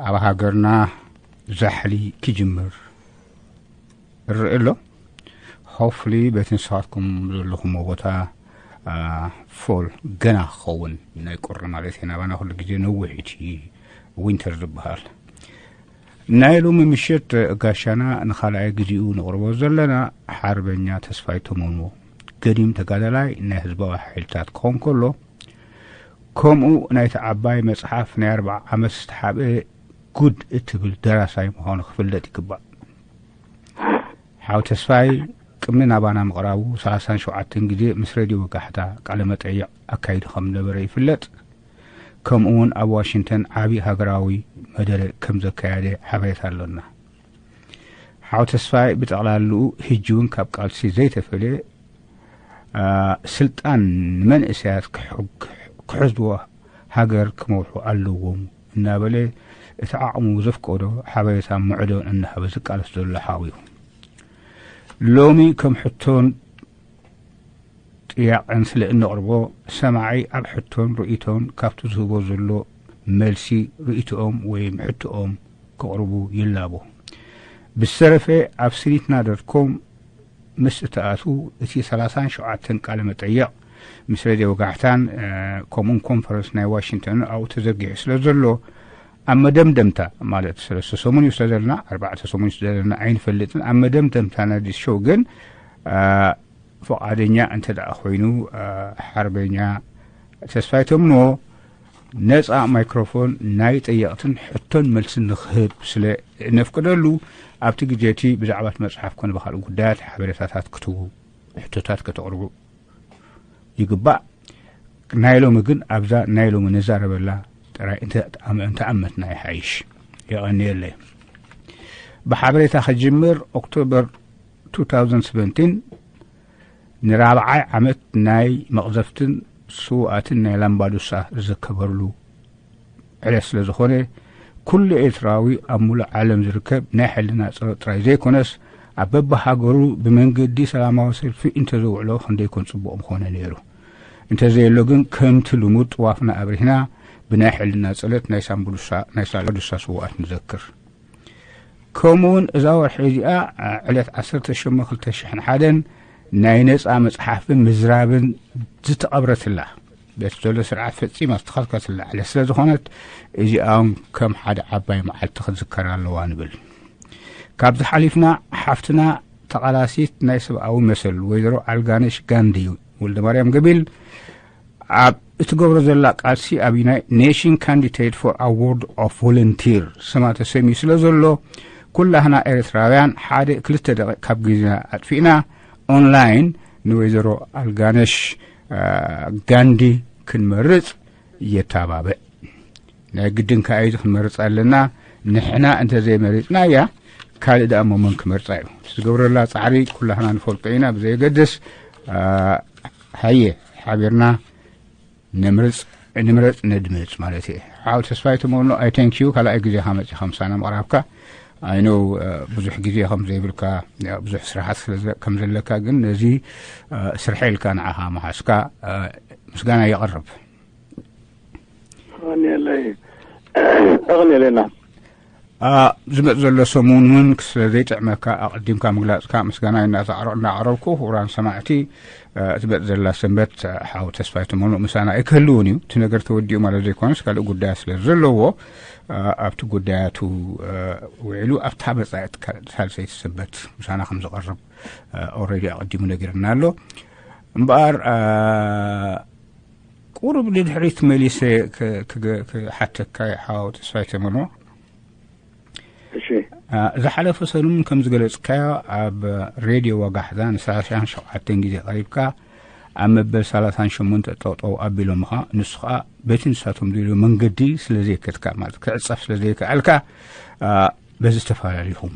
ኣብ ሃገርና ዛሕሊ ክጅምር እርኢ ኣሎ። ሆፍሊ በቲ ንስኻትኩም ዘለኹም ቦታ፣ አ፣ ፎል ገና ክኸውን፣ ናይ ቁሪ ማለት እዩ። ናባና ኩሉ ግዜ ነዊሕ እቲ ዊንተር ዝበሃል። ናይ ሎሚ ምሽት ጋሻና ንኻልኣይ ግዜኡ ንቕርቦ ዘለና ሓርበኛ ተስፋይ ተመሞ፣ ገዲም ተጋዳላይ ናይ ህዝባዊ ሓይልታት ክኾን ከሎ፣ ከምኡ ናይቲ ዓባይ መጽሓፍ ናይ ኣርብዓ ዓመት ዝተሓብአ ጉድ እትብል ደራሳይ ምዃኑ ክፍለጥ ይግባእ። ሓው ተስፋይ ቅድሚ ናባና ምቕራቡ ሰላሳን ሸውዓተን ግዜ ምስ ሬድዮ ወጋሕታ ቃለ መጠይቕ ኣካይዱ ከም ዝነበረ ይፍለጥ። ከምኡ እውን ኣብ ዋሽንግተን ዓቢ ሃገራዊ መደረ ከም ዘካየደ ሓበሬታ ኣሎና። ሓው ተስፋይ ብጠቕላልኡ ሕጂ እውን ካብ ቃልሲ ዘይተፈልየ፣ አ፣ ስልጣን ንመንእሰያት ክሕግ-፣ ክሕዝዎ ሃገር ክመርሑ ኣለዎም እናበለ እቲ ዓቕሙ ዘፍቀዶ ሓበሬታ ምዕዶን እናሃበ ዝቃለስ ዘሎ ሓው እዩ። ሎሚ ከም ሕቶን ጥያቐን ስለ እንቕርቦ፣ ሰማዒ ኣብ ሕቶን ርእይቶን ካብቲ ዝህቦ ዘሎ መልሲ ርእይቶኦም ወይም ሕቶኦም ክቕርቡ ይላቦ። ብዝተረፈ ኣብ ስኒትና ዶት ኮም ምስ እትኣትዉ፣ እቲ ሰላሳን ሸውዓተን ቃለ መጠይቕ ምስ ሬድዮ ወጋሕታን፣ እ፣ ከምኡን ኮንፈረንስ ናይ ዋሽንግተን ኣብኡ ተዘርጊሑ ስለ ዘሎ፣ ኣብ መደምደምታ፣ ማለት ሰለስተ ሰሙን እዩ ስለ ዘለና፣ ኣርባዕተ ሰሙን እዩ ስለ ዘለና ኣይንፈልጥን። ኣብ መደምደምታ ናይ ዲስ ሾው ግን፣ እ፣ ፍቓደኛ እንተ ደኣ ኮይኑ፣ እ፣ ሓርበኛ ተስፋይ ተምኖ ነጻ ማይክሮፎን ናይ ጠየቕትን ሕቶን መልስን ንኽህብ ስለ እነፍቅደሉ፣ ኣብቲ ግዜ እቲ ብዛዕባ እቲ መጽሓፍ ኮነ ብኻልእ ጉዳያት ሓበሬታታት ክትህቡ፣ ሕቶታት ከተቕርቡ ይግባእ። ናይ ሎሚ ግን ኣብዛ ናይ ሎሚ ንዛረበላ ጥራይ እንተ-፣ እንተኣመትና ይሓይሽ። የቐንየለይ። ብሓበሬታ ክጅምር፣ ኦክቶበር two thousand seventeen ንራብዓይ ዓመት ናይ መቕዘፍትን ስውኣትን ናይ ላምባዱሳ ዝከበርሉ ዕለት ስለ ዝኾነ፣ ኩሉ ኤርትራዊ ኣብ ሙሉእ ዓለም ዝርከብ ናይ ሕልና ጸሎት ጥራይ ዘይኮነስ፣ ኣብ በብሃገሩ ብመንገዲ ሰላማዊ ሰልፊ እንተዘውዕሎ ክንደይ ኮን ጽቡቕ ምኾነ ነይሩ። እንተዘየሎ ግን፣ ከምቲ ልሙድ ጥዋፍና ኣብሪህና፣ ብናይ ሕልና ጸሎት ናይ ሳምቡዱሳ፣ ናይ ሳምቡዱሳ ስውኣት ንዘክር። ከምኡውን እዛ ወርሒ እዚኣ፣ ዓ-፣ ዕለት ዓሰርተ ሸሞንተ ክልተ ሽሕን ሓደን ናይ ነጻ መጽሓፍን ምዝራብን ዝተቐብረትላ፣ በቲ ዘሎ ስርዓት ፈጺማ ዝተኸልከትላ ዕለት ስለ ዝኾነት፣ እዚኣ እውን ከም ሓደ ዓባይ መዓልቲ ክትዝከር ኣለዋ ንብል። ካብዚ ሓሊፍና፣ ሓፍትና ተቓላሲት ናይ ሰብኣዊ መሰል ወይዘሮ ኣልጋነሽ ጋንዲ ወልደ ማርያም ገቢል ኣብ እትገብሮ ዘላ ቃልሲ ኣብ ዩናይ-፣ ኔሽን ካንዲዴት ፎር ኣዋርድ ኦፍ ቮለንቲር ስማ ተሰምዩ ስለ ዘሎ፣ ኩላህና ኤርትራውያን ሓደ ክልተ ደቂቕ ካብ ግዜና ኣጥፊእና ኦንላይን ንወይዘሮ ኣልጋነሽ፣ አ፣ ጋንዲ ክንመርጽ የተባብዕ። ናይ ግድን ከኣ እዩ ክንመርጻ ኣለና። ንሕና እንተ ዘይመሪጽናያ፣ ካልእ ደኣ እሞ መን ክመርጻ እዩ? እቲ ዝገብረላ ጻዕሪ ኩላህና ንፈልጦ ኢና። ብዘየገድስ፣ አ፣ ሃየ፣ ሓቢርና ነምርጽ፣ ንምረጽ፣ ነድምጽ ማለት እየ። ሓው ተስፋይ ተመኖ፣ I thank you። ካልኣይ ግዜኻ መጺኻ ምሳና ምቕራብካ። I know፣ አ፣ ብዙሕ ግዜ ከም ዘይብልካ፣ ያ፣ ብዙሕ ስራሓት ስለ ዘ-፣ ከም ዘለካ፣ ግን ነዚ፣ አ፣ ስርሐ ኢልካ ንዓኻ ምሓዝካ፣ አ፣ ምስጋና የቕርብ። የቐንየለይ። የቐንየለና። አ፣ ዝመጽእ ዘሎ ሰሙን እውን ስለ ዘይጥዕመካ ኣቐዲምካ ምግላጽካ ምስጋና እናዛዕሮ-፣ እናቕረብኩ፣ ክቡራን ሰማዕቲ፣ አ፣ ዝመጽእ ዘላ ሰንበት፣ አ፣ ሓው ተስፋይ ተመኑ ምሳና ኣይክህልውን እዩ። እቲ ነገር ተወዲኡ ማለት ዘይኮነስ ካልእ ጉዳያት ስለ ዘለዎ፣ አ፣ ኣብቲ ጉዳያቱ፣ አ፣ ውዒሉ ኣብታ መጻኢት ካ-፣ ሳልሰይቲ ሰንበት ምሳና ከም ዝቐርብ፣ አ፣ ኦልሬዲ ኣቐዲሙ ነጊርና ኣሎ። እምበኣር፣ አ፣ ቁሩብ ንድሕሪት መሊሰ ክ-፣ ክገ-፣ ክሓተካ ሓው ተስፋይ ተመኖ። እሺ። አ፣ ዝሓለፈ ሰሙን ከም ዝገለጽካዮ ኣብ ሬድዮ ወጋሕታ ንሰላሳን ሸውዓተን ግዜ ቀሪብካ ኣብ መበል ሰላሳን ሸሞንተ ጠጠው ኣቢሎምኻ፣ ንሱ ኸኣ በቲ ንሳቶም ዝብልዎ መንገዲ ስለ ዘይከድካ፣ ማለት ክዕጸፍ ስለ ዘይከኣልካ፣ አ፣ በዚ ተፈላለኹም።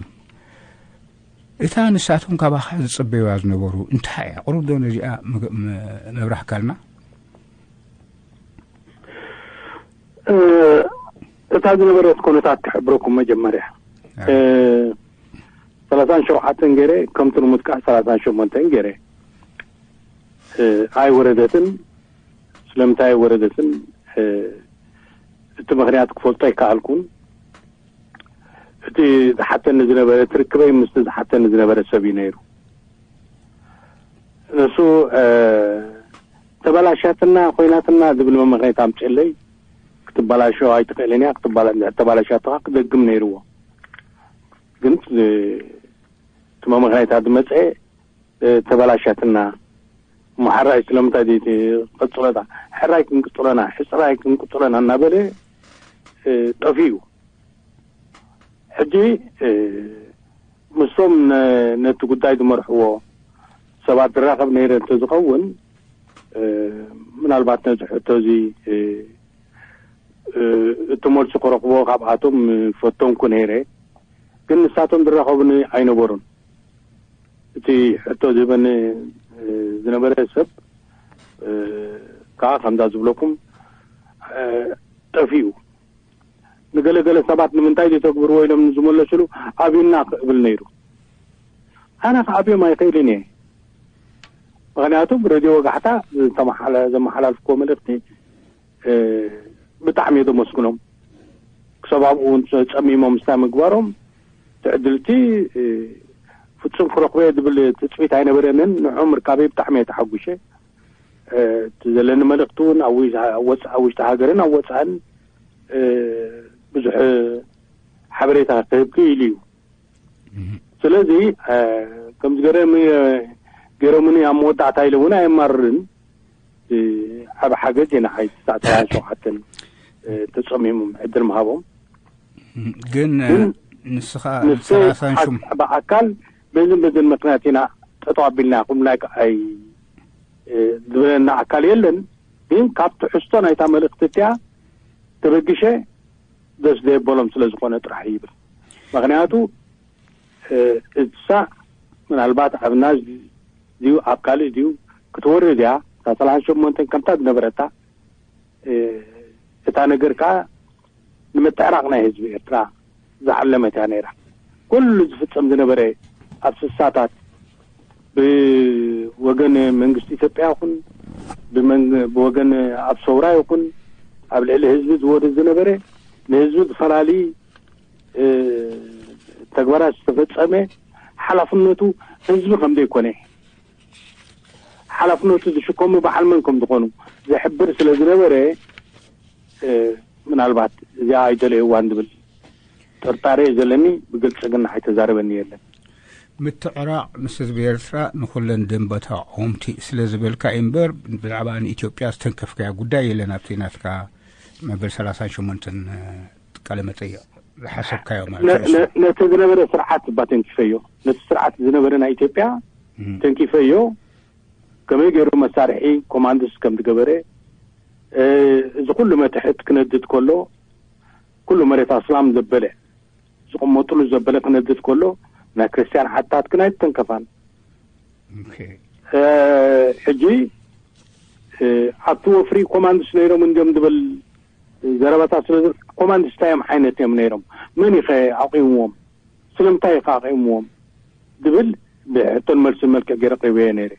እታ ንሳቶም ካባኻ ዝጽበዩዋ ዝነበሩ እንታይ እያ? ቁሩብ ዶ ነዚኣ መግ-፣ መ-፣ መብራህካልና? እ፣ እታ ዝነበረት ኩነታት ክሕብረኩም መጀመርያ። እ። እ፣ ሰላሳን ሸውዓተን ገይረ፣ ከም ትርሙት ከዓ ሰላሳን ሸሞንተን ገይረ። እ፣ ኣይወረደትን። ስለምንታይ ኣይወረደትን? እ፣ እቲ ምኽንያት ክፈልጦ ኣይከኣልኩን። እቲ ዝሓተኒ ዝነበረ፣ ትርክበይ ምስቲ ዝሓተኒ ዝነበረ ሰብ እዩ ነይሩ። ንሱ ተበላሻትና ኮይናትና ዝብል መመኽነይታ ኣምፅእለይ። ክትበላሾ ኣይትኽእልን እያ፣ ክትበላሻትኻ ክደግም ነይርዎ። ግን እቲ መመኽነይታ ዝመፀ ተበላሻትና፣ እሞ ሓራይ ስለምንታይ ደይ ቀፅሎታ፣ ሕራይ ክንቅፅሎና፣ ሕፅራይ ክንቅፅሎና እናበለ ጠፊኡ። ሕጂ ምስቶም ነቲ ጉዳይ ዝመርሕዎ ሰባት ዝራኸብ ነይረ እንተዝኸውን፣ ምናልባት ነዚ ሕቶ እዚ እቲ መልሲ ክረኽቦ ካብኣቶም ፈተንኩ ነይረ። ግን ንሳቶም ዝራኸቡኒ ኣይነበሩን። እቲ ሕቶ ዝህበኒ ዝነበረ ሰብ ከዓ ከምዛ ዝብለኩም ጠፊኡ። ንገለገለ ሰባት ንምንታይ ዘይተግብርዎ ኢሎም ዝመለስሉ ኣብዩና ክብል ነይሩ። ኣነ ክኣብዮም ኣይኽእልን እየ። ምክንያቱ ብሬድዮ ወጋሕታ ዘመሓላልፍዎ መልእኽቲ ብጣዕሚ እየ ዘመስግኖም። ክሳብ ኣብኡ እውን ጸሚሞም ምስታይ ምግባሮም ትዕድልቲ ፍጹም ክረኽቦ እየ ዝብል ትጽቢት ኣይነበረንን። ንዕኦም ምርካበይ ብጣዕሚ እየ ተሓጒሸ። እቲ ዘለኒ መልእኽቲ እውን ኣብ ውሽጢ ሃገርን ኣብ ወጻእን ብዙሕ ሓበሬታ ክህብ ክኢሉ እዩ። ስለዚ ከምዚ ገይሮም ገይሮምኒ ኣብ መወዳእታ ኢለ እውን ኣየማርርን። ዓብ ሓገዝ እየ ንዓይ ትስዓተ ሰብዓን ሸውዓተን ተጸሚሞም ዕድል ምሃቦም። ግን ንስኻ ንሰ ብኣካል በዝን በዝን ምክንያት ኢና ጠጠው ኣቢልና ኩምና ኣይ ዝበለና ኣካል የለን። ግን ካብ ትሕዝቶ ናይታ መልእኽቲ እቲኣ ተበግሸ ደስ ዘየበሎም ስለ ዝኾነ ጥራሕ ይብል። ምክንያቱ እሳ ምናልባት ኣብ ናዝ ድዩ ኣብ ካልእ ድዩ ክትወርድ እያ። እታ ሰላሳ ሸሞንተን ከምታ ዝነበረታ እታ ነገር ከዓ ንምትዕራቕ ናይ ህዝቢ ኤርትራ ዝዓለመት እያ ነይራ። ኩሉ ዝፍጸም ዝነበረ ኣብ ስሳታት ብወገን መንግስቲ ኢትዮጵያ ይኹን ብወገን ኣብ ሰውራ ይኹን ኣብ ልዕሊ ህዝቢ ዝወርድ ዝነበረ ንህዝቢ ዝፈላሊ ተግባራት ዝተፈጸመ ሓላፍነቱ ህዝቢ ከም ዘይኮነ ሓላፍነቱ ዝሽከሙ በዓል መን ከም ዝኾኑ ዝሕብር ስለ ዝነበረ ምናልባት እዚኣ ኣይደለይዋን ዝብል ጥርጣሬ ዘለኒ። ብግልፂ ግን ኣይተዛረበኒ የለን። ምትዕራቕ ምስ ህዝቢ ኤርትራ ንኹለን ደንበ ተቃወምቲ ስለ ዝበልካ እዩ እምበር ብዛዕባ ንኢትዮጵያ ዝተንከፍካያ ጉዳይ የለን ኣብቲ ናትካ መበል ሰላሳን ሸሞንተን ቃለ መጠይቕ ዝሓሰብካዮ ማለት ነቲ ዝነበረ ስርዓት እባ ተንኪፈዮ። ነቲ ስርዓት ዝነበረ ናይ ኢትዮጵያ ተንኪፈዮ። ከመይ ገይሩ መሳርሒ ኮማንድስ ከም ዝገበረ እዚ ኩሉ መትሕት ክነድድ ከሎ ኩሉ መሬት ኣስላም ዘበለ ዝቕመጥሉ ዘበለ ክነድድ ከሎ ናይ ክርስትያን ዓድታት ግን ኣይተንከፋን። ሕጂ ኣብቲ ወፍሪ ኮማንድስ ነይሮም እንዲዮም ዝብል ዘረባታት ስለ ኮማንድስ እንታይ እዮም ዓይነት እዮም ነይሮም? መን ይኸ ኣቑምዎም? ስለምንታይ ይኸ ኣቑምዎም? ዝብል ብሕቶን መልስን መልክዕ ገይረ ኣቕሪበዮ ነይረ።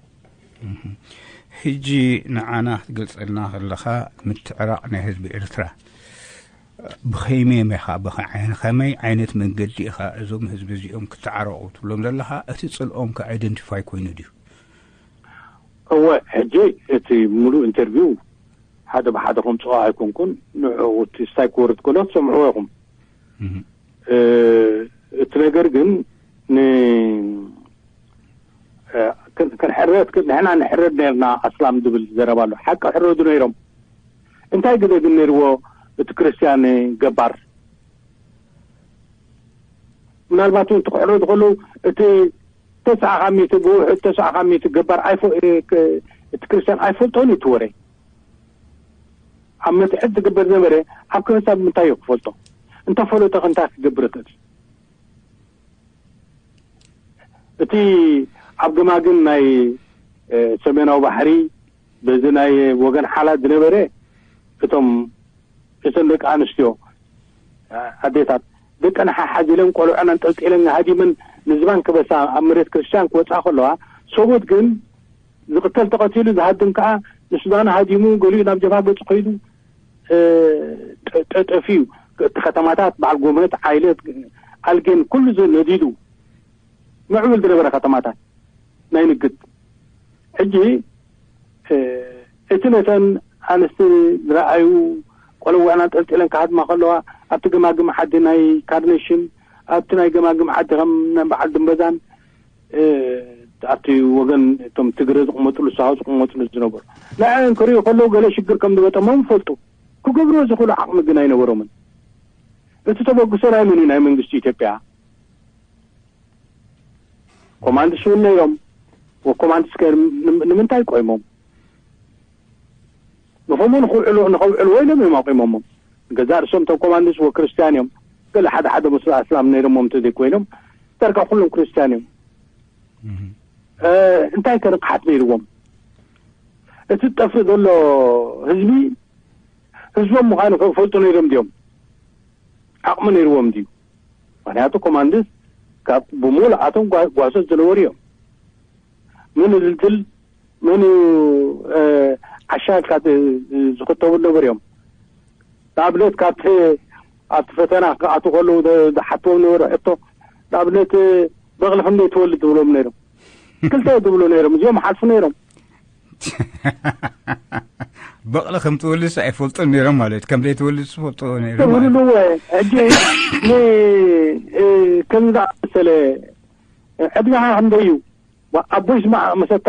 ሕጂ ንዓና ክትገልጸልና ከለኻ ምትዕራቕ ናይ ህዝቢ ኤርትራ ብኸመይ ኢኻ ብኸመይ ዓይነት መንገዲ ኢኻ እዞም ህዝቢ እዚኦም ክተዓረቑ ትብሎም ዘለኻ? እቲ ጽልኦም ከ ኣይደንቲፋይ ኮይኑ ድዩ? እወ፣ ሕጂ እቲ ሙሉእ ኢንተርቪው ሓደ ብሓደ ከምፅኦ ኣይኮንኩን። ንዕኡ እቲ ስታይ ክወርድ ከሎ ትሰምዕዎ ኢኹም። እቲ ነገር ግን ክንሕረድ ንሕና ንሕረድ ነርና ኣስላም ዝብል ዘረባ ኣሎ። ሓቂ ሕረዱ ነይሮም። እንታይ ግደ ግን ነይርዎ እቲ ክርስትያን ገባር? ምናልባት እውን ትክሕረዱ ከለዉ እቲ ተስዓ ካብ ሚእቲ ብውሕድ ተስዓ ካብ ሚእቲ ገባር እቲ ክርስትያን ኣይፈልጦን እዩ እቲ ወረ። ኣብ መትሕት ዝግበር ነበረ ኣብ ከበሳ ብምንታይ እዩ ክፈልጦ? እንተፈለጠ እንታይ ክገብር ይኽእል? እቲ ኣብ ገማግም ናይ ሰሜናዊ ባሕሪ በዚ ናይ ወገን ሓላት ዝነበረ እቶም እተን ደቂ ኣንስትዮ ኣዴታት ደቀን ሓሓዚለን ቆልዑን ኣንጠልጢለን ሃዲመን ንዝባን ክበሳ ኣብ መሬት ክርስትያን ክወፃ ከለዋ ሰብኡት ግን ዝቕተል ተቐቲሉ ዝሃድም ከዓ ንሱዳን ሃዲሙ ገሊኡ ናብ ጀብሃ ገፁ ከይዱ ጠጠፊ እዩ። እቲ ከተማታት በዓል ጎመት ዓይለት ኣልጌን ኩሉ ዝ ነዲዱ ምዕብል ዝነበረ ከተማታት ናይ ንግድ። ሕጂ እቲ ነተን ኣንስቲ ዝረኣዩ ቆለውዕን ኣንጠልጢለን ክሃድማ ከለዋ ኣብቲ ገማግም ዓዲ ናይ ካርነሽን ኣብቲ ናይ ገማግም ዓዲ ከም ናይ በዓል ድንበዛን ኣብቲ ወገን እቶም ትግረ ዝቕመጥሉ ሳሆ ዝቕመጥሉ ዝነበሩ ንዕን ክርእዩ ከለዉ ገለ ሽግር ከም ዝገጠሞም ይፈልጡ። ክገብርዎ ዝኽእሉ ዓቕሚ ግን ኣይነበሮምን። እቲ ተበግሶ ናይ መን እዩ? ናይ መንግስቲ ኢትዮጵያ። ኮማንድስ እውን ነይሮም። ኮማንድስ ከ ንምንታይ ቆይሞም? ንኸምኡ ንኸውዕልዎ ንኸውዕልዎ ኢሎም እዮም ኣቑሞሞም። ገዛ ርእሶም እቶም ኮማንድስ ወ ክርስቲያን እዮም። ገለ ሓደ ሓደ ሙስላ ኣስላም ነይሮሞም እንተዘይኮይኖም ዳርጋ ኩሎም ክርስቲያን እዮም። እንታይ ከ ንቕሓት ነይርዎም? እቲ ዝጠፍእ ዘሎ ህዝቢ ህዝቦም ምዃኑ ፈልጡ ነይሮም ድዮም? ዓቕሚ ነይርዎም ድዩ? ምኽንያቱ ኮማንድስ ካብ ብምሉእ ኣቶም ጓሶት ዝነበሩ እዮም። መን ዝልትል መን እዩ ዓሻ ኢልካ ዝኽተቡ ነበሩ እዮም። ንኣብነት ካብቲ ኣብቲ ፈተና ክኣቱ ከለዉ ዝሓትዎም ነበሩ ሕቶ ንኣብነት በቕሊ ክንደይ ትወልድ ዝብሎም ነይሮም። ክልተ ዝብሉ ነይሮም እዚኦም ሓልፉ ነይሮም። በቕሊ ከም ትወልድስ ኣይፈልጡን ነይሮም ማለት ከም ዘይትወልድስ ፈልጡ ነይሮም ማለት። ትብልዎ ሕጂ ከም ዝኣመሰለ ዕድሜኻ ክንደይ እዩ ኣቦይ ስማዕ መሰታ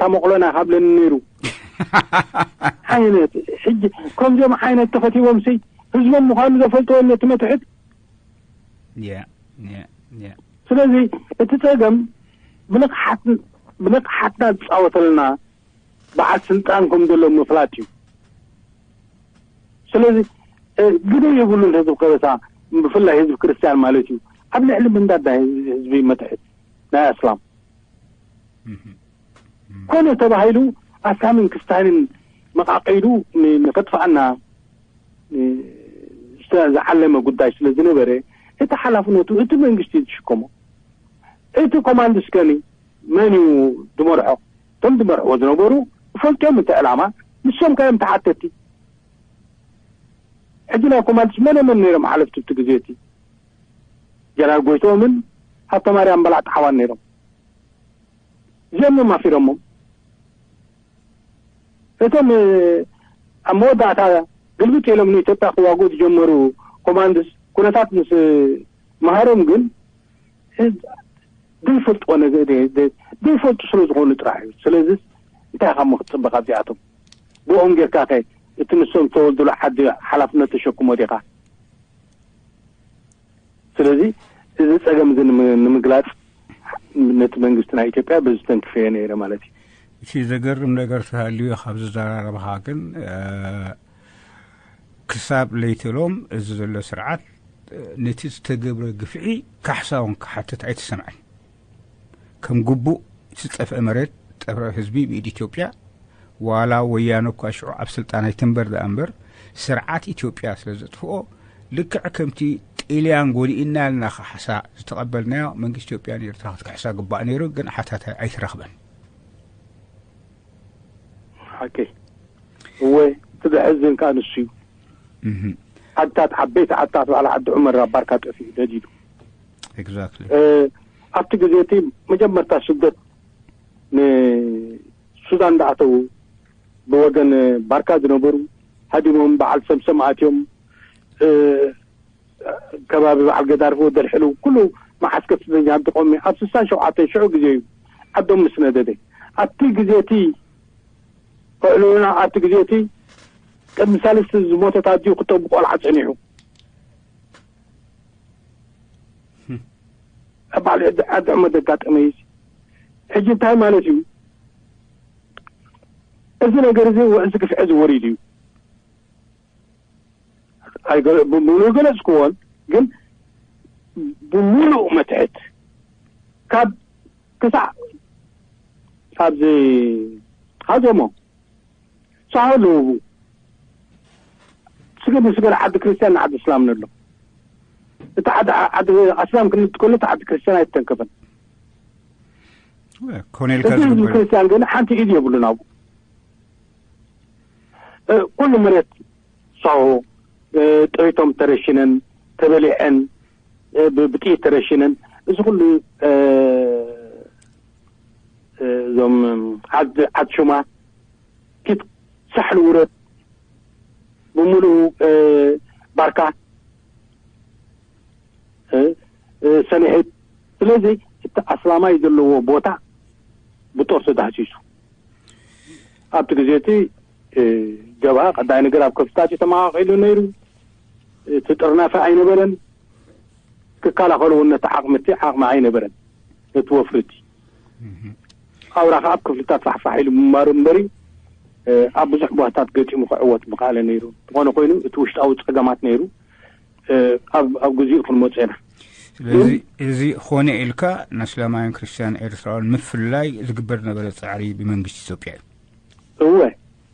ታመቕሎና ካብለኒ ነይሩ። ዓይነት ሕጂ ከምዚኦም ዓይነት ተኸቲቦም ሲ ህዝቦም ምዃኑ ዘፈልጥዎ ነቲ መትሕት። ስለዚ እቲ ጸገም ብንቕሓትና ዝጻወተልና በዓል ስልጣን ከም ዘሎ ምፍላጥ እዩ። ስለዚ ግደ የብሉን ህዝብ ከበሳ ብፍላይ ህዝብ ክርስትያን ማለት እዩ። ኣብ ልዕሊ ምንዳድ ናይ ህዝቢ መትሕት ናይ ኣስላም ኮነ ተባሂሉ ኣስላምን ክስታንን መቃቀይዱ ንኸጥፋኣና ዝዓለመ ጉዳይ ስለ ዝነበረ እቲ ሓላፍነቱ እቲ መንግስቲ ዝሽከሞ። እቲ ኮማንድስ ከኒ መን እዩ ዝመርሖ? እቶም ዝመርሕዎ ዝነበሩ ፈልጦም እቲ ዕላማ ንሶም ከዮም ተሓተቲ። ሕጂ ናይ ኮማንድስ መነ መን ነይሮም ሓለፍቲ እቲ ግዜ እቲ? ጀነራል ጎይቶምን ሃብተማርያም በላዕ ጣዕዋን ነይሮም። እዚኦም እዮም ኣፊሮሞም። እቶም ኣብ መወዳእታ ግልብጥ ኢሎም ንኢትዮጵያ ክዋግኡ ዝጀመሩ ኮማንድስ ኩነታት ምስ መሃሮም ግን ዘይፈልጥዎ ነገር ዘይፈልጡ ስለ ዝኾኑ ጥራሕ እዩ። ስለዚ እንታይ ኢኻ ክትፅበ ካብዚኣቶም? ብኦም ጌርካ ከ እቲ ንሶም ዝተወልዱሉ ዓዲ ሓላፍነት ተሸክሞ ዲኻ? ስለዚ እዚ ጸገም እዚ ንምግላጽ ነቲ መንግስቲ ናይ ኢትዮጵያ በዚ ተንክፈዮ ነይረ ማለት እዩ። እቲ ዘገርም ነገር ተሃልዩ ካብ ዝዘራረብኻ ግን ክሳብ ለይተሎም እዚ ዘሎ ስርዓት ነቲ ዝተገብረ ግፍዒ ካሕሳ እውን ክሓትት ኣይተሰምዐን። ከም ግቡእ እቲ ዝጠፍአ መሬት ጠፍረ ህዝቢ ብኢድ ኢትዮጵያ ዋላ ወያነ እኳ ሽዑ ኣብ ስልጣን ኣይትንበር ደኣ እምበር ስርዓት ኢትዮጵያ ስለ ዘጥፍኦ ልክዕ ከምቲ ጥልያን ጎዲእናልና ክሓሳ ዝተቐበልናዮ መንግስቲ ኢትዮጵያን ኤርትራ ክትክሕሳ ግባእ ነይሩ ግን ሓታታይ ኣይተረኽበን። ሓቂ እወ እቲ ዘሕዝን ከዓ ንሱ እዩ። ዓድታት ዓበይቲ ዓድታት በዓል ዓዲ ዑመር ኣብ ባርካ ጠፊኡ ነዲዱ። Exactly። ኣብቲ ግዜ እቲ መጀመርታ ስደት ንሱዳን እንዳኣተዉ ብወገን ባርካ ዝነበሩ ሃዲሞም በዓል ሰምሰም ኣትዮም ከባቢ በዓል ገዳርፍ ወደልሕሉ ኩሉ መዓስከር ስደተኛ ድቆሚ ኣብ ስሳን ሸውዓተን ሽዑ ግዜ እዩ ዓዶም ምስ ነደደ ኣብቲ ግዜ እቲ ክዕልሉና ኣብቲ ግዜ እቲ ቅድሚ ሳልስቲ ዝሞተት ኣዲኡ ክጠቡ ቆልዓ ጸኒሑ ኣብ በዓል ዓዲ ዑመር ዘጋጠመ እዩ። ሕጂ እንታይ ማለት እዩ? እዚ ነገር እዚ እዚ ግፍዒ እዚ ወሪዱ እዩ። ኣይገለ- ብምሉእ ገለጽክዎን ግን ብምሉእ መትሕት ካብ ክሳዕ ኣብዚ ሃዞሞ ሳሆ ኣለዉ ስገድ ንስገድ ዓዲ ክርስቲያን ንዓዲ እስላም ንሎ እቲ ዓዲ ዓዲ ኣስላም ክልል ከሎ እቲ ዓዲ ክርስቲያን ኣይተንከፈን ኮኔልካ እዚ ህዝቢ ዝግበር ክርስቲያን ግን ሓንቲ ኢድ የብሉን ኣብኡ ኩሉ መሬት ሳሆ ጥሪቶም ተረሽነን ተበሊዐን እ፣ ብ-፣ ብጥይት ተረሽነን። እዚ ኩሉ፣ እ፣ እ፣ እዞም ዓድ-፣ ዓድ ሹማ ኪድ ሳሕል ውረድ ብምሉኡ፣ እ፣ ባርካ፣ እ፣ እ፣ ሰንሒት። ስለዚ እቲ ኣስላማይ ዘለዎ ቦታ ብጦር ተዳህሲሱ። ኣብቲ ግዜ እቲ፣ እ፣ ጀብሃ ቀዳይ ነገር ኣብ ከፍታጭ ተመቓቒሉ ነይሩ። እቲ ጥርናፈ ኣይነበረን። ክከላኸሉ እውን ነቲ ዓቕሚ እቲ ዓቕሚ ኣይነበረን። ነቲ ወፍሪ እቲ ኣውራ ከዓ ኣብ ክፍልታት ፋሕፋሕ ኢሉ ምንባሩ እምበሪ፣ እ፣ ኣብ ብዙሕ ቦታታት ገጢሙ ክዕወት ምኽኣለ ነይሩ። ዝኾነ ኮይኑ እቲ ውሽጣዊ ጸገማት ነይሩ። እ፣ ኣብ፣ ኣብ ግዚኡ ክንመጽኦ ኢና። ስለዚ ግን እዚ ኾነ ኢልካ ንእስላማውያን ክርስትያን ኤርትራውያን ምፍላይ ዝግበር ነበረ ጻዕሪ ብመንግስቲ ኢትዮጵያ እዩ። እወ፣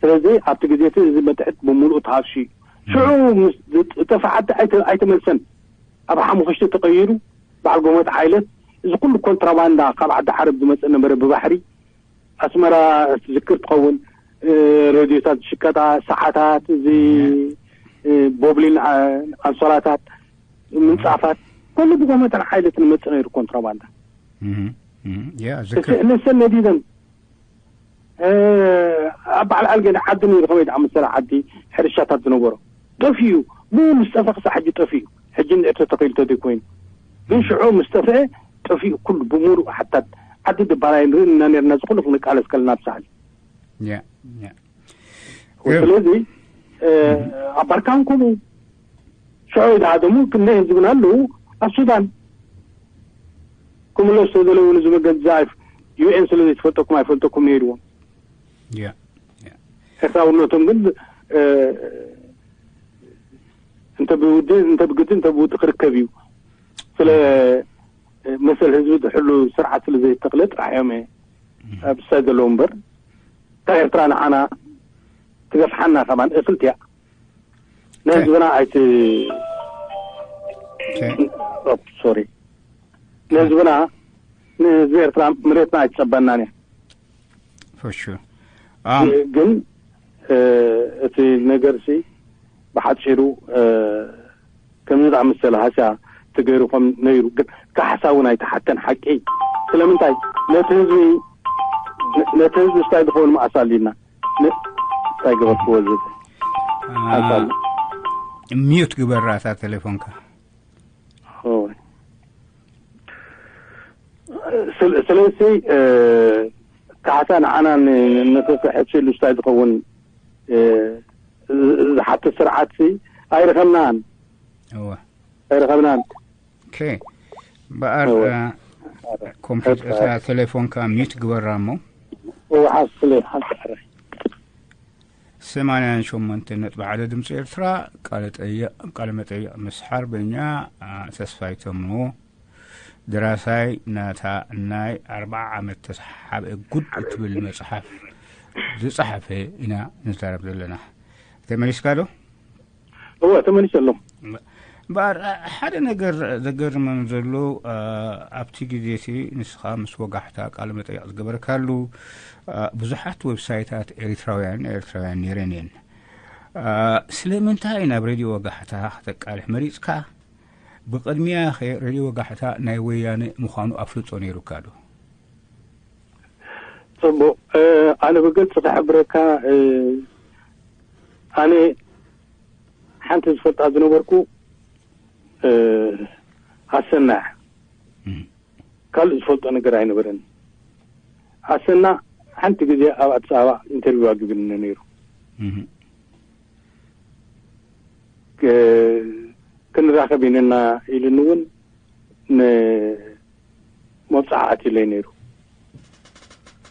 ስለዚ ኣብቲ ግዜ እቲ እዚ መጥዕት ብምሉኡ ተሃፍሹ እዩ። ሽዑ ምስ ዝጠፍዓት ኣይተ-፣ ኣይተመልሰን። ኣብ ሓሙኽሽቲ ተቐይሩ፣ በዓል ጎመት ዓይለት፣ እዚ ኩሉ ኮንትራባንዳ ካብ ዓዲ ዓረብ ዝመጽእ ነበረ ብባሕሪ። ኣስመራ ትዝክር ትኸውን፣ እ፣ ሬድዮታት ዝሽቀጣ፣ ሰዓታት፣ እዚ፣ እ፣ ቦብሊን፣ ኣ-፣ ኣንሶላታት፣ ምንጻፋት፣ ኩሉ ብጎመት ዓይለት ንመጽእ ነይሩ ኮንትራባንዳ። እህ፣ እህ፣ ያ፣ ዝክር። ንሰን ነዲደን፣ እ፣ ኣብ በዓል ኣልገዳ ዓዲ ነይሩ፣ ከመይ ደኣ መሰለ ዓዲ ሕርሻታት ዝነበሮ። ጠፊኡ፣ ብኡ ምስ ጠፍአ ክሳዕ ሕጂ ጠፊኡ። ሕጂ እንድዒ ተተኺሉ ተደይኮይኑ። ግን ሽዑ ምስ ጠፍአ፣ ጠፊኡ ኩሉ ብምሉእ ሓታት ዓዲ ድባል ኣይንርኢ ኢና ነርና፣ እዚ ኩሉ ክንቃለስ ከለና ብሳዕሊ። ያ፣ ያ። ስለዚ፣ እ፣ ኣብ ባርካን ከምኡ። ሽዑ ይደኣ ደሞ ክንደይ ህዝብና ኣለዉ ኣብ ሱዳን። ክምለሱ ተደለዩ ንዝመገዛ ኣይፍ-፣ ዩ ኤን ስለ ዘይትፈልጠኩም ኣይፈልጠኩም ነይርዎም። ያ፣ ያ። ኤርትራውነቶም ግን፣ እ፣ እንተ ብውድ-፣ እንተ ብግዲ፣ እንተ ብውዲ ክርከብ እዩ። ስለ፣ እ፣ መሰል ህዝቢ ዝሕሉ ስርዓት ስለ ዘይተኽለ ጥራሕ እዮም፣ እ፣ ኣብ ሳይ ዘለዉ እምበር፣ እታ ኤርትራ ንዓና ትገፍሓና ከማን እኽልቲ እያ። ንህዝብና ኣይት-፣ ኦኬ። ኦፕ፣ ሶሪ። ንህዝብና፣ ንህዝቢ ኤርትራ መሬትና ኣይትጸበናን እያ። For sure። ኣም፣ ግን፣ እ፣ እቲ ነገርሲ ብሓጺሩ፣ እ፣ ከምዚ ዝኣመሰለ ሃስያ ተገይሩ ከም ነይሩ፣ ግን ካሕሳ እውን ኣይተሓተን ሓቂ። ስለምንታይ? ነቲ ህዝቢ፣ ነ-፣ ነቲ ህዝቢ ስታይ ዝኸውን መኣስ ኣሊና? ነ-፣ እንታይ ገበርክዎ ዝብል ኣ፣ ሓሳብ። ሚዩት ግበራ እታ ቴሌፎንካ። ሆይ። ስለ-፣ ስለዚ፣ እ፣ ካሕሳ ንዓና ን-፣ ንኽሕስሉ ስታይ ዝኸውን፣ እ፣ ዝ-፣ ዝሓትት ስርዓትሲ ኣይረኸብናን። እወ። ኣይረኸብናን። ኦኬ። በኣር፣ እወ። እ፣ ኮምፒውተር፣ እታ ቴሌፎንካ ሚዩት ግበራ እሞ። እወ፣ ሓስለ፣ ሓስለ። ሰማንያን ሸሞንተን ነጥቢ ሓደ ድምፂ ኤርትራ፣ ቃለ ጠይቕ፣ ቃለ መጠይቕ ምስ ሓርበኛ፣ አ፣ ተስፋይ ተምኖ፣ ደራሳይ ናታ ናይ ኣርብዓ ዓመት ተሓበ ጉድ እትብል መፅሓፍ ዝፀሓፈ ኢና ንዛረብ ዘለና። ተመሊስካ ዶ? እወ፣ ተመሊሰ ኣለኹ። እምበኣር፣ ሓደ ነገር ዘገርመን ዘሎ፣ አ፣ ኣብቲ ግዜ እቲ ንስኻ ምስ ወጋሕታ ቃለ መጠይቕ ዝገበርካሉ፣ አ፣ ብዙሓት ዌብሳይታት ኤሪትራውያን፣ ኤርትራውያን ነይረን እየን። አ፣ ስለምንታይ ናብ ሬድዮ ወጋሕታ ከተቃልሕ መሪጽካ? ብቕድሚያኸ ሬድዮ ወጋሕታ ናይ ወያነ ምዃኑ ኣፍልጦ ነይሩካ ዶ? ጽቡቕ። እ፣ ኣነ ብግልጺ ክሕብረካ፣ እ፣ ኣነ ሓንቲ ዝፈልጣ ዝነበርኩ፣ እ፣ ኣሰና እያ። እም። ካልእ ዝፈልጦ ነገር ኣይነበረን። ኣሰና ሓንቲ ግዜ ኣብ ኣዲስ ኣበባ ኢንተርቪው ኣጊብኒ ነይሩ። እም። ክ-፣ ክንራኸብ ኢንና ኢሉኒ እውን ንመብጽዓ ኣትዩለይ ነይሩ።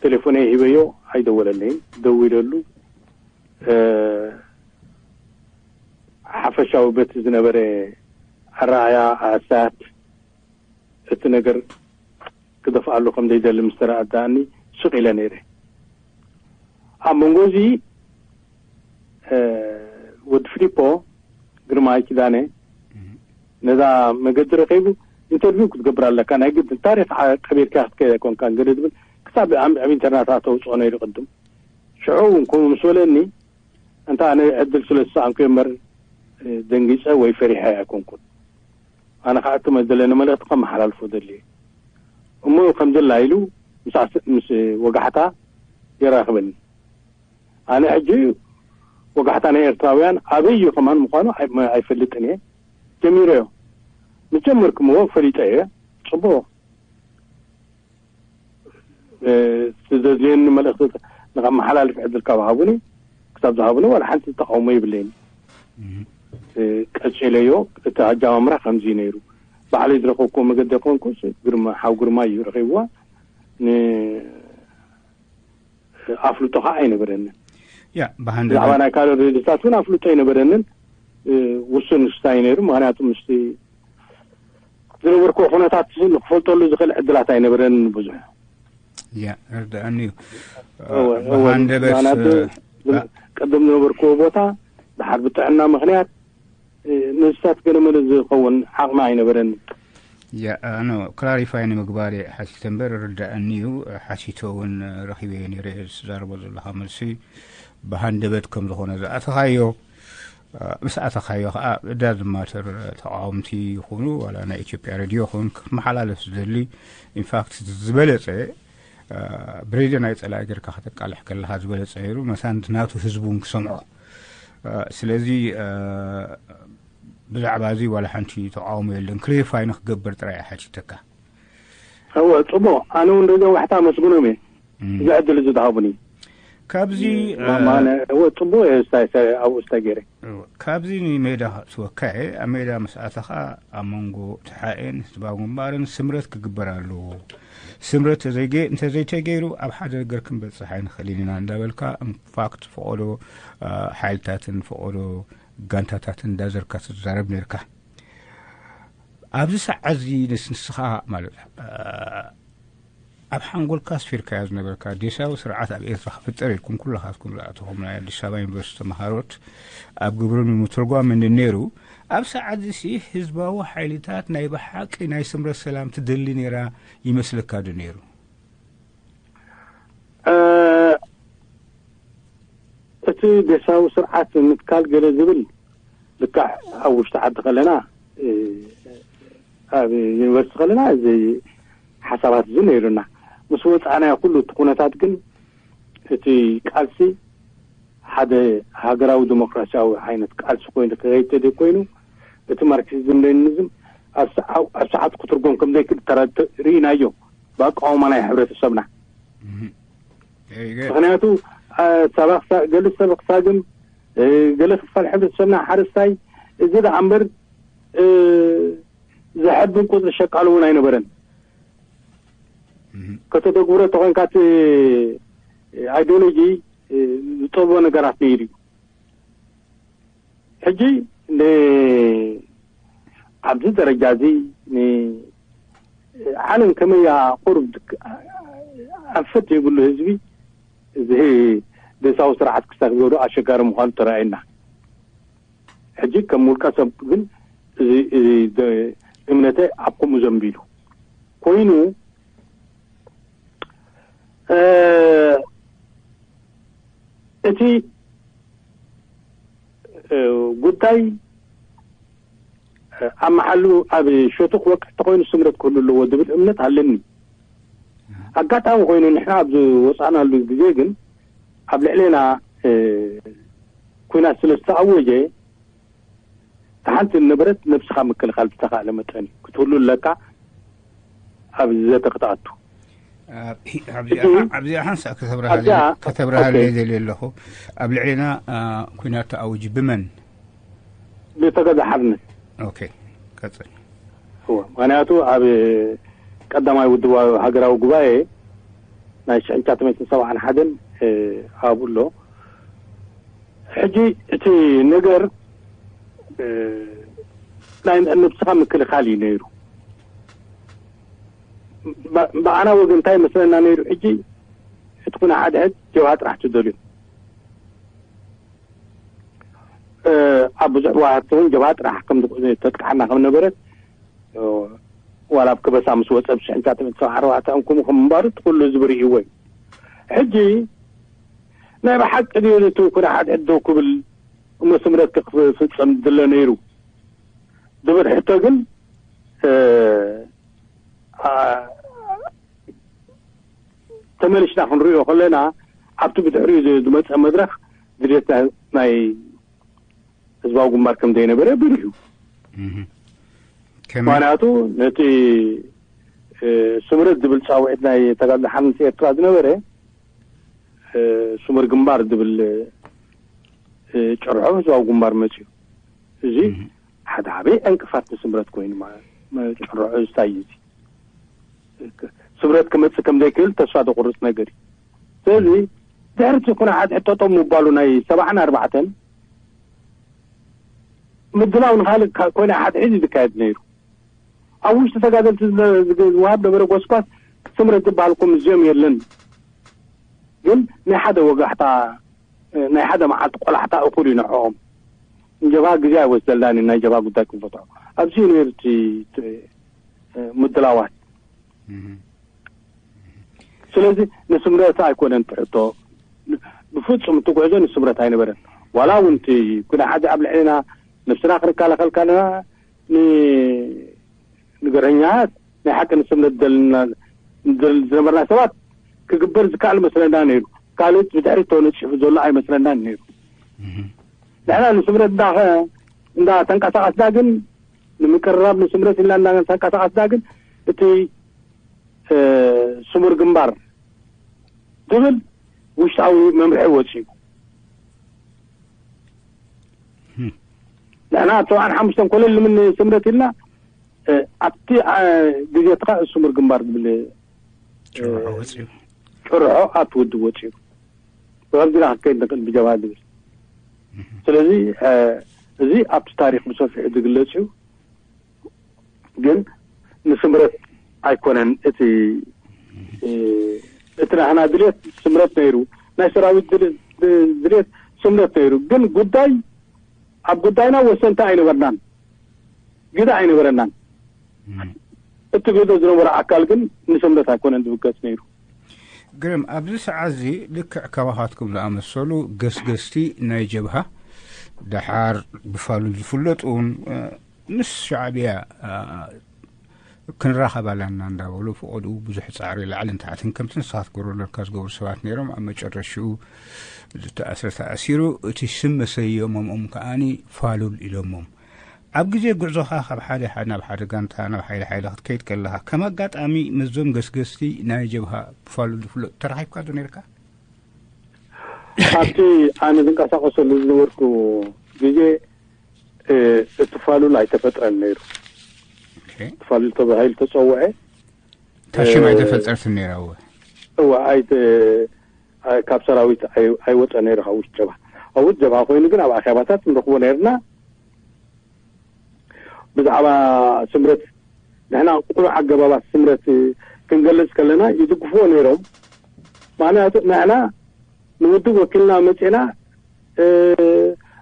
ቴሌፎነይ ሂበዮ፣ ኣይደወለለይን። ደዊለሉ፣ እ፣ ሓፈሻዊ በቲ ዝነበረ ኣረኣእያ፣ ኣሳት እቲ ነገር ክደፍኣሉ ከም ዘይደሊ ምስ ተረኣዳእኒ ስቕ ኢለ ነይረ። ኣብ መንጎ እዚ፣ እ፣ ወዲ ፊሊፖ ግርማይ ኪዳነ እም። ነዛ መገዲ ረኺቡ ኢንተርቪው ክትገብር ኣለካ፣ ናይ ግድን ታሪኽ ዓ-፣ ቀቢርካ ክትከይድ ኣይኮንካን ገለ ዝብል ክሳብ ኣብ፣ ኣብ ኢንተርናት ተውፅኦ ነይሩ ቅድም። ሽዑ እውን ከምኡ ምስ በለኒ፣ እንታ ኣነ ዕድል ስለ ዝሰኣንኩ እየ እምበር፣ እ፣ ደንጊፀ ወይ ፈሪሐ ኣይኮንኩን። ኣነ ከኣቱ መደለኒ መልእኽቲ ከመሓላልፎ ደልየ እሞ ከምዚ ላ ኢሉ ምስ ኣስ- ምስ ወጋሕታ የራኽበኒ። ኣነ ሕጂ ወጋሕታ ናይ ኤርትራውያን ኣበይ እዩ ከማን ምዃኑ ኣይ- ኣይፈልጥን እየ። ጀሚረዮ ምስ ጀመርኩምዎ ፈሊጠ እየ። ጽቡቕ እ፣ እቲ ዘድልየኒ መልእኽቲ ንኸመሓላልፍ ዕድል ካብ ሃቡኒ ክሳብ ዝሃቡኒ ዋላ ሓንቲ ተቃውሞ ይብለይን። እ፣ ቀጺለዮ። እቲ ኣጀማምራ ከምዚ እዩ ነይሩ። ባዕለይ ዝረኸብኩዎ መገዲ ኮንኩስ ግርማ ሓው ግርማ እዩ ረኺብዋ። ን ኣፍልጦ ከዓ ኣይነበረንን። ያ ብሃንደ ብዛዕባ ናይ ካልኦት ሬድዮታት እውን ኣፍልጦ ኣይነበረንን። እ፣ ውሱን ክስታይ ነይሩ። ምክንያቱ ምስቲ ዝነበርኩ ኩነታት ንክፈልጠሉ ዝኽእል ዕድላት ኣይነበረንን ብዙሕ። ያ ርድኣኒ እዩ። እወ፣ እወ፣ ብሃንደበት ምክንያቱ ቅድም ዝነበርኩዎ ቦታ ድሓር ብጥዕና ምክንያት፣ እ፣ ንስታት ገለመለ ዝኸውን ዓቕሚ ኣይነበረንን። ያ ኣነ ክላሪፋይ ንምግባር እየ ሓቲተ እምበር ርዳእኒ እዩ። ሓቲተ እውን ረኺበ ነይረ። ዝዛረቦ ዘለኻ መልሲ ብሃንደበት ከም ዝኾነ ዝኣተኻዮ፣ ምስ ኣተኻዮ ከዓ እዳ ዝማተር ተቃወምቲ ይኹኑ ዋላ ናይ ኢትዮጵያ ሬድዮ ይኹን ክመሓላለፍ ዝደሊ ኢንፋክት ዝበለፀ ብሬድዮ ናይ ፀላኢ ጌርካ ከተቃልሕ ከለካ ዝበለፀ ነይሩ። መሳንት ናቱ ህዝቡ እውን ክሰምዖ። ስለዚ ብዛዕባ እዚ ዋላ ሓንቲ ተቃውሞ የለን። ክሊሪፋይ ንክገብር ጥራይ ሓቲተካ። እወ፣ ጽቡቕ። ኣነ እውን ርግኦ ዋሕታ ኣመስግኖም እየ። እዚ ዕድል እዚ ዝሃቡኒ። ካብዚ እወ፣ ጽቡቕ እየ። ስታይ ኣብኡ ስታይ ገይረ። ካብዚ ንሜዳ ክትወካ እየ። ኣብ ሜዳ ምስ ኣተኻ ኣብ መንጎ ተሓኤን ህዝባዊ ግንባርን ስምረት ክግበር ኣለዎ። ስምረት ተዘይገ- እንተዘይተገይሩ ኣብ ሓደ ነገር ክንበፅሕ ኣይንኽእልን ኢና እንዳበልካ ኢንፋክት ፈቐዶ ሓይልታትን ፈቐዶ ጋንታታትን እንዳዘርካ ትዛረብ ነርካ። ኣብዚ ሰዓት እዚ ንስንስኻ ማለት ኣብ ሓንጎልካ ኣስፊርካዮ ዝነበርካ ዴሳዊ ስርዓት ኣብ ኤርትራ ክፍጠር ኢልኩም ኩለኻትኩም ዝኣተኹም ናይ ኣዲስ ኣበባ ዩኒቨርሲቲ ተምሃሮት ኣብ ግብርን ምትርጓምን ነይሩ። ኣብ ሰዓት እዚ ህዝባዊ ሓይልታት ናይ ብሓቂ ናይ ስምረት ሰላም ትደሊ ነይራ ይመስለካ ዶ ነይሩ? እቲ ዴሳዊ ስርዓት ምትካል ገለ ዝብል ልክዕ ኣብ ውሽጢ ዓዲ ከለና ኣብ ዩኒቨርሲቲ ከለና እዚ ሓሳባት እዚ ነይሩና። ምስ ወፃእናዮ ኩሉ እቲ ኩነታት ግን እቲ ቃልሲ ሓደ ሃገራዊ ዲሞክራሲያዊ ዓይነት ቃልሲ ኮይኑ ክኸይድ ተደይ ኮይኑ እቲ ማርክሲዝም ሌኒኒዝም ኣብ ሰዓቱ ክትርጎም ከም ዘይክእል ርኢናዮ ብኣቃውማ ናይ ሕብረተሰብና። ምክንያቱ ገለ ሰብ ክሳግም፣ ገለ ክፋል ሕብረተሰብና ሓረስታይ፣ እዚ ደኣ እምበር ዘሐብን ቁፅሪ ሸቃሎ እውን ኣይነበረን። ከተተግብሮ ተኾይንካ እቲ ኣይዲዮሎጂ ዝጠልቦ ነገራት ነይሩ እዩ። ሕጂ ኣብዚ ደረጃ እዚ ዓለም ከመያ ቁሩብ ኣንፈት ዘይብሉ ህዝቢ እዚ ዴሳዊ ስርዓት ክሳብ ዝወዶ ኣሸጋሪ ምዃኑ ተረኣየና። ሕጂ ከም ውልቀ ሰብ ግን እዚ እምነተ ኣብ ከምኡ ዘንቢሉ ኮይኑ እቲ ጉዳይ ኣብ መሓሉ ኣብ ሸቱ ክወቅዕ ተኮይኑ ስምረት ክህሉ ኣለዎ ዝብል እምነት ኣለኒ። ኣጋጣሚ ኮይኑ ንሕና ኣብ ዝወፃእናሉ ግዜ ግን ኣብ ልዕሌና ኩናት ስለ ዝተኣወጀ ሓንቲ ነበረት ነብስኻ ምክልኻል ዝተኻእለ መጠን እዩ ክትህሉ ኣለካ። ኣብ ዘተ ክትኣቱ ኣብዚኣ ሓንሳእ ከተብርሃለይ ዘልየ ኣለኹ። ኣብ ልዕሌና ኩናት ተኣውጅ ብመን? ብተገዛ ሓርነት። ቀፅል። ምክንያቱ ኣብ ቀዳማይ ውድባዊ ሃገራዊ ጉባኤ ናይ ሽሕን ትሽዓተ ሚእትን ሰብዓን ሓደን ኣብኡ ኣሎ። ሕጂ እቲ ነገር ናይ ነብስኻ ምክልኻል እዩ ነይሩ። ብኣና ወገን እንታይ መስለና ነይሩ? ሕጂ እቲ ኩነ ሓድሕድ ጀብሃ ጥራሕ ትደልዩ ኣብ ብዙሕ ዋህቲ እውን ጀብሃ ጥራሕ ከም ተጥቃሓና ከም ነበረት ዋላ ኣብ ከበሳ ምስ ወፀ ብሽሕንታት ሰብዓ ኣርባዕተ ከምኡ ከም ምንባሩ እቲ ኩሉ ህዝቢ ርእይዎ እዩ። ሕጂ ናይ ብሓቂ ድዩ እቲ ኩነ ሓድሕድ ደው ክብል እሞ ስምረት ክፍፀም ዝድለ ነይሩ ዝብል ሕቶ ግን እ፣ ኣ፣ ተመሊስና ክንሪኦ ከለና፣ ኣብቲ ብድሕሪኡ ዝ-፣ ዝመጸ መድረኽ ድሌት ናይ፣ ናይ ህዝባዊ ግንባር ከም ዘይነበረ ብሩህ እዩ። እህ። ከመይ? ምኽንያቱ ነቲ፣ እ፣ ስምረት ዝብል ጻውዒት ናይ ተጋድሎ ሓርነት ኤርትራ ዝነበረ፣ እ፣ ስሙር ግንባር ዝብል፣ እ፣ ጭርሖ ህዝባዊ ግንባር መጽዩ። እዚ እህ። ሓደ ዓብዪ ዕንቅፋት ንስምረት ኮይኑ፣ ማ-፣ ማ-፣ ጭርሖ ዝታይ እዚ። ስምረት ክመጽእ ከም ዘይክእል ተስፋ ዘቑርጽ ነገር እዩ። ስለዚ ድሕሪ እቲ ኩነ ሓድሕድ ጠጠው ምባሉ ናይ ሰብዓን ኣርባዕተን ምድላው ንኻልእ ካ-፣ ኮይነ ሓድሕድ እዩ ዝካየድ ነይሩ። ኣብ ውሽጢ ተጋደልቲ ዝነ-፣ ዝግ-፣ ዝወሃብ ነበረ ጎስጓስ ስምረት ዝበሃል እኮ ሙዝየም የለን። ግን ናይ ሓደ ወጋሕታ፣ ናይ ሓደ መዓልቲ ቆላሕታ እኹል እዩ ንዕኦም። ንጀብሃ ግዜ ኣይወስደልናን እዩ ናይ ጀብሃ ጉዳይ ክንፈትሖ። ኣብዚ እዩ ነይሩ እቲ፣ እቲ፣ ምድላዋት። እህ። ስለዚ ንስምረት ኣይኮነን ትሕቶ። ብፍጹም እቲ ጉዕዞ ንስምረት ኣይነበረን። ዋላ እውን እቲ ኩነ ሓዚ ኣብ ልዕሌና ነብስና ክንከላኸል ከለና ን-፣ ንገርሀኛታት ናይ ሓቂ ንስምረት ደልና፣ ደል-፣ ዝነበርና ሰባት ክግበር ዝከኣል መስለና ነይሩ። ካልእ ብድሕሪት ተወነጺፉ ዘሎ ኣይመስለናን ነይሩ። እህ። ንሕና ንስምረት እንዳ-፣ እንዳ ተንቀሳቐስና ግን ንምቅርራብ ንስምረት ኢልና እንዳ ተንቀሳቐስና ግን እቲ፣ እ፣ ስሙር ግንባር ዝብል ውሽጣዊ መምርሒ ወጺኡ። እህ። ንሕና ኣብ ሰብዓን ሓሙሽተን ኮለል ምን ስምረት ኢልና፣ እ፣ ኣብቲ፣ እ፣ ግዜ እቲ ኸኣ ስሙር ግንባር ዝብል፣ እ፣ ጭርሖ ወጺኡ። ጭርሖ ኣብቲ ውድብ ወጺኡ። ብኸምዚ ኢና ክንከይድ ንኽእል ብጀብሃ ዝብል። እህ። ስለዚ፣ እ፣ እዚ ኣብቲ ታሪኽ ብሰፊሑ ዝግለጽ እዩ። ግን ንስምረት ኣይኮነን እቲ፣ እ፣ እቲ ናህና ድልየት ስምረት ነይሩ፣ ናይ ሰራዊት ድል-፣ ድልየት ስምረት ነይሩ። ግን ጉዳይ፣ ኣብ ጉዳይና ወሰንቲ ኣይነበርናን፣ ግደ ኣይነበረናን። እም። እቲ ግደ ዝነበረ ኣካል ግን ንስምረት ኣይኮነን ዝብገስ ነይሩ። ግርም፣ ኣብዚ ሰዓት እዚ ልክዕ ካባኻትኩም ዝኣመሰሉ ገስገስቲ ናይ ጀብሃ፣ ደሓር ብፋሉል ዝፍለጡ እውን፣ እ፣ ምስ ሻዕብያ፣ እ፣ ክንራኸብ ኣለና እንዳበሉ ፈቐድኡ ብዙሕ ጻዕሪ ላዕልን ታሕትን ከምቲ ንስኻ ትገብሮ ዘለካ ዝገብሩ ሰባት ነይሮም። ኣብ መጨረሽኡ ዝተኣስረ ተኣሲሩ፣ እቲ ስም መሰየሞምኦም ከኣኒ ፋሉል ኢሎሞም። ኣብ ግዜ ጉዕዞኻ ካብ ሓደ ሓ-፣ ናብ ሓደ ጋንታ፣ ናብ ሓይሊ ሓይሊ ክትከይድ ከለኻ፣ ከም ኣጋጣሚ ምስዞም ገስገስቲ ናይ ጀብሃ ብፋሉል ዝፍለጡ ተራኺብካ ዶ ነይርካ? ኣብቲ ኣነ ዝንቀሳቐሰሉ ዝነበርኩ ግዜ፣ እ፣ እቲ ፋሉል ኣይተፈጥረን ነይሩ። ኦኬ። እቲ ፋሉል ተባሂሉ ተጸውዐ። እታ ሽም እ፣ ኣይተፈልጠትን ነይራ፣ እወ። እወ፣ ኣይተ-፣ ኣይ-፣ ካብ ሰራዊት ኣይ-፣ ኣይወጸ ነይሩ፣ ካብ ውሽጢ ጀብሃ። ኣብ ውሽጢ ጀብሃ ኮይኑ ግን ኣብ ኣኼባታት ንረኽቦ ነይርና። ብዛዕባ ስምረት፣ ንሕና ቅኑዕ ኣገባባት ስምረት ክንገልጽ ከለና ይድግፍዎ ነይሮም። ምኽንያቱ ንሕና ንውድብ ወኪልና መጺእና፣ እ፣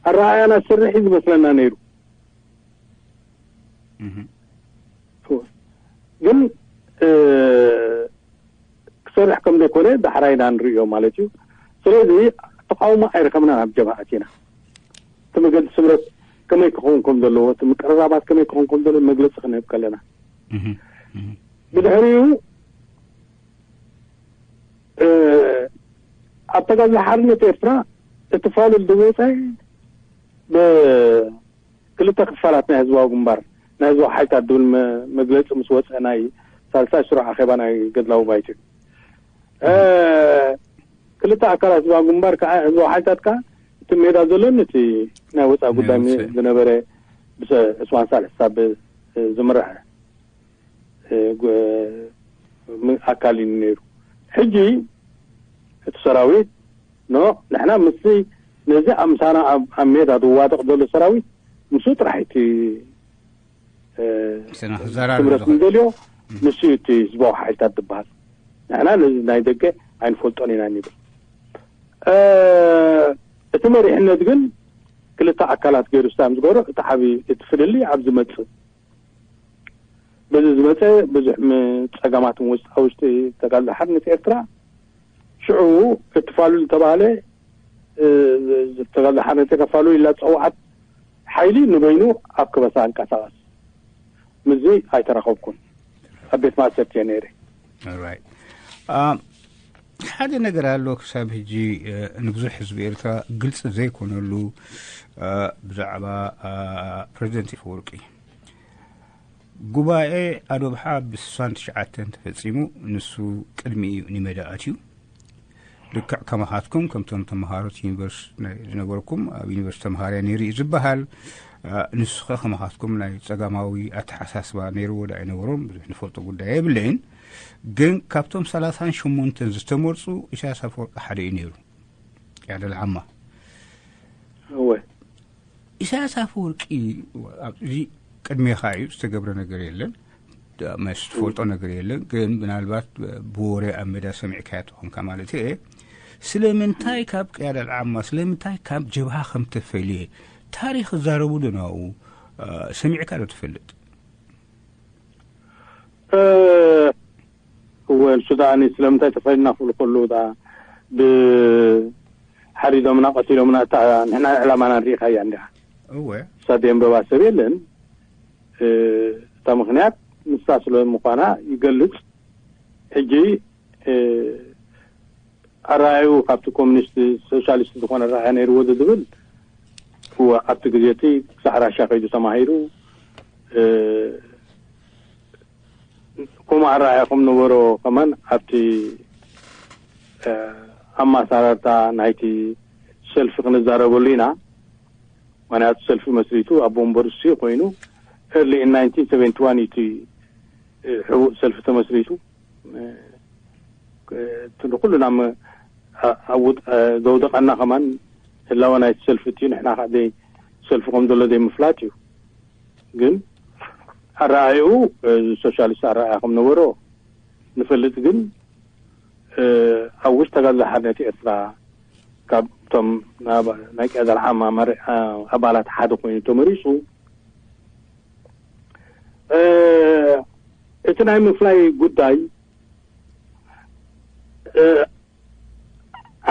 ኣረኣእያና ዝሰርሕ እዩ ዝመስለና ነይሩ። እህ። ግን፣ እ፣ ክሰርሕ ከም ዘይኮነ ዳሕራይ ኢና ንርእዮ ማለት እዩ። ስለዚ ተቃውሞ ኣይረኸብናን ኣብ ጀብሃ ኣቲና። እቲ መገዲ ስምረት ከመይ ክኸውን ከም ዘለዎ፣ እቲ ምቅርራባት ከመይ ክኸውን ከም ዘለዎ መግለጺ ክንህብ ከለና። እህ፣ እህ። ብድሕሪኡ፣ እ፣ ኣብ ተጋድሎ ሓርነት ኤርትራ እቲ ፋሉል ዝወጸ ብ-፣ ክልተ ክፋላት ናይ ህዝባዊ ግንባር፣ ናይ ህዝባዊ ሓይልታት ዝብል መ-፣ መግለጺ ምስ ወጸ ናይ ሳልሳይ ስሩዕ ኣኼባ ናይ ገድላዊ ባይቶ እዩ። እ፣ ክልተ ኣካላት ህዝባዊ ግንባር ከዓ፣ ህዝባዊ ሓይልታት ከዓ እቲ ሜዳ ዘሎን እቲ ናይ ወጻኢ ናይ ጉዳይ ወጻኢ። ዝነበረ ብሰ-፣ ዑስማን ሳልሕ ሳብ ዝምራሕ፣ እ፣ ግ-፣ ም-፣ ኣካል እዩ ነይሩ። ሕጂ እቲ ሰራዊት፣ ኖ፣ ንሕና ምስቲ ነዚ ኣምሳና ኣብ፣ ኣብ ሜዳ ዝዋደቕ ዘሎ ሰራዊት ምስኡ ጥራሕ እቲ፣ እ፣ ምስና ክዘራረብ ስምረት ዝኽእል። ንደልዮ፣ እም። ንሱ እዩ እቲ ህዝባዊ ሓይልታት ዝበሃል። ንሕና ነዚ ናይ ደገ ኣይንፈልጦን ኢና ንብል። እ፣ እቲ መሪሕነት ግን ክልተ ኣካላት ገይሩ ስታም ዝገብሮ፣ እቲ ዓቢ፣ እቲ ፍልልይ ኣብ ዝመጽእ በዚ ዝመጸ ብዙሕ ም-፣ ጸገማት ውስጣ ውሽጢ ተጋድሎ ሓርነት ኤርትራ፣ ሽዑ እቲ ፋሉል ዝተባህለ፣ እ፣ ተጋድሎ ሓርነት ኤርትራ ፋሉል ኢላ ዝጸውዓት ሓይሊ ንበይኑ ኣብ ከበሳ ኣንቀሳቐስ። ምስዚ ኣይተራኸብኩን። ኣብ ቤት ማእሰርቲ እየ ነይረ። Alright. ሓደ ነገር ኣሎ ክሳብ ሕጂ ንብዙሕ ህዝቢ ኤርትራ ግልፂ ዘይኮነሉ፣ ብዛዕባ ፕሬዚደንት ኣፈወርቂ። ጉባኤ ኣዶብሓ ብ69 ተፈፂሙ። ንሱ ቅድሚ እዩ ኒመዳ ኣትዩ። ልክዕ ከማኻትኩም ከምቶም ተምሃሮት ዩኒቨርስ ዝነበርኩም፣ ኣብ ዩኒቨርስ ተምሃርያ ነይሩ እዩ ዝበሃል። ንስኸ ከማኻትኩም ናይ ፀጋማዊ ኣተሓሳስባ ነይርዎ ዶ ኣይነበሮን ብዙሕ ንፈልጦ ጉዳይ የብለይን። ግን ካብቶም 38 ዝተመርፁ ኢሳያስ ኣፈወርቂ ሓደ እዩ ነይሩ። ያደል ዓማ እወ ኢሳያስ ኣፈወርቂ ኣብዚ ቅድሜኻ እዩ፣ ዝተገብረ ነገር የለን፣ መስ ትፈልጦ ነገር የለን። ግን ምናልባት ብወሬ ኣብ ሜዳ ሰሚዕካያ ትኾንካ ማለት እየ። ስለምንታይ ካብ ቅያዳ ዓማ፣ ስለምንታይ ካብ ጀብሃ ከም ተፈልየ ታሪኽ ዛረቡ ዶ ናብኡ ሰሚዕካ ዶ ትፈልጥ? እወ ንሱ ደኣ ስለምንታይ ተፈሊና ክብል ከሉ ደኣ ብሓሪዶምና ቀቲሎምና እታ ንሕና ዕላማና ንሪኢኻያ እንዲኻ። እወ እሳ ደንበባ ሰብ የለን። እታ ምኽንያት ንሳ ስለ ምዃና ይገልጽ። ሕጂ ኣረኣዩ ካብቲ ኮሚኒስት ሶሻሊስት ዝኾነ ኣረኣያ ነይርዎ ዝብል እወ ኣብቲ ግዜ እቲ ክሳዕ ራሻ ከይዱ ተማሂሩ ከምኡ ኣረኣያ ከም ነበሮ ከማን ኣብቲ ኣማሳራርታ ናይቲ ሰልፊ ክንዛረበሉ ኢና። ምክንያቱ ሰልፊ መስሪቱ ኣብ ወንበር እሱ ኮይኑ early in nineteen seventy one እዩ እቲ ሕቡእ ሰልፊ ተመስሪቱ። እቲ ንኩሉ ናብ ዘውደቀና ከማን ህላወ ናይቲ ሰልፊ እቲ ንሕና ከዓ ሰልፊ ከም ዘሎ ዘይምፍላጥ እዩ። ግን ኣረኣዩ ሶሻሊስት ኣረኣያ ከም ነበሮ ንፈልጥ። ግን ኣብ ውሽጢ ተጋድሎ ሓርነት ኤርትራ ካብቶም ናይ ቅያዳ ዓማ ኣባላት ሓደ ኮይኑ ተመሪፁ። እቲ ናይ ምፍላይ ጉዳይ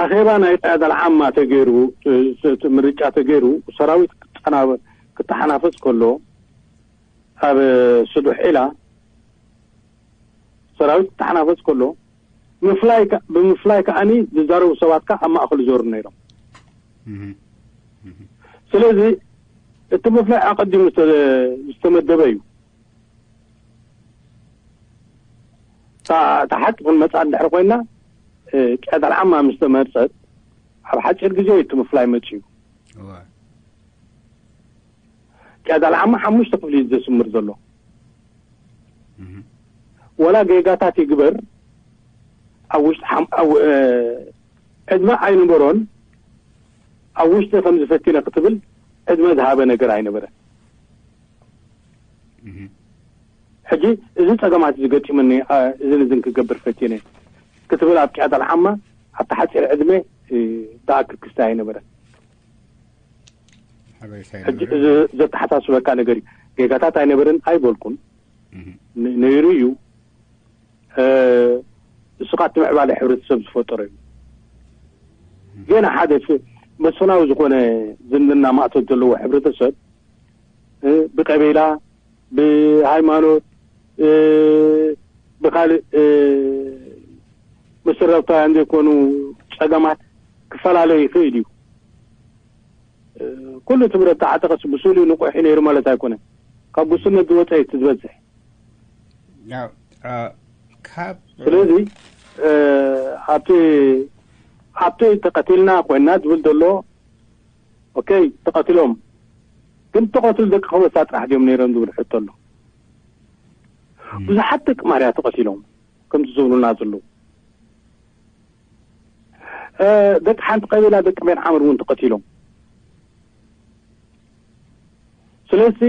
ኣኼባ ናይ ቅያዳ ዓማ ተገይሩ፣ ምርጫ ተገይሩ፣ ሰራዊት ክተሓናፈፅ ከሎ ኣብ ስዱሕ ዒላ ሰራዊት ክተሓናፈፅ ከሎ ምፍላይ ከ- ብምፍላይ ከዓኒ ዝዛረቡ ሰባት ከ ኣብ ማእከሉ ዞሩ ነይሮም። ስለዚ እቲ ምፍላይ ኣቐዲሙ ዝተ- ዝተመደበ እዩ። እታ እታ ሓቂ ክንመፃ እንድሕር ኮይና ቅያዳ ዓማ ምስ ተመርፀት ኣብ ሓፂር ግዜ እዩ እቲ ምፍላይ መፅዩ። ቅያዳ ዓማ ሓሙሽተ ክፍሊ እዩ ዘስምር ዘሎ። ወላ ጌጋታት ይግበር ኣብ ውሽጢ ሓም- ኣብ- እ፣ ዕድመ ኣይነበሮን። ኣብ ውሽጢ ከም ዝፈቲነ ክትብል ዕድመ ዝሃበ ነገር ኣይነበረን። ሕጂ እዚ ፀገማት ዝገጢሙኒ እ፣ እዝን እዝን ክገብር ፈቲነ ክትብል ኣብ ቅያዳ ዓማ ኣብቲ ሓፂር ዕድመ እ፣ ዝኣክል ክስታይ ኣይነበረን። ሕጂ እዚ ዘተሓሳስበካ ነገር እዩ። ጌጋታት ኣይነበርን ኣይበልኩን። ን- ነይሩ እዩ። እ፣ እሱ ከዓ እቲ ምዕባለ ሕብረተሰብ ዝፈጠሮ እዩ። ገና ሓደ ፍ- መስፍናዊ ዝኾነ ዝምድና ማእቶት ዘለዎ ሕብረተሰብ እ፣ ብቀቤላ፣ ብሃይማኖት፣ እ፣ ብካልእ እ፣ መሰረታውያን ዘይኮኑ ፀገማት ክፈላለ ይኽእል እዩ። ኩሉ እቲ ብረት ተዓጠቐስ ብስእሉ ንቑሕ እዩ ነይሩ ማለት ኣይኮነን። ካብ ጉስነት ዝወፀ እዩ እቲ ዝበዝሕ። ያው ካብ ስለዚ ኣብቲ ኣብቲ ተቐቲልና ኮይና ዝብል ዘሎ ኦኬ፣ ተቐቲሎም ግን ተቐትሉ ደቂ ከበሳ ጥራሕ ድዮም ነይሮም ዝብል ሕቶ ኣሎ። ብዙሓት ደቂ ማርያ ተቐቲሎም ከምቲ ዝብሉና ዘለዉ ደቂ ሓንቲ ቀቢላ ደቂ ቤን ዓምር እውን ተቐቲሎም። ስለዚ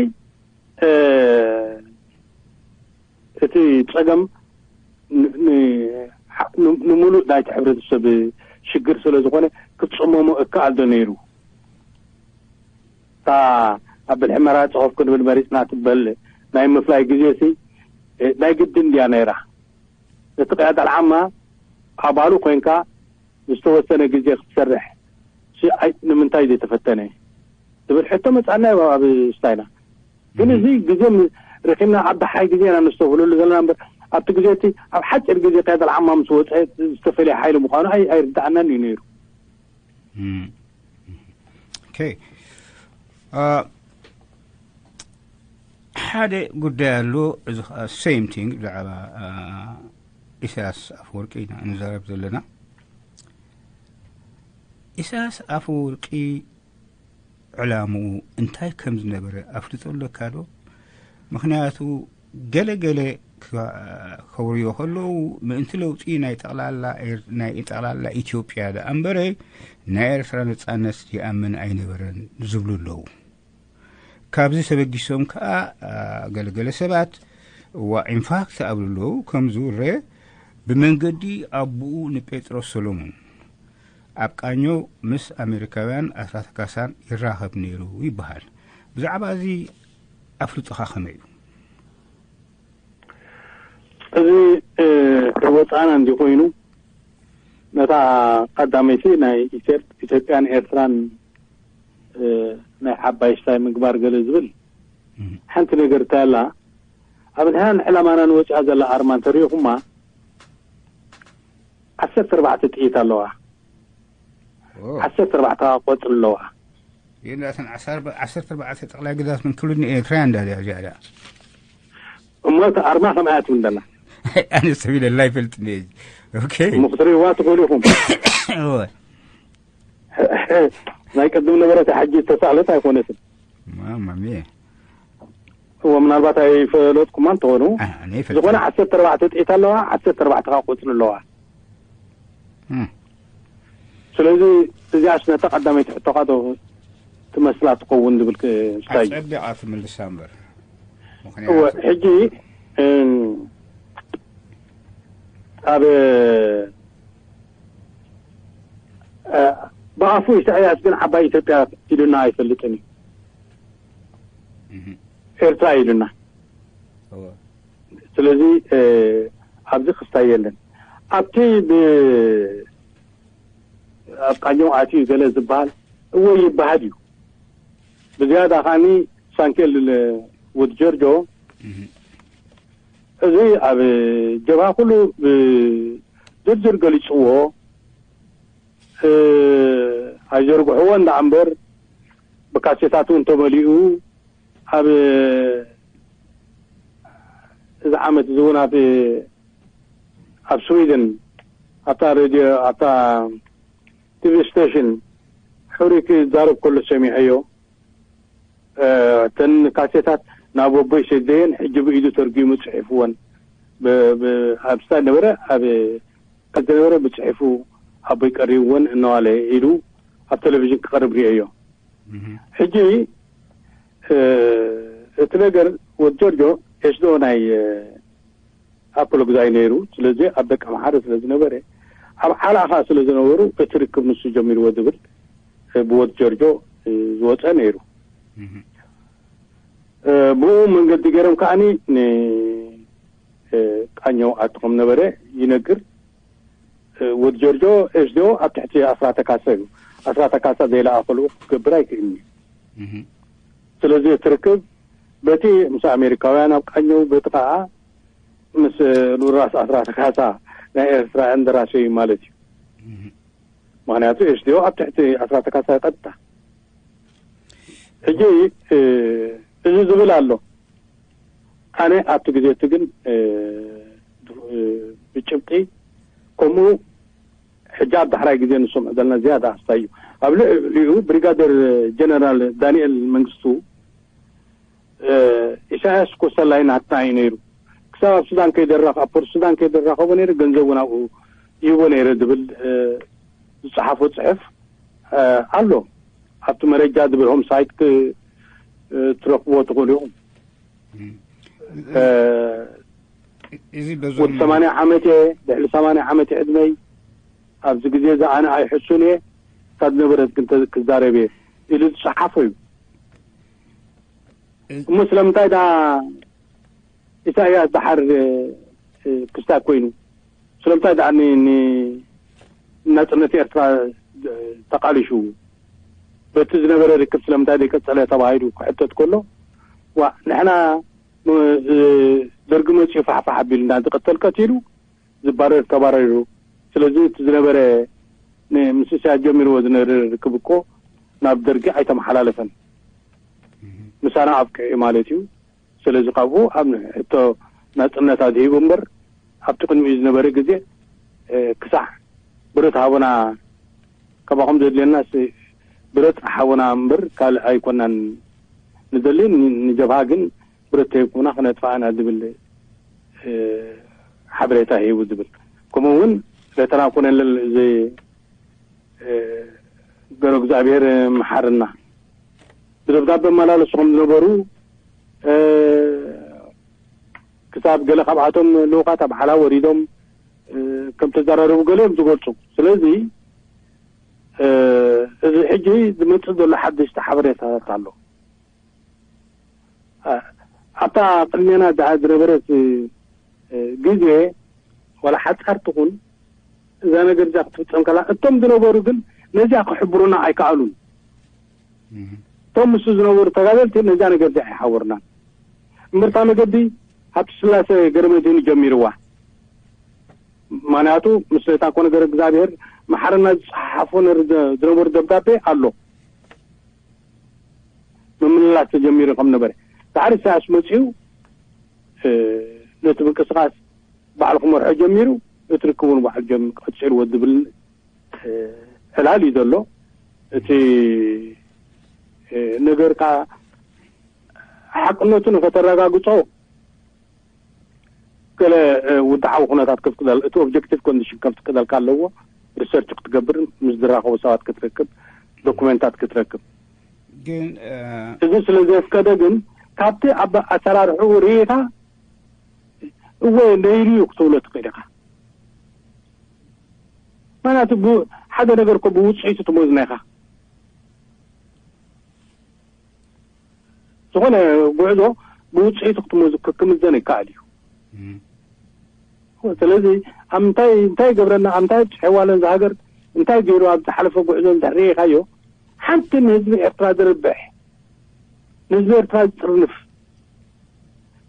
እቲ ፀገም ንምሉእ ናይቲ ሕብረተሰብ ሽግር ስለ ዝኾነ ክትፅመሞ እከኣል ዶ ነይሩ? እታ ኣብ ብልሒ መራ ፅሑፍ ክንብል መሪፅና ትበል ናይ ምፍላይ ግዜ ሲ ናይ ግድን ድያ ነይራ? እቲ ቅያዳ ዓማ ኣባሉ ኮይንካ ዝተወሰነ ግዜ ክትሰርሕ ሲ ኣይ ንምንታይ ዘይተፈተነ ትብል ሕቶ መፃና እዩ ኣብ ስታይና። ግን እዚ ግዜ ም- ረኺብና ኣብ ደሓይ ግዜ ኢና ነስተብህለሉ ዘለና እምበር፣ ኣብቲ ግዜ እቲ ኣብ ሓፂር ግዜ ቀይድ ኣልዓማ ምስ ወፀ ዝተፈለየ ሓይሊ ምዃኑ ኣይ-፣ ኣይርድኣናን እዩ ነይሩ። እም። ኦኬ። አ፣ ሓደ ጉዳይ ኣሎ፣ እዚ ኸዓ ሴም ቲንግ ብዛዕባ፣ አ፣ ኢሳያስ ኣፈወርቂ ኢና ንዛረብ ዘለና። ኢሳያስ ኣፈወርቂ ዕላምኡ እንታይ ከም ዝነበረ ኣፍልጦ ኣለካ ዶ? ምኽንያቱ ገለ ገለ ክኸውርዮ ከለዉ ምእንቲ ለውጢ ናይ ጠቕላላ ኤር-፣ ናይ ጠቕላላ ኢትዮጵያ ደኣ እምበረ ናይ ኤርትራ ነጻነት ይኣምን ኣይነበረን ዝብሉ ኣለዉ። ካብዚ ተበጊሶም ከኣ፣ አ፣ ገለገለ ሰባት፣ እዋ፣ ኢንፋክት ኣብሉ ኣለዉ፣ ከም ዝውረ ብመንገዲ ኣቦኡ ንጴጥሮስ ሰሎሞን ኣብ ቃኘው ምስ ኣሜሪካውያን ኣስራተ ካሳን ይራኸብ ነይሩ ይበሃል። ብዛዕባ እዚ ኣፍልጦኻ ከመይ እዩ? እዚ፣ እ፣ ወጻእና እንዲ ኮይኑ፣ ነታ ቀዳመይቲ ናይ ኢትዮ-፣ ኢትዮጵያን ኤርትራን፣ እ፣ ናይ ዓባይ ስታይ ምግባር ገለ ዝብል እም። ሓንቲ ነገር እንታይ ኣላ? ኣብ ንሕና ንዕላማና ንወጽኣ ዘላ ኣርማ እንተሪኢኹማ፣ ዓሰርተ ኣርባዕተ ጥይት ኣለዋ። ኦ። ዓሰርተ ኣርባዕተ ቆጽሊ ኣለዋ። ይህን ራእተን ዓሰርተ ኣርባዕተ ጠቕላይ ግዛት ምን ክልል ኤርትራ እንዳ ድያ ዝያዳ። እሞ እቲ ኣርማ ከምኣ ትብል ዘላ። ኣነ ሰብ ኢለ ላ ይፈልጥ እንደ። ኦኬ። እሞ ክትርእይዋ ትኽእሉ ኢኹም። እወ። ናይ ቅድም ነበረት ሕጂ ዝተሳእለት ኣይኮነትን። ማማ ሚየ። እዎ፣ ምናልባት ኣይፈለጥኩማን ትኾኑ። ኣነ ኣይፈልጥን። ዝኾነ ዓሰርተ ኣርባዕተ ጥይት ኣለዋ፣ ዓሰርተ ኣርባዕተ ካ ቆጽሊ ኣለዋ። እም። ስለዚ እዚኣስ ነታ ቀዳመይቲ ሕቶኻ ዶ ትመስላ ትኸውን ዝብል ክ-፣ ስታይ እዩ። ኣጸቢቓ ትምልሳ እምበር። ምኽንያቱ እወ፣ ሕጂ፣ እም፣ ኣብ፣ እ፣ ብኣፉ ኢሳያስ ግን ዓባይ ኢትዮጵያ ኢሉና ኣይፈልጥን እዩ። እህ። ኤርትራ ኢሉና። እወ። ስለዚ፣ እ፣ ኣብዚ ክስታይ የለን። ኣብቲ ብ-፣ ኣብ ቃኘው ኣትዩ ገለ ዝበሃል፣ እወ ይበሃል እዩ። ብዝያዳ ኸኣኒ ሳንኬል ወዲ ጀርጆ፣ እህ። እዚ ኣብ ጀብሃ ኩሉ ብዝርዝር ገሊጽዎ፣ እ፣ ኣይዘርግሕዎ እንዳ እምበር፣ ብካሴታት እውን ተመሊኡ፣ ኣብ እዚ ዓመት እዚ እውን ኣብ፣ ኣብ ስዊድን፣ ኣብታ ሬድዮ፣ ኣብታ ቲቪ ስቴሽን፣ ሕሩይ ክዛረብ ከሎ ሰሚዐዮ። እ፣ እተን ካሴታት ናብ ኣቦይ ሰደየን ሕጂ ብኢዱ ተርጊሙ ጽሒፍወን። ብ-፣ ብ-፣ ኣብ ስታድ ነበረ፣ ኣብ፣ ኣብ ዝነበረ ብጽሒፉ ኣቦይ ቀሪብወን እናዋለ ኢሉ ኣብ ቴሌቪዥን ክቐርብ ርእየዮ። እህ። ሕጂ፣ እ፣ እቲ ነገር ወዲ ጆርጆ ኤስዶ ናይ፣ እ፣ ኣፖሎግዛይ ነይሩ። ስለዚ ኣብ ደቀ መሓረ ስለ ዝነበረ፣ ኣብ ዓላኻ ስለ ዝነበሩ እቲ ርክብ ንሱ ጀሚርዎ ዝብል፣ እ፣ ብወዲ ጆርጆ፣ እ፣ ዝወጸ ነይሩ። እህ። እ፣ ብኡ መንገዲ ገይሮም ከኣኒ ን-፣ እ፣ ቃኘው ኣቲ ከም ነበረ ይነግር። እ፣ ወዲ ጆርጆ ኤስዶ ኣብ ትሕቲ ኣስራተ ካሳ እዩ። ኣስራተ ካሳ ዘይለኣኸሉ ክገብር ኣይክእልን እዩ። እህ። ስለዚ እቲ ርክብ በቲ ምስ ኣሜሪካውያን ኣብ ቃኘው፣ በቲ ከኣ ምስ ልኡል ራስ ኣስራተ ካሳ ናይ ኤርትራ እንደራሴ እዩ ማለት እዩ። እህ። ምኽንያቱ ኤስዲኦ ኣብ ትሕቲ ኣስራተ ካሳ ቀጥታ። ሕጂ፣ እ፣ እዚ ዝብል ኣሎ። ኣነ ኣብቲ ግዜ እቲ ግን፣ እ፣ እ፣ ብጭብጢ ከምኡ ሕጂ ኣብ ዳሕራይ ግዜ ንሰምዖ ዘለና ዝያዳ ኣስታይ እዩ። ኣብ ልዕሊኡ ብሪጋደር ጀነራል ዳንኤል መንግስቱ፣ እ፣ ኢሳያስ እኮ ሰላይ ናትና እዩ ነይሩ። ክሳብ ኣብ ሱዳን ከይደራኸ-፣ ኣብ ፖርት ሱዳን ከይደራኸቦ ነይሩ፣ ገንዘቡ ናብኡ ይህቦ ነይረ ዝብል፣ እ፣ ዝጸሓፎ ጽሑፍ፣ እ፣ ኣሎ። ኣብቲ መረጃ ዝብል ሆም ሳይት ክ-፣ እ፣ ትረኽብዎ ትኽእሉ ኢኹም። እም። እ፣ እዚ በዞም ወዲ ሰማንያ ዓመት እየ፣ ልዕሊ ሰማንያ ዓመት እየ ዕድመይ። ኣብዚ ግዜ እዚ ኣነ ኣይሕሱን እየ፣ እታ ዝነበረት ግን ተ-፣ ክዛረብ እየ ኢሉ ዝጸሓፎ እዩ። እዝ- እሞ ስለምንታይ ደኣ ኢሳያስ ደሓር፣ እ፣ ክስታይ ኮይኑ? ስለምንታይ ደኣ ን-፣ ን-፣ ናጽነት ኤርትራ ተቃሊሹ? በቲ ዝነበረ ርክብ ስለምንታይ ዘይቀጸለ ተባሂሉ ክሕተት ከሎ፣ ዋ፣ ንሕና ደርጊ መፅኡ ፋሕፋሕ ኣቢሉ እንዳዝቐተል ቀቲሉ፣ ዝባረር ተባረሩ። ስለዚ እቲ ዝነበረ ምስ ኢሳያስ ጀሚርዎ ዝነበረ ርክብ እኮ ናብ ደርጊ ኣይተመሓላለፈን፣ ምሳና ኣብቂዑ ማለት እዩ። ስለዚ ካብኡ ኣብ ሕቶ ናፅነት ኣድሂቡ እምበር ኣብቲ ቅድሚኡ ዝነበረ ግዜ ክሳዕ ብረት ሃቡና፣ ከማኹም ዘድልየና ብረት ሃቡና እምበር ካልእ ኣይኮናን ንደሊ። ንጀብሃ ግን ብረት ተይኩምና ክነጥፋእና ዝብል ሓበሬታ ሂቡ ዝብል። ከምኡ እውን ሌተና ኮሎኔል እዚ ገረ እግዚኣብሔር መሓርና ብደብዳበ መላለሱ ከም ዝነበሩ፣ ክሳብ ገለ ካብኣቶም ልኡኻት ኣብ ሓላ ወሪዶም ከም ተዘራረቡ ገለ እዮም ዝገልጹ። ስለዚ እዚ ሕጂ ዝመጽእ ዘሎ ሓደሽቲ ሓበሬታታት ኣሎ። ኣብታ ቅድሜና ዝነበረት ግዜ ዋላ ሓጻር ትኹን እዛ ነገር እዚኣ ክትፍጸም ከላ፣ እቶም ዝነበሩ ግን ነዚኣ ክሕብሩና ኣይከኣሉን። እቶም ምስ ዝነበሩ ተጋደልቲ ነዛ ነገር እዚኣ ኣይሓበሩናን። እምበርታ መገዲ ሃብተ ስላሴ ገረመድህን ጀሚርዋ። ምኽንያቱ ምስ ሌተና ኮሎኔል ገረ እግዚኣብሔር መሓርና ዝጸሓሓፎ ዝነበሩ ደብዳቤ ኣሎ። ምምልላስ ተጀሚሩ ከም ነበረ። ዳሕሪ ኢሳያስ መጺኡ ነቲ ምንቅስቃስ ባዕሉ ክመርሖ ጀሚሩ፣ እቲ ርክቡ ንባዕሉ ቀጺልዎ ዝብል ዕላል እዩ ዘሎ። እቲ ነገር ከኣ ሓቅነቱ ንኸተረጋግጾ ገለ ውድዓዊ ኩነታት ክፍቅደል፣ እቲ ኦብጀክቲቭ ኮንዲሽን ከም ትቅደልካ ኣለዎ። ሪሰርች ክትገብር፣ ምስ ዝራኸቡ ሰባት ክትረክብ፣ ዶኩመንታት ክትረክብ። ግን እዚ ስለ ዘፍቀደ ግን ካብቲ ኣብ ኣሰራርሕኡ ርኢኻ እወ ነይሩ እዩ ክትብሎ ትኽእል ኢኻ። ምክንያቱ ሓደ ነገር እኮ ብውፅኢቱ ትመዝኖ ኢኻ። ዝኾነ ጉዕዞ ብውፅኢቱ ክትመዝ ክምዘን ይከኣል እዩ። ስለዚ ኣብ ምንታይ እንታይ ይገብረና፣ ኣብ ምንታይ ኣብፅሕዋ ለዛ ሃገር፣ እንታይ ገይሩ ኣብ ዝሓለፈ ጉዕዞ እንድሕር ርኢኻዮ፣ ሓንቲ ንህዝቢ ኤርትራ ዝርብሕ፣ ንህዝቢ ኤርትራ ዝጥርንፍ፣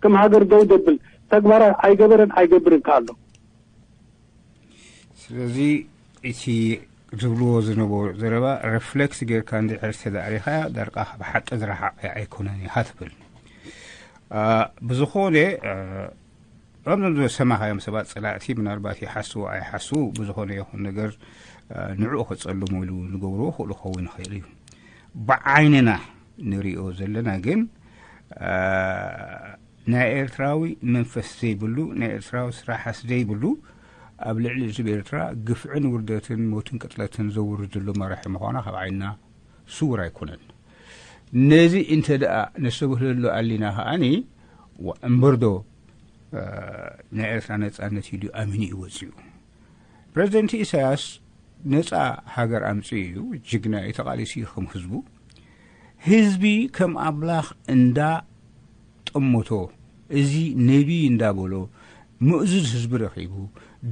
ከም ሃገር ደው ዘብል ተግባራት ኣይገበረን ኣይገብርን ከ ኣሎ። ስለዚ እቲ ዝብልዎ ዝነበሩ ዘረባ ሪፍሌክት ጌርካ እንድሕር ተዳእሪኻያ ዳርቃ ካብ ሓቂ ዝረሓቐ ኣይኮነን ኢኻ ትብል። ብዝኾነ እዞም ዝሰማኻዮም ሰባት ጸላእቲ ምናልባት ይሓስቡ ኣይሓስቡ ብዝኾነ ይኹን ነገር ንዕኡ ከጸልሙ ኢሉ ዝገብርዎ ክእሉ ክኸውን ይኽእል እዩ። ብዓይንና ንሪኦ ዘለና ግን ናይ ኤርትራዊ መንፈስ ዘይብሉ ናይ ኤርትራዊ ስራሓስ ዘይብሉ ኣብ ልዕሊ ህዝቢ ኤርትራ ግፍዕን ውርደትን ሞትን ቅጥለትን ዘውርድ ዘሎ መራሒ ምዃና ካብ ዓይንና ስውር ኣይኮነን። ነዚ እንተ ደኣ ነስተብህለሉ ኣሊና ከኣኒ እምበርዶ ናይ ኤርትራ ነጻነት ኢሉ ኣሚኑ እዩ ወጺኡ። ፕረዚደንት ኢሳያስ ነጻ ሃገር ኣምጺኡ እዩ። ጅግና እዩ፣ ተቓሊሱ እዩ ከም ህዝቡ። ህዝቢ ከም ኣምላኽ እንዳ ጠመቶ፣ እዚ ነቢይ እንዳበሎ ምእዙዝ ህዝቢ ረኺቡ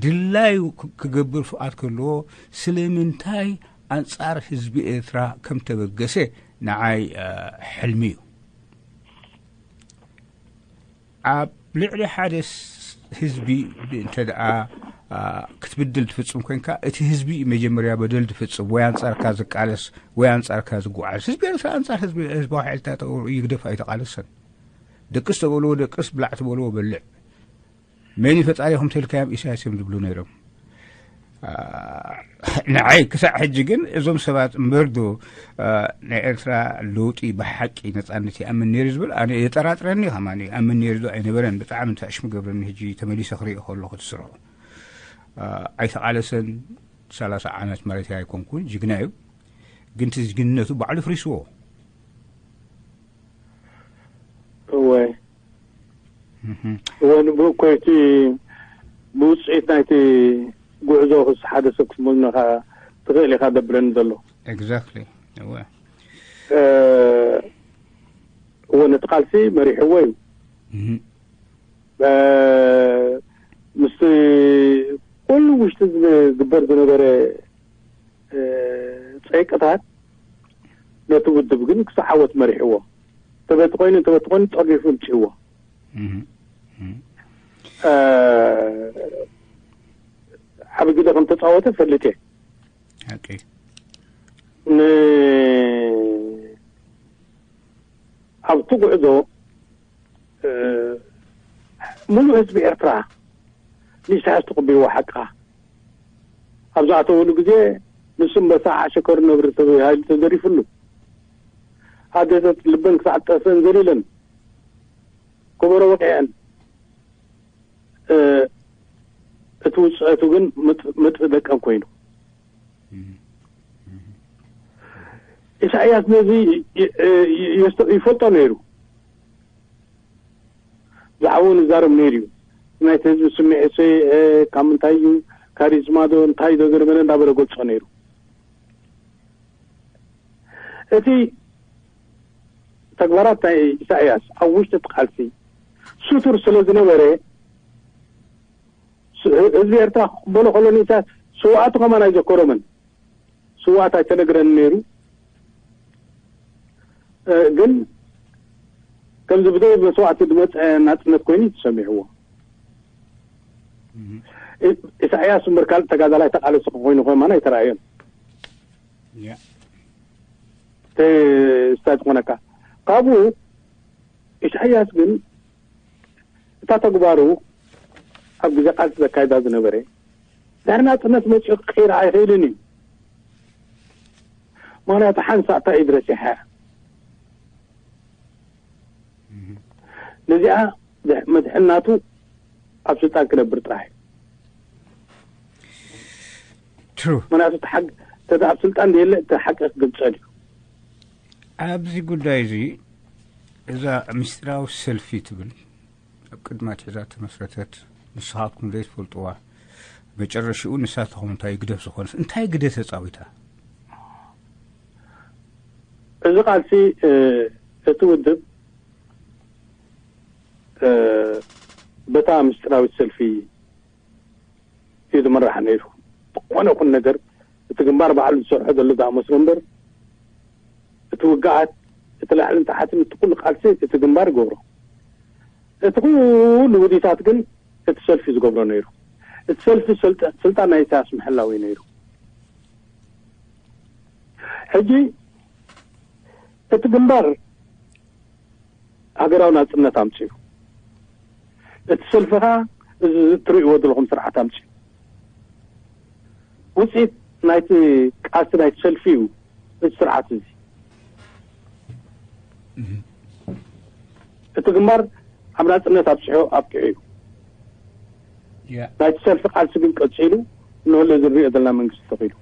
ድላዩ ክገብር ፍቓድ ከለዎ ስለምንታይ ኣንጻር ህዝቢ ኤርትራ ከም ተበገሰ ንዓይ ሕልሚ እዩ። ኣብ ልዕሊ ሓደ ህዝቢ እንተ ደኣ ክትብድል ትፍጽም ኮንካ እቲ ህዝቢ መጀመርያ በደል ዝፍጽም ወይ ኣንጻርካ ዝቃለስ ወይ ኣንጻርካ ዝጓዓዝ። ህዝቢ ኤርትራ ኣንጻር ህዝባዊ ሓይልታት ይግደፍ ኣይተቓለሰን። ደቅስ ተበልዎ ደቅስ፣ ብላዕ ተበልዎ በልዕ። መን እዩ ፈጣሪኹም ተልካዮም? ኢሳያስ እዮም ዝብሉ ነይሮም። ንዓይ ክሳዕ ሕጂ ግን እዞም ሰባት እምበርዶ ናይ ኤርትራ ለውጢ ብሓቂ ነጻነት ይኣምን ነይሩ ዝብል ኣነ የጠራጥረኒ። ከማን ይኣምን ነይሩ ዶ ኣይነበረን? ብጣዕሚ እንተሽሙ ገብረኒ ሕጂ ተመሊሰ ክሪኦ ከለኹ ትስርሑ ኣይተቓለሰን። ሰላሳ ዓመት ማለት ኣይኮንኩን ጅግና እዩ። ግን እቲ ጅግንነቱ ባዕሉ ፍሪስዎ። እወ እወ ንብኡ እኮ እቲ ብውፅኢት ናይቲ ጉዕዞ ክስ ሓደ ሰብ ክትመዝኖ ኢኻ ትኽእል ኢኻ ደብረኒ ዘሎ። ኤግዛክትሊ። እወ እወ ነቲ ቃልሲ መሪሕዎ እዩ። ምስቲ ኩሉ ውሽጢ ዝግበር ዝነበረ ፀይቅታት ነቲ ውድብ ግን ክሳብ ዓወት መሪሕዎ። ተበቲ ኮይኑ ተበቲ ኮይኑ ጠሪፉ ኣምፂእዎ። ዓብ ግደ ከም ተፃወተ ፈልጥ እየ። ኣብቲ ጉዕዞ ሙሉእ ህዝቢ ኤርትራ ንኢሳያስ ተቐቢልዎ ሓቅኻ ኣብ ዝኣተወሉ ግዜ፣ ንሱ እምበሳ ዓሸከሩ ነብሪ ተባሂሉ ተደሪፍሉ። ኣደታት ልበን ክሳዕ ጠፍእን ዘሊለን ከበሮ ወቂዐን፣ እቲ ውፅአቱ ግን ምጥ ደቀን ኮይኑ። ኢሳያስ ነዚ ይፈልጦ ነይሩ። ብዛዕባኡ ንዛረብ ነይሩ እዩ። ናይቲ ህዝቢ ስምዒት ሰ ካብ ምንታይ እዩ፣ ካሪዝማ ዶ እንታይ ዶ ገለ መለ እንዳበለ ገልጾ ነይሩ። እቲ ተግባራት ናይ ኢሳያስ ኣብ ውሽጢ እቲ ቃልሲ ስቱር ስለ ዝነበረ፣ ህዝቢ ኤርትራ ክቕበሎ ከሎ ንኢሳያስ ስውኣቱ ከማን ኣይዘከሮምን። ስውኣት ኣይተነግረን ነይሩ። ግን ከምዚ ብዘይ መስዋእቲ ዝመፀ ናፅነት ኮይኑ ተሰሚዕዎ። ኢሳያስ እምበር ካልእ ተጋዳላይ ተቃለሲ ኮይኑ ከማን ኣይተራእዮን። ስታይ ዝኾነካ ካብኡ ኢሳያስ ግን እታ ተግባሩ ኣብ ግዜ ቃልሲ ዘካይዳ ዝነበረ ድሕሪ ናፅነት መፂኡ ክቀይር ኣይኽእልን እዩ። ምክንያቱ ሓንሳእ እንታይ እዩ ዝረሲሐ? ነዚኣ መድሕናቱ ኣብ ስልጣን ክነብር ጥራሕ እዩ። ትሩ ምክንያቱ ተደ ኣብ ስልጣን የለ እቲ ሓቂ ክግልፀል እዩ። ኣብዚ ጉዳይ እዚ እዛ ምስጢራዊ ሰልፊ ትብል ኣብ ቅድማ ትሕዛ ተመስረተት ንስኻትኩም ዘይትፈልጥዋ መጨረሽኡ ንሳትኹም እንታይ ግደፍ ዝኾነት እንታይ ግደ ተፃዊታ? እዚ ቃልሲ እቲ ውድብ በታ ምስጢራዊት ሰልፊ እዩ ዝምራሕ ነይሩ። ዝኾነ ይኹን ነገር እቲ ግንባር ባዕሉ ዝሰርሖ ዘሎ ዝኣመስሎ እምበር እቲ ውግኣት እቲ ላዕልን ታሕትን እቲ ኩሉ ቃልሲ እቲ ግንባር ይገብሮ። እቲ ኩሉ ውዲታት ግን እቲ ሰልፊ ዝገብሮ ነይሩ። እቲ ሰልፊ ስልጣን ናይ ኢሳያስ ምሕላው እዩ ነይሩ። ሕጂ እቲ ግንባር ሃገራዊ ናፅነት ኣምፅኡ። እቲ ሰልፊ ከዓ እዚ ትርእይዎ ዘለኹም ስርዓት ኣምፅኡ። ውፅኢት ናይቲ ቃልሲ ናይቲ ሰልፊ እዩ። እቲ ስርዓት እዚ እቲ ግንባር ኣብ ናፅነት ኣብፅሑ ኣብቂዑ እዩ። ናይቲ ሰልፊ ቃልሲ ግን ቀፂሉ እንሆ እዚ ንሪኦ ዘለና መንግስቲ ተኺሉ።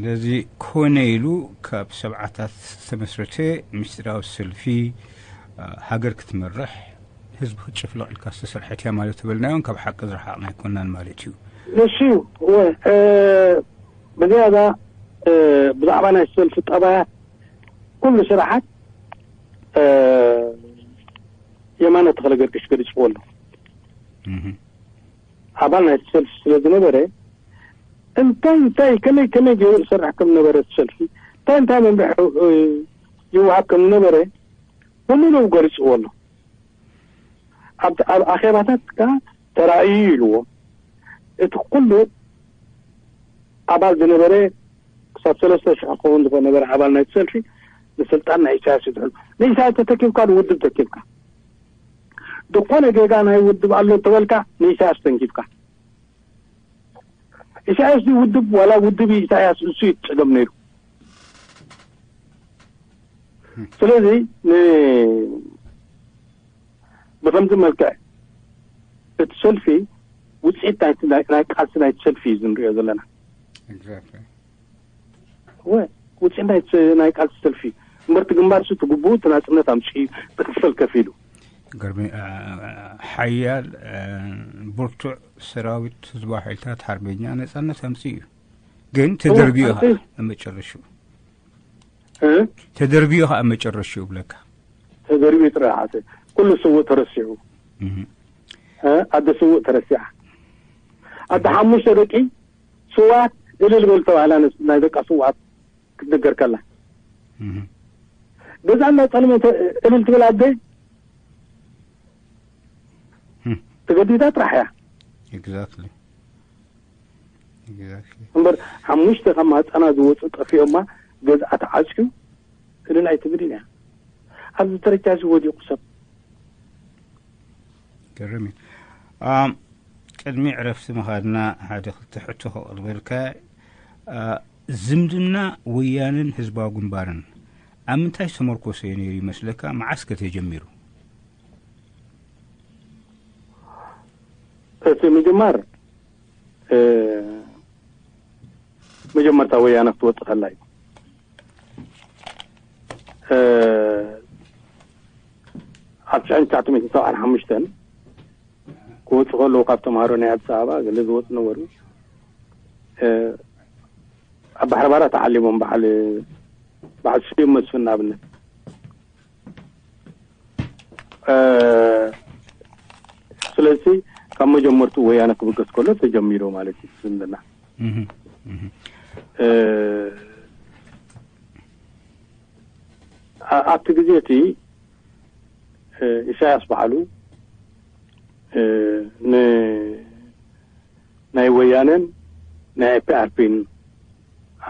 ነዚ ኮነ ኢሉ ካብ ሰብዓታት ዝተመስረተ ምስጢራዊ ሰልፊ ሃገር ክትመርሕ ህዝቢ ክትጭፍልቕ ኢልካ ዝተሰርሐት እያ ማለት ተበልናዮን ካብ ሓቂ ዝረሓቕና ኣይኮናን ማለት እዩ። ንሱ እዩ። እወ፣ ብዝያዳ ብዛዕባ ናይ ሰልፊ ጠባያት ኩሉ ስራሓት የማነ ተኽለ ገርግሽ ገሊፅዎ ኣሎ። ኣባል ናይ ሰልፊ ስለ ዝነበረ እንታይ እንታይ ከመይ ከመይ ገይሩ ዝሰርሕ ከም ነበረ ሰልፊ እንታይ እንታይ መምርሒ ይወሃብ ከም ነበረ ብምሉእ ገሊፅዎ ኣሎ። ኣብ ኣኼባታት ከዓ ተራእዩ ኢልዎ። እቲ ኩሉ ኣባል ዝነበረ ክሳብ ሰለስተ ሽሕ ክኸውን ዝነበረ ኣባል ናይቲ ሰልፊ ንስልጣን ናይ ኢሳያስ ይድሕሉ። ንኢሳያስ ተተኪብካ ንውድብ ተኪብካ ዝኾነ ጌጋ ናይ ውድብ ኣሎ እንተበልካ ንኢሳያስ ተንኪፍካ። ኢሳያስ ድዩ ውድብ ዋላ ውድብ እዩ ኢሳያስ እሱ እዩ ጸገም ነይሩ። ስለዚ ብከምዚ መልክዕ እቲ ሰልፊ ውፅኢት ናይ ቃልሲ ናይቲ ሰልፊ እዩ ንሪኦ ዘለና። እወ ውፅኢት ናይ ቃልሲ ሰልፊ እዩ። እምበር እቲ ግንባር ሱ ትግብኡ እቲ ናፅነት ኣምፅኡ እዩ ብክፍል ከፊሉ። ገርሚ ሓያል ብርቱዕ ሰራዊት ህዝባዊ ሓይልታት ሓርበኛ ነፃነት ኣምፅኡ እዩ። ግን ተደርቢዩ ኣብ መጨረሽኡ ተደርቢዩ ከዓ መጨረሽኡ ብለካ። ተደርቢዩ ጥራሕ ዓሰ ኩሉ ስውእ ተረሲዑ። ኣደ ስውእ ተረሲዓ። ኣደ ሓሙሽተ ደቂ ስውኣት እልል በሉ ተባሂላ። ናይ ደቃ ስውኣት ክትነገር ከላ ገዛ እናጸለመ ተ- እልል ትብል ኣደ። ተገዲዳ ጥራሕ እያ። Exactly. Exactly. እምበር ሓሙሽተ ካብ ማህፀና ዝወፁ ጠፊኦማ፣ ገዝኣ ተዓፅዩ እልል ኣይትብልን እያ። ኣብዚ ደረጃ እዚ ወዲቑ ሰብ። ገርም እዩ። ኣም፣ ቅድሚ ዕረፍቲ ምኻድና ሓደ ክልተ ሕቶ ከቕርበልካ። ኣ፣ ዝምድና ወያንን ህዝባዊ ግንባርን ኣብ ምንታይ ዝተመርኮሰ እዩ ነይሩ ይመስለካ? መዓስ ከ ተጀሚሩ? እቲ ምጅማር፣ እ፣ መጀመርታ ወያነ ክትወጥእ ከላ እዩ። እ፣ ኣብ ሽሕን ትሽዓተ ሚእትን ሰብዓን ሓሙሽተን ክወፁ ከለዉ፣ ካብ ተምሃሮ ናይ ኣዲስ ኣበባ ገለ ዝወፁ ነበሩ። እ፣ ኣብ ባሕሪ ባራ ተዓሊሞም፣ በዓል በዓል ስዩም መስፍን ንኣብነት። እ፣ ስለዚ ካብ መጀመርቱ ወያነ ክብገስ ከሎ ተጀሚሩ ማለት እዩ ዝምድና። እ፣ ኣ- ኣብቲ ግዜ እቲ፣ እ፣ ኢሳያስ በዓሉ፣ እ፣ ን ናይ ወያነን ናይ ኤፒኣርፒን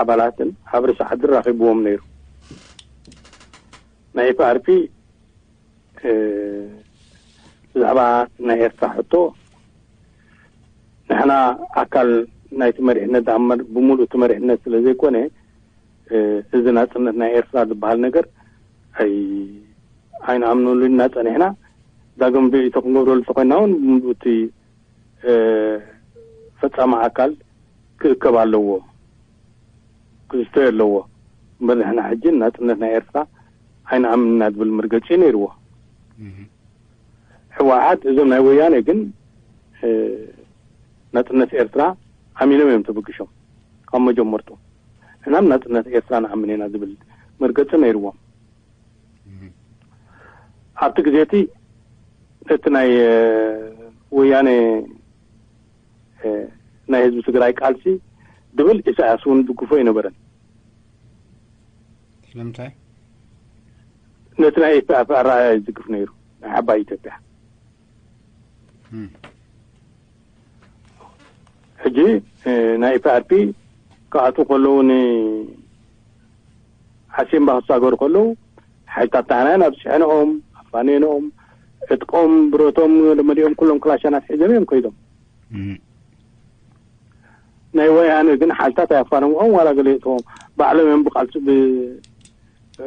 ኣባላትን ኣብ ርእሲ ዓዲ ራኺብዎም ነይሩ። ናይ ኤፒኣርፒ፣ እ፣ ብዛዕባ ናይ ኤርትራ ሕቶ፣ ንሕና ኣካል ናይቲ መሪሕነት ደኣ እምበር ብምሉእ እቲ መሪሕነት ስለ ዘይኮነ፣ እ፣ እዚ ናጽነት ናይ ኤርትራ ዝበሃል ነገር ኣይ-፣ ኣይንኣምነሉ ኢና ጸኒሕና። ዳግም ርእይቶ ክንገብረሉ እንተኾይንና እውን ብምሉእ እቲ፣ እ፣ ፈጻሚ ኣካል ክእከብ ኣለዎ፣ ክዝተዮ ኣለዎ። እምበር ንሕና ሕጂ ናጽነት ናይ ኤርትራ ኣይንኣምንና ዝብል መርገጺ ነይርዎ። ህወሓት፣ እዞም ናይ ወያነ ግን፣ እ፣ ናጽነት ኤርትራ ኣሚኖም እዮም ተበግሾም ካብ መጀመርቱ። ንሕና ናጽነት ኤርትራ ንኣምን ኢና ዝብል መርገጺ ነይርዎም። ኣብቲ ግዜ እቲ እቲ ናይ፣ እ፣ ወያነ፣ እ፣ ናይ ህዝቢ ትግራይ ቃልሲ ድብል ኢሳያስ እውን ድግፎ ኣይነበረን። ስለምንታይ? ነቲ ናይ ኢፒኣርፒ ኣረኣእያ እዩ ዝድግፍ ነይሩ፣ ናይ ዓባይ ኢትዮጵያ። ሕጂ፣ እ፣ ናይ ኢፒኣርፒ ክኣትዉ ከለዉ፣ ንዓሲምባ ክሳገሩ ከለዉ፣ ሓይልታት ጣዕናን ኣብፅሐንኦም፣ ኣፋንየንኦም፣ ዕጥቆም፣ ብረቶም፣ መሊኦም፣ ኩሎም ክላሻናት ሒዞም እዮም ከይዶም። ናይ ወያነ ግን ሓይልታት ኣያፋነምኦም፣ ዋላ ገለ የእትዎም። ባዕሎም እዮም ብቃልሲ ብ-፣ እ፣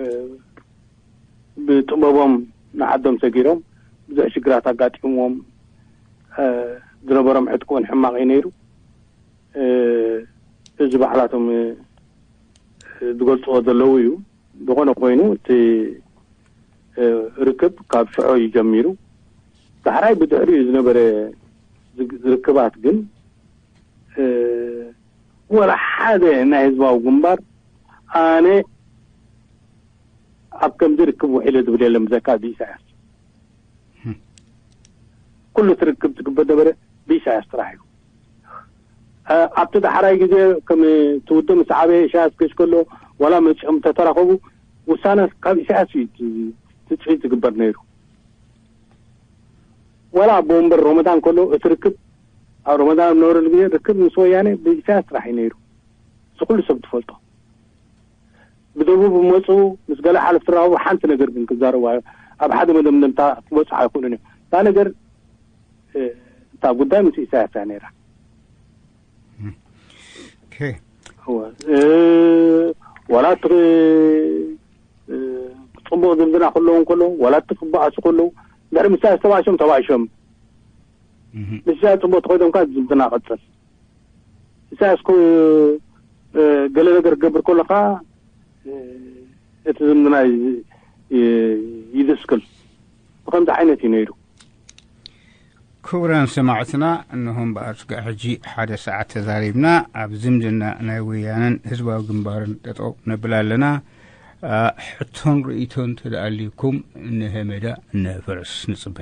ብጥበቦም ንዓዶም ሰጊሮም፣ ብዙሕ ሽግራት ኣጋጢምዎም፣ እ፣ ዝነበሮም ዕጥቂ እውን ሕማቕ እዩ ነይሩ። እ፣ እዚ ባዕላቶም፣ እ፣ ዝገልጽዎ ዘለዉ እዩ። ዝኾነ ኮይኑ እቲ፣ እ፣ ርክብ ካብ ሽዑ እዩ ጀሚሩ። ዳሕራይ ብድሕሪኡ ዝነበረ ዝግ-፣ ርክባት ግን፣ እ፣ ወላ ሓደ ናይ ህዝባዊ ግንባር ኣነ ኣብ ከምዚ ርክብ ውዒለ ዝብል የለን ብዘካ ብኢሳያስ። ኩሉ እቲ ርክብ ዝግበር ነበረ ብኢሳያስ ጥራሕ እዩ። እ፣ ኣብቲ ዳሕራይ ግዜ ከም እቲ ውድብ ምስ ዓበየ ኢሳያስ ገሽ ከሎ ዋላ መፂኦም ተተራኸቡ ውሳነ ካብ ኢሳያስ እዩ ት-፣ ትፅቢት ዝግበር ነይሩ። ዋላ ኣቦ ወንበር ሮመዳን ከሎ እቲ ርክብ ኣብ ሮመዳን ኣብ ነበረሉ ግዜ ርክብ ምስ ወያነ ብኢሳያስ ጥራሕ እዩ ነይሩ። እዚ ኩሉ ሰብ ትፈልጦ። ብደቡብ መፁ ምስ ገለ ሓለፍቲ ረኸቡ ሓንቲ ነገር ግን ክዛረቡ ኣዮ-፣ ኣብ ሓደ መደምደምታ ክበፅሑ ኣይክእሉን እዮም። እታ ነገር፣ እ፣ እታ ጉዳይ ምስ ኢሳያስ እያ ነይራ። ኦኬ። እወ። እ፣ ዋላ እቲ፣ እ፣ ፅቡቕ ዝምድና ከለዉ እንከሎ፣ ዋላ እቲ ክበኣሱ ከለዉ፣ ድሕሪ ምስ ኢሳያስ ተባእሾም፣ ተባእሾም። ምስ ኢሳያስ ፅቡቕ ተኸይዶም ከኣ ዝምድና ቀፅል። ኢሳያስ ኮ፣ እ፣ ገለ ነገር ክገብር ከሎ ከኣ፣ እ፣ እቲ ዝምድና ይ-፣ ይ-፣ ይድስክል። ብኸምዚ ዓይነት እዩ ነይሩ። ክቡራን ሰማዕትና፣ እንሆ እምበኣር ስጋዕ ሕጂ ሓደ ሰዓት ተዛሪብና፣ ኣብ ዝምድና ናይ ወያነን ህዝባዊ ግንባርን ጠጠው ነብል ኣለና። ኣ፣ ሕቶን ርእይቶን ተደኣልዩኩም፣ እንሀ ሜዳ፣ እንሀ ፈረስ ንጽበ።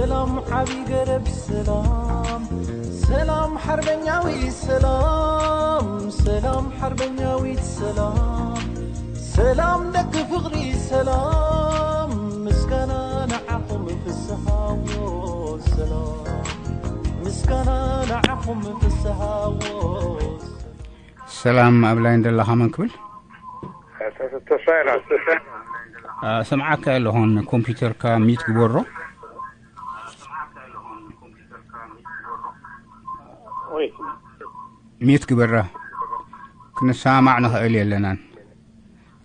ሰላም ዓቢ ገረብ ሰላም፣ ሰላም ሓርበኛዊ ሰላም፣ ሰላም ሓርበኛዊት ሰላም፣ ሰላም ደቂ ፍቕሪ ሰላም፣ ምስጋና ንዓኹም ፍስሃዎ ሰላም፣ ምስጋና ንዓኹም ፍስሃዎ ሰላም። ኣብ ላይን ደለኻ መን ክብል? ተስፋ ይላል። ኣ፣ ሰምዓካ ኣለኹን ኮምፒውተርካ ሚት ግበሮ። ወይ ሚት ግበራ። ክንሰማማዕ ንኽእል የለናን።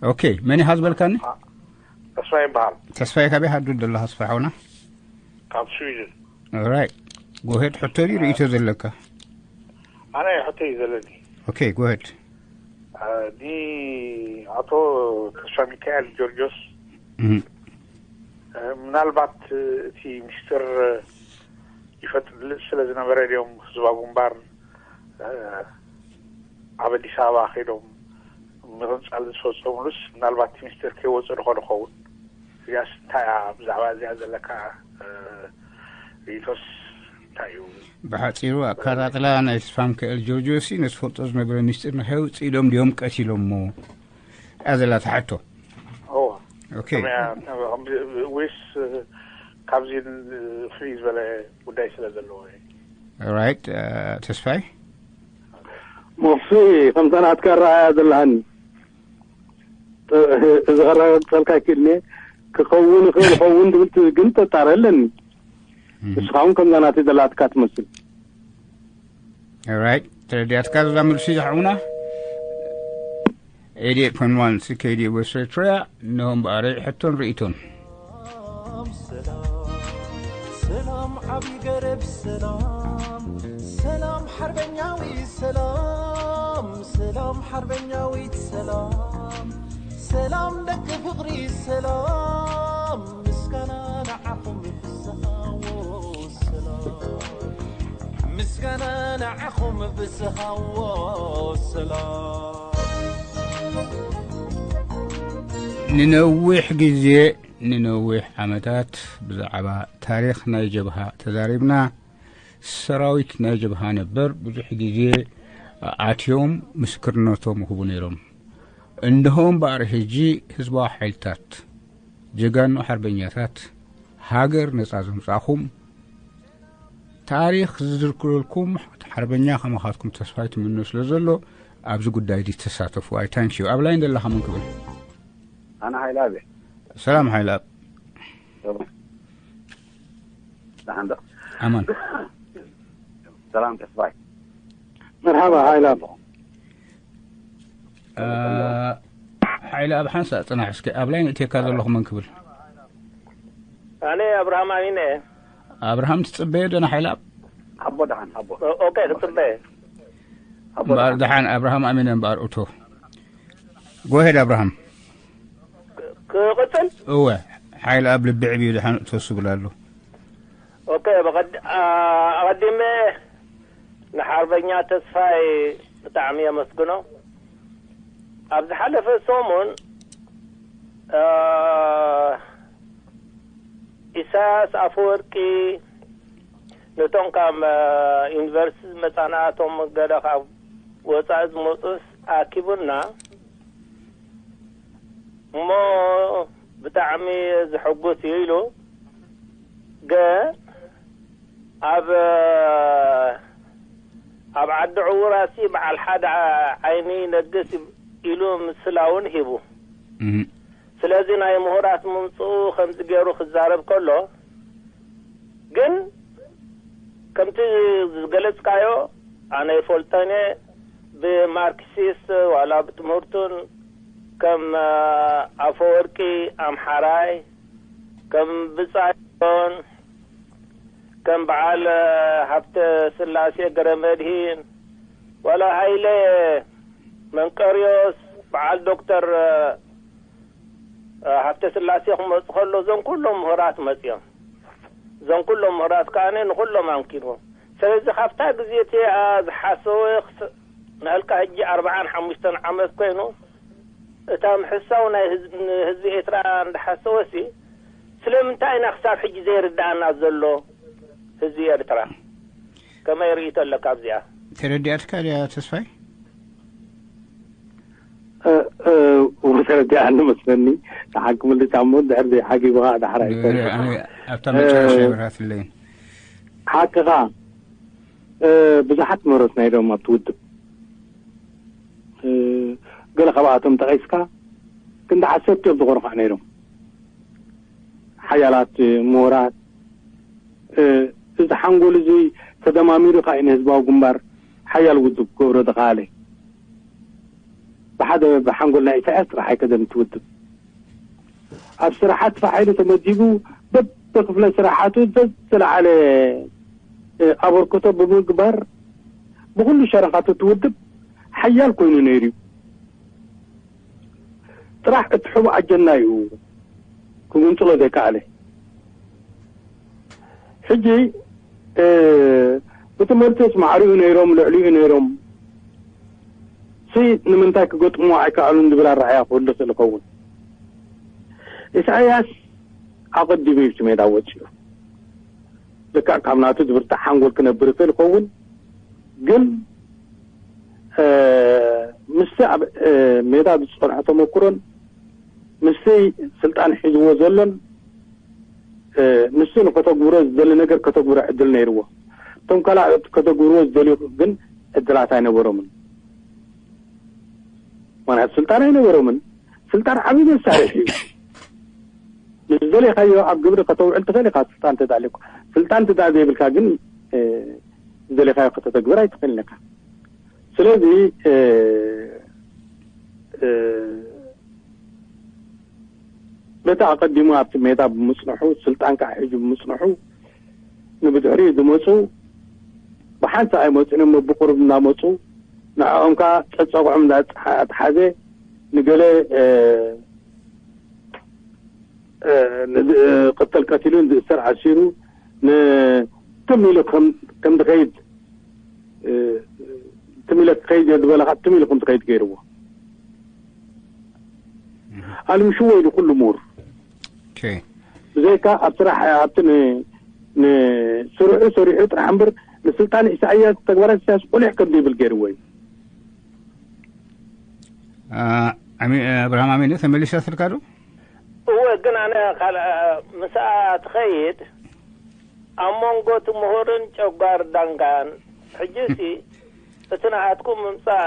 ኦኬ፣ መን ኢኻ ዝበልካኒ? ተስፋ ይበሃል። ተስፋይ ካበይ ሃዱ ዘለኻ ተስፋ ሓውና? ካብ ስዊድን። ኦራይት። ጎሄድ ሕቶ ድዩ ርእይቶ ዘለካ? ኣነ ሕቶ እዩ ዘለኒ። ኦኬ፣ ጎሄድ። እ፣ ኒ ኣቶ ተስፋ ሚካኤል ጆርጆስ፣ እም። እ፣ ምናልባት እቲ ሚስጥር ይፈጥልጥ ስለ ዝነበረ ድዮም ህዝባዊ ግንባር፣ እ፣ ኣብ ኣዲስ ኣበባ ከይዶም ምቕንጻል ዝፈጸሙሉስ፣ ምናልባት እቲ ሚስጥር ከይወጽእ ድኾ ድኸውን? እዚኣስ እንታይ እያ? ብዛዕባ እዚኣ ዘለካ፣ እ፣ ርእይቶስ እንታይ እዩ? ብሓጺሩ፣ ኣካታትላ ናይ ተስፋ ሚካኤል ጆርጆሲ፣ ነቲ ፈልጦ ዝነበረ ሚስጥር ንኸይውጽእ ኢሎም ድዮም ቀቲሎሞ? እያ ዘላ እታ ሕቶ። እዋ። ኦኬ። ከመይ እያ? ወይስ፣ እ፣ ካብዚ ፍልይ ዝበለ ጉዳይ ስለ ዘለዎ እዩ? ራይት፣ እ፣ ተስፋይ? መፍትሒ ከምታ ናትካ ኣረኣእያ ዘለሃኒ። ጥ-፣ እዚ ከረጋግጸልካ ይክእል እየ። ክኸውን ይኽእል፣ ይኸውን ትብል ት-፣ ግን ጥርጣረ ኣለኒ። እም። ንስኻ እውን ከምዛ ናተይ ዘላትካ ትመስል። ኦራይት፣ ተረዲኣትካ እዛ መልሲ ዝሓውና። ኤይትቲ ኤይት ፖይንት ዋን ሲ ኬ ዲ ዌስት ኤርትራ፣ እነሆ እምበኣር ሕቶን ርእይቶን። ሰላም፣ ሰላም ዓቢ ገረብ ሰላም፣ ሰላም ሓርበኛዊ ሰላም፣ ሰላም ሓርበኛዊት ሰላም፣ ሰላም ደቂ ፍቕሪ ሰላም፣ ምስጋና ንዓኹም ፍስሃዎ ሰላም፣ ምስጋና ንዓኹም ፍስሃዎ ሰላም። ንነዊሕ ግዜ፣ ንነዊሕ ዓመታት ብዛዕባ ታሪኽ ናይ ጀብሃ ተዛሪብና። ሰራዊት ናይ ጀብሃ ነበር ብዙሕ ግዜ ኣትዮም ምስክርነቶም ይህቡ ነይሮም። እንሆ እምበኣር ሕጂ ህዝባዊ ሓይልታት፣ ጀጋኑ ሓርበኛታት፣ ሃገር ነጻ ዘምጻእኹም፣ ታሪኽ ዝዝክረልኩም ሓርበኛ ከማኻትኩም ተስፋ ይትምኖ ስለ ዘሎ፣ ኣብዚ ጉዳይ እዚ ተሳተፉ። ኣይ ታንክ ዩ። ኣብ ላይን ዘለኻ መን ክብል? ኣነ ሓይለ ኣብ እየ። ሰላም ሓይለ ኣብ። ሰላም። ደሓን ዶ? ኣማን። ሰላም ተስፋይ። መርሓባ ሓይለ ኣብ። እ፣ ሓይለ ኣብ ሓንሳእ ጽናሕ እስከ። ኣብ ላይን እትየካ ዘለኹ መን ክብል? ኣነ ኣብርሃም ኣሚነ። ኣብርሃም ትጽበዮ ደና ሓይለ ኣብ? ሓቦ ደሓን፣ ሓቦ። ኦ-፣ ኦኬ፣ ክጽበ። ሓቦ እምበኣር ደሓን። ደሓን ኣብርሃም ኣሚነ እምበኣር እቶ። ጎሄድ ኣብርሃም። ክ-፣ ክቕጽል? እወ፣ ሓይለ ኣብ ልቢ ዕብዩ ደሓን እቶ ስብል ኣሎ። ኦኬ፣ ብቐድ-፣ ኣ-፣ ኣቐዲመ ንሓርበኛ ተስፋይ ብጣዕሚ የመስግኖ። ኣብ ዝሓለፈ ሰሙን፣ እ፣ ኢሳያስ ኣፈወርቂ ነቶም ካብ፣ እ፣ ዩኒቨርሲቲ ዝመጻና፣ እቶም ገለ ካብ ወጻኢ ዝመጹስ ኣኪቡና፣ እሞ ብጣዕሚ ዝሕጉስ እዩ ኢሉ። ግን ኣብ፣ ኣብ ዓዲ ዕውራሲ በዓል ሓደ ዓይኒ ይነግስ ኢሉ ምስላ እውን ሂቡ። እህ። ስለዚ ናይ ምሁራት ምምፅኡ ከምዚ ገይሩ ክዛረብ ከሎ ግን ከምቲ ዝገለፅካዮ ኣነ ይፈልጦን እየ። ብማርክሲስት ዋላ ብትምህርቱን ከም፣ አ፣ ኣፈወርቂ ኣምሓራይ፣ ከም ብጻዮን፣ ከም በዓል፣ አ፣ ሃብተ ስላሴ ገረመድሂን፣ ዋላ ሃይለ መንቀርዮስ፣ በዓል ዶክተር፣ አ፣ ሃብተ ስላሴ ክመፁ ከሎ እዞም ኩሎም ምሁራት መፅዮም። እዞም ኩሎም ምሁራት ከዓነ ንኩሎም ኣምኪንዎም። ስለዚ ካብታ ግዜ እቲኣ ዝሓሰወ ክስ-፣ ንህልቃ ሕጂ ኣርባዓን ሓሙሽተን ዓመት ኮይኑ እታ ምሕሳው ናይ ህዝ-፣ ንህዝቢ ኤርትራ እንዳሓሰወ ሲ ስለምንታይ ኢና ክሳብ ሕጂ ዘይርድኣና ዘሎ ህዝቢ ኤርትራ? ከመይ ርእይቶ ኣለካ ኣብዚኣ? ተረዲኣትካ ድያ ተስፋይ? እ፣ እ፣ ተረዲኣኒ መስለኒ። ተሓክምልጫ እሞ ድሕር ዘይሓጊቡ ከዓ ዳሕር ኣይኮነን። ኣነ ኣብታ መጨረሻ እ፣ ይብራትለይን። ሓቅኻ። እ፣ ብዙሓት ምህሮት ናይ ዶም ኣብቲ ውድብ፣ እ፣ ገለ ካብኣቶም ጠቒስካ፣ ክንዲ ዓሰርተ እዮም ዝኾኑ ከዓ ነይሮም። ሓያላት፣ እ፣ ምሁራት፣ እ፣ እዚ ሓንጎል እዚ ተደማሚሩ ከዓ እዩ ንህዝባዊ ግንባር ሓያል ውድብ ክገብሮ ዝኸኣለ። ብሓደ ብሓንጎል ናይ ኢሳያስ ጥራሕ ኣይከደን እቲ ውድብ። ኣብ ስራሓት ተፋሒሉ ተመዲቡ በብክፍለ ስራሓቱ ዘዝለዓለ፣ እ፣ ኣበርክቶ ብምግባር ብኹሉ ሸነኻት እቲ ውድብ ሓያል ኮይኑ ነይሩ እዩ። ጥራሕ እቲ ሕቡእ ኣጀንዳ እዩ ክግንጽሎ ዘይከኣለ። ሕጂ፣ እ፣ ብትምህርትስ ማዕሪኡ ነይሮም፣ ልዕሊኡ ነይሮም፣ ሲ ንምንታይ ክገጥምዎ ኣይከኣሉን ዝብል ኣረኣእያ ክህሉ ይኽእል ይኸውን። ኢሳያስ ኣቐዲሙ እዩ እቲ ሜዳ ወጺኡ። ልክዕ ካብ ናቱ ዝብርታዕ ሓንጎል ክነብር ይኽእል ይኸውን፣ ግን፣ እ፣ ምስቲ ኣብ፣ እ፣ ሜዳ ዝጸንሖ ተመኩሮን ምስቲ ስልጣን ሒዝዎ ዘሎን፣ እ፣ ንሱ ንከተግብሮ ዝደሊ ነገር ከተግብሮ ዕድል ነይርዎ። እቶም ካልኣት ከተግብርዎ ዝደልዩ ግን ዕድላት ኣይነበሮምን። ምኽንያቱ ስልጣን ኣይነበሮምን። ስልጣን ዓብዪ መሳርሒ እዩ። ንዝደለኻዮ ኣብ ግብሪ ከተውዕል ትኽእል ኢኻ፣ ስልጣን እንተዳልዩካ። ስልጣን እንተዳ ዘይብልካ ግን፣ እ፣ ዝደለኻዮ ከተተግብር ኣይትኽእልን ኢኻ። ስለዚ፣ እ፣ እ፣ በቲ ኣቐዲሙ ኣብቲ ሜዳ ብምጽንሑ፣ ስልጣን ከዓ ሒዙ ብምጽንሑ፣ ንብድሕሪኡ ዝመጹ ብሓንቲ ኣይመጹን እዮም፣ ብቁሩብ እናመጹ፣ ንዕኦም ከዓ ጸጸግዖም እንዳተሓዘ፣ ንገለ፣ እ፣ እ፣ ንዝ-፣ እ፣ ቅተል ቀቲሉ፣ ንዝእሰር ኣሲሩ፣ ን-፣ ትም ኢሉ ከም፣ ከም ዝኸይድ፣ እ፣ ትም ኢለ ክኸይድ እየ ዝበለ ከዓ ትም ኢሉ ከም ዝኸይድ ገይርዎ። ኣልምሽዎ ኢሉ ኩሉ ምሁር። ኦኬ። ብዘይካ ኣብ ስራሕ፣ ኣብቲ ን-፣ ንስርሑ ሰሪሑ ጥራሕ እምበር፣ ንስልጣን ኢሳያስ፣ ተግባራት ኢሳያስ ቁሊሕ ከም ዘይብል ገይርዎ እዩ። አ፣ ኣሚ-፣ ኣብርሃም ኣሚነ ተመሊሳትልካ ዶ? እወ፣ ግን ኣነ ካልእ፣ ምስኣ ትኸይድ፣ ኣብ መንጎ እቲ ምሁርን ጨጓር ዳንጋን፣ ሕጂሲ እቲ ናሃትኩም ምምጻእ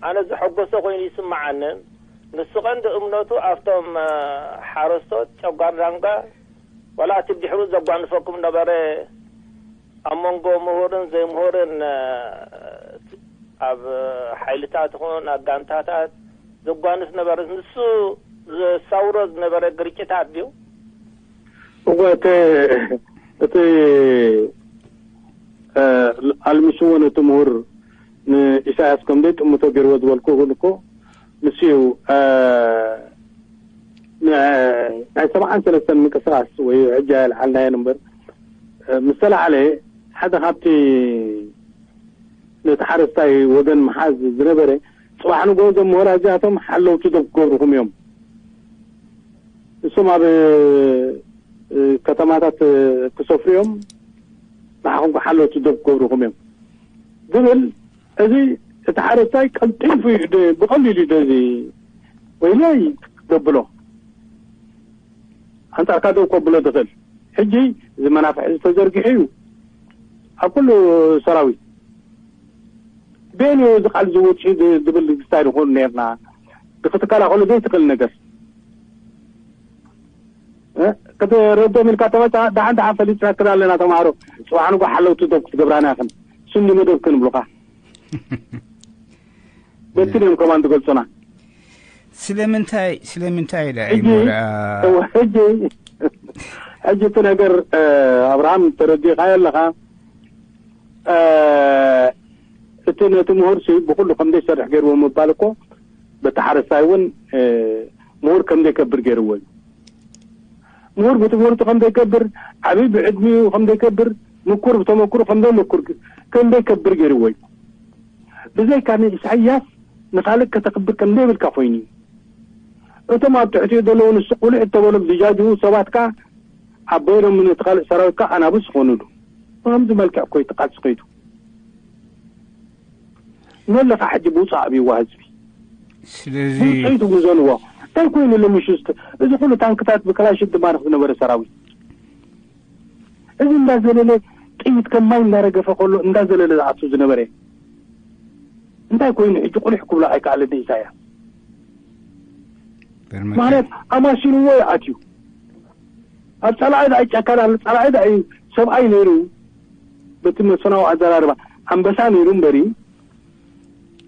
ኣነ ዘሐጎሰ ኮይኑ ይስምዓንን፣ ንሱ ቀንዲ እምነቱ ኣብቶም፣ እ፣ ሓረስቶት ጨጓር ዳንጋ፣ ዋላ እቲ ብድሕሩ ዘጓንፈኩም ነበረ፣ ኣብ መንጎ ምሁርን ዘይምሁርን፣ እ፣ ኣብ ሓይልታት ይኹን ኣብ ጋንታታት ዘጓንፍ ነበረ። ንሱ ዘሳውሮ ዝነበረ ግርጭታት ድዩ? እወ፣ እቲ፣ እቲ፣ እ፣ ኣልሚስዎ ነቲ ምሁር ንኢሳያስ ከም ዘይጥምቶ ገይርዎ ዝበልኩ እውን እኮ ንሱ እዩ። እ፣ ን-፣ ናይ ሰብዓን ሰለስተን ምንቅስቃስ ወይ ሕጂ ኣየልዓልናዮን እምበር፣ እ፣ ምስ ተላዕለ ሓደ ካብቲ ነቲ ሓረስታይ ወገን ምሓዝ ዝነበረ፣ ጽባሕ ንግሆ እዞም ምሁራት እዚኣቶም ሓለውቲ ዶብ ክገብርኹም እዮም። ንሶም ኣብ፣ እ፣ ከተማታት፣ እ፣ ክሰፍሩ እዮም፣ ንዓኹም ሓለውቲ ዶብ ክገብርኹም እዮም ዝብል፣ እዚ እቲ ሓረስታይ ቀልጢፉ እዩ ደ-፣ ብቐሊሉ እዩ ዶ እዚ ወይለይ ዘብሎ። ኣንጻርካ ደው ከብሎ ዝኽእል። ሕጂ እዚ መናፍሒ እዚ ተዘርጊሑ እዩ ኣብ ኩሉ ሰራዊት። በየን እዩ እዚ ቃል እዚ ወጺኡ ዝ-፣ ዝብል ስታይል ንኾን ነርና። ክትከላኸሎ ዘይትኽእል ነገር። እ? ክትረዶም ኢልካ ተመጻ፣ ደሓን ደሓን ፈሊጥና ክና ኣለና ተማሃሮ። ጽባሕ ንግሆ ሓለውቲ ዶብ ክትገብራና ኢኽን። ስኒ መደብ ክንብሉኻ። በቲ ድዮም ከማን ዝገልጹና። ስለምንታይ፣ ስለምንታይ ኢለ ሕጂ፣ እሞ ደኣ እወ፣ ሕጂ፣ ሕጂ እቲ ነገር፣ እ፣ ኣብርሃም ተረዲእካዮ ኣለኻ። እ፣ እቲ ነቲ ምሁር ሲ ብኹሉ ከም ዘይሰርሕ ገይርዎ ምባል እኮ በቲ ሓረስታይ እውን፣ እ፣ ምሁር ከም ዘይከብር ገይርዎ እዩ። ምሁር ብትምህርቱ ከም ዘይከብር፣ ዓብዪ ብዕድሚኡ ከም ዘይከብር፣ ምኩር ብተመክሮ ከም ዘይምኩር፣ ከም ዘይከብር ገይርዎ እዩ። ብዘይካ ንኢሳያስ ንኻልእ ከተኽብር ከም ዘይብልካ ኮይኑ እዩ። እቶም ኣብ ትሕቲኡ ዘለዉ ንሱ ቁልዕ እተበሎም ዝጃጅዉ ሰባት ከኣ ኣበይሮም ነቲ ካልእ ሰራዊት ከኣ ኣናብስ ዝኾኑሉ። ብኸምዚ መልክዕ እኮ እዩ እቲ ቃልሲ ከይዱ። መለኻ ሕጂ ብውፃእ ኣብይዋ ህዝቢ ስለዚ ብውፅኢቱ ግዘንዎ እንታይ ኮይኑ ሎሚ ሽስተ እዚ ኩሉ ታንክታት ብክላሽን ትማርኽ ዝነበረ ሰራዊት እዚ እንዳዘለለ ጥይት ከማይ እንዳረገፈ ከሎ እንዳዘለለ ዝኣቱ ዝነበረ እንታይ ኮይኑ ሕጂ ቁሊሕ ክብሎ ኣይከኣልን ኢሳያስ ማለት ኣማሲንዎ ይኣትዩ ኣብ ጸላኢ ዳኣ ይጨከን ኣሎ ጸላኢ ዳኣ እዩ ሰብኣይ ነይሩ በቲ መስፍናዊ ኣዘራርባ ኣንበሳ ነይሩ እምበሪ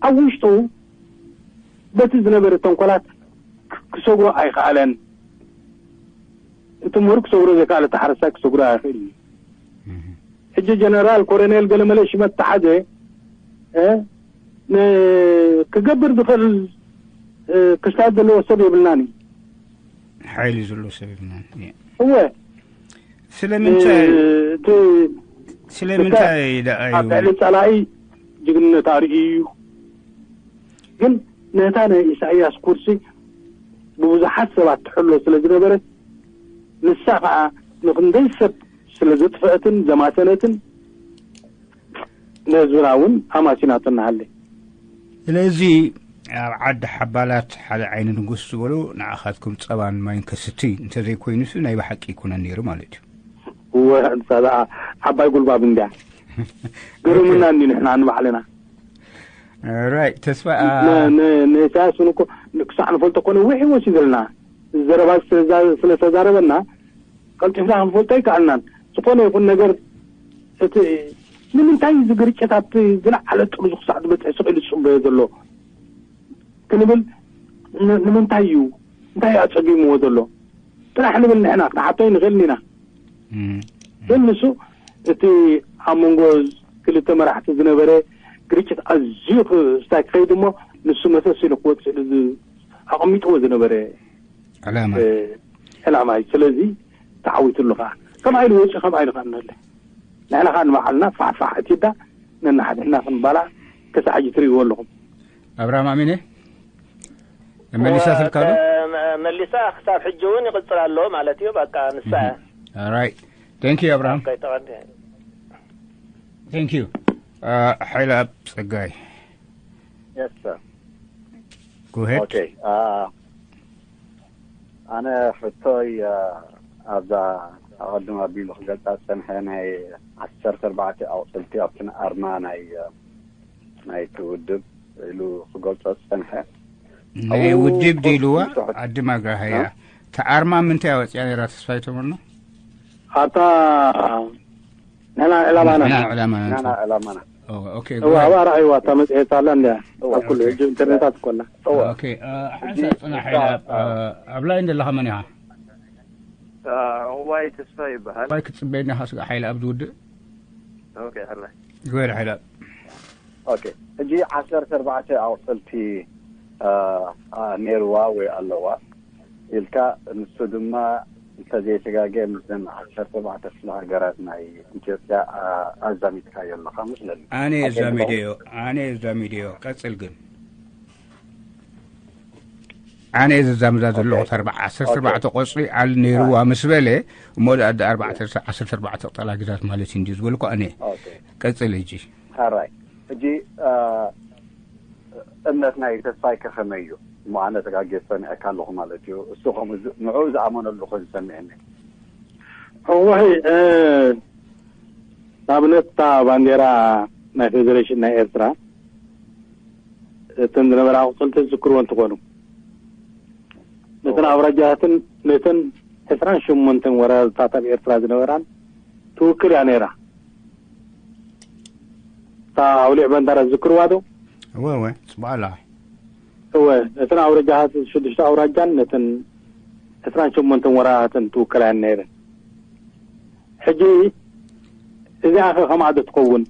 ኣብ ውሽጡ በቲ ዝነበረ ተንኮላት ክሰግሮ ኣይከኣለን እቲ ምሁር ክሰግሮ ዘይከኣለ ተሓረስታይ ክሰግሮ ኣይኽእል እዩ ሕጂ ጀነራል ኮረኔል ገለመለ ሽመት ተሓዘ ክገብር ዝኽእል ክስታት ዘለዎ ሰብ የብልናን እዩ ሓይሊ ዘሎ ሰብ የብልናን እወ ስለምንታይ ስለምንታይ ደኣ እዩ ኣብ ልዕሊ ጸላኢ ጅግንነት ኣርእዩ እዩ ግን ነታ ናይ ኢሳያስ ኩርሲ ብብዙሓት ሰባት ትሕሎ ስለ ዝነበረት ንሳ ከዓ ንክንደይ ሰብ ስለ ዘጥፈአትን ዘማሰነትን ንህዝብና እውን ኣማሲናቶ እናሃለ ስለዚ ኣብ ዓዲ ሓባላት ሓደ ዓይኒ ንጉስ ዝበሉ ንዓኻትኩም ፀባን ማይን ከስቲ እንተዘይኮይኑስ ናይ ብሓቂ ይኮነን ነይሩ ማለት እዩ ወ ንሳ ደኣ ዓባይ ጉልባብ እንድያ ገርምና እንዲ ንሕና ንባዕልና ራይት ተስፋ ንኢሳያስ እውን እኮ ክሳዕ ንፈልጦ እኮ ነዊሕ ይወስድ ዘለና ዘረባ ስለተዛረበና ቀልጢፍና ክንፈልጦ ኣይከኣልናን ዝኾነ ይኹን ነገር እቲ ንምንታይ እዚ ግርጭት ኣብቲ ዝለዓለ ጥርዙ ክሳዕ ዝበፅሕ ስቕ ኢሉ ዝፅበዮ ዘሎ ክንብል ንምንታይ እዩ እንታይ ኣፀጊምዎ ዘሎ ጥራሕ ንብል ንሕና ክንሓቶ ንኽእል ኢና ግን ንሱ እቲ ኣብ መንጎ ክልተ መራሕቲ ዝነበረ ግርጭት ኣዝዩ ስታይ ክኸይድ እሞ ንሱ መሰስ ኢሉ ክወፅእ ኣቐሚጥዎ ዝነበረ ዕላማ እዩ። ስለዚ ተዓዊትሉ ከዓ ከምኣ ኢሉ ወፂኡ ከምኣ ኢሉ ከዓ ንህለ ንሕና ከዓ ንባዕልና ፋሕፋሕ እቲዳ ነናሓድሕና ክንባላ ክሳዕ ሕጂ ትርእይዎ ኣለኹም። ኣብርሃም ኣሚነ መመሊሳትልካ ዶ? መሊሳ ክሳብ ሕጂ እውን ይቕፅል ኣሎ ማለት እዩ። በቃ ንሳ እያ። Alright. Thank you, Abraham. Okay, ተቐኒ. Thank you. Uh, ሓይለ ኣብ ፀጋይ Yes, sir. Go ahead. Okay. Uh, ኣነ ሕቶይ ኣብዛ ኣቐድም ኣቢሉ ክገልፃ ዝፀንሐ ናይ ዓሰርተ ኣርባዕተ ኣቑፅልቲ ኣብቲ ኣርማ ናይ ናይቲ ውድብ ኢሉ ክገልፆ ዝፀንሐ ናይ ውድብ ድኢልዋ ዓዲ ማግራሃያ እታ ኣርማ ምንታይ ኣወፅያ ነራ ተስፋይ ተመኖ ኣብታ ንሕና ዕላማና ንሕና ዕላማና ንሕና ዕላማና እዋ ኣብኣ ረኣይዋ እታ መፅሄት ኣላ እንድያ ኣብ ኩሉ ሕጂ ኢንተርኔታት እኮ ኣላ ሓንሳ ፅናሕ ኢላ ኣብ ላይን ዘለኻ መን ኢኻ ዋይ ተስፋ ይበሃል ዋይ ክትፅበየኒ ኢኻ ስጋዕ ሓይሊ ኣብ ዝውድእ ግበር ሓይሊ ኣብ ሕጂ ዓሰርተ ኣርባዕተ ኣቑፅልቲ ነይርዋ ወይ ኣለዋ ኢልካ ንሱ ድማ እንተዘይተጋገ ምስዘን ዓሰርተ ኣርባዕተ ክፍለ ሃገራት ናይ ኢትዮጵያ ኣዛሚድካዮ ኣለኻ መስለኒ ኣነ ኣዛሚደዮ ኣነ ኣዛሚደዮ ቀፅል ግን ኣነ እየ ዘዛምዛ ዘለኹ ዓሰርተ ኣርባዕተ ቆፅሊ ዓል ነይርዋ ምስ በለ እሞ ደኣ ዓሰርተ ኣርባዕተ ቅጠላ ግዛት ማለት እዩ ዝበልኩ ኣነ ቀፅል ሕጂ ሕራይ ሕጂ እምነት ናይ ተስፋይ ከኸመይ እዩ እሞ ኣነ ተጋጌ ሰሚዐካ ኣለኹ ማለት እዩ እሱ ከምኡ ንዑ ዝኣመነሉ ኮ ዝሰሚዐኒ እዋይ ንኣብነት እታ ባንዴራ ናይ ፌደሬሽን ናይ ኤርትራ እተን ዝነበራ ኣቑፅልቲ ዝዝክርዎ እንትኾኑ ነተን ኣውራጃታትን ነተን ዕስራን ሸሞንተን ወረዳታት ኣብ ኤርትራ ዝነበራን ትውክል እያ ነይራ እታ ኣውሊዕ በንዳራ ዝዝክርዋ ዶ እወ እወ ፅቡቅ ኣለዋ እወ ነተን ኣውረጃታት ሽዱሽተ ኣውራጃን ነተን ዕስራን ሸሞንተን ወረዳታትን ትውክል እያ ነይረን ሕጂ እዚኣ ከ ከምኣ ዶ ትኸውን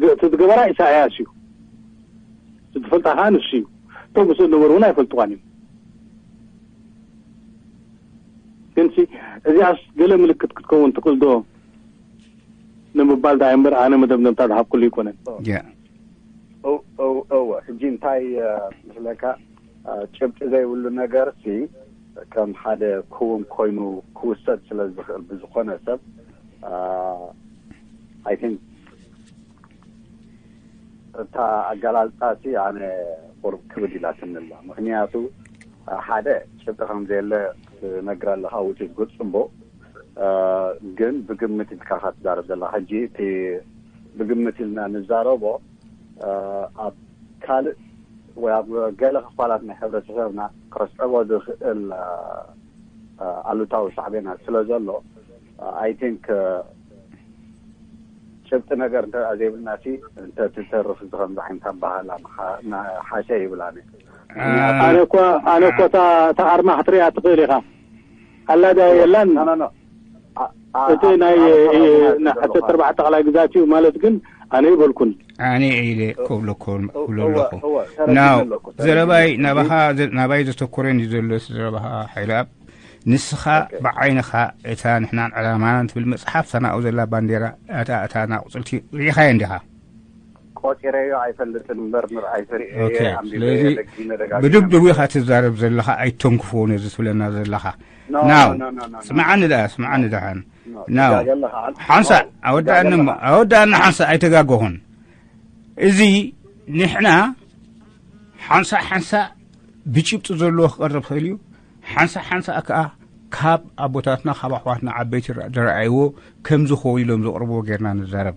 እቲ ዝገበራ ኢሳያስ እዩ እቲ ዝፈልጣ ከዓ ንሱ እዩ እቶም ምስኡ ዝነበሩ እውን ኣይፈልጥዋን እዮም ግን እዚኣስ ገለ ምልክት ክትከውን ትኽእል ዶ ንምባል ዳኣ እምበር ኣነ መደምደምታ ዝሃብኩሉ ኣይኮነን እወ ሕጂ እንታይ ምስለካ ጭብጢ ዘይብሉ ነገርሲ ከም ሓደ ክውን ኮይኑ ክውሰድ ስለ ዝኽእል ብዝኾነ ሰብ፣ I think እታ ኣገላልጻ ሲ ኣነ ቁሩብ ክብድ ኢላትኒ ኣላ። ምኽንያቱ ሓደ ጭብጢ ከም ዘየለ ትነግር ኣለኻ፣ which is good፣ ጽቡቕ። ግን ብግምት ኢልካ ኢኻ ትዛረብ ዘለኻ። ሕጂ እቲ ብግምት ኢልና ንዛረቦ ኣብ ካልእ ወይ ኣብ ገለ ክፋላት ናይ ሕብረተሰብና ከስዕቦ ዝኽእል ኣሉታዊ ሳዕቤናት ስለ ዘሎ፣ I think ጭብጢ ነገር እንተ ዘይብልና ሲ እንተ ትተርፍ ከምዚ ዓይነት ኣባህላ ሓሸ ይብል። ኣነ ኣነ እኮ ኣነ እኮ እታ ኣርማ ክትሪኣ ትኽእል ኢኻ። ኣላ ድያ የላን? እቲ ናይ ዓሰርተ ኣርባዕተ ጠቕላይ ግዛት እዩ ማለት ግን ኣነ ይበልኩን። ኣነ ኢለ ክብለኩም ክብሎ ኣለኹ። ናው ዘረባይ ናባኻ ናባይ ዘተኮረን እዩ ዘሎ። ዘረባኻ ሓይልኣብ ንስኻ ብዓይንኻ እታ ንሕናን ዕላማናን ትብል መጽሓፍ እታ ናብኡ ዘላ ባንዴራ እታ እታ ናቁጽልቲ ርኢኻዮ እንዲኻ? ቆጺረዮ ኣይፈልጥን እምበር ምርኣይ ተሪኤ ኣንቢበ ስለዚ ብድብድቡ ኢኻ ትዛረብ ዘለኻ። ኣይተንክፎ ነዚ ትብለና ዘለኻ ናው ስምዓኒ ደኣ ስምዓኒ ደሓን ናው ሓንሳ ኣወዳእኒ ኣወዳእኒ ሓንሳ ኣይተጋገኹን። እዚ ንሕና ሓንሳ ሓንሳ ብጭብጢ ዘለዎ ክቐርብ ክእል እዩ። ሓንሳ ሓንሳ ከኣ ካብ ኣቦታትና ካብ ኣሕዋትና ዓበይቲ ዝረኣይዎ ከም ዝኸውን ኢሎም ዘቕርብዎ ጌርና ንዛረብ።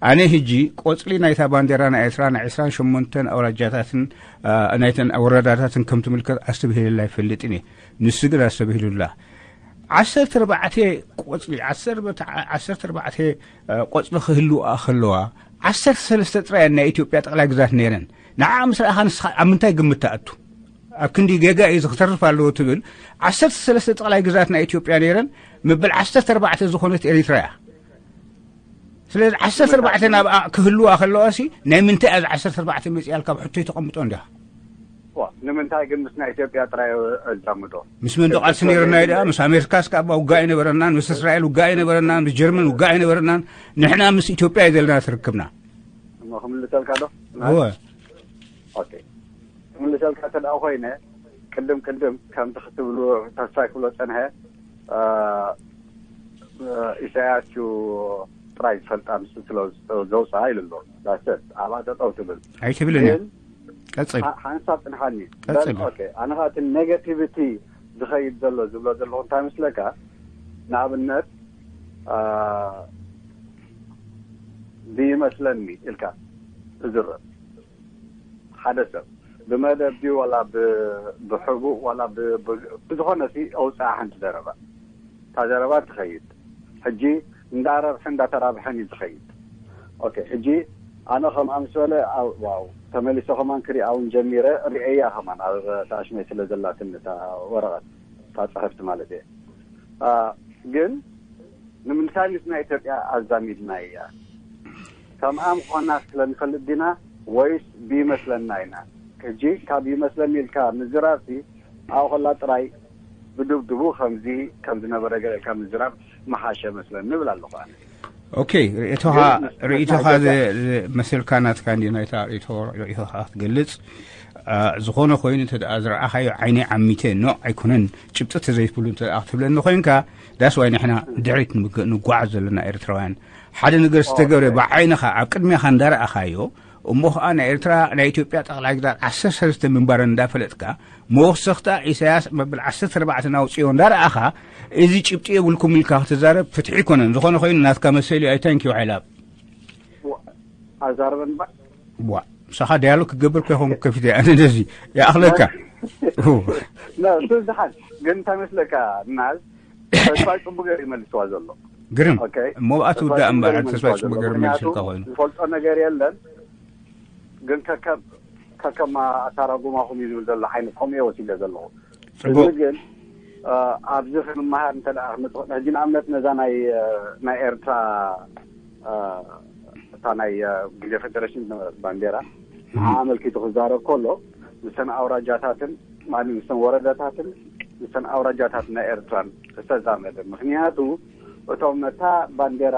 ኣነ ሕጂ ቆጽሊ ናይታ ባንዴራ ናይ ኤርትራ ናይ ዕስራን ሸሞንተን ኣውራጃታትን ናይተን ወረዳታትን ከም ትምልከት ኣስተብሂለላ ኣይፈልጥን እየ። ንሱ ግን ኣስተብሂሉላ። ዓሰርተ ኣርባዕተ ቆጽሊ ዓሰርተ ኣርባዕተ ቆጽሊ ክህልዋ ከለዋ ዓሰርተ ሰለስተ ጥራይ ናይ ኢትዮጵያ ጠቕላይ ግዛት ነይረን። ንዓ ምስ ረኣኻ ንስኻ ኣብ ምንታይ ግምት ትኣቱ? ኣብ ክንዲ ጌጋ እዩ ዝክተርፍ ኣለዎ ትብል። ዓሰርተ ሰለስተ ጠቕላይ ግዛት ናይ ኢትዮጵያ ነይረን፣ መበል ዓሰርተ ኣርባዕተ ዝኾነት ኤሪትራ እያ። ስለዚ ዓሰርተ ኣርባዕተ ናብኣ ክህልዋ ከለዋ ሲ ናይ ምንታይ እያ ዓሰርተ ኣርባዕተ መጽያ ኢልካ ኣብ ሕቶ ተቐምጦ እንዲኻ? ንምንታይ ግን ምስ ናይ ኢትዮጵያ ጥራይ ኣዛምዶ? ምስ መን ዶ ቃልሲ ነይርና እዩ ደኣ? ምስ ኣሜሪካስ ከኣ ውጋእ ኣይነበረናን፣ ምስ እስራኤል ውጋእ ኣይነበረናን፣ ምስ ጀርመን ውጋእ ኣይነበረናን። ንሕና ምስ ኢትዮጵያ እዩ ዘለና ትርክብና። እሞ ክምልሰልካ ዶ? እወ። ኦኬ። ክምልሰልካ ተደኣ ኮይነ ቅድም ቅድም ከምቲ ክትብሉ ተስፋይ ክብሎ ጸንሐ ኢሳያስ እዩ ጥራይ ዝፈልጣ ንሱ ስለ ዘውፅኣ ኢሉ ኣሎ። ዳሰት ኣብኣ ጠጠው ትብል ኣይትብልን እያ። ቀጽል ሓንሳብ ጽንሓኒ። ቀጽል። ኣነ ከዓ እቲ ኔጋቲቪቲ ዝኸይድ ዘሎ ዝብሎ ዘለኹ እንታይ መስለካ? ንኣብነት ብይመስለኒ ኢልካ ትዝረብ ሓደ ሰብ ብመደብ ድዩ ዋላ ብሕቡእ ዋላ ብዝኾነ ሲ ኣውፅኣ ሓንቲ ዘረባ። እታ ዘረባ ትኸይድ። ሕጂ እንዳረብሐ እንዳተራብሐን እዩ ዝኸይድ። ኦኬ፣ ሕጂ ኣነ ከምኣ ምስ በለ ዋው ተመሊሰ ከማን ክሪኣ እውን ጀሚረ። ሪኤያ ከማን ኣብ ታሽመይ ስለ ዘላትኒ እታ ወረቐት እታ ፅሕፍቲ ማለት እየ። ግን ንምንታይ ምስ ናይ ኢትዮጵያ ኣዛሚድናያ? ከምኣ ምዃና ስለ ንፈልጥ ዲና ወይስ ብይመስለና ኢና? ሕጂ ካብ ይመስለኒ ኢልካ ምዝራብሲ ኣብኡ ከላ ጥራይ ብድብድቡ ከምዚ ከም ዝነበረ ገለ ኢልካ ምዝራብ ምሓሸ መስለኒ እብል ኣለኹ ኣነ። ኦኬ፣ ርእይቶኻ ርእይቶኻ መሰልካ ናትካ እንዲ ናይታ ርእይቶ ርእይቶኻ ክትገልጽ ዝኾነ ኮይኑ እንተ ደኣ ዝረኣኻዮ ዓይነይ ዓሚተ ኖ ኣይኮነን ጭብጢ ተዘይትብሉ እንተ ደኣ ክትብለኒ ኮይንካ ዳስ ዋይ ንሕና ድሕሪት ንጓዓዝ ዘለና ኤርትራውያን ሓደ ነገር ዝተገብረ ብዓይንኻ ኣብ ቅድሚኻ እንዳረኣኻዮ እሞ ኸኣ ናይ ኤርትራ ናይ ኢትዮጵያ ጠቕላይ ግዛት ዓሰርተ ሰለስተ ምንባረን እንዳፈለጥካ መወሰኽታ ኢሳያስ መብል ዓሰርተ ኣርባዕተ ኣውፅዮ እንዳረኣኻ እዚ ጭብጢ የብልኩም ኢልካ ክትዛረብ ፍትሒ ኣይኮነን። ዝኾነ ኮይኑ ናትካ መሰል እዩ። ኣይታንኪ ሓይላብ ኣዛርበን ባ ዋ ምሳኻ ዲያሎግ ክገብር ኮይኹም ከፊት ኣነ ነዚ ይኣኽለካ። ስዝሓን ግን እንታይ መስለካ ናዝ ተስፋ ጽቡቅ ገይሩ ይመልስዋ ዘሎ። ግርም እሞ ብኣ ትውዳእ እምበኣር ተስፋ ጽቡቅ ገይሩ መልስልካ ኮይኑ ዝፈልጦ ነገር የለን። ግን ከከም ከከም ኣታራጉማኹም እዩ ዝብል ዘሎ ዓይነት ከምኡ እየ ወሲደ ዘለኹ። እዚ ግን ኣብዚ ክንመሃር እንተ ደኣ ክንመጽእ ሕጂ ንኣብነት ነዛ ናይ ናይ ኤርትራ እታ ናይ ግዜ ፌደሬሽን ዝነበረት ባንዴራ ንዓ ኣመልኪቱ ክዛረብ ከሎ ምስተን ኣውራጃታትን ማለት ምስተን ወረዳታትን ምስተን ኣውራጃታት ናይ ኤርትራን ዝተዛመደ ምክንያቱ እቶም ነታ ባንዴራ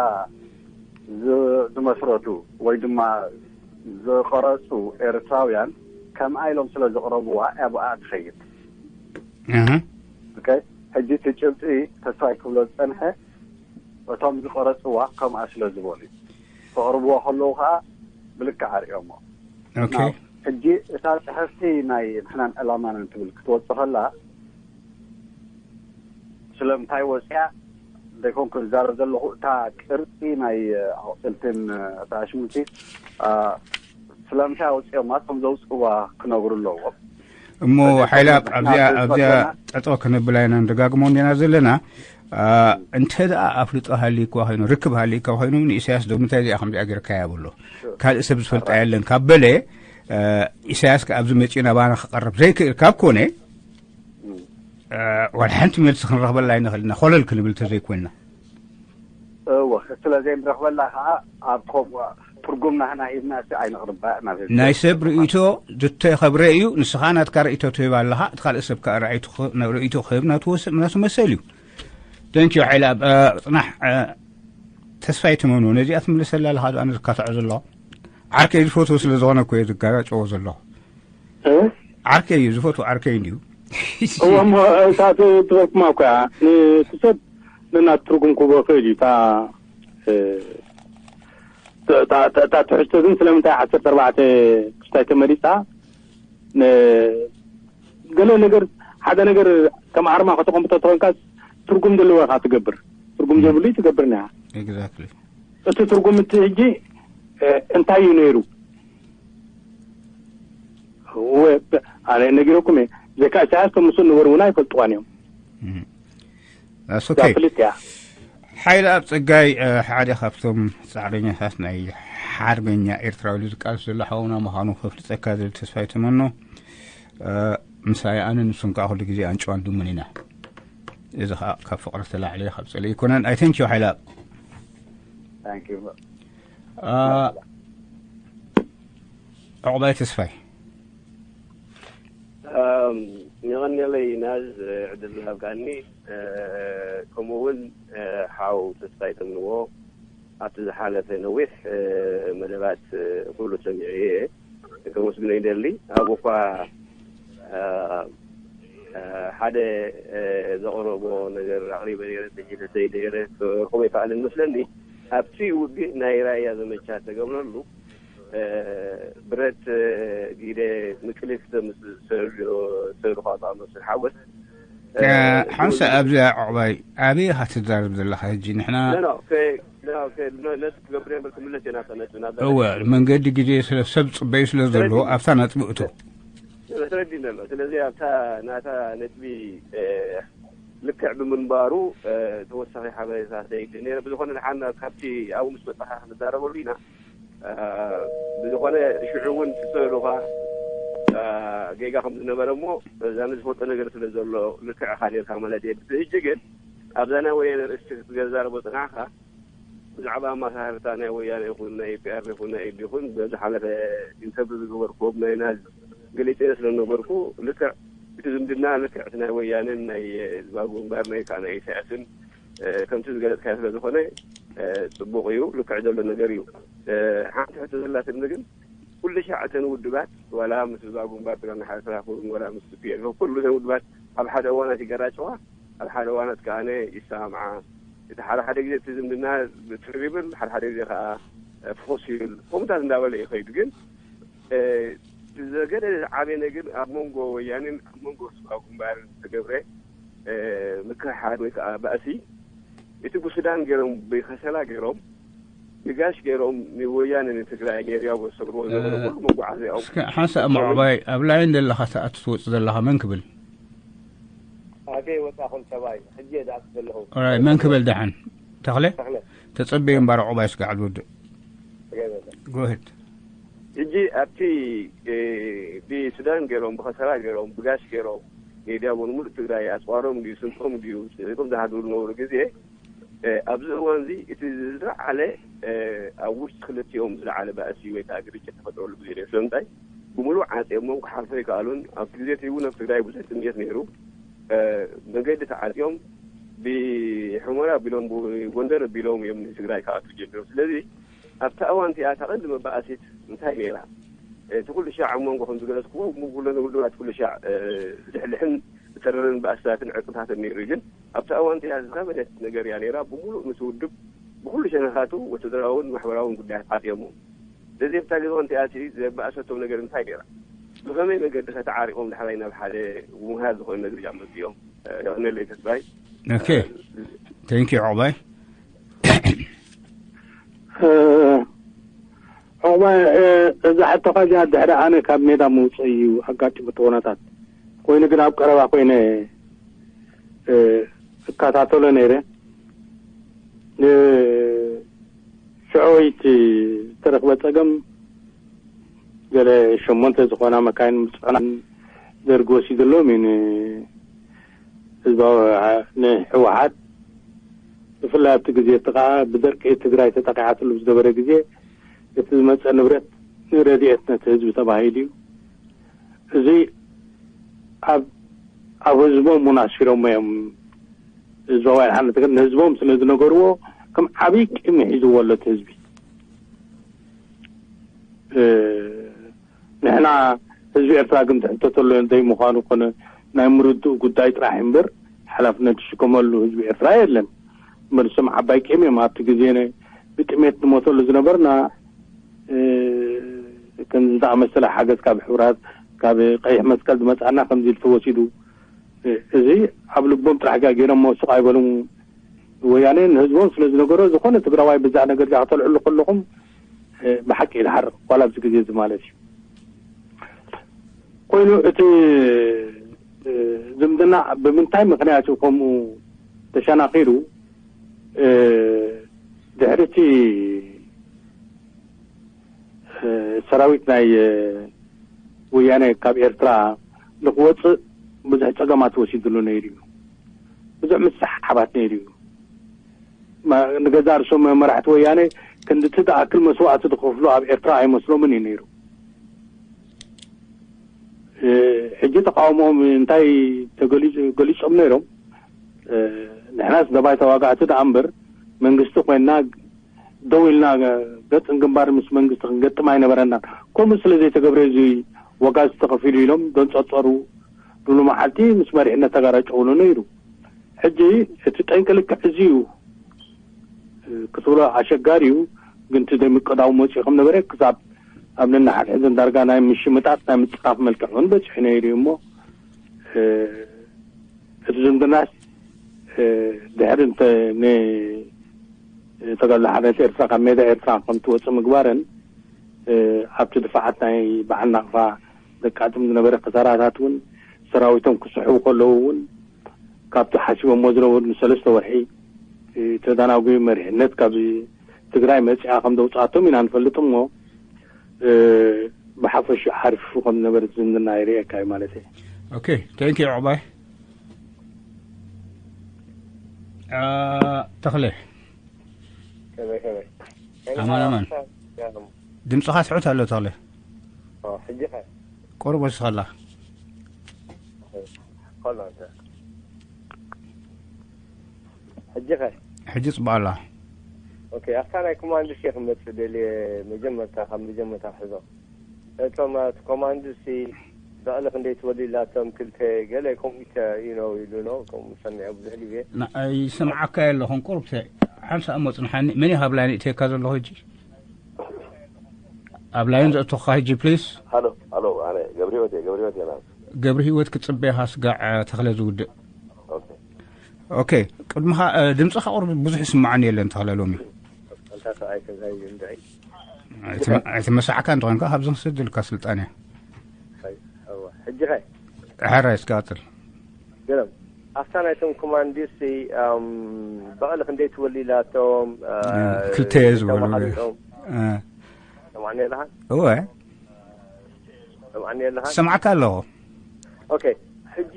ዝመስረቱ ወይ ድማ ዝቐረፁ ኤርትራውያን ከምኣ ኢሎም ስለ ዝቕረብዋ እያ ብኣ ትኸይድ። ሕጂ እቲ ጭብጢ ተስፋይ ክብሎ ዝጸንሐ እቶም ዝቐረጽዋ ከምኣ ስለ ዝበሉ እዩ። ከቕርብዎ ከለዉ ከዓ ብልክዕ ኣርእዮሞ። ሕጂ እታ ጽሕፍቲ ናይ ንሕናን ዕላማናን ትብል ክትወጽእ ከላ ስለምንታይ ወፅያ ዘይኮንኩ ዝዛረብ ዘለኹ እታ ቅርፂ ናይ ኣቕፅልትን እታ ኣሽሙቲ ስለምንታይ ኣውፅኦም ኣቶም ዘውፅእዋ ክነግሩ ኣለዎም። እሞ ሓይላ ኣብዚኣ ኣብዚኣ ጠጠው ክንብላ ኢና ንደጋግሞ እንዲና ዘለና። እንተ ደኣ ኣፍልጦ ሃሊኳ ኮይኑ ርክብ ሃሊካ ኮይኑ ንኢሳያስ ዶ ምንታይ እዚኣ ከምዚኣ ገርካያ ብሎ ካልእ ሰብ ዝፈልጣ የለን ካብ በለ ኢሳያስ ኣብዚ መፂኡ ናባና ክቐርብ ዘይክእል ካብ ኮነ ዋላ ሓንቲ መልሲ ክንረኽበላ ኣይንኽእል ኢና ኮለል ክንብል እንተዘይኮይንና። እወ ስለ ዘይንረኽበላ ከዓ ኣብ ከምኡ ትርጉም ናህና ሂብና እስቲ ኣይነቕርባ ናብ ህዝቢ። ናይ ሰብ ርእይቶ ዝተኸብረ እዩ። ንስኻ ናትካ ርእይቶ ትህብ ኣለኻ፣ እቲ ካልእ ሰብ ከዓ ርእይቶ ክህብ ናቱ መሰል እዩ። ተንኪዩ ሓይለ ኣብ ፅናሕ ተስፋ ይትመኑ ነዚኣ ትምልሰላ ኣለኻ ዶ ኣነ ዝካትዖ ዘለኹ ዓርከይ ዝፈትዎ ስለ ዝኾነ እኮ እየ ዝጋራጨዎ ዘለኹ። ዓርከይ እዩ ዝፈትዎ ዓርከይ እንዲዩ። እሞ እታ ትበልኩማ እኮ እያ። እቲ ሰብ ነናቱ ትርጉም ክህቦ ይኽእል እዩ። እታ እታ ትሕዝቶ ግን ስለምንታይ ዓሰርተ ኣርባዕተ ክስታይ ተመሪፃ ገለ ነገር ሓደ ነገር ከም ኣርማ ከተቐምጦ ተኾንካ ትርጉም ዘለዎ ኢኻ ትገብር። ትርጉም ዘይብሉ ትገብር ና። እቲ ትርጉም እቲ ሕጂ እንታይ እዩ ነይሩ? ኣነ ነጊረኩም እየ። ብዘይካ ኢሳያስ ከም ምስኡ ነበሩ እውን ኣይፈልጥዋን እዮም። ክልቲያ ሓይለ ኣብ ጸጋይ ሓደ ካብቶም ጻዕረኛታት ናይ ሓርበኛ ኤርትራዊ ዝቃልስ ዘሎ ሓውና ምዃኑ ከፍልጠካ ዝብል ተስፋ ይተመኖ። ምሳይ ኣነ ንሱን ከዓ ኩሉ ግዜ ኣንጭዋን ድሙን ኢና። እዚ ከዓ ካብ ፍቕሪ ተላዕለ ካብ ጸለ ይኮነን። ኣይ ተንኪዩ ሓይለ ኣብ ዕቑባይ ተስፋይ የቐንየለይ ናዝ ዕድል ዝሃብካኒ። ከምኡ እውን ሓው ተስፋይ ተምንዎ ኣብቲ ዝሓለፈ ነዊሕ መደባት ኩሉ ሰሚዐ እየ። ከመስግኖ ይደሊ። ኣብኡ እኳ ሓደ ዘቕረቦ ነገር ኣቕሪበ ነይረ ተይለ ነይረ ክረኽቦ ይከኣልን መስለኒ። ኣብቲ ውግእ ናይ ራያ ዘመቻ ተገብረሉ ብረት ጊደ ምቅሊፍ ዝሰሩ ዝሰሩ ካብ ኣመስል ሓወስ ሓንሳእ ኣብዚኣ ዕቑባይ ኣበይ ኢኻ ትዛረብ ዘለኻ ሕጂ ንሕና ነጥብ ክገብር የበር ክምለስ እየ ናብታ ነጥቢ ናብዛ እወ ነጥቢ። መንገዲ ግዜ ስለ ሰብ ጽበዩ ስለ ዘሎ ኣብታ ነጥቢ እቶ ተረዲእ ነሎ ስለዚ ኣብታ ናታ ነጥቢ ልክዕ ብምንባሩ ተወሳኺ ሓበሬታ ሰይድ ነረ ብዝኾነ ንሓና ካብቲ ኣብኡ ምስ መጣኻ ክንዛረበሉ ኢና ብዝኾነ ሽዑ እውን ትሰእሉኻ ጌጋ ከም ዝነበረ እሞ እዛ ንዝፈልጦ ነገር ስለ ዘሎ ልክዕኻ ነርካ ማለት እየ ብሕጂ ግን ኣብዛ ናይ ወያነ ርእስቲ ክትገዛረቦ ፅናዕካ ብዛዕባ ኣማሳህርታ ናይ ወያነ ይኹን ናይ ፒኣር ይኹን ናይ ኢድ ይኹን በዝሓለፈ ኢንተርቪው ዝገበርክዎም ናይ ናዝ ገሊፀ ስለነበርኩ ልክዕ እቲ ዝምድና ልክዕ እቲ ናይ ወያነን ናይ ህዝባዊ ግንባር ናይ ከዓ ናይ ኢሳያስን ከምቲ ዝገለፅካዮ ስለዝኾነ ፅቡቕ እዩ ልክዕ ዘሎ ነገር እዩ ሓንቲ ሕቶ ዘላትኒ ግን ኩሉ ሻዕ እተን ውድባት ዋላ ምስ ህዝባዊ ግንባር ትግራይ ንሓደ ተራኽቡን ዋላ ምስ ፒኤልኦ ኩሉ እተን ውድባት ኣብ ሓደ እዋናት ይገራጨዋ ኣብ ሓደ እዋናት ከኣነ ይሰማምዓ እቲ ሓደ ሓደ ግዜ እቲ ዝምድና ብትር ይብል ሓደ ሓደ ግዜ ከዓ ፍኹስ ይብል ከምታት እንዳበለ ይኸይድ ግን ዝገደ ዓበየ ነገር ኣብ መንጎ ወያኔን ኣብ መንጎ ህዝባዊ ግንባርን ዝተገብረ ምክሕሓድ ወይ ከዓ ባእሲ እቲ ብሱዳን ገይሮም ብከሰላ ገይሮም ብጋሽ ገይሮም ንወያነ ንትግራይ ገይርያ ዝሰግርዎ ዝነበረ ኩሉ መጓዓዝያኦም እስከ ሓንሳእ ምዕባይ ኣብ ላይን ዘለኻ ሰኣት ትወፅእ ዘለኻ መን ክብል ኣገይ ወፃኹም ሰብኣይ ሕጂ እየ ዝኣቱ ዘለኹ ኦራይ መን ክብል ደሓን ተኽለ ተኽለ ተፀበየ እምበር ዕቑባይ ስጋዕ ዝወድእ ተገበለ ጎህድ ሕጂ ኣብቲ ብሱዳን ገይሮም ብኸሰራ ገይሮም ብጋሽ ገይሮም ሜድያ እውን ሙሉእ ትግራይ ኣፅዋሮም ድዩ ስንቆም ድዩ ስዒሮም ዝሃድሩ ዝነበሩ ግዜ ኣብዚ እዋን እዚ እቲ ዝለዓለ ኣብ ውሽጢ ክልቲኦም ዝለዓለ ባእሲ ወይ ከዓ ግርጭት ተፈጥረሉ ግዜ ነይሩ ስለምንታይ ብምሉእ ዓፂዮሞም ክሓልፎ ይከኣሉን ኣብቲ ግዜ እቲ እውን ኣብ ትግራይ ብዙሕ ጥምየት ነይሩ መገዲ ተዓፂዮም ብሑመራ ኣቢሎም ብጎንደር ኣቢሎም እዮም ንትግራይ ክኣትዉ ጀሚሮም ስለዚ ኣብታ እዋን እቲኣ እታ ቀንዲ መባኣሲት እንታይ ነይራ እቲ ኩሉ ሻዕ ኣብ መንጎ ከም ዝገለጽክዎ፣ ምጉሎ ንውድባት ኩሉ ሻዕ ዝሕልሕን ዝተረረን ባእስታትን ዕርቅታትን ነይሩ እዩ። ግን ኣብቲ እዋን እቲኣ ዝኸበደት ነገር እያ ነይራ። ብምሉእ ምስ ውድብ ብኩሉ ሸነኻቱ ወተደራውን ማሕበራውን ጉዳያት ዓጥዮሞ። ዘዜብታ ገዝኦ እንቲኣ እቲ ዘባእሰቶም ነገር እንታይ ነይራ? ብኸመይ መገዲ ከተዓሪቖም ዳሕራይ ናብ ሓደ ውምሃር ዝኾነ መግለጫ መፅዮም? የቐነለይ ተስፋይ። ኦኬ። ቴንክ ዩ ዑቕባይ። ዑቕባይ፣ እዛ ሕቶኻ እዚኣ ድሕሪ ኣነ ካብ ሜዳ ምውፅእ እዩ ኣጋጢሙ እቲ ኩነታት ኮይኑ፣ ግን ኣብ ቀረባ ኮይነ እከታተሎ ነይረ። ሽዑ እቲ ዝተረኽበ ፀገም ገለ ሸሞንተ ዝኾና መካይን ምፅዕናን ደርጊ ወሲድሎም እዩ ንህዝባዊ ንህወሓት። ብፍላይ ኣብቲ ግዜ እቲ ከዓ ብደርቂ ትግራይ ተጠቂዓትሉ ዝነበረ ግዜ እቲ ዝመፀ ንብረት ንረድኤት ነቲ ህዝቢ ተባሂሉ እዩ። እዚ ኣብ ኣብ ህዝቦም እውን ኣሲሮሞ እዮም። ህዝባዊ ሓርነት ትግራይ ንህዝቦም ስለ ዝነገርዎ ከም ዓብይ ቂም ሒዝዎ ኣሎ እቲ ህዝቢ። ንሕና ህዝቢ ኤርትራ ግን ትሕተተሉ ዘይምዃኑ ኮነ ናይ ምርድኡ ጉዳይ ጥራሕ እምበር ሓላፍነት ዝሽከመሉ ህዝቢ ኤርትራ የለን። መልሶም ዓባይ ቂም እዮም። ኣብቲ ግዜ ብጥሜት ንሞተሉ ዝነበርና ከምዚ ዝኣመሰለ ሓገዝ ካብ ሕብራት ካብ ቀይሕ መስቀል ዝመፅኣና ከምዚ ኢሉ ተወሲዱ። እዚ ኣብ ልቦም ጥራሕ ጋ ገይሮሞ ስቕ ኣይበሉም። ወያነ ንህዝቦም ስለ ዝነገሮ ዝኾነ ትግራዋይ ብዛ ነገር እዚኣ ከተልዕሉ ከለኹም ብሓቂ ይድሓር ዋላ ኣብዚ ግዜ እዚ ማለት እዩ። ኮይኑ እቲ ዝምድና ብምንታይ ምክንያት እዩ ከምኡ ተሸናኺሩ? ድሕሪ እቲ ሰራዊት ናይ ወያነ ካብ ኤርትራ ንክወፅእ ብዙሕ ፀገማት ወሲድሉ ነይሩ እዩ። ብዙሕ ምስሕሓባት ነይሩ እዩ። ንገዛ ርእሶም መራሕቲ ወያነ ክንድቲ ዝኣክል መስዋእቲ ዝኸፍሉ ኣብ ኤርትራ ኣይመስሎምን እዩ ነይሩ። ሕጂ ተቃውሞኦም እንታይ ተገሊጹ ገሊጾም ነይሮም። ንሕናስ ደባይ ተዋጋእቲ ደኣ እምበር መንግስቲ ኮይንና ደው ኢልና ገጽን ግንባር ምስ መንግስቲ ክንገጥም ኣይነበረናን። ከምኡ ስለ ዘይተገብረ እዚ ዋጋ ዝተኸፊሉ ኢሎም ደንጸርጸሩ። ድሉ መዓልቲ ምስ መሪሕነት ተጋራጨውሉ ነይሩ። ሕጂ እቲ ጠንቂ ልክዕ እዚ እዩ። ክትብሎ ኣሸጋሪ እዩ። ግን እቲ ደሚቅ ቀዳዊ መፂኡ ከም ነበረ ክሳብ ኣብ ነናሓድሕድን ዳርጋ ናይ ምሽምጣጥ ናይ ምፅራፍ መልክዕ እውን በፂሑ ነይሩ እዩ እሞ እቲ ዝምድናስ ድሕሪ እንተ ንተጋድሎ ሓርነት ኤርትራ ካብ ሜዳ ኤርትራ ከም ትወፅእ ምግባርን ኣብቲ ድፋዓት ናይ በዓል ናቕፋ ዘቃጥም ዝነበረ ክሳራታት እውን ሰራዊቶም ክስሕቡ ከለዉ እውን ካብቲ ሓሲቦሞ ዝነበሩ ንሰለስተ ወርሒ ተዳናጉ መሪሕነት ካብ ትግራይ መፅኣ ከም ዘውፅኣቶም ኢና ንፈልጥ እሞ ብሓፈሹ ሓሪፉ ከም ዝነበረ ዝምድና ይርእየካ እዩ ማለት እዩ። ኦኬ፣ ቴንክ ዩ ዑባይ። ተኽለ ከመይ ከመይ ኣማን ኣማን። ድምፅኻ ስሑት ኣሎ ተኽለ። ሕጂ ኸ ቁሩብ ወሲኸላ። ከሎ እንተ ሕጂ ኸ ሕጂ ፅቡቅ ኣላ። ኦኬ፣ ኣብታ ናይ ኮማንድስ እየ ክመፅእ ደልየ። መጀመርታ ካብ መጀመርታ ክሕዞ እቶም እቲ ኮማንድስ በቕሊ ክንደይ ትወሊ ኢላቶም ክልተ ገለ ከምኡ ኢሉ ነው ከምኡ ሰሚዐ ብዙሕ ግዜ ይሰምዓካ ኣለኹን ቁርብ ሓንሳእ መፅንሓኒ። መን እዩ ካብ ላይን እትየካ ዘለኹ ሕጂ? ኣብ ላይን ዘእቶኻ ሕጂ ፕሊስ። ሃሎ ሃሎ፣ ኣነ ገብረ ህይወት እየ። ገብረ ህይወት እየ። ገብረ ህይወት ክፅበየኻ ስጋዕ ተኽለ ዝውድእ። ኦኬ ኦኬ፣ ቅድምኻ ድምፅኻ ቁርብ ብዙሕ ይስምዓኒ የለን ተኽለ ሎሚ። ኣንታ ሰብኣይ ከዛይ እንድዒ ኣይተመሳዕካ እንተኾንካ ካብዚ ክስድልካ ስልጣን እያ። ሕጂ ኸ ሕራይ እስካትል ገለም ኣብታ ናይቶም ኮማንዲስ በቕሊ ክንደይ ትወሊ ኢላቶም ክልተ እየ ዝበሉ ተማሃሪቶም እ፣ ሰማዕኒ ኣለኻ እወ ሰማዕኒ ኣለኻ ሰማዕካ ኣለኹ ኦኬ ሕጂ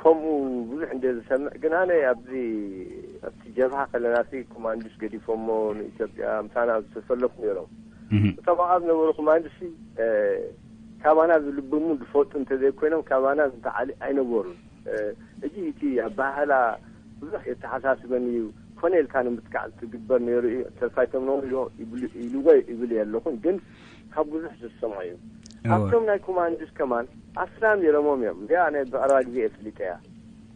ከምኡ ብዙሕ እንደ ዝሰምዕ ግን ኣነ ኣብዚ ኣብቲ ጀብሃ ከለና ሲ ኮማንዲስ ገዲፎሞ ንኢትዮጵያ ምሳና ዝተሰለፉ ነይሮም እህ፣ እቶም ኣብኣ ዝነበሩ ኮማንዲስ ሲ ካባና ዝልብሙ ዝፈልጡ እንተዘይኮይኖም ካባና ዝተዓሊ ኣይነበሩን ሕጂ እቲ ኣባህላ ብዙሕ የተሓሳስበን እዩ ኮነ ኢልካ ንምጥቃዕ ዝትግበር ነይሩ እዩ ተስፋይቶም ነሩ ኢልዎ ይብል ኣለኹን ግን ካብ ብዙሕ ዝሰምዖ እዩ እወ። ኣብቶም ናይ ኮማንድስ ከማን ኣስላም ነይሮሞም እዮም። እዚኣ ናይ ብቐረባ ግዜ እየ ፍሊጠያ።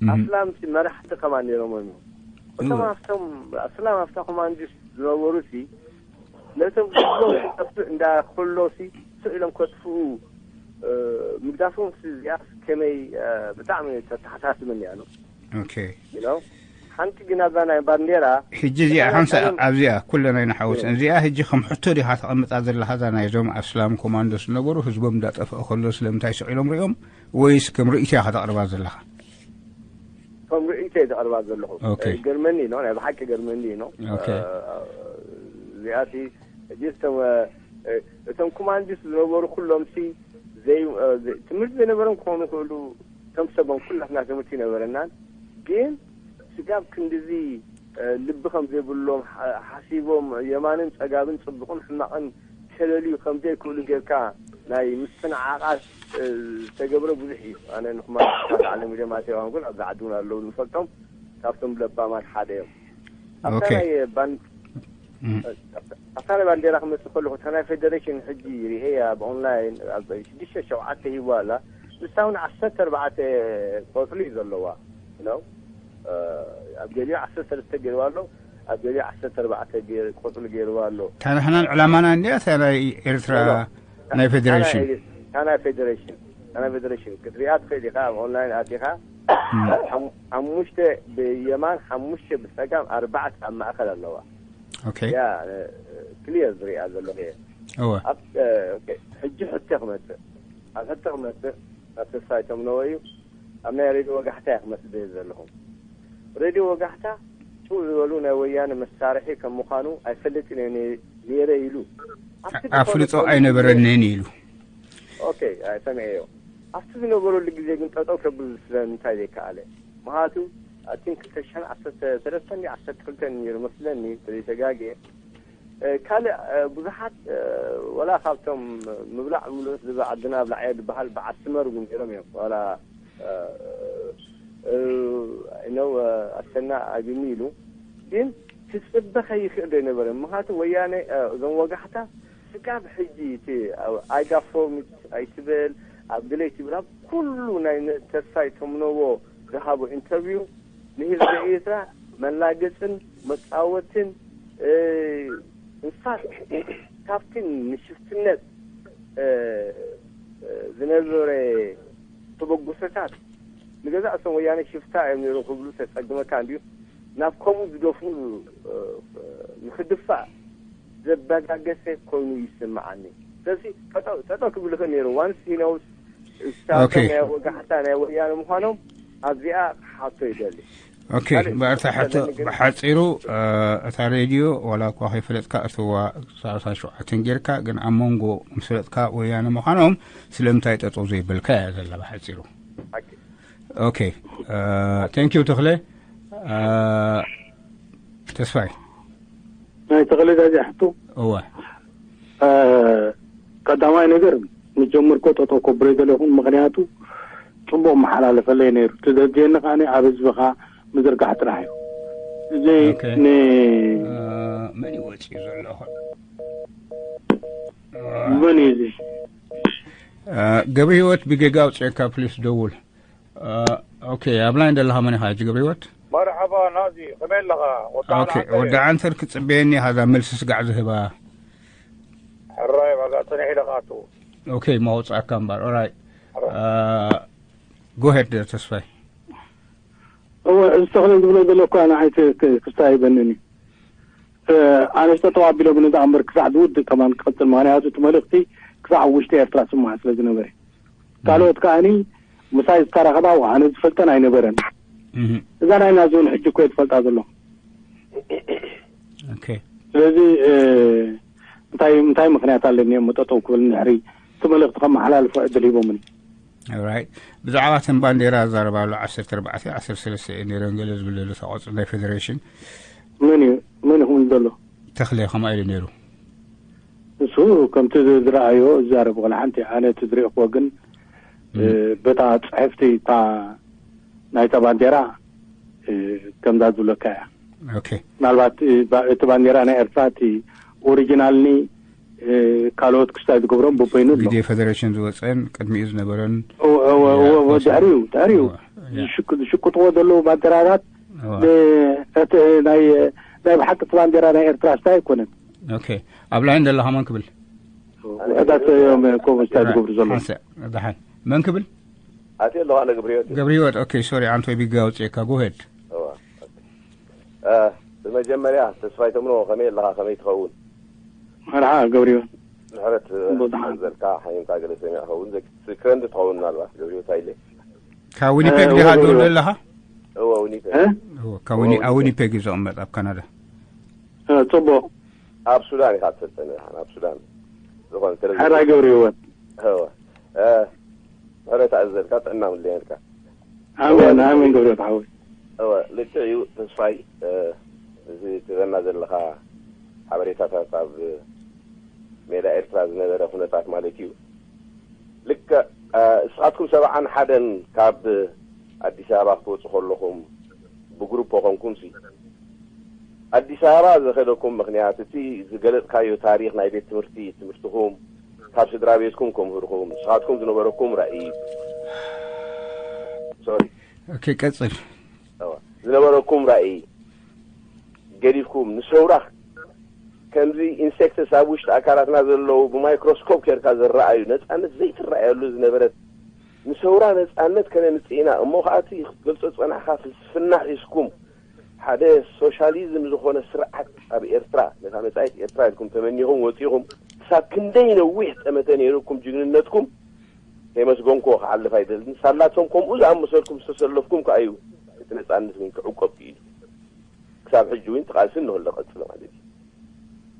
እም። ኣስላም ሲ መራሕቲ ከማን ነይሮሞም እዮም። እቶም እወ። ኣብቶም ኣስላም ኣብታ ኮማንድስ ዝነበሩ ሲ ነቶም ህዝቦም ክጠፍእ እንዳከሎ ሲ ስቕ ኢሎም ከጥፍኡ፣ እ፣ ምግዳፎም ሲ እዚኣ ከመይ፣ እ፣ ብጣዕሚ ተተሓሳስበኒ እያ ነው። ኦኬ። You know? ሓንቲ ግን ኣብዛ ናይ ባንዴራ ሕጂ እዚኣ እታ ናይ ሓንሳ ቀደም ኣብዚኣ ኩለና ኢና ሓወስ። እዚኣ ሕጂ ከም ሕቶ ዲኻ ተቐምጣ ዘለኻ እዛ ናይዞም ኣስላም ኮማንዶስ ዝነበሩ ህዝቦም እንዳጠፍአ ከሎ ስለምንታይ ስቕ ኢሎም ሪኦም ወይስ ከም ርእይቶ ኢኻ ተቕርባ ዘለኻ? ከም ርእይቶ እየ ዘቕርባ ዘለኹ። ኦኬ። ገርመኒ ነው፣ ናይ ብሓቂ ገርመኒ ነው። ኦኬ። እዚኣቲ ሕጂ እቶም፣ እ፣ እቶም ኮማንዲስ ዝነበሩ ኩሎም ሲ ዘይ-፣ እ፣ ዘይ-፣ ትምህርቲ ዘይነበሮም ክኾኑ ይኽእሉ። እቶም ሰቦም ኩላትና ትምህርቲ ይነበረናን፣ ግን ስጋብ ክንድዚ፣ እ፣ ልቢ ከም ዘይብሎም ሓ-፣ ሓሲቦም የማንን ጸጋብን ጽቡቕን ሕማቕን ከለልዩ ከም ዘይክእሉ ጌርካ ናይ ምስትንዓቓት፣ እ፣ ዝተገብረ ብዙሕ እዩ። ኣነ ንኹማ ዓለም ኢደማት የዋን ግን ኣብዚ ዓዲ እውን ኣለዉ ንፈልጦም ካብቶም ለባማት ሓደ እዮም። ኣብታ ኦኬ። ናይ ባን-፣ እም። ኣብታ ናይ ባንዴራ ክመጽእ ከለኹ እታ ናይ ፌደሬሽን ሕጂ ርእየ ኣብ ኦንላይን ኣብ ሽዱሽተ ሸውዓተ ሂዋ ኣላ። ንሳ እውን ዓሰርተ ኣርባዕተ ቆጽሊ እዩ ዘለዋ። You know? እ፣ ኣብ ገሊኡ ዓሰርተ ሰለስተ ገይርዋ ኣሎ፣ ኣብ ገሊኡ ዓሰርተ ኣርባዕተ ገይር-፣ ቆጽሊ ገይርዋ ኣሎ። እታ ንሕናን ዕላማና እንድያ እታ ናይ ኤርትራ ኖ፣ ኖ። ናይ እታ ፌደሬሽን። ናይ ኤሪ-፣ እታ ናይ ፌደሬሽን፣ እታ ናይ ፌደሬሽን ክትሪኣ ትኽእል ኢኻ፣ ኣብ ኦንላይን ኣቲኻ። እም። ሓም-፣ ሓሙሽተ ብየማን፣ ሓሙሽተ ብጸጋም፣ ኣርባዕተ ኣብ ማእከል ኣለዋ። ኦኬ። ያ፣ እ፣ ክሊየር ዝሪኣ ዘለኹ እየ። እወ። ኣብ፣ እ፣ ኦኬ፣ ሕጂ ሕቶ ክመጽእ። ኣብ ሕቶ ክመጽእ፣ ኣብ ተስፋይ ተምነዎ እዩ። ኣብ ናይ ሬድዮ ወጋሕታ እየ ክመጽእ ዝደሊ ዘለኹ። ሬድዮ ወጋሕታ ጭው ዝበሉ ናይ ወያነ መሳርሒ ከም ምዃኑ ኣይፈልጥን እየ ነ-፣ ነይረ ኢሉ። ኣብቲ ኣፍልጦ ዝኮነ ኣይነበረንን ኢሉ። ኦኬ፣ ኣይ፣ ሰሚዐዮ። ኣብቲ ዝነበረሉ ግዜ ግን ጠጠው ከብል ስለምንታይ ዘይከኣለ? ምኽንያቱ፣ ኣቲን ክልተ ሽሕን ዓሰርተ ሰለስተን ድዩ ዓሰርተ ክልተን ነይሩ መስለኒ፣ እንተዘይተጋግየ። እ፣ ካልእ፣ እ፣ ብዙሓት፣ እ፣ ወላ ካብቶም ምብላዕ ምሉእ ህዝቢ ዓድና ኣብላዕዮ ዝበሃል በዓል ስመር እውን ነይሮም እዮም። ዋላ፣ እ፣ እ፣ ነው፣ እ፣ ኣሰና ኣግኒ ኢሉ። ግን ክጽበ ከይክእል ዶ ኣይነበረን? ምኽንያቱ ወያነ፣ እ፣ እዞም ወጋሕታ ስጋብ ሕጂ እቲ ኣብ ኣይጋ ፎርም ኣይትበል፣ ኣብ ገለ ኣይትበል፣ ኣብ ኩሉ ናይ ነ-፣ ተስፋይ ተምነዎ ዝሃቦ ኢንተርቪው ንህዝቢ ኤርትራ መላገጽን መጻወትን፣ እ፣ እንፋት ካብቲ ንሽፍትነት፣ እ፣ እ፣ ዝነበረ ተበግሶታት ንገዛእ እቶም ወያነ ሽፍታ እዮም ነይሮም ክብሉ ተጸግመካ እንድዩ። ናብ ከምኡ ዝደፍኡ፣ እ፣ ንኽድፋእ ዘበጋገሰ ኮይኑ ይስምዓኒ። ስለዚ ጠጠው፣ ጠጠው ክብል ይኽእል ነይሩ። ዋንስ ሂ ኖውስ ኦኬ። ናይ ወጋሕታ ናይ ወያነ ምዃኖም ኣብዚኣ ክሓቶ ይደሊ። ኦኬ፣ ካልእ ባርታ ሕቶ ዘለኒ ግን ብሓጺሩ፣ እ፣ እታ ሬድዮ ዋላ እኳ ከይፈለጥካ እትዋ ሰላሳ ሸውዓተ ጌርካ፣ ግን ኣብ መንጎ ምስ ፈለጥካ ወያነ ምዃኖም ስለምንታይ ጠጠው ዘይበልካ እያ ዘላ ብሓጺሩ። ሓቂ። ኦኬ፣ እ፣ ቴንክ ዩ ተኽለ። እ፣ ተስፋይ። ናይ ተኽለ ዳዚ ሕቶ። እወ። እ፣ ቀዳማይ ነገር ንጀምር ኮ ጠጠው ከብሎ ይደለኹን፣ ምኽንያቱ ጽቡቕ መሓላለፈለይ ነይሩ። እቲ ዘድልየኒ ከኣ ኣብ ህዝብኻ ምዝርጋሕ ጥራሕ እዩ። እዚ ኦኬ። ን-፣ እ፣ መን እዩ ወጺኡ ዘሎ? መን እዩ እዚ? እ፣ ገብረ ህይወት ብጌጋ ኣውፅኤካ ፕሊስ ደውል። እ፣ ኦኬ፣ ኣብ ላይን ዘለኻ መን ኢኻ ሕጂ ገብረ ህይወት? መርሓባ ናዚ፣ ከመይ ኣለኻ? ወዲ ኦኬ፣ ዓንተር። ወዲ ዓንተር ክጽበየኒ ኢኻ እዛ መልሲ ስጋዕ ዝህባ። ሕራይ፣ ባጋ ጽንሕ ኢለ ክኣቱ። ኦኬ፣ ማውጻእካ እምበር። ኦራይ። ሕራይ። እ፣ ጎ ሄድ ተስፋይ። እወ፣ እዚ ተኽለ ዝብሎ ዘሎ እኳ ንዓይ ት-፣ ክ-፣ ክስታይ ይበንን እዩ። እ፣ ኣነ ጠጠው ኣቢሎምኒ ደኣ እምበር ክሳዕ ዝውድእ ከማን ክቕጽል፣ ምኽንያቱ እቲ መልእኽቲ ክሳዕ ኣብ ውሽጢ ኤርትራ ስማዕ ስለ ዝነበረ። ካልኦት ከኣኒ ምሳይ ዝተራኸባ ኣነ ዝፈልጠን ኣይነበረን። እህ። እዛ ናይና ዞን ሕጂ እኮ እየ ዝፈልጣ ዘለኹ። ኦኬ። ስለዚ፣ እ፣ እንታይ፣ እንታይ ምኽንያት ኣለኒ እሞ ጠጠው ክብል ንድሕሪ እቲ መልእኽቲ ከመሓላልፎ ዕድል ሂቦምኒ። ኦራይት። ብዛዕባ እተን ባንዴራ ዝዛረባ ኣሎ ዓሰርተ ኣርባዕተ፣ ዓሰርተ ሰለስተ እየን ነይረን ገለ ዝብል ዘሎ እታ ቆጽሊ ናይ ፌደሬሽን። መን እዩ፣ መን እዩ ክብል ዘሎ? ተኽለ ከምኣ ኢሉ ነይሩ። ንሱ ከምቲ ዝ-፣ ዝረኣዮ ዝዛረብ ቆልዓ ሓንቲ ኣነ እቲ ዝረእኽዎ ግን፣ እ፣ ም። በታ ጽሕፍቲ እታ ናይታ ባንዴራ፣ እ፣ ከምዛ ዝብለካ እያ። ኦኬ። ምናልባት፣ እ፣ ባ-፣ እቲ ባንዴራ ናይ ኤርትራ እቲ ኦሪጂናልኒ ካልኦት ክስታይ ዝገብሮም በበይኑ ኣሎ። ግዜ ፌደሬሽን ዝወፀን ቅድሚኡ ዝነበረን እወ፣ እወ፣ እወ፣ እወ፣ ድሕሪኡ፣ ድሕሪኡ እወ፣ እያ። ዝሽቅ-፣ ዝሽቅጥዎ ዘለዉ ባንዴራታት እወ። ን-፣ እቲ ናይ፣ ናይ ብሓቂ እቲ ባንዴራ ናይ ኤርትራ ስታይ ኣይኮነን። ኦኬ። ኣብ ላይን ዘለኻ መን ክብል? ውሕዳት እዮም ከምኡ ስታይ ዝገብሩ ዘለዉ። ሓንሳእ፣ ደሓን። መን ክብል? ኣትየ ኣለኹ ኣነ ገብረ ህይወት። ገብረ ህይወት፣ ኦኬ፣ ሶሪ፣ ኣንቶይ ቢጋ ኣውፅኤካ፣ ጎሄድ። እወ። እ፣ ብመጀመርያ ተስፋይ ተምኖ ከመይ ኣለኻ? ከመይ ትኸውን? መርሓ ገብረ ህይወት። ምሕረት፣ እ፣ ጽቡቕ ደሓን። ዘልካ ሓይምካ ገለ ሰሚዕ ኸውን፣ ዘክ-፣ ትረንድ ትኸውን ምናልባት ገብረ ህይወት ኣይለ። ካብ ዊኒፔግ እ፣ ዲኻ እወ፣ ትውልድ እወ። ኣለኻ? እወ፣ ዊኒፔግ። እ? እወ፣ ካብ ዊኒ-፣ እወ፣ ኣብ ዊኒፔግ። ዊኒፔግ እዩ ዝቕመጥ፣ ኣብ ካናዳ። እ፣ ጽቡቕ። ኣብ ሱዳን ኢኻ ትፈልጠኒ ኢኻ፣ ኣብ ሱዳን። ዝኾነ ተለቪዥን። ሕራይ ገብረ ህይወት። እወ። እ፣ ምሕረት ኣዘልካ ጥዕና ምለየልካ። ኣሜን፣ እወ፣ ኣሜን ገብረ ህይወት ሓወይ። እወ፣ ልክዕ እዩ ተስፋይ፣ እ፣ እዚ ትበና ዘለኻ ሓበሬታታት ኣብ ሜዳ ኤርትራ ዝነበረ ኩነታት ማለት እዩ። ልክዕ፣ እ፣ እስኻትኩም ሰብዓን ሓደን ካብ ኣዲስ ኣበባ ክትወጹ ከለኹም ብግሩፕ ኮንኩምሲ፣ ኣዲስ ኣበባ ዝኸደኩም ምኽንያት፣ እቲ ዝገለጽካዮ ታሪኽ ናይ ቤት ትምህርቲ፣ ትምህርትኹም፣ ካብ ስድራ ቤትኩም ከምህርኹም፣ ንስኻትኩም ዝነበረኩም ራእይ። ሶሪ። ኦኬ፣ ቀጽል። እዋ፣ ዝነበረኩም ራእይ ገዲፍኩም፣ ንሰውራ ከምዚ ኢንሴክትስ ኣብ ውሽጢ ኣካላትና ዘለዉ ብማይክሮስኮፕ ጌርካ ዝረኣዩ፣ ነጻነት ዘይትረኣየሉ ዝነበረት፣ ንሰውራ ነጻነት ከነምጽእ ኢና፣ እሞ ኸኣ እቲ ክትገልጾ ዝጸናሕካ ፍልስፍና ሒዝኩም፣ ሓደ ሶሻሊዝም ዝኾነ ስርዓት ኣብ ኤርትራ፣ ነታ መጻኢት ኤርትራ ኢልኩም ተመኒኹም ወጺኹም፣ ክሳብ ክንደይ ነዊሕ ጠመተ ነይሩኩም ጅግንነትኩም፣ ከየመስገንኩዎ ክሓልፍ ኣይደልን። ሳላቶም ከምኡ ዝኣመሰልኩም ዝተሰለፍኩም ከኣ እዩ እቲ ነጻነት እውን ክዕቆብ ክኢሉ። ክሳብ ሕጂ እውን እቲ ቃልሲ እንሆ ቀጽሎ ማለት እዩ።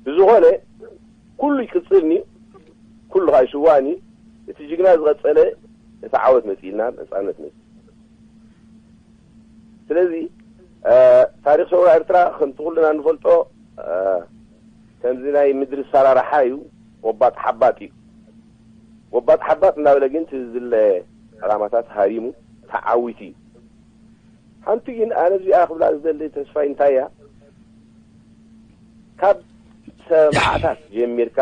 ብዝኾነ፣ ኩሉ ይቅጽልኒ፣ ኩሉ ከኣ ይስዋእኒ። እቲ ጅግና ዝቐጸለ፣ እቲ ዓወት መጺእልና፣ ነጻነት መጺእ። ስለዚ፣ እ፣ ታሪኽ ሰውራ ኤርትራ ከምቲ ኩልና እንፈልጦ፣ እ፣ ከምዚ ናይ ምድሪ ኣሰራርሓ እዩ፣ ወባጥ ሓባጥ እዩ። ወባጥ ሓባጥ እናበለ ግን እቲ ዝድለ ዕላማታት ሃሪሙ ተዓዊቱ እዩ። ሓንቲ ግን ኣነ እዚኣ ክብላ ዝደሊ ተስፋይ እንታይ እያ? ካብ ሰብዓታት ጀሚርካ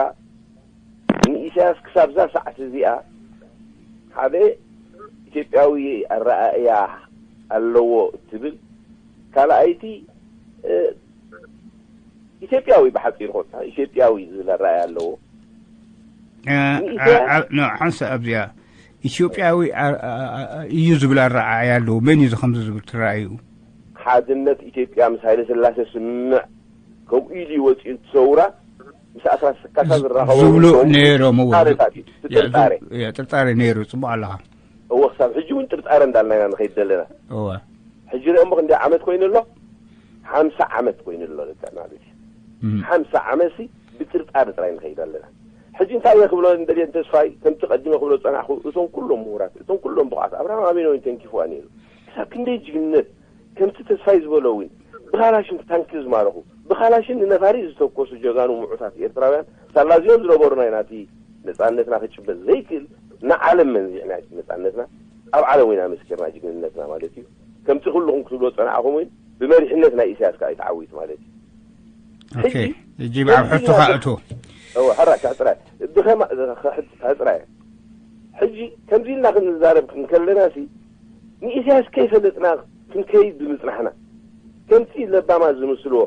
ንኢሳያስ ክሳብ እዛ ሰዓት እዚኣ ሓደ ኢትዮጵያዊ ኣረኣእያ ኣለዎ እትብል፣ ካልኣይቲ፣ እ፣ ኢትዮጵያዊ ብሓፂሩ ኮንካ ኢትዮጵያዊ ዝብል ኣረኣእያ ኣለዎ። እ፣ ንኢሳያስ እ፣ እ፣ ኖ፣ ሓንሳእ ኣብዚኣ ኢትዮጵያዊ፣ እ፣ እ፣ እ፣ እዩ ዝብል ኣረኣእያ ኣለዎ። መን እዩ እዚ ከምዚ ዝብል ትረኣዩ? ሓድነት ኢትዮጵያ ምስ ሃይለ ስላሴ ስምምዕ ከምኡ ኢሉ እዩ ወፂኡ። እቲ ሰውራ ምስ ኣስራት ካሳ ዝ-፣ ዝራኸቦ ዝብሉ ከምኡ ነይሮም፣ እወ። ጥርጣረታት እዩ። እቲ ያ፣ ጥርጣረ። ዝብ-፣ ያ፣ ጥርጣረ ነይሩ። ጽቡቕ ኣለኻ። እወ፣ ክሳብ ሕጂ እውን ጥርጣረ እንዳልና ኢና ንኸይድ ዘለና። እወ። ሕጂ ርአሞ ክንደይ ዓመት ኮይኑ ኣሎ? ሓምሳ ዓመት ኮይኑ ኣሎ፣ ልክዕ ማለት እዩ። እም። ሓምሳ ዓመትሲ ብጥርጣረ ጥራይ ንኸይድ ኣለና። ሕጂ እንታይ እየ ክብሎ እንደልየን ተስፋይ፣ ከምቲ ቀዲመ ክብሎ ዝጸናሕኩ፣ እቶም ኩሎም ምሁራት፣ እቶም ኩሎም ብቑዓት፣ ኣብርሃም ኣቤኖ እውን ተንኪፍዋ ነይሩ። ክሳብ ክንደይ ጅግንነት፣ ከምቲ ተስፋይ ዝበሎ እውን፣ ብኻላሽን ታንኪ ዝማረኹ፣ ብኻላሽን ንነፋሪት ዝተኮሱ ጀጋኑ ምዑታት ኤርትራውያን፣ ሳላ እዚኦም ዝነበሩ ናይ ናቲ ነጻነትና ክጭበጥ ዘይክእል፣ ንዓለም መንዚዕና ነጻነትና፣ ኣብ ዓለም እውን ኣመስኪርና ጅግንነትና ማለት እዩ። ከምቲ ኩልኹም ክትብሎ ዝጸናሕኹም እውን፣ ብመሪሕነት ናይ ኢሳያስ ከኣ እዩ ተዓዊቱ ማለት እዩ። ኦኬ፣ ሕጂ፣ ሕጂ ኣብ ከምዚ ሕቶኻ ኢልና እቶ። እወ፣ ሕራይ፣ ከሕጽራ። ብኸማ-፣ ከሕጽ-፣ ከሕጽራ እየ። ሕጂ ከምዚ ኢልና ክንዛረብ እንከለናሲ፣ ንኢሳያስ ከይፈለጥና ክንከይድ ብምጽናሕና፣ ከምቲ ለባማት ዝምስልዎ፣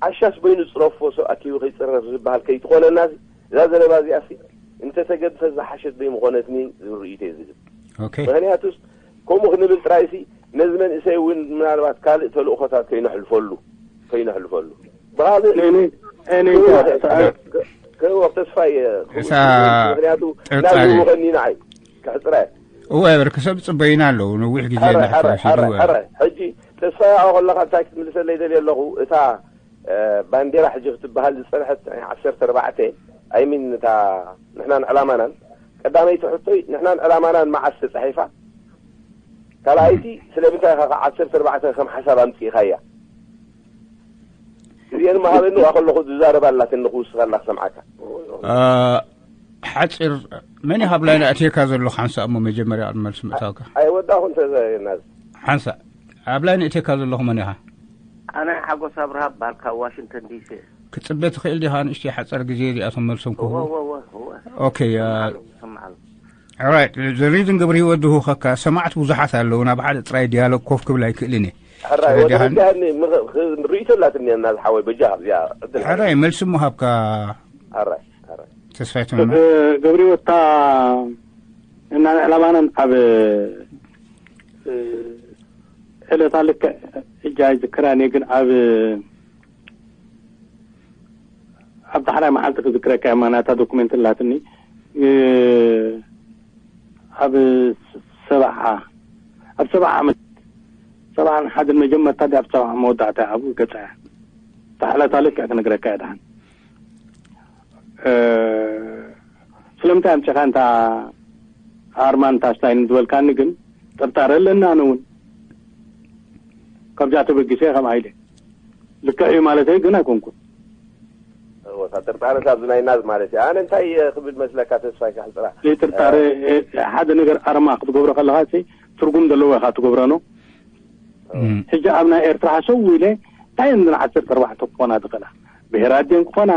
ዓሻስ በይኑ ጽረፎ፣ ሰብ ኣኪቡ ከይጽረፍ ዝበሃል ከይትኾነናሲ፣ እዛ ዘረባ እዚኣሲ እንተተገድፈ ዝሓሸት ደይምኾነትኒ ዝብል ርእይቶ እየ ዝህብ። ኦኬ። ምኽንያቱስ፣ ከምኡ ክንብል ጥራይሲ፣ ነዚ መንእሰይ እውን ምናልባት ካልእ ተልእኾታት ከይነሕልፈሉ፣ ከይነሕልፈሉ። ብኻልእ እኔ፣ እኔ፣ ክህወኽ፣ እኔ፣ ክህወኽ ተስፋ እየ፣ እሳ ምኽንያቱ ጥርጣሬ። ናብዚ ውኸኒ ንዓይ፣ ከሕጽራ እየ። እወ፣ ብርክ ሰብ ጽበይና ኣለዉ፣ ነዊሕ ግዜ ሕራይ፣ ሕራይ፣ እንዳሕፈረሽ፣ ሕራይ፣ እወ። ሕራይ። ሕጂ ተስፋ ያው ከለኻ እንታይ ክትምልሰለይ ደልየ ኣለኹ፣ እታ እ፣ ባንዴራ ሕጂ ክትበሃል ዝጸንሐት ናይ ዓሰርተ ኣርባዕተ፣ ኣይ ሚን፣ እታ ንሕናን ዕላማናን፣ ቀዳመይቲ ሕቶይ፣ ንሕናን ዕላማናን መዓስ ተጻሒፋ? ካልኣይቲ፣ ስለምንታይ ኢኻ ዓሰርተ ኣርባዕተ ከም ሓሳብ ኣምጺእኻያ? እዚአን መሃበኒ፣ ዋ ከለኹ ዝዛረብ ኣላትኒ ክውስኸላ ክሰምዓካ። እ፣ ሓጺር፣ መን ኢኻ ኣብ ላይን ኣእትየካ ዘለኹ ሓንሳእ እሞ መጀመርያ ቅድሚ መልሲ ምእታውካ? ኣይወዳኹን ተዘ-፣ ናዝ። ሓንሳእ፣ ኣብ ላይን ኣእትየካ ዘለኹ መን ኢኻ? ኣነ ሓጎስ ኣብርሃ እበሃል ካብ ዋሽንግተን ዲሲ። ክጽበ ትኽእል ዲኻ? ንእሽተይ ሓጸር ግዜ እዚኣቶም መልሶም ክህቡ። እወ እወ እወ ኦኬ። ስምዓሉ ራይት። ዘ ሪዝን ገብረ ህይወት ድህውኸካ ሰማዕቲ ብዙሓት ኣለዉ። ናብ ሓደ ጥራይ ዲያሎግ ኮፍ ክብል ኣይክእልን እየ። ሕራይ ወደ ተረዲኻኒ? በጃ ርኢቶ ኣላትኒ እና ዝሓወይ በጃ እዚኣ ዕድል ሕራይ መልሲ ምሃብካ ሕራይ ሕራይ ተስፋይ ተመመ። ገብሪወታ እና ዕላማናን ኣብ ዕለታ ልክዕ እጃ ይዝክራን ግን ኣብ ኣብ ዳሕራይ መዓልቲ ክዝክረካ እያ ማናታ ዶኩሜንት ላትኒ ኣብ ሰብዓ ኣብ ሰብዓ ዓመት ሰብዓን ሓደን መጀመርታ ኣብ ሰብዓ መወዳእታ ኣብ ገጻ እያ። ታሕለታ ልክዕ ክነግረካ እያ ደሓን ስለምንታይ ኣምፂኻ እንታ ኣርማን ታስታይን ዝበልካኒ ግን ጥርጣረ ኣለና ኣነ እውን ካብዛ ተበጊሰ ከም ኣይደ ልክዕ እዩ ማለት ግን ኣይኮንኩን ወታ ጥርጣረ ካብዚ ናይ ናዝ ማለት እዩ ኣነ እንታይ እየ ክብል መስለካ ተስፋይ ካሕፅራ ዘይጥርጣረ ሓደ ነገር ኣርማ ክትገብሮ ከለካ ትርጉም ዘለዎ ኢካ ትገብረኖ ሕጂ ኣብ ናይ ኤርትራ ሃሰው ኢለ እንታይ እየን ዓሰርተ ኣርባዕተ ክኾና ዝኽእላ ብሄራት ድየን ክኾና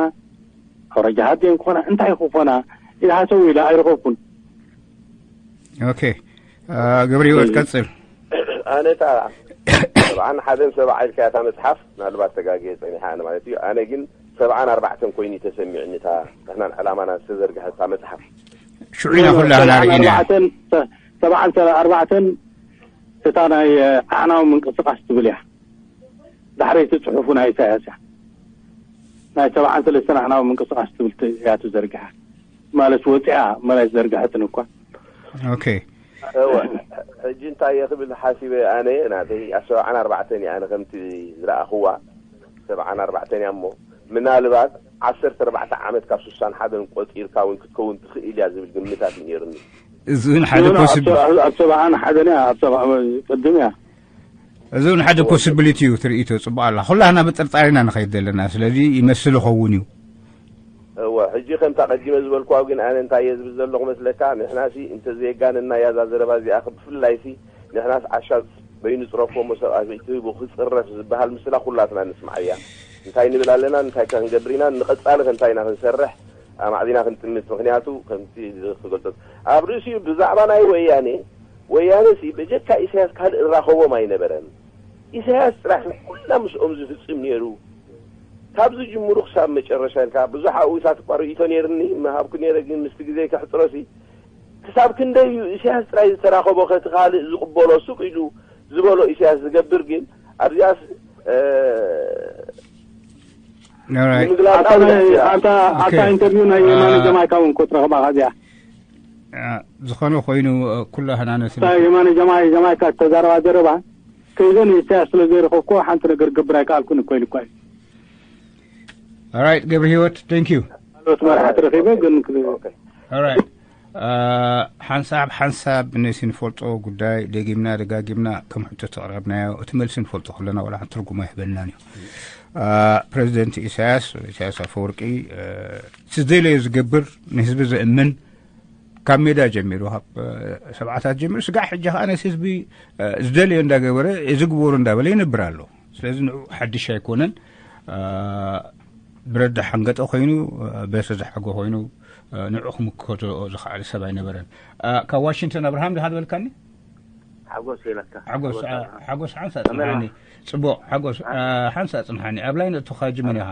ኣውራጃሃት ድየን ክኾና እንታይ ክኾና ኢለ ሃሰው ኢለ ኣይረኸብኩን ኦኬ ገብረ ህይወት ቀጽል ኣነ እታ ሰብዓን ሓደን ሰብዓ ኢልካ እታ መፅሓፍ ምናልባት ተጋግየ ፀኒሓ ኣነ ማለት እዩ ኣነ ግን ሰብዓን ኣርባዕተን ኮይኑ ተሰሚዑኒ እታ ንሕናን ዕላማና ዝተዘርግሐ እታ መፅሓፍ ሽዑ ኢና ኩላህና ርኢና ሰብዓን ኣርባዕተን እታ ናይ ኣዕናዊ ምንቅስቃስ ትብል እያ ዳሕረይቲ ፅሑፉ ናይ ኢሳያስ እያ ናይ ሰብዓን ሰለስተን ኣዕናዊ ምንቅስቃስ ትብል እያ ትዘርግሐ ማለት ወፂኣ መላይ ዘርግሐትን እኳ ኦኬ እወ ሕጂ እንታይ እየ ክብል ሓሲበ ኣነ ናተይ ኣብ ሰብዓን ኣርባዕተን እየ ኣነ ከምቲ ዝረኣኽዋ ሰብዓን ኣርባዕተን እያ እሞ ምናልባት ዓሰርተ ኣርባዕተ ዓመት ካብ ስሳን ሓደን ቆፂርካ እውን ክትከውን ትኽእል እያ ዝብል ግምታት እዩ ነይሩኒ እዚ እውን ሓደ ፖስብል ኣብ ሰብዓን ሓደን እያ ኣብ ሰብዓ ቅድም እያ እዚ እውን ሓደ ፖስብሊቲ እዩ ትርኢቶ ፅቡቅ ኣላ ኩላህና ብጥርጣሬና ንኸይድ ዘለና ስለዚ ይመስል ይኸውን እዩ እወ ሕጂ ከምታ ቀዲመ ዝበልኩዋ ግን ኣነ እንታይ እየ ዝብል ዘለኹ መስለካ ንሕናሲ እንተዘየጋነና ያዛ ዘረባ እዚኣ ብፍላይሲ ንሕናስ ዓሻ በይኑ ፅረፎ እሞ ሰብኣይ ትህቡ ክፅረፍ ዝበሃል ምስላ ኩላትና ንስማዕ እያ እንታይ ንብል ኣለና እንታይ ከ ክንገብር ኢና ንቐፃሊ ከ እንታይ ኢና ክንሰርሕ ኣማዕዲና ክንጥምት ምክንያቱ ከምቲ ክገልፆ ኣብ ርእሲኡ ብዛዕባ ናይ ወያኔ ወያነ ሲ በጀካ ኢሳያስ ካልእ ራኸቦም ኣይነበረን ኢሳያስ ጥራሕ ኩላ ምስኦም ዝፍፅም ነይሩ ካብ ዝጅምሩ ክሳብ መጨረሻ ኢልካ ብዙሕ ኣብኡታት እኳ ርእይቶ ነይርኒ ምሃብኩ ነይረ ግን ምስቲ ግዜ ከሕፅሮ ሲ ክሳብ ክንደይ እዩ ኢሳያስ ጥራይ ዝተራኸቦ ከቲ ካልእ ዝቕበሎ ሱቅ ኢሉ ዝበሎ ኢሳያስ ዝገብር ግን ኣብዚኣስ ኣብታ ኢንተርቪው ናይ የማነ ጀማይካ እውን ክትረኽባ ከዚኣ ዝኾነ ኮይኑ ኩላህና ነቲ የማነ ጀማይ ጀማይካ ዝተዛረባ ዘረባ ከይዘን ኢሳያስ ስለ ዘይረኸብኩ ሓንቲ ነገር ገብር ኣይከኣልኩን እኮ ኢሉ እኳ እዩ Alright ገብረ ህይወት thank you ካልኦት መራሕቲ ረኺበ ግን Alright ሓንሳብ ሓንሳብ ነሲ ንፈልጦ ጉዳይ ደጊምና ደጋጊምና ከም ሕቶ ተቕረብናዮ እቲ መልሲ ንፈልጦ ከለና ዋላ ሓንቲ ትርጉም ኣይህበልናን እዩ ፕሬዚደንት ኢሳያስ ኢሳያስ ኣፈወርቂ ዝደለዮ ዝገብር ንህዝቢ ዘእምን ካብ ሜዳ ጀሚሩ ካብ ሰብዓታት ጀሚሩ ስጋዕ ሕጂ ከዓ ነቲ ህዝቢ ዝደለዮ እንዳገበረ እዚ ግበሩ እንዳበለ ይነብር ኣሎ ስለዚ ንዑ ሓድሽ ኣይኮነን ብረዳ ሓንገጠ ኮይኑ በሰ ዝሓጎ ኮይኑ ንዑ ክምከቶ ዝኸኣለ ሰብ ኣይነበረን ካብ ዋሽንግተን ኣብርሃም ድካ ዝበልካኒ ሓጎስ ኢለካ ሓጎስ ሓጎስ ሓንሳ ጽንሓኒ ጽቡቅ ሓጎስ ሓንሳ ጽንሓኒ ኣብ ላይ ነእቶካ ጅመን ኢኻ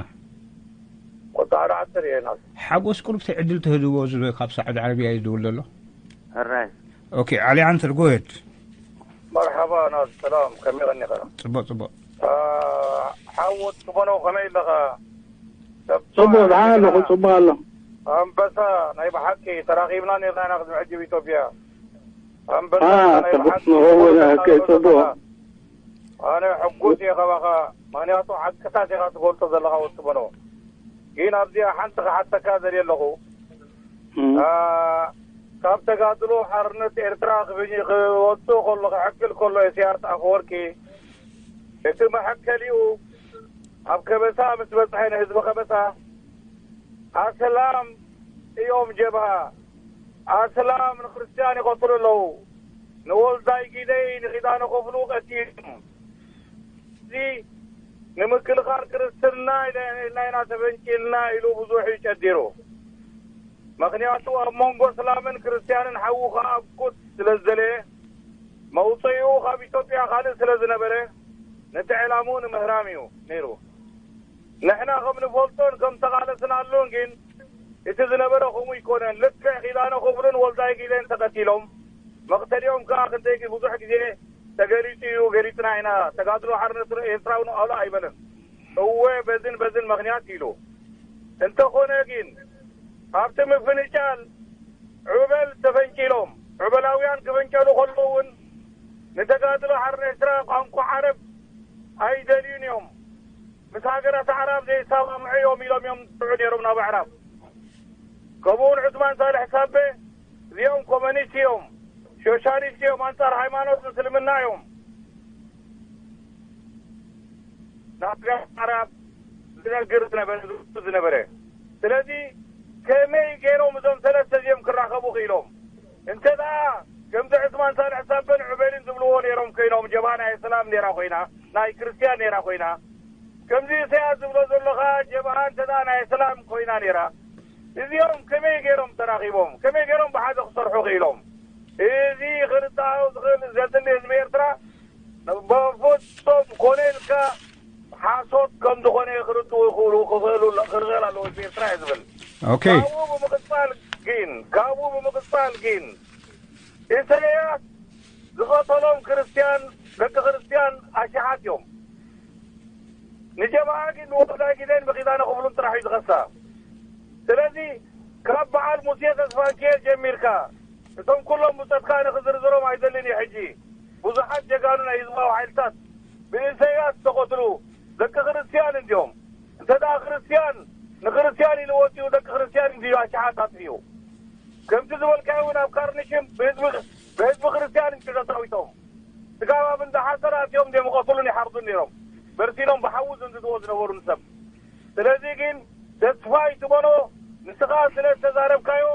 ቁጣዕ ዓስር እየ ናት ሓጎስ ቁሩብ ዕድል ተህድዎ ዝብል ካብ ሳዑዲ ዓረብያ ይድውል ዘሎ ሕራይ ኦኬ ዓሊ ዓንተር ጎየድ መርሓባ ናት ሰላም ከመይ ቀኒኻ ጽቡቅ ጽቡቅ ሓወት ጽበኖ ከመይ ኣለኻ ጽቡቅ ደሓን ኣለኹ ጽቡቅ ኣሎ ኣንበሳ ናይ ብሓቂ ተራኺብና ነርና ኢና ቅድሚ ሕጂ ኣብ ኢትዮጵያ ኣንበሳ ናይ ብሓቂ ጽቡቅ ኣነ ሕጉስ እየ ካባኻ ምክንያቱ ሓቅታት ኢኻ ትገልጾ ዘለኻ ወዲ በሎ ግን ኣብዚኣ ሓንቲ ክሓተካ ዘርኢ ኣለኹ ካብ ተጋድሎ ሓርነት ኤርትራ ክወፅእ ከሎ ክሕክል ከሎ ኢሳያስ ኣፈወርቂ እቲ መሐከሊኡ ኣብ ከበሳ ምስ በፅሐ ንህዝቢ ከበሳ ኣስላም እዮም ጀብሃ ኣስላም ንክርስትያን ይቐትሉ ኣለዉ ንወልዳይ ጊደይ ንኺዳነ ከፍሉ ቀቲሎም እዚ ንምክልኻል ክርስትና ኢልና ኢና ተፈንቂልና ኢሉ ብዙሕ እዩ ጨዲሩ። ምኽንያቱ ኣብ መንጎ እስላምን ክርስትያንን ሓዊ ከኣብቁት ስለ ዝደለየ፣ መውፅኢኡ ካብ ኢትዮጵያ ካልእ ስለ ዝነበረ፣ ነቲ ዕላምኡ ንምህራም እዩ ነይሩ። ንሕና ከም ንፈልጦን ከም ተቓለስናሉን ግን፣ እቲ ዝነበረ ከምኡ ይኮነን። ልክዕ ኪዳነ ክብሉን ወልዳይ ጊዜን ተቐቲሎም፣ መቕተሊኦም ከኣ ክንደይ ብዙሕ ግዜ ተገሊጹ እዩ፣ ገሊጽና ኢና። ተጋድሎ ሓርነት ኤርትራ እውን ኣውሎ ኣይበለን። እወ፣ በዝን በዝን ምኽንያት ኢሉ። እንተኾነ ግን፣ ኣብቲ ምፍንጫል ዑበል ተፈንቂሎም፣ ዑበላውያን ክፈንጨሉ ከለዉ እውን፣ ንተጋድሎ ሓርነት ኤርትራ ቋንቋ ዓረብ ኣይደልዩን እዮም። ምስ ሃገራት ኣዕራብ ዘይሰማምዑ እዮም ኢሎም እዮም ዝድዑ ነይሮም ናብ ኣዕራብ። ከምኡውን ዑስማን ሳልሕ ሳቤ፣ እዚኦም ኮመኒስት እዮም፣ ሶሻሊስት እዮም፣ ኣንጻር ሃይማኖት ምስልምና እዮም። ናብ ኣዕራብ ዝነግር ዝነበረ፣ ዝብሉ ዝነበረ። ስለዚ ከመይ ገይሮም እዞም ሰለስተ እዚኦም ክራኸቡ ክኢሎም? እንተ ደኣ ከምዚ ዑስማን ሳልሕ ሳበን ዑበይድን ዝብልዎ ነይሮም ኮይኖም፣ ጀብሃ ናይ እስላም ነይራ ኮይና፣ ናይ ክርስትያን ነይራ ኮይና፣ ከምዚ ኢሳያስ ዝብሎ ዘሎ ኸኣ ጀብሃ እንተ ደኣ ናይ እስላም ኮይና ነይራ፣ እዚኦም ከመይ ገይሮም ተራኺቦም? ከመይ ገይሮም ብሓደ ክሰርሑ ክኢሎም? እዚ ክርዳኦ ዝኽእል ዘድሊ ህዝቢ ኤርትራ በፍጹም ኮነ ኢልካ ሓሶት ከም ዝኾነ ክርድኡ ይኽእሉ፣ ክኽእሉ፣ ክኽእል ኣለዎ ህዝቢ ኤርትራ እየ ዝብል። ኦኬ። ካብኡ ብምቕጻል ግን፣ ካብኡ ብምቕጻል ግን ኢሳያስ ዝቐተሎም ክርስትያን፣ ደቂ ክርስትያን ኣሽሓት እዮም። ንጀብሃ ግን ንወልዳይ ጊዜን ብኪዳነ ክብሉን ጥራሕ እዩ ዝኸሳ። ስለዚ ካብ በዓል ሙሴ ተስፋንኪኤል ጀሚርካ እቶም ኩሎም ብጾትካ ንኽዝርዝሮም ኣይደልን እየ ሕጂ። ብዙሓት ጀጋኑ ናይ ህዝባዊ ሓይልታት ብኢሳያስ ዝተቐትሉ ደቂ ክርስትያን እንድዮም። እንተ ደኣ ክርስትያን ንክርስትያን ኢሉ ወጺኡ ደቂ ክርስትያን እንድዩ ኣሽሓት ኣጥፊኡ። ከምቲ ዝበልካዮ እውን ኣብ ካርኒሽም ብህዝቢ ብህዝቢ ክርስትያን እዩ ተታዊቶም። ስጋብ ኣብ እንዳ ሓሰር ኣትዮም ድዮም ይቐትሉን ይሓርዱን ነይሮም። በርሲኖም ብሓዊ ዝንድድዎ ዝነበሩ ንሰብ። ስለዚ ግን ተስፋ ኣይትመኖ፣ ንስኻ ስለ ዝተዛረብካዮ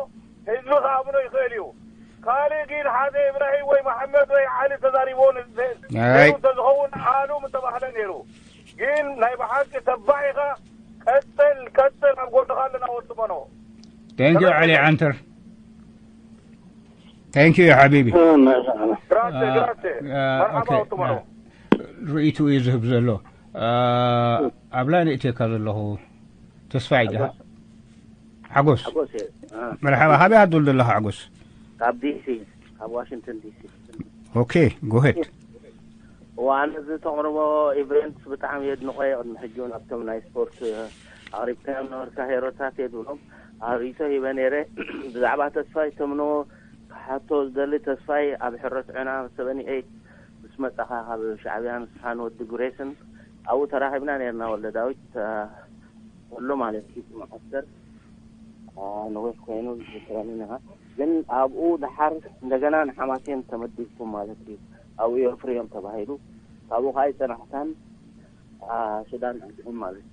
ህዝቢ ክኣምኖ ይኽእል እዩ። ካልእ ግን ሓደ ኢብራሂም ወይ መሓመድ ወይ ዓሊ ተዛሪብዎ ን-፣ ን-፣ ኣይ። ነይሩ እንተዝኸውን ኣሉ ምተባህለ ነይሩ። ግን ናይ ብሓቂ ተባዕ ኢኻ። ቀጽል፣ ቀጽል፣ ኣብ ጎንኻ ኣለና ወዲ መኖ። Thank you፣ ዓሊ ዓንተር። Thank you ሓቢቢ። ግራሴ፣ አ፣ ግራሴ። አ፣ መርሓባ ኦኬ። ወዲ መኖ። አ፣ ርእይትኡ እዩ ዝህብ ዘሎ። አ፣ ኣብ ላይን እትየካ ዘለኹ ተስፋ ይድሃ። ሓጎስ። ሓጎስ። ሓጎስ እየ። አ። መርሓባ፣ ካበይ ኣዱል ዘለኻ ሓጎስ? ካብ ዲሲ፣ ካብ ዋሽንግተን ዲሲ። ኦኬ፣ go ahead። እዋ፣ ኣነ እዚ ተቕርቦ ኢቨንት ብጣዕሚ የድንቖ እየ። ቅድሚ ሕጂ እውን ኣብቶም ናይ ስፖርት ኣቕሪብካዮም ነበርካ ሄሮታት እየ ዝብሎም። ኣብ ርእይቶ ሂበ ነይረ። ብዛዕባ ተስፋይ ተምኖ ክሓቶ ዝደሊ፣ ተስፋይ ኣብ ሕረት ዕና ሰቨኒ ኤይት ምስ መጻኻ ካብ ሻዕብያን ንስኻን ወዲ ጉሬስን ኣብኡ ተራኺብና ነይርና። ወልደ ዳዊት፣ ተ-፣ ወሎ ማለት እዩ፣ እቲ መዓስከር፣ አ፣ ነዊሕ ኮይኑ ዝዝክረኒ ነኻ። ግን ኣብኡ ደሓር እንደገና ንሓማሴን ተመዲብኩም ማለት እዩ። ኣብኡ እዮም ፍርዮም ተባሂሉ። ካብኡ ከኣ ኣይጸናሕካን፣ አ፣ ሱዳን ኣትኹም ማለት እዩ።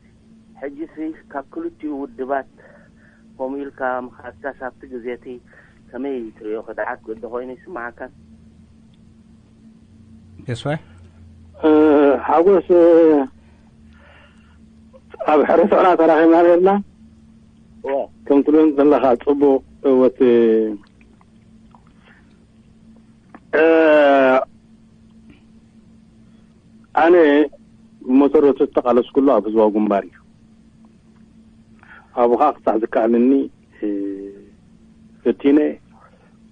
ሕጂሲ ካብ ክልቲኡ ውድባት ከምኡ ኢልካ ምኻድካስ ኣብቲ ግዜ እቲ ከመይ ትርእዮ? ክድዓት ግዲ ኮይኑ ይስምዓካን? ተስፋይ? እ፣ ሓጎስ፣ እ፣ ኣብ ሕርትዕና ተራኺብና ነርና። እወ። ከም ትብሎ ዘለኻ ጽቡቕ እወት፣ እ፣ ኣነ ብመሰረቱ ዝተቓለስኩሉ ኣብ ህዝባዊ ግንባር እዩ። ኣብኡ ኸዓ ክሳዕ ዝከኣለኒ፣ እ፣ ፈቲነ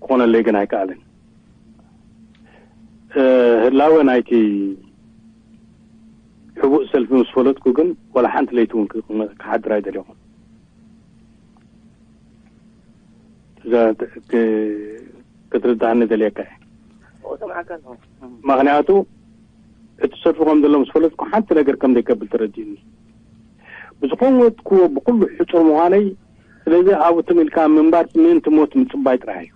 ክኾነለይ ግን ኣይከኣለን። እ፣ ህላወ ናይቲ ሕቡእ ሰልፊ ምስ ፈለጥኩ ግን ዋላ ሓንቲ ለይቲ እውን ክቕመ-፣ ክሓድር ኣይደለኹን። እዛ ት-፣ ክ-፣ ክትርድኣኒ ደልየካ እየ። እዎ፣ ሰምዓካ ኣለኹ። እም። ምኽንያቱ እቲ ሰልፊ ከም ዘሎ ምስ ፈለጥኩ ሓንቲ ነገር ከም ዘይከብል ተረዲእኒ። ብዝኾንኩዎ ብኹሉ ሕጹር ምዃነይ፣ ስለዚ ኣብኡ ትም ኢልካ ምንባር ምእንቲ ሞት ምጽባይ ጥራሕ እዩ።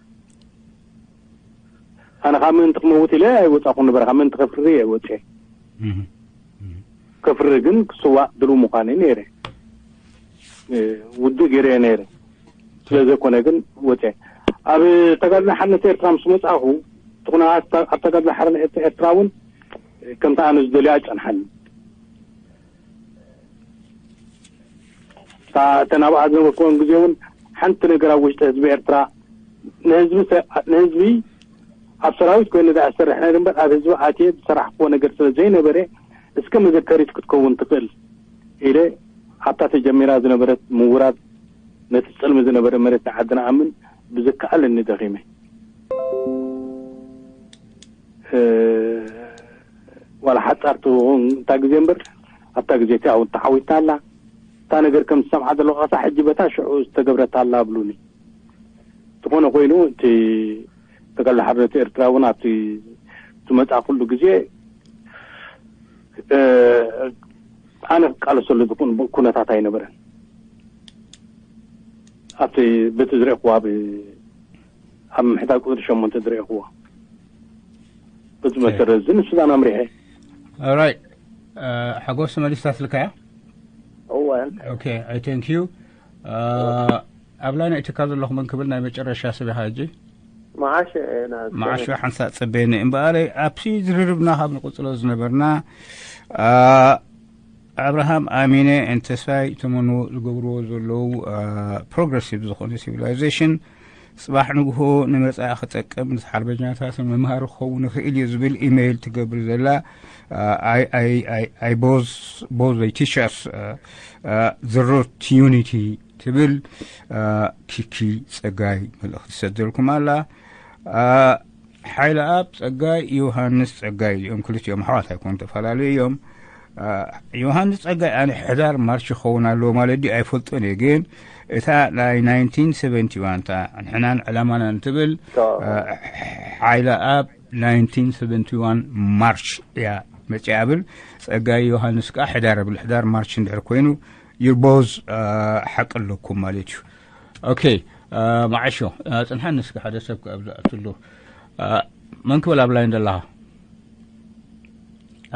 ኣነ ካብ ምእንቲ ክመውት ኢለ ኣይወጻኹን ነበረ፣ ካብ ምእንቲ ከፍሪ እየ ወጽኤ። እህ። እህ። ከፍሪ ግን ክስዋእ ድሉው ምዃነይ ነይረ። እ፣ ውዱእ ገይረ እየ ነይረ። ስለ ዘይኮነ ግን ወጽኤ። ኣብ ተጋድሎ ሓርነት ኤርትራ ምስ መጻኹ፣ እቲ ኩነታት ኣብ ተጋድሎ ሓርነት ኤርትራ እውን ከምቲ ኣነ ዝደልዮ ኣይጸንሓን። እተን ኣብኣ ዝነበርኩወን ግዜ እውን ሓንቲ ነገር ኣብ ውሽጢ ህዝቢ ኤርትራ ንህዝቢ ንህዝቢ ኣብ ሰራዊት ኮይኑ ዝኣሰርሕ ነር እምበር ኣብ ህዝቢ ኣትየ ዝሰራሕክዎ ነገር ስለ ዘይነበረ፣ እስከ መዘከሪት ክትከውን ትኽእል ኢለ ኣብታ ተጀሚራ ዝነበረት ምውራድ ነቲ ጸልሚ ዝነበረ መሬት ንዓዲ ንኣምን ብዝከኣለኒ ደኺመ። ዋላ ሓጻር ትኸውን እታ ግዜ እምበር ኣብታ ግዜ እቲኣ እውን ተዓዊትና ኣላ። እታ ነገር ከም ዝሰምዓ ዘለኹ ከሳ ሕጂ በታ ሽዑ ዝተገብረታ ኣላ ኣብሉኒ። ዝኾነ ኮይኑ እቲ ተጋድሎ ሓርነት ኤርትራ እውን ኣብቲ ዝመጻ ኩሉ ግዜ ኣነ ክቃለሰሉ ዝኹን ኩነታት ኣይነበረን። ኣብቲ በቲ ዝረእኹዋ ኣብ ምሕዳር ቁጽሪ ሸሞንተ ዝረእኹዋ በዚ መሰረት እዚ ንሱዳን ኣምሪሐ። ኦራይት። ሓጎስ መሊስታ ስልካያ። እወ። ኦኬ፣ I thank you። ኣብ ላይ ነእትካ ዘለኹ መን ክብል ናይ መጨረሻ ሰብ ኢኻ ሕጂ። መዓሽ መዓሾ ሓንሳእ ጸበየኒ እምበኣረይ ኣብቲ ዝርርብና ካብ ንቕጽሎ ዝነበርና ኣብርሃም ኣሚነ and ተስፋይ ተመንዎ ዝገብርዎ ዘለዉ ፕሮግረሲቭ ዝኾነ ሲቪላይዜሽን ጽባሕ ንግሆ ንመጻኢ ክጠቅም ምስ ሓርበኛታት መምሃሪ ክኸውን ይኽእል እዩ ዝብል ኢሜይል ትገብር ዘላ I both both teachers the road to unity ትብል ኪኪ ጸጋይ መልእኽቲ ትሰደልኩም ኣላ። ሓይለ ኣብ ጸጋይ ዮሃንስ ጸጋይ እዚኦም ክልቲኦም ኣሕዋት ኣይኮኑ ተፈላለዩ እዮም። ዮሃንስ ጸጋይ ኣነ ሕዳር ማርች ክኸውን ኣለዎ ማለት ድዩ ኣይፈልጦን እየ ግን እታ ናይ ናይንቲን ሰቨንቲ ዋን እታ ንሕናን ዕላማናን ትብል ሓይለ ኣብ ናይንቲን ሰቨንቲ ዋን ማርች እያ መጽያ ብል ጸጋይ ዮሃንስ ከኣ ሕዳር ብል ሕዳር ማርች እንድሕር ኮይኑ your both ሓቂ ኣለኩም ማለት እዩ። ኦኬ መዓሾ ጽንሓኒ እስከ ሓደ ሰብ ኣብዚ ኣትሉ መን ክብል ኣብ ላይን ዘለኻ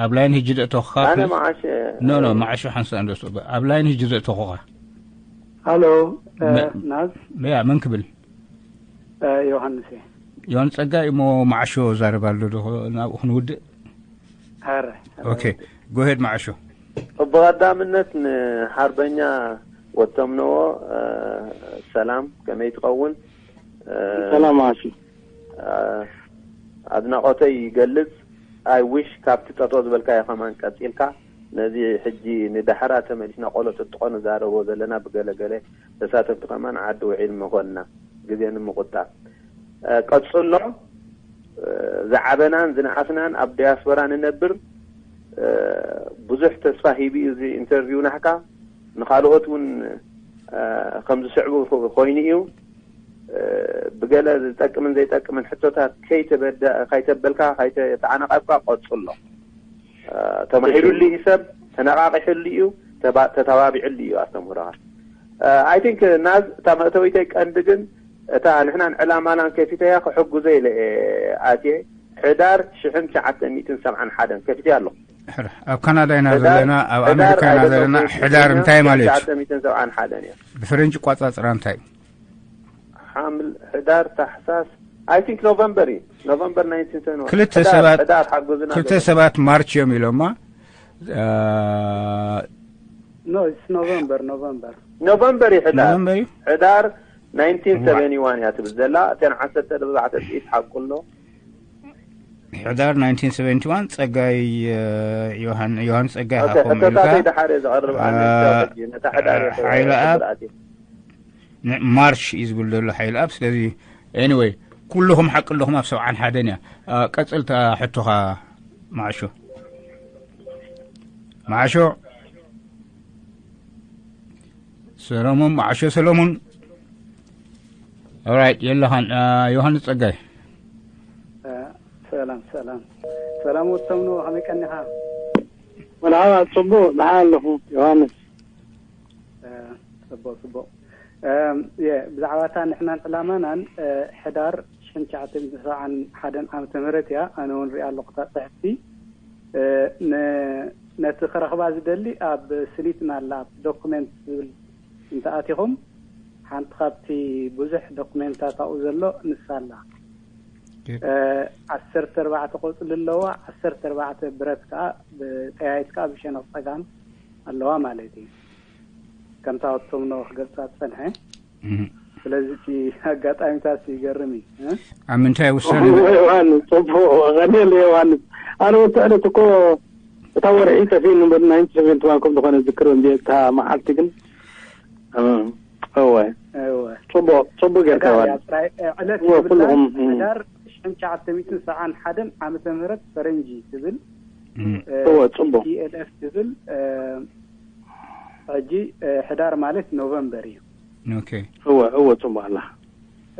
ኣብ ላይን ህጂ ዘእተኹኻ ኣነ መዓሽ ኖ ኖ መዓሾ ሓንሳ እንዶ ኣብ ላይን ህጂ ዘእተኹኻ ሃሎ ናዝ ያ መን ክብል ዮሃንስ እየ ዮን ጸጋ እሞ መዓሾ ዛረብ ኣሎ ዶ ናብኡ ክንውድእ ሀረ ኦኬ ጎሄድ መዓሾ ብቐዳምነት ንሓርበኛ ወተምነዎ ሰላም ከመይ ትኸውን ሰላም ዓሲ ኣድናቖተይ ይገልጽ። I wish ካብቲ ጠጠው ዝበልካዮ ከማን ቀጺልካ ነዚ ሕጂ ንዳሕራ ተመሊስና ቆሎ ጥጥቆ ንዛረቦ ዘለና ብገለገለ ተሳተፍቲ ከማን ዓዲ ውዒል ምኾንና ግዜ ንምቑጣብ ቀጽሎ። ዝዓበናን ዝነኣስናን ኣብ ዲያስፖራ ንነብር ብዙሕ ተስፋ ሂቢ እዚ ኢንተርቪው ናሕካ ንኻልኦት እውን ከም ዝስዕቡ ኮይኑ እዩ። ብገለ ዝጠቅምን ዘይጠቅምን ሕቶታት ከይተበልካ ከይተዓነቓብካ ቀጽሎ። ተማሂሩሉ እዩ ሰብ ተነቓቒሑሉ እዩ ተተባቢዕሉ እዩ ኣስተምህሮኻ። I think ናዝ እታ መእተዊተይ ቀንዲ ግን እታ ንሕናን ዕላማናን ከፊተያ ክሕጉዘ ኢለ ኣትየ ሕዳር ሽሕን ትሽዓተ ሚእትን ሰብዓን ሓደን ከፊተያ ኣለኹ። ኣብ ካናዳ ኢና ዘለና ኣብ ኣሜሪካ ኢና ዘለና ሕዳር እንታይ ማለት እዩ? ሰብዓን ሓደን እያ። ብፈረንጂ ቋጻጽራ እንታይ እዩ? ሓምል ሕዳር ታሕሳስ I think ኖቨምበር እዩ። ኖቨምበር ናይንቲን ሰብዓን ክልተ ሰባት ክልተ ሰባት ማርች እዮም ኢሎማ። No, it's November, November. ኖቨምበር እዩ ሕዳር ኖቨምበር እዩ። ሕዳር ናይንቲን ሰቨንቲ ዋን እያ ትብል ዘላ እተን ዓሰርተ ተባዕተ ጥይት ሓቁ ኣሎ። ሕዳር ናይንቲን ሰቨንቲ ዋን ጸጋይ ዮሃን ዮሃን ጸጋይ ኦኬ ሃቆም ኢልካ ሕቶታተይ ደሓር እየ ዘቕርብ ኣነ አ- ሕጂ ነታ ሕዳር እየ ሓይለ ኣብ- ዝኣትየ። ን- ማርች እዩ ዝብል ዘሎ ሓይል ኣብ ስለዚ anyway ኩልኹም ሓቂ ኣለኹም ኣብ ሰብዓን ሓደን እያ አ፣ ቀጽልታ ሕቶኻ መዓሾ መዓሾ ሰሎሙን መዓሾ ሰሎሙን ኦራይት የለኻን አ፣ ዮሃንስ ጸጋይ ሰላም ሰላም ሰላም ወተምኖ ከመይ ቀኒኻ? መርሓባ ጽቡቕ ደሓን ኣለኹ ዮሃንስ። ጽቡቕ ጽቡቕ። ብዛዕባ እታ ንሕናን ዕላማናን ሕዳር ሽሕን ትሽዓተ ሚእትን ሰብዓን ሓደን ዓመተ ምህረት እያ። ኣነ እውን ሪኣ ኣለኹ እታ ጽሕፍቲ። ነቲ ክረኽባ ዝደሊ ኣብ ስኒት ናላ ኣብ ዶኩሜንት ዝብል እንተኣቲኹም ሓንቲ ካብቲ ብዙሕ ዶኩሜንታት ኣብኡ ዘሎ ንሳ ኣላ። ዓሰርተ ኣርባዕተ ቆፅሊ ኣለዋ። ዓሰርተ ኣርባዕተ ብረት ከዓ ብጠያይት ከዓ ብሸነቕ ፀጋም ኣለዋ ማለት እዩ። ከምታ ወጥቶም ነው ክገልጻ ዝጸንሐ። ስለዚ እቲ ኣጋጣሚታት ይገርም እዩ። ኣብ ምንታይ ውሳነ? ዮሃንስ፣ ጽቡቕ ቀኒል። ዮሃንስ፣ ኣነ ወቲ ዕለት እኮ እታ ወርሒ ጠፊእ ንበር ናይንቲ ሰቨንቲ ዋን ከም ዝኾነ ዝክር እንዲ እታ መዓልቲ ግን እወ እወ ጽቡቕ ጽቡቕ ጌርካ። ሕዳር እያ ዮሃንስ፣ ጥራይ፣ እ፣ ዕለት እወ፣ ይብላ። ኩልኹም፣ እም። ሕዳር ሽሕን ትሽዓተ ሚእትን ሰብዓን ሓደን ዓመተ ምህረት ፈረንጂ ትብል፣ እም። እ፣ እወ ጽቡቕ። ቲ ኤል ኤፍ ትብል፣ እ፣ ሕጂ፣ እ፣ ሕዳር ማለት ኖቨምበር እዩ። ኦኬ። እወ እወ ጽቡቕ ኣላ።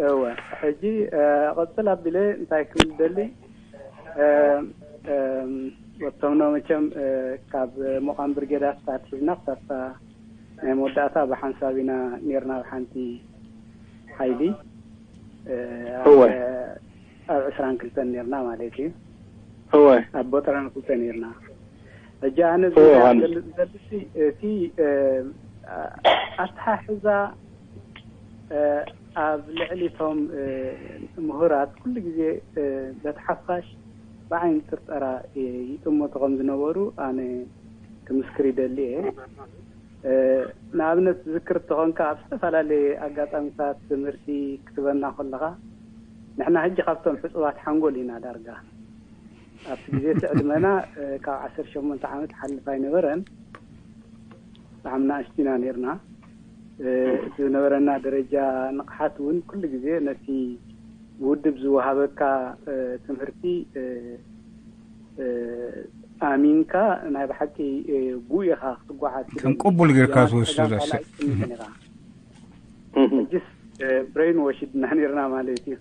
እወ፣ ሕጂ፣ እ፣ ቐጽል ኣቢለ እንታይ ክብል ደሊ፣ እ፣ እ፣ ወጥቶም ነው መቸም፣ እ፣ ካብ ሞቓም ብርጌዳት ኣትሒዝና ክሳብ ናይ መወዳእታ ብሓንሳብ ኢና ኔርና፣ ኣብ ሓንቲ ሓይሊ፣ እ፣ ኣብ፣ እወ። ኣብ ዕስራን ክልተን ኔርና ማለት እዩ። እወ። ኣብ ቦጠራን ክልተ ኔርና። ሕጂ ኣነ እወ፣ ዮሃንስ። ዝገልጽ ዘልሲ እቲ፣ እ፣ ኣተሓሕዛ፣ እ፣ ኣብ ልዕሊ እቶም፣ እ፣ ምሁራት ኩሉ ግዜ፣ እ፣ በቲ ሓፋሽ ብዓይኒ ጥርጠራ፣ እ፣ ይጥመቱ ከም ዝነበሩ ኣነ ክምስክር ይደሊ እየ። እ፣ ንኣብነት ዝክር ተኾንካ ኣብ ዝተፈላለየ ኣጋጣሚታት ትምህርቲ ክትበና ከለኻ ንሕና ሕጂ ካብቶም ሕጹባት ሓንጎል ኢና ዳርጋ። ኣብቲ ግዜ እቲ ዕድመና፣ እ፣ ካብ ዓሰርተ ሸሞንተ ዓመት ሓልፍ ኣይነበረን። ብጣዕሚ ንኣሽቱ ኢና ኔርና። እ፣ እቲ ዝነበረና ደረጃ ንቕሓት እውን ኩሉ ግዜ ነቲ ብውድብ ዝወሃበካ፣ እ፣ ትምህርቲ፣ እ፣ እ፣ ኣሚንካ ናይ ብሓቂ፣ እ፣ ብኡ ኢኻ ክትጓዓዝ ከም ትደሊ። ቅቡል ጌርካ የማን ትወስዶ ጸጋም ዘስእ። ካልኣይ ትምህርቲ ኢኻ። ሕጅስ፣ እ፣ ብሬን ዎሽድ ኢና ኔርና ማለት እዩ።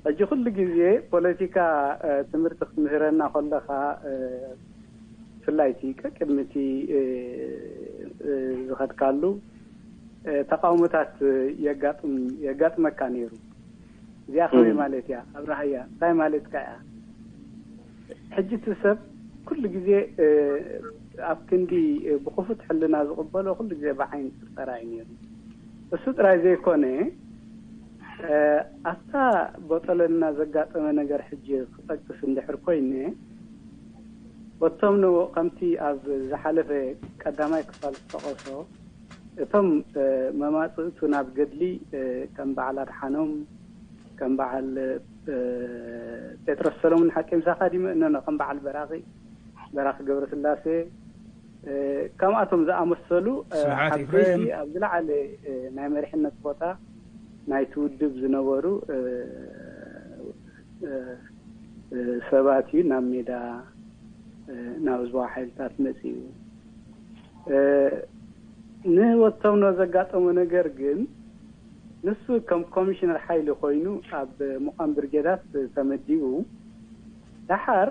ሕጂ ኩሉ ግዜ ፖለቲካ፣ እ፣ ትምህርቲ ክትምህረና ከለኻ፣ እ፣ ብፍላይ እቲ ቀቅድሚ እቲ፣ እ፣ እ፣ ዝኸድካሉ፣ እ፣ ተቃውሞታት የጋጥም-፣ የጋጥመካ ነይሩ። እዚኣ ከመይ እም። ማለት እያ? ኣብርሃያ፣ እንታይ ማለትካ እያ? ሕጂ እቲ ሰብ ኩሉ ግዜ፣ እ፣ ኣብ ክንዲ፣ እ፣ ብኽፉት ሕልና ዝቕበሎ ኩሉ ግዜ ብዓይኒ ጥርጠራ እዩ ነይሩ። እሱ ጥራይ ዘይኮነ፣ እ፣ ኣብታ ቦጠለንና ዘጋጠመ ነገር ሕጂ ክጠቅስ እንድሕር ኮይነ፣ ወቶም ንኡ ከምቲ ኣብ ዝሓለፈ ቀዳማይ ክፋል ዝጠቐሶ፣ እቶም፣ እ፣ መማጽእቱ ናብ ገድሊ፣ እ፣ ከም በዓል ኣድሓኖም፣ ከም በዓል፣ እ፣ ጴጥሮስ ሰሎሙን ሓቂ ምሳኻ ድዩ? ኖ፣ ኖ፣ ከም በዓል በራኺ፣ በራኺ ገብረስላሴ፣ እ፣ ከምኣቶም ዝኣመሰሉ፣ እ፣ ስብሓት ዓበይቲ ኢፍሬም። ኣብ ዝለዓለ፣ እ፣ ናይ መሪሕነት ቦታ ናይቲ ውድብ ዝነበሩ፣ እ፣ እ፣ እ፣ ሰባት እዩ ናብ ሜዳ፣ እ፣ ናብ ህዝባዊ ሓይልታት መጺኡ። እ፣ ንወቶም ነው ዘጋጠሞ ነገር ግን፣ ንሱ ከም ኮሚሽነር ሓይሊ ኮይኑ ኣብ ምቋም ብርጌዳት ተመዲቡ፣ ደሓር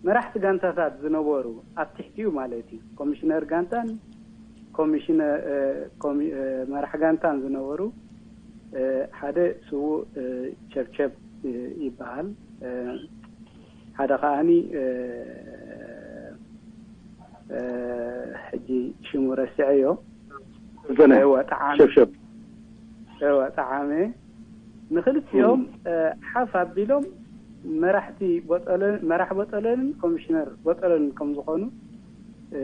መራሕቲ ጋንታታት ዝነበሩ ኣብ ትሕቲኡ ማለት እዩ፣ ኮሚሽነር ጋንታን ኮሚሽነ-፣ እ፣ ኮሚ-፣ እ፣ መራሕ ጋንታን ዝነበሩ፣ እ፣ ሓደ ስዉእ፣ እ፣ ቸብቸብ፣ እ፣ ይበሃል። እ፣ ሓደ ከኣኒ፣ እ፣ እ፣ ሕጂ ሽሙ ረሲዐዮ። ዘነ እወ፣ ጠዓመ። ሸብሸብ። እወ፣ ጠዓመ። ንክልቲኦም፣ እ፣ ሓፍ ኣቢሎም መራሕቲ ቦጠለን-፣ መራሕ ቦጠለንን ኮሚሽነር ቦጠለንን ከም ዝኾኑ፣ እ፣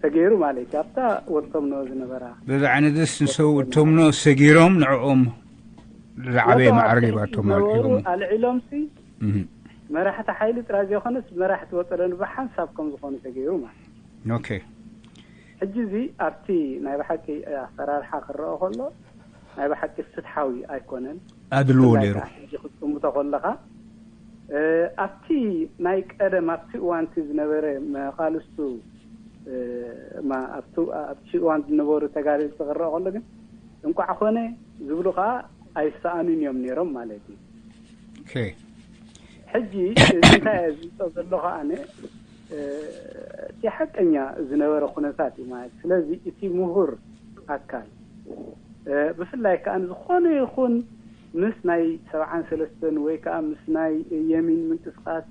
ተገይሩ ማለት እዩ። ኣብታ ወጥቶም ነው ዝነበራ። በዚ ዓይነት ደስ ንሰው እቶም ነው ሰጊሮም ንዕኦም ዝዓበየ እቶም ማዕረግ ኣብ ትሕቲ ሂባቶም ማለት ዝነበሩ እዮም። ኣልዒሎም ሲ እህ። መራሕቲ ሓይሊ ጥራይ ዘይኮነስ መራሕቲ ቦጠለን ብሓንሳብ ከም ዝኾኑ ተገይሩ ማለት እዩ። ኦኬ። ሕጂ እዚ ኣብቲ ናይ ብሓቂ ኣሰራርሓ ክረአ ከሎ ናይ ብሓቂ ፍትሓዊ ኣይኮነን። ኣድልዎ ብፍላይ ነይሩ። ከዓ ሕጂ ክትጥምቶ ከለኻ፣ እ፣ ኣብቲ ናይ ቀደም ኣብቲ እዋንቲ ዝነበረ መቓልስቱ፣ እ፣ ማ-፣ ኣብቲ፣ ኣብቲ እዋን ዝነበሩ ተጋደልቲ ክረአ ከሎ ግን እንቋዕ ኮነ ዝብሉ ከዓ ኣይሰኣኑን እዮም ነይሮም ማለት እዩ። ኦኬ። ሕጂ እዚ እንታይ እየ ዝምፀ ዘለኹ ኣነ፣ እ፣ እቲ ሓቀኛ ዝነበረ ኩነታት እዩ ማለት። ስለዚ እቲ ምሁር ኣካል፣ እ፣ ብፍላይ ከዓ ዝኾነ ይኹን ምስ ናይ ሰብዓን ሰለስተን ወይ ከዓ ምስ ናይ የሚን ምንቅስቃስ፣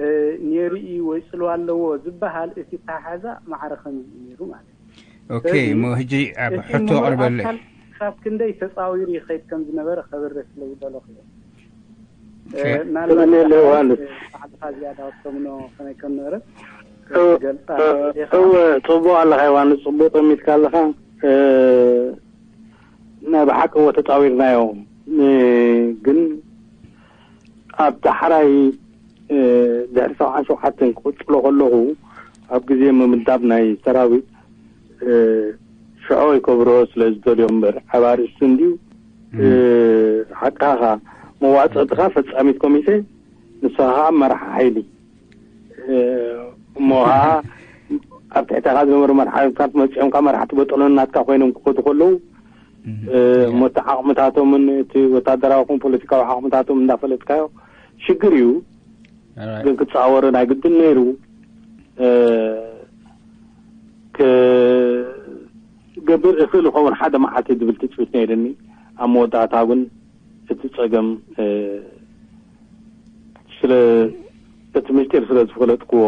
እ፣ ነይሩ እዩ ወይ ጽልዋ ኣለዎ ዝበሃል እቲ ኣተሓሕዛ ማዕረ ከምዚ እዩ ነይሩ ማለት እዩ። ኦኬ፣ ስለዚ እሞ ሕጂ ኣብ እቲ ሕቶ ምሁር ኣቕርበለይ። ኣካል ክሳብ ክንደይ ተጻዊሩ ይኸይድ ከም ዝነበረ ከብርህ ስለ ዝደለኹ እየ። ኦኬ። እ፣ ምናልባት ተመንየለ ዮሃንስ። ባዕልኻ ዝያዳ ወሰምኖ ከመይ ከም ነበረ እ፣ ትገልጻ እ፣ ኢኻ። እወ፣ ጽቡቕ ኣለኻ ዮሃንስ፣ ጽቡቕ ጠሚትካ ኣለኻ። እ፣ ናይ ብሓቂ እዎ ተጻዊርናዮ። እ፣ ግን ኣብ ዳሕራይ፣ እ፣ ድሕሪ ሰብዓን ሸውዓተን ክቕጽሎ ከለኹ፣ ኣብ ግዜ ምምዳብ ናይ ሰራዊት፣ እ፣ ሽዑ ይከብርዎ ስለ ዝደልዮ እምበር፣ ኣብ ኣርእስቲ እንድዩ፣ እ፣ ሓቅኻ፣ መዋጽእትኻ ፈጻሚት ኮሚቴ፣ ንስኻ ኸኣ መራሒ ሓይሊ። እ፣ እሞ ኸዓ ኣብ ትሕተኻ ዝነበሩ መራሕትታት መጺኦም፣ ካብ መራሕቲ በጠሎን ናትካ ኮይኖም ክኸዱ ከለዉ፣ እ፣ እሞ እቲ ዓቕምታቶምን እቲ ወታደራዊ ኹን ፖለቲካዊ ዓቕምታቶም እንዳፈለጥካዮ ሽግር እዩ። ግን ክጻወሩ ናይ ግድን ነይሩ። እ፣ ክገብር እኽእል ይኸውን ሓደ መዓልቲ ዝብል ትጽቢት ነይርኒ። ኣብ መወዳእታ እውን እቲ ጸገም፣ እ፣ ስለ እቲ ምስጢር ስለ ዝፈለጥክዎ፣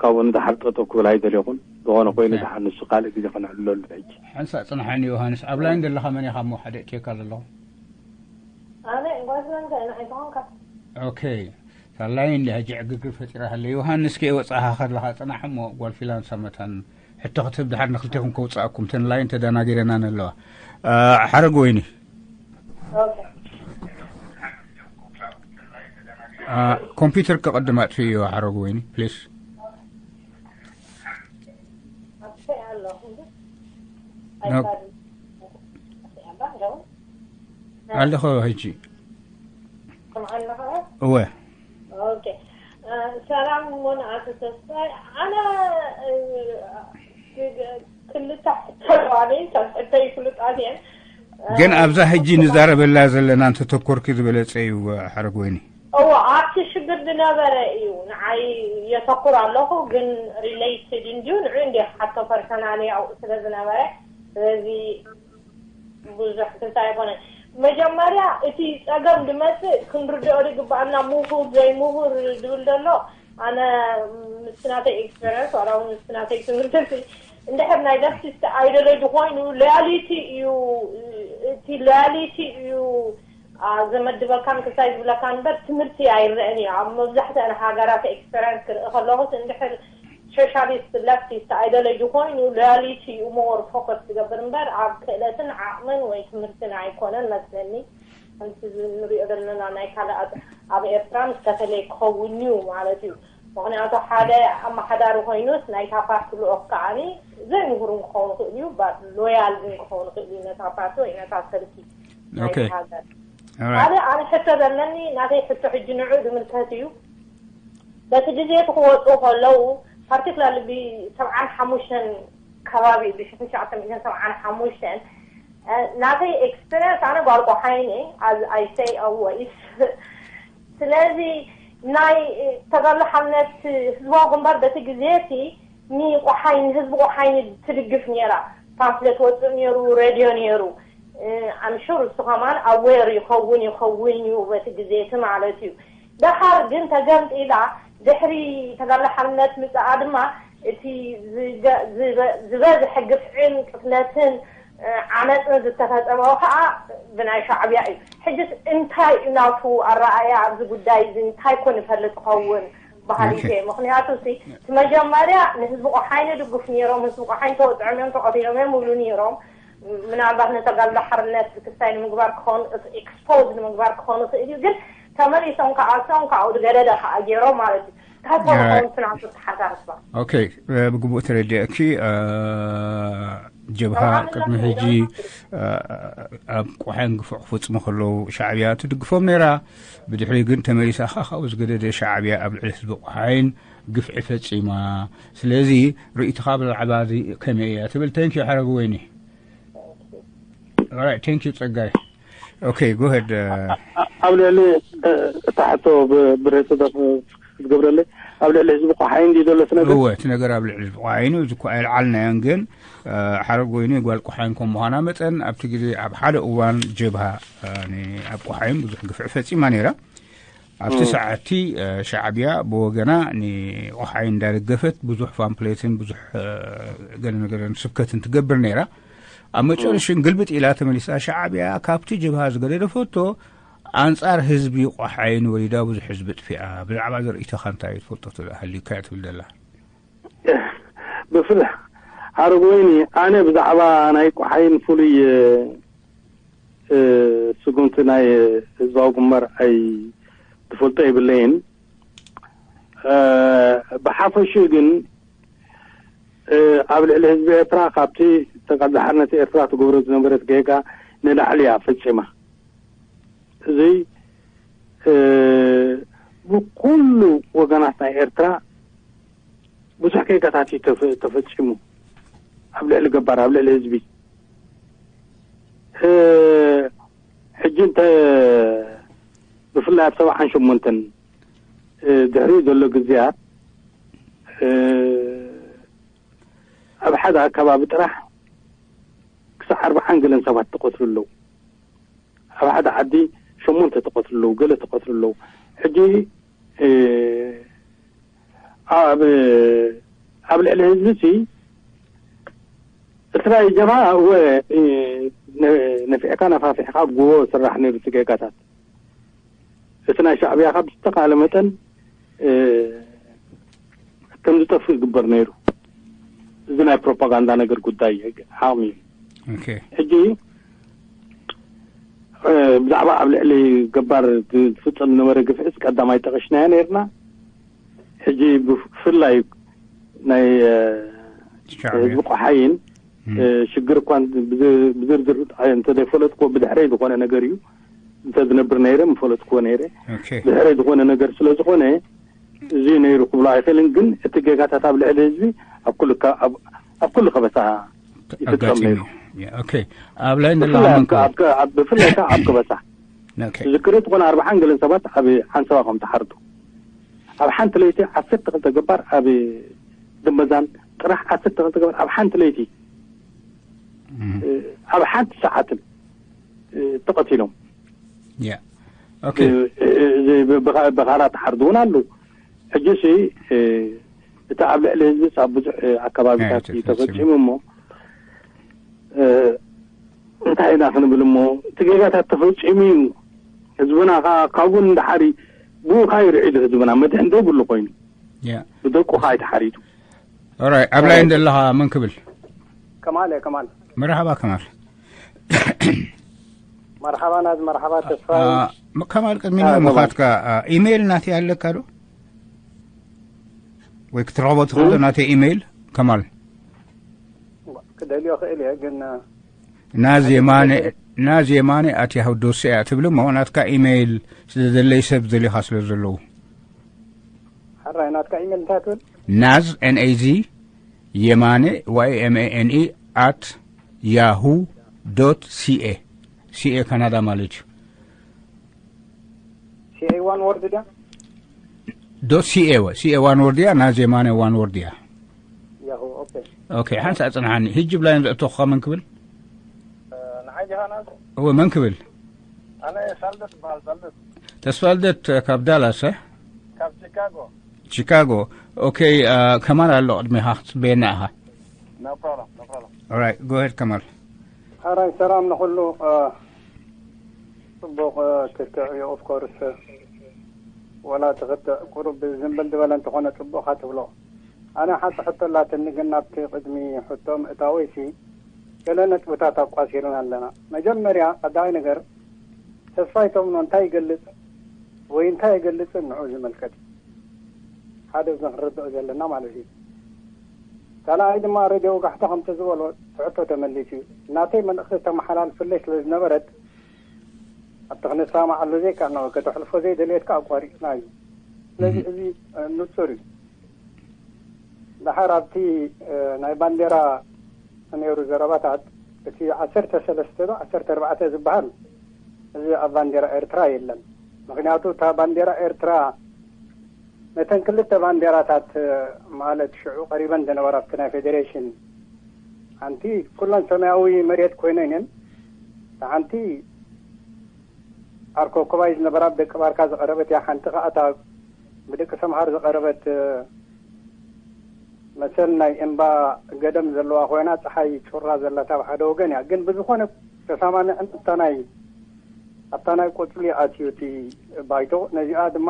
ካብኡ ንደሓር ጠጠው ክብል ኣይደለኹን። ዝኾነ ኮይኑ፣ ደሓር ንሱ ካልእ ግዜ ከነዕልለሉ ሕጂ። ሓንሳእ ጽንሓኒ ዮሃንስ፣ ኣብ ላይን ዘለኻ መን ኢኻ እሞ ሓደ እትየካ ዘለኹ? ኣነ ጓስና እንታይ ንዓይ ተኾንካ? ኦኬ። ሳላይ እንዲ ሕጂ ዕግርግር ፈጢራ ሃለ። ዮሃንስ ከይወጻኻ ከለኻ ጽናሕ እሞ ጓል ፊላንሳ መታን ሕቶ ክትህብ ድሓር ንክልቴኹም ከውጻእኩም፣ ተን ላይን ተደናጊረናን ኣለዋ። እ፣ ሓረግ ወይኒ። ኦኬ። እ፣ ኮምፒውተር ከቐድም ኣጥፍእዮ ሓረግ ወይኒ፣ ፕሊስ። ኣጥፍእ ኣለኹ እንጂ። ኖ። ኣይፋልን። ኣለኹ ሕጂ። ትሰምዓኒ ኣለኻ? እወ። ኦኬ። እ፣ ሰላም እሞ ንኣቶ ተስፋይ። ኣነ፣ እ፣ ክልተ ሕቶ ኣለዋኒ፣ ካብ ሕቶ ይፍልጣን እየን። እ፣ ግን ኣብዛ ሕጂ ንዛረበላ ዘለና እንተተኮርኪ ዝበለጸ እዩ፣ ሓረግ ወይኒ። እወ፣ ኣብቲ ሽግር ዝነበረ እዩ ንዓይ የተኩር ኣለኹ፣ ግን ሪሌትድ እንድዩ፣ ንዑ እንድየ ክሓቶ ፐርሰናሊ ኣብኡ ስለ ዝነበረ፣ ስለዚ ብዙሕ ግልጽ ኣይኮነን። መጀመርያ እቲ ጸገም ዝመጽእ ክንርድኦ ዝግባኣና ምሁር ዘይምሁር ዝብል ዘሎ፣ ኣነ ምስቲ ናተይ ኤክስፔሪንስ ዋላ እውን ምስቲ ናተይ ትምህርቲ፣ እንድሕር ናይ ለፍቲስት ኣይደሎጂ ኮይኑ ሎያሊቲ እዩ፣ እቲ ሎያሊቲ እዩ፣ ኣ፣ ዘመድበካን ክሳይ ዝብለካን እምበር ትምህርቲ ኣይረአን እዩ። ኣብ መብዛሕትአን ሃገራት ኤክስፔሪንስ ክርኢ ከለኹስ እንድሕር ሶሻሊስት ለፍቲስት ኣይደሎጂ ኮይኑ ሎያሊቲ እዩ ሞር ፎከስ ዝገብር እምበር ኣብ ክእለትን ዓቕምን ወይ ትምህርትን ኣይኮነን መስለኒ። ከምቲ ንሪኦ ዘለና ናይ ካልኣት ኣብ ኤርትራ ምስ ተፈለየ ክኸውን እዩ ማለት እዩ። ምኽንያቱ ሓደ ኣመሓዳሪ ኮይኑስ ናይታ ፓርቲ ልኡኽ ከዓኒ ዘይምሁር እውን ክኸውን ይኽእል እዩ፣ ባ-፣ ሎያል እውን ክኸውን ይኽእል እዩ ነታ ፓርቲ ወይ ነታ ሰልፊ ናይቲ ኦኬ። ሃገር ኦራይት። ካልእ ኣነ ሕቶ ዘለኒ፣ ናተይ ሕቶ ሕጂ ንዑ ዝምልከት እዩ። በቲ ግዜ እቲ ክወፁ ከለዉ ፓርቲክላር ብሰብዓን ሓሙሽተን ከባቢ፣ ብሽሕን ትሽዓተ ሚእትን ሰብዓን ሓሙሽተን፣ እ፣ ናተይ ኤክስፔሪንስ ኣነ ጓል ቆሓይን እየ፣ as I say always። ስለዚ ናይ ተጋድሎ ሓርነት ህዝባዊ ግንባር በቲ ግዜ እቲ ንቆሓይን፣ ንህዝቢ ቆሓይን ትድግፍ ነይራ። ፓምፍሌት ወፅእ ነይሩ፣ ሬድዮ ነይሩ። ኣምሹር እሱ ከማን ኣዌር ይኸውን፣ ይኸውን እዩ በቲ ግዜ እቲ ማለት እዩ። ደሓር ግን ተገምጢላ፣ ድሕሪ ተጋድሎ ሓርነት ምፅኣ ድማ እቲ ዝገ-፣ ዝበ-፣ ዝበዝሐ ግፍዕን ቅትለትን፣ እ፣ ዓመፅን ዝተፈፀመ ከዓ ብናይ ሻዕብያ እዩ። ሕጅስ እንታይ እዩ ናቱ ኣረኣእያ ኣብዚ ጉዳይ እዚ? እንታይ ኮን ይፈልጥ ይኸውን በሃሊት ኦኬ። እየ። ምኽንያቱ ሲ፣ እቲ መጀመርያ ንህዝቢ ቆሓይ ንድግፍ ነይሮም፣ ህዝቢ ቆሓይ ተወፅዖም እዮም፣ ተቐቲሎም እዮም ይብሉ ነይሮም። ምናልባት ንተጋድሎ ሓርነት ክስታይ ንምግባር ክኸውን፣ ኤክስፖዝ ንምግባር ክኾኑ ይኽእል እዩ። ግን ተመሊሶም ከዓ እሶም ካብኡ ዝገደደ ከዓ ገይሮም ማለት እዩ። እንታይ ኮን ኦራይት። ይኸውን እቲ ናቱ ኣተሓሳስባ? ኦኬ፣ እ፣ ብግቡእ ተረዲእኪ፣ እ፣ ጀብሃ ተባዕን ቅድሚ ሕጂ፣ እ፣ ኣብ ቆሓይን ግፍዕ ክፍጽሙ ከለዉ ሻዕብያ ትድግፎም ነይራ። ብድሕሪ ግን ተመሊሳ ኸኣ ካብኡ ዝገደደ ሻዕብያ ኣብ ልዕሊ ህዝቢ ቆሓይን ግፍዒ ፈጺማ። ስለዚ ርእይቶኻ ብዛዕባ እዚ ከመይ እያ ትብል? Thank you ሓረግ ወይኒ። Alright, thank you ጸጋይ። ኦኬ፣ go ahead። ኣብ ልዕሊ፣ እ፣ እታ ሕቶ ብ-፣ ብሬቶ ደ-፣ ክትገብረለይ፣ ኣብ ልዕሊ ህዝቢ ቆሓይ እንድዩ ዘሎ እቲ ነገር? እወ፣ እቲ ነገር ኣብ ልዕሊ ህዝቢ ቆሓይ እዩ። እዚ እኮ ኣይልዓልናዮን፣ ግን፣ እ፣ ሓረግ ወይኒ ጓል ቆሓይን ከም ምዃና መጠን፣ ኣብቲ ግዜ ኣብ ሓደ እዋን ጀብሃ፣ እ፣ ን-፣ ኣብ ቆሓይን ብዙሕ ግፍዒ ፈጺማ ነይራ። ኣብቲ እም። ሰዓትቲ፣ እ፣ ሻዕብያ ብወገና ንቆሓይ እንዳደገፈት ብዙሕ ፓምፕሌትን ብዙሕ፣ እ፣ ገለ ነገርን ስብከትን ትገብር ነይራ። ኣብ መጨረሽን ግልብጥ ኢላ ተመሊሳ ሻዕብያ ካብቲ ጀብሃ ዝገደደፈቶ ኣንጻር ህዝቢ ቆሓይን ወሪዳ ብዙሕ ህዝቢ ጥፊኣ። ብዛዕባ እዚ ርእይቶኻ እንታይ እዩ ትፈልጦ ትብል ሃልዩካ እያ ትብል ዘላ? ብፍላ-፣ ሓረግ ወይኒ፣ ኣነ ብዛዕባ ናይ ቆሓይን ፍሉይ ስጉምቲ ናይ ህዝባዊ ግንባር ኣይ ትፈልጦ የብለይን። ብሓፈሽኡ ግን ኣብ ልዕሊ ህዝቢ ኤርትራ ካብቲ ተቃልሲ ሓርነት ኤርትራ ትገብሮ ዝነበረት ጌጋ ንላዕሊ እያ ፈጺማ። እዚ ብኩሉ ወገናት ናይ ኤርትራ ብዙሕ ጌጋታት እዩ ተፈ- ተፈጺሙ። ኣብ ልዕሊ ገባር፣ ኣብ ልዕሊ ህዝቢ ሕጂ እንተ ብፍላይ ኣብ ሰብዓን ሸሞንተን ድሕሪ ዘሎ ግዜያት ኣብ ሓደ ኣከባቢ ጥራሕ ክሳዕ ኣርባዓን ገለን ሰባት ተቐትሉ ኣለዉ። ኣብ ሓደ ዓዲ ሸሞንተ ተቐትሉ ኣለዉ፣ ገለ ተቐትሉ ኣለዉ። ሕጂ ኣብ ኣብ ልዕሊ ህዝቢ ሲ እቲ ናይ ጀብሃ እወ ነፊዕካ ነፋፊሕካ ጉቦ ስራሕ ነይሩ እቲ ጌጋታት። እቲ ናይ ሻዕብያ ካብ ዝተኻለ መጠን ከም ዝጠፍእ ይግበር ነይሩ። እዚ ናይ ፕሮፓጋንዳ ነገር ጉዳይ ዓቕሚ እዩ። ሕጂ ብዛዕባ ኣብ ልዕሊ ገባር ዝፍጸም ዝነበረ ግፍዕስ ቀዳማይ ጠቐሽናዮ ነይርና። ሕጂ ብፍላይ ናይ ህዝቢ ቆሓይን ሽግር እኳ ብዝርዝር እንተዘይፈለጥኩዎ ብድሕረይ ዝኾነ ነገር እዩ። እንተ ዝነብር ነይረ ምፈለጥኩዎ ነይረ። ብድሕረይ ዝኾነ ነገር ስለ ዝኾነ እዚ ነይሩ ክብሎ ኣይኽእልን። ግን እቲ ጌጋታት ኣብ ልዕሊ ህዝቢ ኣብ ኩሉ ከበሳ ይፍጸም ነይሩ። ኣብ ላይ ንላ ብፍላይ ከዓ ኣብ ከበሳ ዝክሪ ዝኾነ ኣርባዓን ገለን ሰባት ኣብ ሓንሰባ ከም ተሓርዱ ኣብ ሓንቲ ለይቲ ዓሰርተ ክልተ ገባር ኣብ ድመዛን ጥራሕ ዓሰርተ ክልተ ገባር ኣብ ሓንቲ ለይቲ ኣብ ሓንቲ ሰዓትን ተቐቲሎም። ኦኬ። ብኻራ ተሓርዱ እውን ኣለዉ። ሕጂ ሲ እቲ ኣብ ልዕሊ ህዝቢ ኣብ ብዙሕ ኣከባቢታት ተፈፂሙ እሞ እንታይ ኢና ክንብል እሞ እቲ ጌጋታት ተፈፂሙ እዩ። ህዝብና ከዓ ካብኡ ንድሓሪ ብኡ ከዓ ይርዒዱ። ህዝብና መድሕን ዘይብሉ ኮይኑ ብደቁ ከዓ ይተሓሪዱ። ኦራይ ኣብ ላይን ዘለኻ መን ክብል? ከማል እየ ከማል። መርሓባ ከማል። መርሓባ ናዝ መርሓባ ተስፋይ። ከማል ቅድሚ ምዃትካ ኢሜይል ናተይ ኣለካ ዶ? ወይ ክትረኽቦ ትኽእል ዶ ናተይ ኢሜይል ከማል? ክደልዮ ክእል እየ ግን ናዝ የማነ ናዝ የማነ ኣት ያሁ ዶት ሲኤ እያ ትብል እሞ ናትካ ኢሜይል ስለ ዘለይ ሰብ ደሊኻ ስለ ዘለዉ ሓራይ ናትካ ኢሜይል እንታይ ትብል? ናዝ ኤን ኤ ዚ የማነ ዋይ ኤም ኤ ኤን ኢ ኣት ያሁ ዶት ሲኤ ሲኤ ካናዳ ማለት እዩ። ሲኤ ዋን ወርድ ድያ? ዶት ሲኤ ወ ሲኤ ዋን ወርድ እያ። ናዝ የማነ ዋን ወርድ እያ። ያሁ ኦኬ። ኦኬ ሓንሳ ኣጽንሓኒ። ህጂ ብላይን ዘእተኹኻ መን ክብል? ንዓይ ዲኻ ናዝ? እወ መን ክብል? ኣነ ሳልደት በሃል ሳልደት። ተስፋልደት ካብ ዳላስ እ? ካብ ቺካጎ። ቺካጎ። ኦኬ ከማን ኣሎ ቅድሜኻ ክትጽበየና ኢኻ። No problem, no problem. Alright, go ahead ከማል። ሓራይ ሰላም ንኹሉ። ጽቡቕ ክትዕ እዩ ኦፍ ኮርስ ወላ ትኽትዕ ቁሩብ ዝንብል ዝበለ እንተኾነ ጽቡቕካ ትብሎ። ኣነ ሓንቲ ሕቶ ኣላትኒ ግን ናብቲ ቅድሚ ሕቶ ምእታወይሲ ገለ ነጥብታት ኣቋሲርና ኣለና። መጀመርያ ቀዳማይ ነገር ተስፋይ ተምኖ እንታይ ይገልጽ ወይ እንታይ ኣይገልጽን ንዑ ዝምልከት እዩ። ሓደ እዚ ክንርድኦ ዘለና ማለት እዩ። ካልኣይ ድማ ሬድዮ ወጋሕታ ከምቲ ዝበሎ ትሕቶ ተመሊሱ እዩ። ናተይ መልእኽቲ ተመሓላልፍለይ ስለ ዝነበረት ኣብቲ ክንሰማማዓሉ ዘይከኣልና ወይ ከተሕልፎ ዘይደልየትካ ኣቋሪፅና እዩ። ስለዚ እዚ ንፁር እዩ። ደሓር ኣብቲ ናይ ባንዴራ ነይሩ ዘረባታት እቲ ዓሰርተ ሰለስተ ዶ ዓሰርተ ኣርባዕተ ዝበሃል እዚ ኣብ ባንዴራ ኤርትራ የለን። ምክንያቱ እታ ባንዴራ ኤርትራ ነተን ክልተ ባንዴራታት ማለት ሽዑ ቀሪበን ዝነበራ ኣብቲ ናይ ፌዴሬሽን ሓንቲ ኩለን ሰማያዊ መሬት ኮይነን እየን። እታ ሓንቲ ኣርኮኮባይ ዝነበራ ብደቂ ባርካ ዝቐረበት እያ። ሓንቲ ከዓ እታ ብደቂ ሰምሃር ዝቐረበት መሰል ናይ እምባ ገደም ዘለዋ ኮይና ፀሓይ ጩራ ዘላ ታብ ሓደ ወገን እያ። ግን ብዝኾነ ተሰማሚዕን እታ ናይ ኣብታ ናይ ቆፅሊ ኣትዩ እቲ ባይቶ ነዚኣ ድማ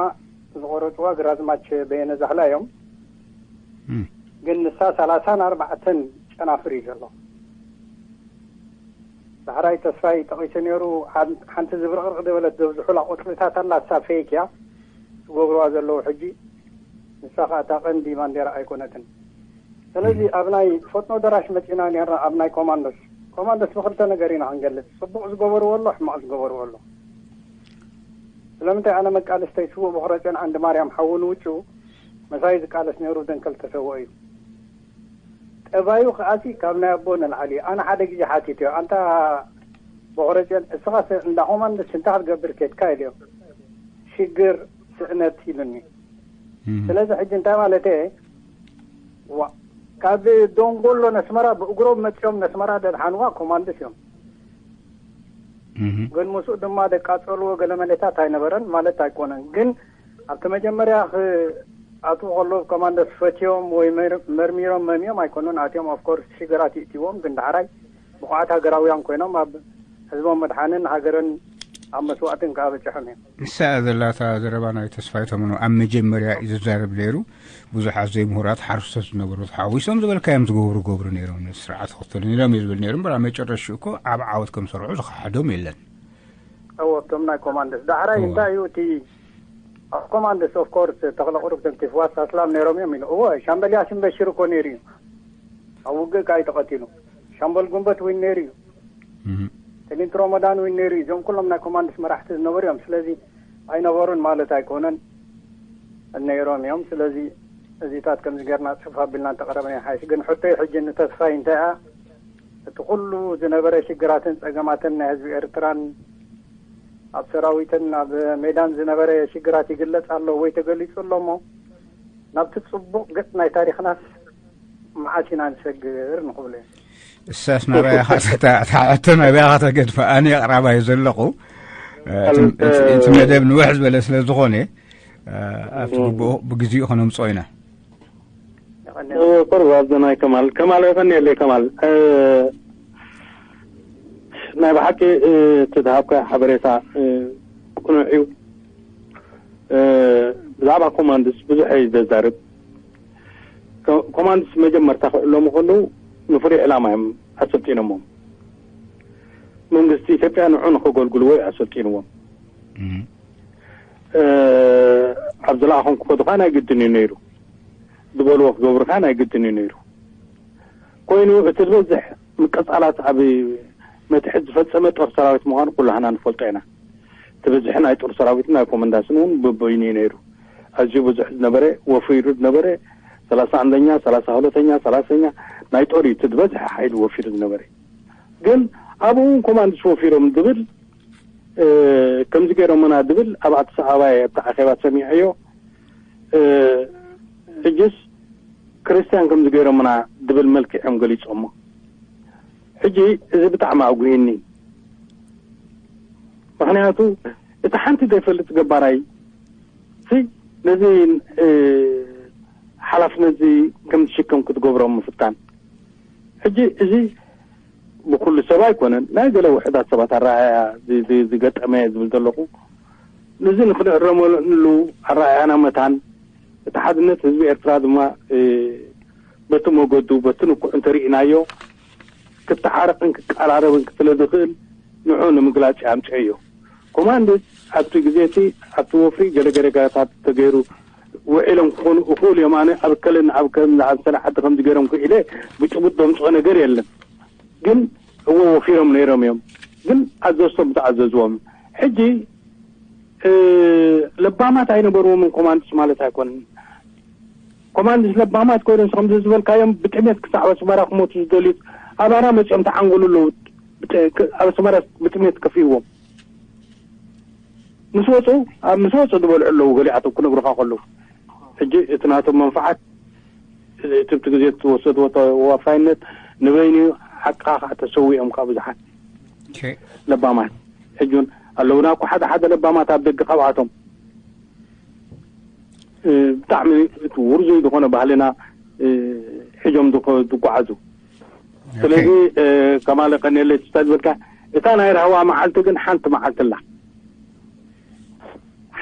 ዝቆረፅዋ ግራዝማች በየነ ዛህላ እዮም። ግን ንሳ ሰላሳን ኣርባዕተን ጨናፍር እዩ ዘሎ። ዳሕራይ ተስፋይ ጠቒሱ ነይሩ። ሓን- ሓንቲ ዝብርቕርቕ ዝበለት ዘብዝሑላ ቁፅልታት ኣላ፣ እሳ ፌክ እያ። ትገብርዋ ዘለዉ ሕጂ ንሳ ከዓ እታ ቀንዲ ባንዴራ ኣይኮነትን። ስለዚ ኣብ ናይ ፈጥኖ ደራሽ መፂና ነርና፣ ኣብ ናይ ኮማንዶስ። ኮማንዶስ ብክልተ ነገር ኢና ክንገልፅ፣ ፅቡቕ ዝገበርዎ ኣሎ፣ ሕማቕ ዝገበርዎ ኣሎ። ስለምንታይ ኣነ መቃለስተይ ስዉእ ቦኽረፅዮን ዓንዲ ማርያም ሓዉ ንውጩ መሳይ ዝቃለስ ነይሩ፣ ደንከል ተሰወ እዩ። ጠባዩ ከኣሲ ካብ ናይ ኣቦ ንላዕሊ እዩ። ኣነ ሓደ ግዜ ሓቲትዮ፣ ኣንታ ቦኽረፅዮን፣ እስኻስ እንዳ ኮማንዶስ እንታይ ክትገብር ከድካ ኢልዮ። ሽግር ስእነት ኢሉኒ። ስለዚ ሕጂ እንታይ ማለት እየ? ዋ፣ ካብ ዶንጎሎ ነስመራ ብእግሮም መፂኦም ነስመራ ደድሓንዋ ኮማንዶስ እዮም። ግን ምስኡ ድማ ደቃፀልዎ ገለ መለታት ኣይነበረን ማለት ኣይኮነን። ግን ኣብቲ መጀመርያ ክኣትዉ ከለዉ ኮማንዶስ ፈትዮም ወይ መር- መርሚሮም መምዮም ኣይኮኑን ኣትዮም። ኦፍኮርስ ሽግራት ይእትዎም፣ ግን ዳሕራይ ብቑዓት ሃገራውያን ኮይኖም ኣብ ህዝቦም መድሓንን ሃገርን ኣብ መስዋእትን ከዓ በፂሖም እዮም። ንሳ እያ ዘላታ ዘረባ ናይ ተስፋይ ተምኖ ኣብ መጀመርያ እዩ ዝዛረብ ነይሩ። ብዙሓት ዘይምሁራት ሓረስቶት ዝነበሩ ተሓዊሶም ዝበልካዮም ዝገብሩ ገብሩ ነይሮም፣ ስርዓት ክኽተሉ ነይሮም እዩ ዝብል ነይሩ። እምበር ኣብ መጨረሽኡ እኮ ዓብ ዓወት ከም ሰርዑ ዝኸሓዶም የለን። እዎ፣ እቶም ናይ ኮማንደስ ዳሕራይ እዎ። እንታይ እዩ እቲ ኣብ ኮማንደስ? ኦፍኮርስ ተኽለ ቁሩብ ተንኪፍዋስ ኣስላም ነይሮም እዮም ኢሉ። እዎ፣ ሻምበል ያሲን በሽር እኮ ነይሩ እዩ። ኣብ ውግእ ካይ ተቐቲሉ። ሻምበል ጉንበት እውን ነይሩ እዩ። እም። ትሊንት ሮመዳን እውን ነይሩ እዩ። እዞም ኩሎም ናይ ኮማንድስ መራሕቲ ዝነበሩ እዮም። ስለዚ ኣይነበሩን ማለት ኣይኮነን፣ ነይሮም እዮም። ስለዚ እዚታት ከምዚ ጌርና ጽፍ ኣቢልና እንተቐረብና ይሓይሽ። ግን ሕቶይ ሕጂ ንተስፋይ እንታይ እያ? እቲ ኩሉ ዝነበረ ሽግራትን ጸገማትን ናይ ህዝቢ ኤርትራን ኣብ ሰራዊትን ኣብ ሜዳን ዝነበረ ሽግራት ይግለጽ ኣሎ ወይ ተገሊጹ ኣሎ እሞ ናብቲ ጽቡቕ ገጽ ናይ ታሪኽናስ መዓስ ኢና ንሰግር ንኽብሎ እዩ። እሳስ ናባይ ኢኻ ተታ-፣ እታ ሕቶ ናባይ ኢኻ ተገድፋ። ኣነ ኣቕራባይ ዘለኹ፣ እ፣ እቲ፣ እቲ፣ እቲ መደብ ንውሕ ዝበለ ስለ ዝኾነ፣ እ፣ ኣብቲ ግቡኡ ብግዜኡ ከነምጽኦ ኢና። የቐንየልና። እ፣ ቁሩብ ኣብዚ ናይ ከማል፣ ከማል የቐንየለይ ከማል። እ፣ ናይ ብሓቂ፣ እ፣ እቲ ዝሃብካዮ ሓበሬታ፣ እ፣ ቅኑዕ እዩ። እ፣ ብዛዕባ ኮማንድስ ብዙሕ እዩ ዘዛርብ። ኮ-፣ ኮማንድስ መጀመርታ ክዕለሙ ከለዉ ንፍሉይ ዕላማ እዮም ኣሰልጢኖሞም። መንግስቲ ኢትዮጵያ ንዑ ንኸገልግልዎ እዩ ኣሰልጢንዎም። እም። እ፣ ኣብ ዝለኣኾም ክኸዱ ኸዓ ናይ ግድን እዩ ነይሩ። ዝበልዎ ክገብሩ ኸዓ ናይ ግድን እዩ ነይሩ። ኮይኑ እቲ ዝበዝሕ ምቅጻላት ኣብ መትሕት ዝፈጸመ ጦር ሰራዊት ምዃኑ ኩላህና ንፈልጦ ኢና። እቲ ብዝሒ ናይ ጦር ሰራዊትን ናይ ኮመንዳስን እውን በበይኑ እዩ ነይሩ። ኣዝዩ ብዙሕ ዝነበረ፣ ወፊሩ ዝነበረ፣ ሰላሳ ኣንደኛ፣ ሰላሳ ሁለተኛ፣ ሰላሳኛ ናይ ጦር እዩ እቲ ዝበዝሐ ሓይሊ ወፊሩ ዝነበረ። ግን ኣብኡ እውን ኮማንድስ ወፊሮም ዝብል፣ እ፣ ከምዚ ገይሮምና ዝብል ኣብ ኣዲስ ኣበባ ኣብቲ ኣኼባ ሰሚዐዮ። እ፣ ሕጅስ ክርስትያን ከምዚ ገይሮምና ዝብል መልክዕ እዮም ገሊጾሞ። ሕጂ እዚ ብጣዕሚ ኣጉሂኒ። ምኽንያቱ እቲ ሓንቲ ዘይፈልጥ ገባራይ ሲ ነዚ፣ እ፣ ሓላፍነት እዚ ከም ዝሽከም ክትገብሮ ምፍታን። ሕጂ እዚ ብኩሉ ሰብ ኣይኮነን፣ ናይ ገለ ውሑዳት ሰባት ኣረኣእያ ዚ-፣ ዚ-፣ ዝገጠመ እየ ዝብል ዘለኹ። ነዚ ንክንእረመሉ ኣረኣእያና መታን፣ እቲ ሓድነት ህዝቢ ኤርትራ ድማ፣ እ፣ በቲ መገዱ፣ በቲ ንኩዕ እንተርኢናዮ፣ ክተዓረቕን ክቀራረብን ስለ ዝኽእል፣ ንዑ ንምግላጽ እየ ኣምጽኤዮ። ኮማንድስ ኣብቲ ግዜ እቲ ኣብቲ ወፍሪ ገለ ገለ ገለታት ተገይሩ ውዒሎም ክኾኑ እኽእሉ እዮም። ኣነ ኣብ ከለን ኣብ ከም ኣብ ሰንዓዲ ከምዚ ገይሮም ክኢለ ብጭቡጥ ዘምጽኦ ነገር የለን። ግን እዎ ወፊሮም ነይሮም እዮም። ግን ኣዘዝቶም ዝተኣዘዝዎም። ሕጂ፣ እ፣ ለባማት ኣይነበርዎምን ኮማንድስ ማለት ኣይኮነን። ኮማንድስ ለባማት ኮይኖም ከምዚ ዝበልካዮም ብጥሜት ክሳዕ ኣስመራ ክሞቱ ዝደልዩ ኣባና መጺኦም ተዓንገሉ ኣለዉ። ብጥ-፣ ክ-፣ ኣብ ኣስመራ ብጥሜት ከፊእዎም። ምስ ወጹ፣ ኣብ ምስ ወጹ ዝበልዑ ኣለዉ ገሊኣቶም ክነግሩኻ ከለዉ። ሕጂ እቲ ናቶም መንፍዓት፣ እቲ፣ እቲ ግዜ እትወሰድዎ ተዋፋይነት ንበይኑ ሓቅኻ ከዓ ተሰዊኦም ከዓ ብዙሓት ኦኬ። ለባማት። ሕጂ እውን ኣለዉና እኮ ሓደ ሓደ ለባማት ኣብ ደገ ካብኣቶም። እ፣ ብጣዕሚ እቲ ውርዙይ ዝኾነ ባህልና፣ እ፣ ሒዞም ዝኸ-፣ ዝጓዓዙ። ኦኬ። ስለዚ፣ እ፣ ከማለ ቀንየለይ ትስታ ዝበልካ፣ እታ ናይ ራህዋ መዓልቲ ግን ሓንቲ መዓልቲ ኣላ።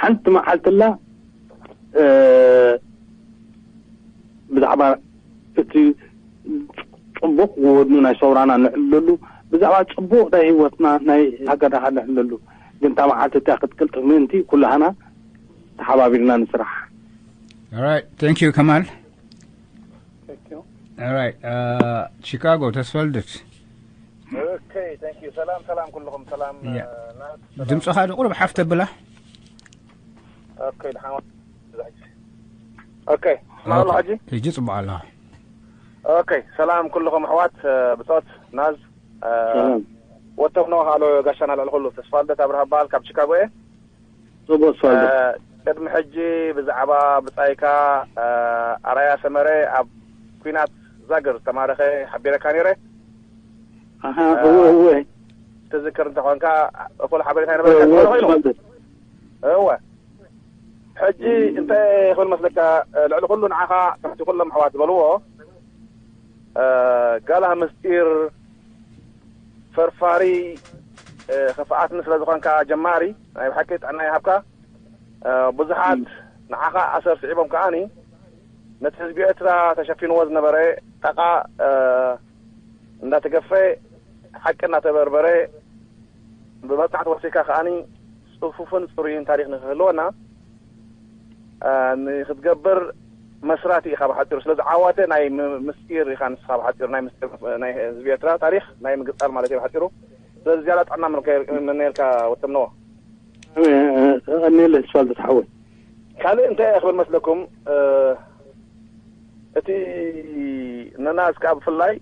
ሓንቲ መዓልቲ ኣላ፣ እ፣ ብዛዕባ እቲ ጽቡቕ ወድኑ ናይ ሰውራና ንዕልለሉ፣ ብዛዕባ ጽቡቕ ናይ ህይወትና ናይ ሃገርና ንዕልለሉ። ግን እታ መዓልቲ እቲኣ ክትቅልጥፍ ምእንቲ ኩላህና ተሓባቢርና ንስራሕ። Alright, thank you ከማል። Alright, uh, ቺካጎ ተስፋልደት። Okay, thank you. ሰላም ሰላም ኩልኹም ሰላም። Yeah. ድምፅኻ ቁሩብ ሓፍ ተብላ። Okay, ድሓን። Okay, ማሎ ሕጂ ሕጂ ፅቡቅ ኣለኻ። Okay, ሰላም ኩልኹም ኣሕዋት፣ ብፆት ናዝ፣ ወቶም ነዋ ካሎ ጋሻና ልዕሊ ኩሉ። ተስፋልደት ኣብርሃ በሃል ካብ ቺካጎ እየ። ጽቡቅ ስፋልደት። ቅድሚ ሕጂ ብዛዕባ ብጻይካ ኣራያ ሰመረ ኣብ ኲናት ዛግር ዝተማረኸ ሓቢረካ ነይረ። ኣሃ፣ እወ፣ እወ። ትዝክር እንተኾንካ፣ እኹል ሓበሬታ ይነበረካ እወ፣ እንተኾነ ኮይኑ። ስፋልደት። እወ። ሕጂ እንታይ ክብል መስለካ፣ ልዕሊ ኩሉ ንዓኻ ከምቲ ኩሎም ኣሕዋት ዝበልዎ፣ ጋላ ምስጢር፣ ፈርፋሪ፣ ኸፍኣትኒ ስለ ዝኾንካ ጀማሪ፣ ናይ ብሓቂ ጥዕና ይሃብካ። ብዙሓት ንዓኻ ኣሰር ስዒቦም ከኣኒ ነቲ ህዝቢ ኤርትራ ተሸፊንዎ ዝነበረ ጣቓ እንዳተገፈ፣ ሓቂ እንዳተበርበረ፣ ብመጽናዕቲ ወሲካ ከኣኒ ጽፉፍን ጽሩይን ታሪኽ ንክህልወና ንክትገብር መስራቲ ኢኻ ብሓጺሩ። ስለዚ ዓዋተ ናይ ምስጢር ኢኻ ንስኻ ብሓጺሩ፣ ናይ ምስጢር ናይ ህዝቢ ኤርትራ ታሪኽ ናይ ምግጻል ማለት እዩ ብሓጺሩ። ስለዚ ዝያዳ ጥዕና ምንከ-፣ ምነየልካ ወተምነዎ። ቀኒለ ስፋልደት ሓወይ። ካልእ እንታይ እየ ክብል መስለኩም፣ እቲ ነናስ ከኣ ብፍላይ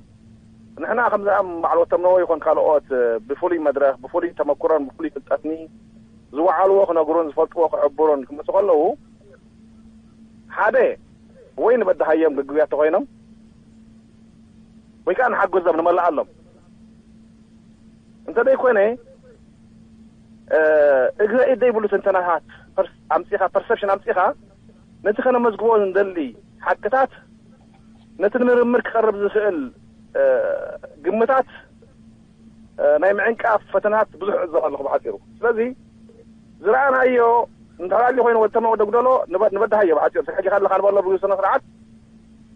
ንሕና ከምዚኣም በዓል ወተምነዎ ይኹን ካልኦት ብፍሉይ መድረኽ፣ ብፍሉይ ተመኩሮን ብፍሉይ ፍልጠትኒ ዝወዓልዎ ክነግሩን ዝፈልጥዎ ክሕብሩን ክመጹ ከለዉ፣ ሓደ ወይ ንበድሃዮም ግጉያት ተኾይኖም ወይ ከኣ ንሓግዞም፣ ንመልኣሎም። እንተ ደይኮነ፣ እግረ ኢድ ዘይብሉ ትንተናታት ፐርስ-፣ ኣምጺኻ፣ ፐርሰፕሽን ኣምጺኻ፣ ነቲ ከነመዝግቦ ንደሊ ሓቅታት፣ ነቲ ንምርምር ክቐርብ ዝኽእል ግምታት፣ ናይ ምዕንቃፍ ፈተናት ብዙሕ እዕዘብ ኣለኹ ብሓጺሩ። ስለዚ ዝረኣናዮ እንተሃልዩ ኮይኑ ወተመ ወደ ጉደሎ ንበ-፣ ንበድሃዮ ብሓጺሩ። ተጋጊኻ ኣለኻ ንበሎ ብስነ ስርዓት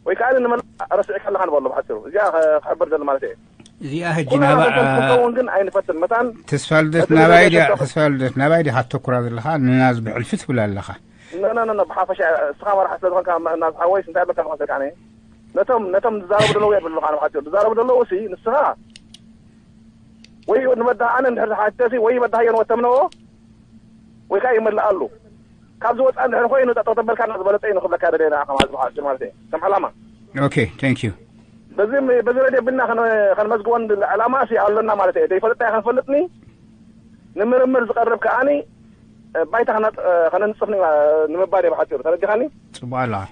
ወይ ከኣ ንመላእ ረሲዕካ ኣለኻ ንበሎ ብሓጺሩ። እዚኣ ከ-፣ ክሕብር ደሊ ማለት እየ። እዚኣ ሕጂ ኩሉ ናባ ነገር ክትከውን ግን ኣይንፈትን። መታን ተስፋ ልደት እቲ ናባይ ነገር ድያ ተኮ- ተስፋ ልደት ናባይ ድያ ከተኩራ ዘለኻ ንናዝ ብሕልፊ ትብል ኣለኻ። ነ-፣ ነ-፣ ነ-፣ ነ፣ ብሓፈሻ እስኻ መራሒ ስለ ዝኾንካ መ-፣ ናዝ ሓወይ እንታይ ኣለካ ዝመስለካ ኣነ? ነቶም፣ ነቶም ዝዛረቡ ዘለዉ የብሉኻ ንብሓጺሩ። ዝዛረቡ ዘለዉ ሲ ንስኻ ወይ ንበዳህ ኣነ እንድሕር ዝሓተሲ ወይ በዳህዮ ንወተምነዎ ወይ ከዓ ይመልኣሉ። ካብ ዝወፅኣ እንድሕር ኮይኑ ጠጠው ተበልካ እና ዝበለፀ እዩ ንክብለካ ደለየ ንዓኻ ማለት ብሓፂር ማለት እዩ። ከም ዓላማ። ኦኬ፣ thank you። በዚ በዚ ረድዮ ብልና ከነ-፣ ከነመዝግቦ ንብል ዕላማ ሲ ኣለና ማለት እየ። ዘይፈልጥ እንታይ ከንፈልጥኒ ንምርምር ዝቐርብ ከዓኒ ባይታ ከነ-፣ ከነንፅፍኒ ንምባል እየ ብሓፂሩ። ተረዲኻኒ? ፅቡቅ ኣለኻ።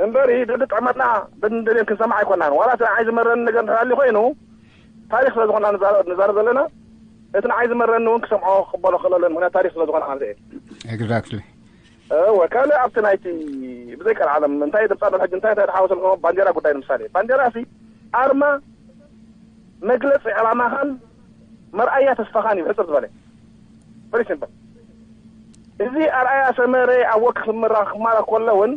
እምበሪ ደዲ ጥዕመትና በድንደልዮም ክንሰማዕ ኣይኮናን። ዋላ እቲ ንዓይ ዝመረኒ ነገር እንድሕር ኣልዩ ኮይኑ ታሪኽ ስለ ዝኾና ንዛረ-፣ ንዛረብ ዘለና እቲ ንዓይ ዝመረኒ እውን ክሰምዖ ክቕበሎ ክኽእል ኣለኒ። ምክንያቱ ታሪኽ ስለ ዝኾነ ማለት እየ። Exactly። እወ፣ ካልእ ኣብቲ ናይቲ ብዘይ ቀልዓለም እንታይ ድምፃ ኣሎ ሕጂ እንታይ እንታይ ድሓወሰልኩም ባንዴራ ጉዳይ ንምሳሌ ባንዴራ ሲ ኣርማ መግለፂ ዕላማኻን መርኣያ ተስፋኻን እዩ ሕፅር ዝበለ። Very simple። እዚ ኣርኣያ ሰመረ ኣብ ወክ ክምራ ክማራ ከሎ እውን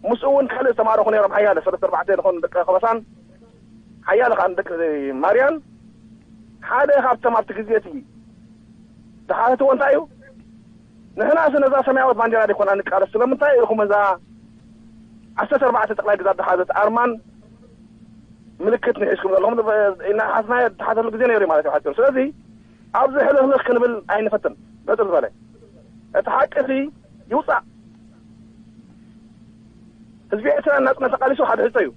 ምስኡ እውን ካልእ ዝተማረኹ ነይሮም ሓያለ ሰለስተ ኣርባዕተ ዝኾኑ ደቂ ከበሳን ሓያለ ከዓ ደቂ ማርያን ሓደ ካብቶም ኣብቲ ግዜ እቲ ዝሓተትዎ እንታይ እዩ? ንሕና ሲ ነዛ ሰማያዊት ባንዴራ ደይኮና ንቃለስ ስለምንታይ ኢኹም እዛ ዓሰርተ ኣርባዕተ ጠቅላይ ግዛት ዝሓዘት ኣርማን ምልክት ንሒዝኩም ዘለኹም ኢልና ሓስና ተሓተሉ ግዜ ነይሩ ማለት እዩ ሓፂሩ። ስለዚ ኣብዚ ሕልኽልኽ ክንብል ኣይንፈትን። በጥር ዝበለ እቲ ሓቂ ሲ ይውፃእ። ህዝቢ ኤርትራ ናጽነት ተቃሊሱ ሓደ ሕቶ እዩ።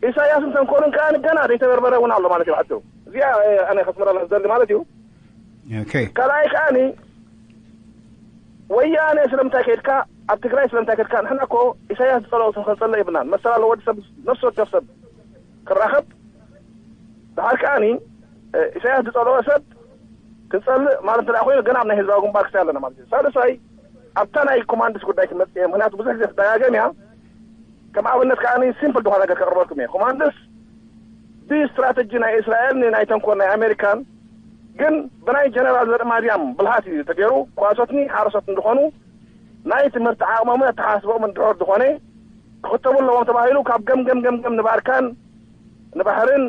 ኢሳያስን ተንኮሉን ከኣ ገና ዘይተበርበረ እውን ኣሎ ማለት እዩ ሓፂሩ። እዚኣ ኣነ ከስምረላ ዝደሊ ማለት እዩ። ኦኬ። ካልኣይ ከኣኒ ወያነ ስለምንታይ ከድካ ኣብ ትግራይ ስለምንታይ ከድካ ንሕና እኮ ኢሳያስ ዝፀለኦ ሰብ ከንፀልእ የብልናን። መሰል ኣሎ ወዲ ሰብ ነፍሲ ወከፍ ሰብ ክራኸብ ድሓር ከኣኒ ኢሳያስ ዝፀለኦ ሰብ ክንፀልእ ማለት እንተ ኮይኑ ገና ኣብ ናይ ህዝባዊ ግንባር ክሳይ ኣለና ማለት እዩ። ሳልሳይ ኣብታ ናይ ኮማንድስ ጉዳይ ክመፅእ እየ ምክንያቱ ብዙሕ ግዜ ትደጋገም እያ። ከም ኣብነት ከኣ ሲምፕል ዝኾነ ነገር ከቕርበልኩም እየ። ኮማንድስ ብስትራተጂ ናይ እስራኤል ናይ ተንኮል ናይ ኣሜሪካን ግን ብናይ ጀነራል ዘርእማርያም ብልሃት እዩ ተገይሩ። ኳሶትኒ ሓረሶት እንድኾኑ ናይ ትምህርቲ ዓቕሞምን ኣተሓሳስቦምን ድሑር ዝኾነ ክኽተቡ ኣለዎም ተባሂሉ ካብ ገምገም ገምገም ንባርካን ንባሕርን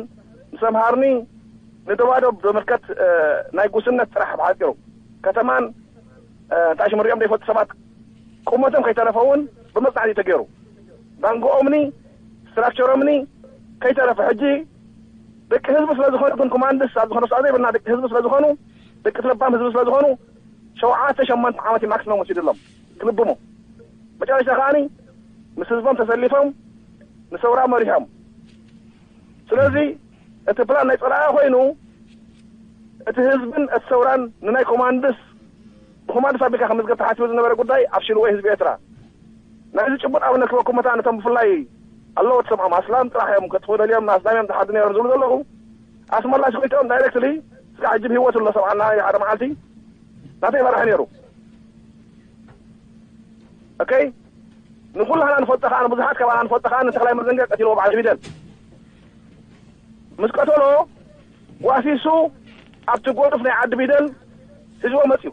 ሰምሃርኒ ንደባዶብ ዘመልከት ናይ ጉስነት ጥራሕ ብሓፂሩ ከተማን እንታይ ሽም ሪኦም ዘይፈልጡ ሰባት ቁመቶም ከይተረፈ እውን ብመፅናዕቲ ተገይሩ። ዳንጎኦምኒ ስትራክቸሮምኒ ከይተረፈ ሕጂ ደቂ ህዝቢ ስለ ዝኾኑ ግን ኮማንድስ ኣብ ዝኾነ ሰዓት ዘይብልና ደቂ ህዝቢ ስለ ዝኾኑ ደቂ ለባም ህዝቢ ስለ ዝኾኑ ሸውዓተ ሸሞንተ ዓመት እዩ ማክሲመም ወሲድሎም ክልብሙ። መጨረሻ ከዓኒ ምስ ህዝቦም ተሰሊፎም ንሰውራ መሪሖም። ስለዚ እቲ ፕላን ናይ ፀላኢ ኮይኑ እቲ ህዝብን እቲ ሰውራን ንናይ ኮማንድስ ብኮማንድስ ኣቢልካ ክምዝገብ ተሓሲቡ ዝነበረ ጉዳይ ኣብ ሽልወይ ህዝቢ ኤርትራ ናይዚ ጭቡጥ ኣብነት ክበኩም መታ ነቶም ብፍላይ ኣለዎ ትሰምዖም ኣስላም ጥራሕ እዮም ክትኽእሉ እዮም ኣስላም እዮም ዝሓዱ ነይሮም ዝብሉ ዘለኹ ኣስመላሽ ኮይትኦም ዳይሬክትሊ ስጋ ሕጂ ብህይወት ኣሎ ሰብዓና ሓደ መዓልቲ ናተይ መራሕ ነይሩ። ኦኬ ንኩላህና ንፈልጦ ከዓ ንብዙሓት ከባና ንፈልጦ ከዓ ንተኽላይ መዘንገ ቀቲልዎ በዓል ቢደል ምስ ቀተሎ ዋሲሱ ኣብቲ ጎርፍ ናይ ዓዲ ቢደል ሒዝዎ መፅዩ።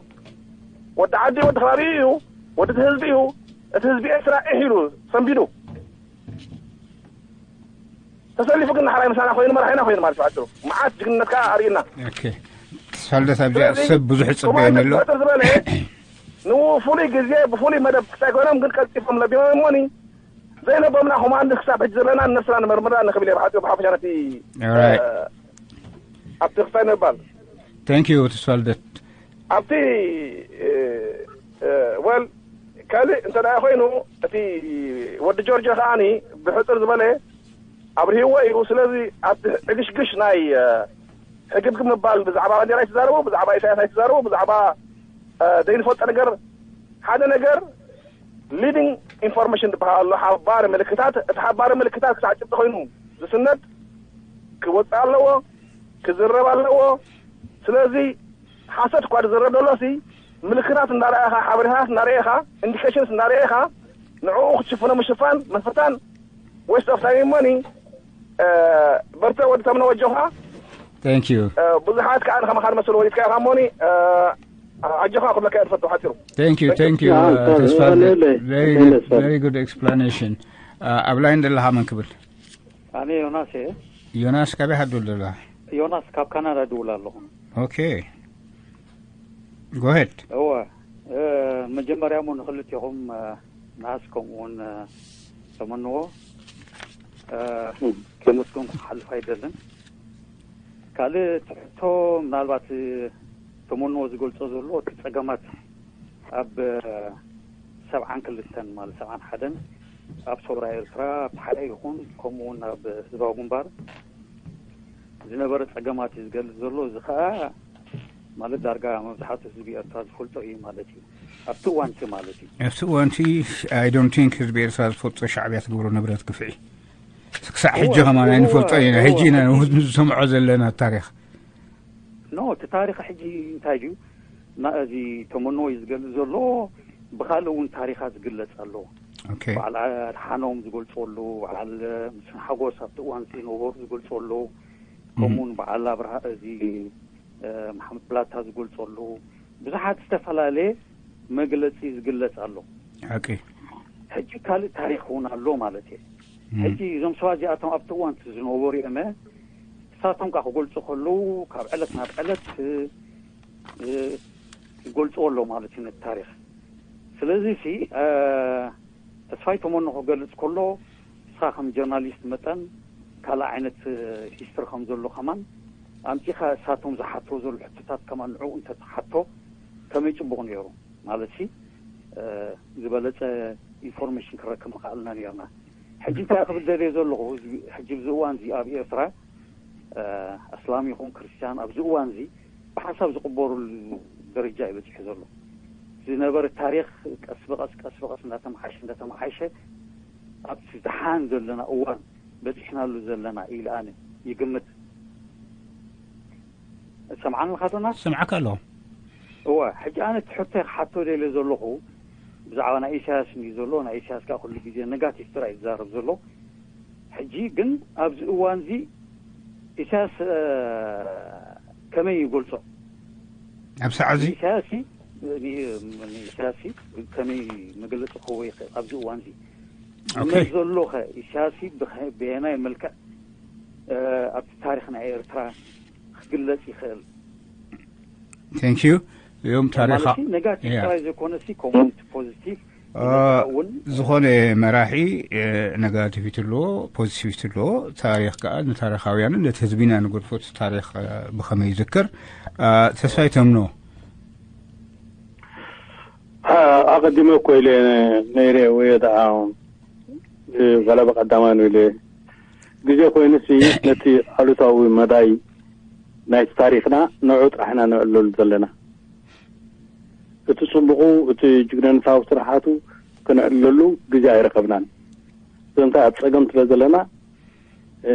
ወዲ ዓዲ ወዲ ከባቢ እዩ፣ ወዲ እቲ ህዝቢ እዩ። እቲ ህዝቢ ኤርትራ ኢሕ ኢሉ ሰንቢዱ ተሰሊፉ ግን ንሓራይ ምሳና ኮይኑ መራሒና ኮይኑ ማለት እዩ። መዓት ጅግንነት ከዓ ኣርእና። ኦኬ። ተስፋልደት ኣብዚኣ ሰብ ብዙሕ ይፅበ የለን ኣሎ። ዝበለ ንፍሉይ ግዜ ብፍሉይ መደብ ክሳይ ኮይኖም ግን ቀልጢፎም ለቢሞም እሞኒ ዘይለቦምና ኮማንድስ ክሳብ ሕጂ ዘለና ነብስና ንመርምራ ንክብል እየ ብሓፂሩ ብሓፈሻ ነቲ ኣብቲ ክሳይ ንባል Thank you ተስፋልደት። ኣብቲ ወል ካልእ እንተ ደኣ ኮይኑ እቲ ወዲ ጆርጆ ከዓኒ ብሕፅር ዝበለ ኣብርህዎ እዩ። ስለዚ ኣብቲ ዕግሽግሽ ናይ ሕግብግብ ምባል ብዛዕባ ባንዴራ ኣይትዛረቡ፣ ብዛዕባ ኢሳያስ ኣይትዛረቡ፣ ብዛዕባ ዘይንፈልጦ ነገር ሓደ ነገር leading information ዝበሃል ኣሎ። ሓባሪ ምልክታት፣ እቲ ሓባሪ ምልክታት ክሳዕ ጭብጢ ኮይኑ ዝስነድ ክወፅእ ኣለዎ፣ ክዝረብ ኣለዎ። ስለዚ ሓሰት እኳ ዝዝረብ ዘሎ ሲ ምልክታት እንዳረኣኻ፣ ሓበሬታታት እንዳረኣኻ፣ indications እንዳረኣኻ ንዕኡ ክትሽፍኖ ምሽፋን ምፍታን waste of time እሞኒ። በርተ ወዲ ተምነ ወጆኻ። Thank you። ብዙሓት ከዓ ንኸማኻ ዝመስሉ ወሊድካ ኢኻ እሞኒ ኣጆኻ ክብለካ እየ ዝፈቱ ሓፂሩ። Thank you, thank you. Ah, ተስፋ ለለ- very ለለ- good, very good explanation. ኣብ line ዘለኻ መን ክብል? ኣነ ዮናስ እየ። ዮናስ ካበይ ሃዱል ዘለኻ? ዮናስ ካብ ካናዳ ድውል ኣለኹ። Okay, go ahead. እወ፣ መጀመርያ እሞ ንክልቴኹም ናስ ከምኡ እውን ተመንዎ ከመስገንኩ ክሓልፍ ኣይደልን። ካልእ ትሕቶ ምናልባት ተመንዎ ዝገልጾ ዘሎ እቲ ጸገማት ኣብ ሰብዓን ክልተን ማለት ሰብዓን ሓደን ኣብ ሰውራ ኤርትራ ኣብ ሓደ ይኹን ከምኡ እውን ኣብ ህዝባዊ ግንባር ዝነበረ ጸገማት እዩ ዝገልጽ ዘሎ። እዚ ከዓ ማለት ዳርጋ መብዛሕትኡ ህዝቢ ኤርትራ ዝፈልጦ እዩ ማለት እዩ። ኣብቲ እዋንቲ ማለት እዩ። ኣብቲ እዋንቲ I don't think ህዝቢ ኤርትራ ዝፈልጦ ሻዕብያ ትገብሮ ንብረት ግፍዒ ክሳዕ ሕጂ ከማን ኣይንፈልጦ ኢና። ሕጂ ኢና ንሰምዖ ዘለና ታሪኽ። ኖ እቲ ታሪኽ ሕጂ እንታይ ድዩ? እዚ ተመንዎ እዩ ዝገልጽ ዘሎ። ብካልእ እውን ታሪኻት ዝግለጽ ኣሎ። Okay. በዓል ኣድሓኖም ዝገልጾ ኣለዉ፣ በዓል መስፍን ሓጎስ ኣብቲ እዋን ዝነበሩ ዝገልጾ ኣለዉ። ከምኡውን በዓል ኣብርሃ እዚ መሓመድ ብላታ ዝገልጾ ኣለዉ። ብዙሓት ዝተፈላለየ መግለጺ ዝግለጽ ኣሎ። ሓቂ። ሕጂ ካልእ ታሪኽ እውን ኣሎ ማለት እየ። ሕጂ እዞም ሰባት እዚኣቶም ኣብቲ እዋን ዝነበሩ እዮመ እሳቶም ከዓ ክገልጹ ከለዉ ካብ ዕለት ናብ ዕለት ይገልጽዎ ኣሎ ማለት እዩ ነቲ ታሪኽ። ስለዚ ሲ ተስፋይ ተመኖ ክገልጽ ከሎ ንስኻ ከም ጀርናሊስት መጠን ካልእ ዓይነት ሂስትሪ ከም ዘሎ ከማን ኣምጺኻ እሳቶም ዝሓትዎ ዘሎ ሕቶታት ከማን ንዕኡ እንተትሓቶ ከመይ ጽቡቕ ነይሩ ማለት ሲ ዝበለጸ ኢንፎርሜሽን ክረክብ ምኽኣልና ነርና። ሕጂ እንታይ ክብል ደልየ ዘለኹ ሕጂ ብዚ እዋን እዚ ኣብ ኤርትራ ኣስላም ይኹን ክርስትያን ኣብዚ እዋን እዚ ብሓንሳብ ዝቕበሩሉ ደረጃ እዩ በፂሑ ዘሎ። ዝነበረ ታሪኽ ቀስ ብቐስ ቀስ ብቐስ እንዳተመሓየሸ እንዳተመሓየሸ ኣብቲ ዝደሓን ዘለና እዋን በፂሕናሉ ዘለና ኢለ ኣነ ይግምት። ሰምዓኒ ኣለኻ ዶና? ሰምዓካ ኣለኹ። እወ ሕጂ ኣነ እቲ ሕቶ ክሓቶ ደልየ ዘለኹ ብዛዕባ ናይ ኢሳያስ እንዲ ዘሎ ናይ ኢሳያስ ከዓ ኩሉ ግዜ ነጋቲቭ ጥራይ ዝዛረብ ዘሎ ሕጂ ግን ኣብዚ እዋን እዚ ኢሳያስ ከመይ ይገልጾ? ኣብ ሰዓት እዚ ኢሳያስ ኢሳያስ ከመይ መግለጺ ክህቦ ይኽእል ኣብዚ እዋን እዚ? ኦኬ። መን ዘሎ ከ ኢሳያስ ብየናይ መልክዕ ኣብቲ ታሪኽ ናይ ኤርትራ ክግለጽ ይኽእል። Thank you። እዮም ታሪኻ ማለት ነጋቲቭ ጥራይ ዘይኮነሲ ኮሚኒቲ ፖዚቲቭ እውን ዝኾነ መራሒ ነጋቲቪቲ ኣለዎ፣ ፖዚቲቪቲ ኣለዎ። ታሪኽ ከዓ ንታሪኻውያንን ነቲ ህዝቢና ንገድፎት ታሪኽ ብኸመይ ይዝክር? ተስፋይ ተምኖ ኣቐዲመ እኮ ኢለ ነይረ ወይ ደኣ ገለ ብቐዳማን ኢለ ግዜ ኮይኑሲ ነቲ ኣሉታዊ መዳይ ናይቲ ታሪኽና ንዑ ጥራሕና ንዕለሉ ዘለና። እቲ ጽቡቑ እቲ ጅግንነታዊ ስራሓቱ ክንዕለሉ ግዜ ኣይረኸብናን። ስለምንታይ ኣብ ጸገም ስለ ዘለና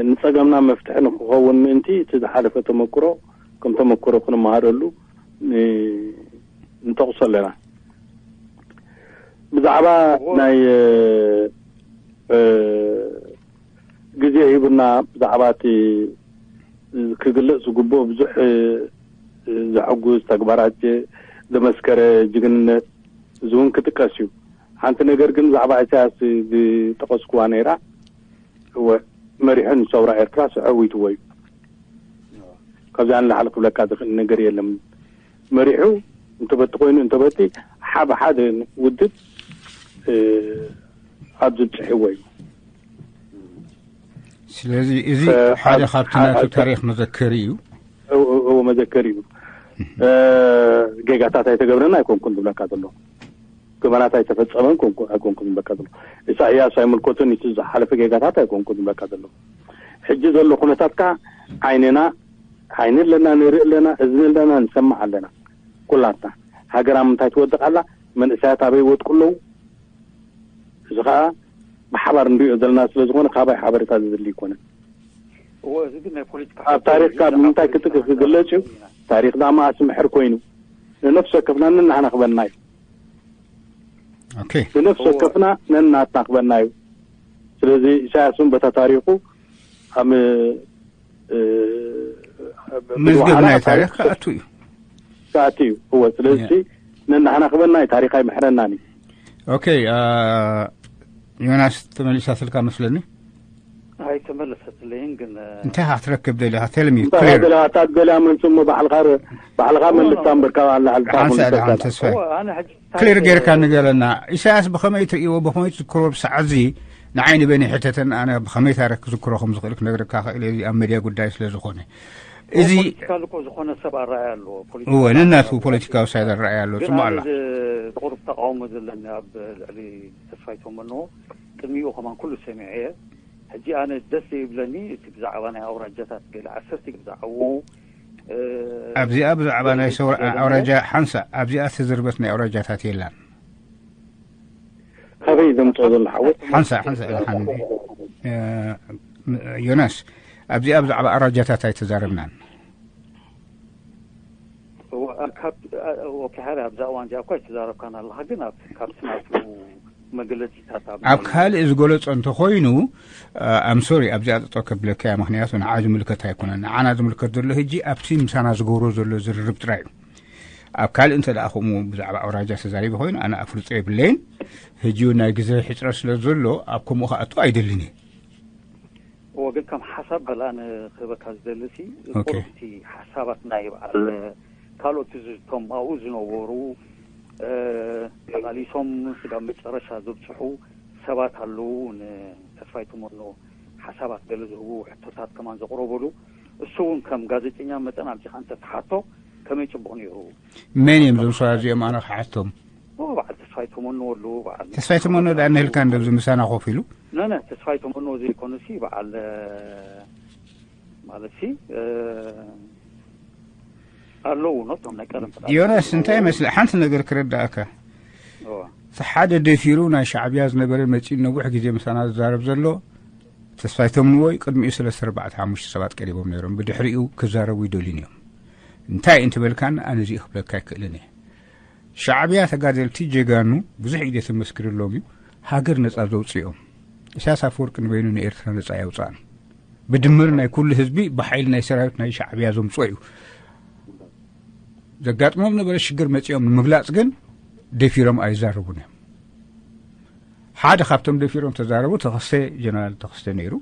ንጸገምና መፍትሒ ንክኸውን ምእንቲ እቲ ዝሓለፈ ተመክሮ ከም ተመክሮ ክንመሃረሉ ንጠቕሶ ኣለና። ብዛዕባ ናይ ግዜ ሂቡና ብዛዕባ እቲ ክግለጽ ዝግብኦ ብዙሕ ዘሐጉስ ተግባራት ዘመስከረ ጅግንነት እዚ እውን ክጥቀስ እዩ። ሓንቲ ነገር ግን ብዛዕባ ኢሳያስ ዝጠቐስኩዋ ነይራ። እወ መሪሑ ንሰውራ ኤርትራ ስዐዊትዎ እዩ። ካብዚኣ ንላዕሊ ክብለካ ዝኽእል ነገር የለን። መሪሑ እንተበቲ ኮይኑ እንተበቲ ሓብ ሓደ ውድብ ኣብዚ ብፅሕዎ እዩ። ስለዚ እዚ ሓደ ካብቲ ናቱ ታሪክ መዘከሪ እዩ። እዎ መዘከሪ እዩ። ጌጋታት ኣይተገብረን ኣይኮንኩን ዝብለካ ዘሎ። ገበናት ኣይተፈጸመን ኣይኮንኩን ዝብለካ ዘሎ። ኢሳያስ ኣይምልከቱን እቲ ዝሓለፈ ጌጋታት ኣይኮንኩን ዝብለካ ዘሎ። ሕጂ ዘሎ ኩነታት ከ ዓይንና ዓይኒ ኣለና ንርኢ ኣለና እዝኒ ኣለና ንሰማዕ ኣለና። ኩላትና ሃገር ኣብ ምንታይ ትወድቕ ኣላ? መንእሰያት ኣበይ ይወድቁ ኣለዉ? እዚ ከዓ ብሓባር ንሪኦ ዘለና ስለ ዝኾነ ካባይ ሓበሬታ ዝድሊ ይኮነ። ኣብ ታሪኽካ ብምንታይ ክጥቅስ ዝግለጽ እዩ? ታሪኽና መኣስ ምሕር ኮይኑ ንነፍሲ ወከፍና ነናሕና ክበና እዩ። ንነፍሲ ወከፍና ነናትና ክበና እዩ። ስለዚ ኢሳያስ እውን በታ ታሪኹ ኣብ መዝገብ ናይ ታሪኽ ክኣቱ እዩ። ክኣቱ እዩ። እወ ስለዚ ነናሕና ክበና እዩ። ታሪኽ ኣይምሕረናን እዩ። ኦኬ ዮናስ ተመሊሳትልካ መስለኒ። ኣይተመለሰትለይን ግን እንታይ ካ ክትረክብ ደሊኻ? ቴልሚ ኣታ ገሊያ መልሱ እሞ ባዕልኻ ባዕልኻ መልስታ እምበር ካብ ኣላ ኣልታ ሓንሳ ደሓን ተስፋ ክሊር ጌርካ ንገረና። ኢሳያስ ብኸመይ ትርእይዎ? ብኸመይ ትዝክሮ? ብሰዓት እዚ ንዓይ ንበኒ ሕተተን ኣነ ብኸመይ ታሪክ ክዝክሮ ከም ዝኽእል ክነግረካ ክእል እየ ኣብ መድያ ጉዳይ ስለ ዝኾነ እዚ ፖለቲካል እኮ ዝኾነ ሰብ ኣረኣያ ኣለዎ። እወ ነናቱ ፖለቲካዊ ሳይድ ኣረኣያ ኣለዎ። ጽቡቅ ኣላ ቁሩብ ተቃውሞ ዘለኒ ኣብ ልዕሊ ተስፋይ ተመንዎ ቅድሚኡ ከማን ኩሉ ሰሚዐ እየ። ሕጂ ኣነ ደስ ዘይብለኒ እቲ ብዛዕባ ናይ ኣውራጃታት ገለ ዓሰርተ ብዛዕባኡ ኣብዚኣ ብዛዕባ ናይ ሰውራ ኣውራጃ ሓንሳ ኣብዚኣ ተዝርበት ናይ ኣውራጃታት የላን። ካበይ ዘምፅኦ ዘሎ ሓወት ሓንሳ ሓንሳ ኢልሓን ዮናስ ኣብዚኣ ብዛዕባ ኣውራጃታት ኣይተዛረብናን። ወኪሓሪ ኣብዛ እዋን እዚኣ እኳ ኣይተዛረብካን ኣለኻ ግን ኣብ ካብቲ ናቱ መግለፂታት ኣብ ኣብ ካልእ ዝገለፆ እንተኮይኑ ኣም ሶሪ ኣብዚኣ ጠጠው ከብለካ እያ። ምክንያቱ ንዓ ዝምልከት ኣይኮነን። ንዓና ዝምልከት ዘሎ ህጂ ኣብቲ ምሳና ዝገብሮ ዘሎ ዝርርብ ጥራይ እዩ። ኣብ ካልእ እንተ ደኣ ከምኡ ብዛዕባ ኣውራጃ ተዛሪቡ ኮይኑ ኣነ ኣፍልጦ የብለይን። ህጂ እውን ናይ ግዜ ሕፅረት ስለ ዘሎ ኣብ ከምኡ ክኣቱ ኣይደልን እየ። እወ ግን ከም ሓሳብ በልኣ ንክህበካ ዝደሊ ሲ ቁሩብ እቲ ሓሳባት ናይ በዓል ካልኦት እቶም ኣብኡ ዝነበሩ ተቓሊሶም ስጋብ መጨረሻ ዘብፅሑ ሰባት ኣለዉ። ንተስፋይ ተመኖ ሓሳባት ገለ ዝህቡ ሕቶታት ከማን ዘቕረበሉ እሱ እውን ከም ጋዜጠኛ መጠን ኣብዚኻ እንተትሓቶ ከመይ ፅቡቕ ነይሩ። መን እዮም እዞም ሰባት እዚኦም ኣነ ክሓቶም? በዓል ተስፋይ ተመኖ ኣለዉ። በዓል ተስፋይ ተመኖ ደኣ ንህልካ እንደብዚ ምሳና ኮፍ ኢሉ ነነ ተስፋይ ተመኖ ዘይኮነሲ በዓል ማለት ሲ ኣለዉ ነቶም ናይ ቀደም ዮናስ እንታይ መስለ ሓንቲ ነገር ክረዳእካ። ሓደ ደፊሩ ናይ ሻዕብያ ዝነበረ መፂኡ ነዊሕ ግዜ ምሳና ዝዛረብ ዘሎ ተስፋይ ተምንዎ እዩ። ቅድሚኡ ሰለስተ ኣርባዕተ ሓሙሽተ ሰባት ቀሪቦም ነይሮም። ብድሕሪኡ ክዛረቡ ይደልዩን እዮም። እንታይ እንትበልካን ኣነ እዚኡ ክብለካ ኣይክእልን እየ። ሻዕብያ ተጋደልቲ ጀጋኑ ብዙሕ ግዜ ተመስክርሎም እዩ። ሃገር ነፃ ዘውፅኦም ኢሳያስ ኣፈወርቂ ንበይኑ ንኤርትራ ነፃ ያውፅኣን። ብድምር ናይ ኩሉ ህዝቢ ብሓይሊ ናይ ሰራዊት ናይ ሻዕብያ ዘምፅኦ እዩ። ዘጋጥሞም ነበረ ሽግር መፂኦም ንምግላፅ ግን ደፊሮም ኣይዛረቡን እዮም። ሓደ ካብቶም ደፊሮም ተዛረቡ ተኸስተ ጀነራል ተኸስተ ነይሩ።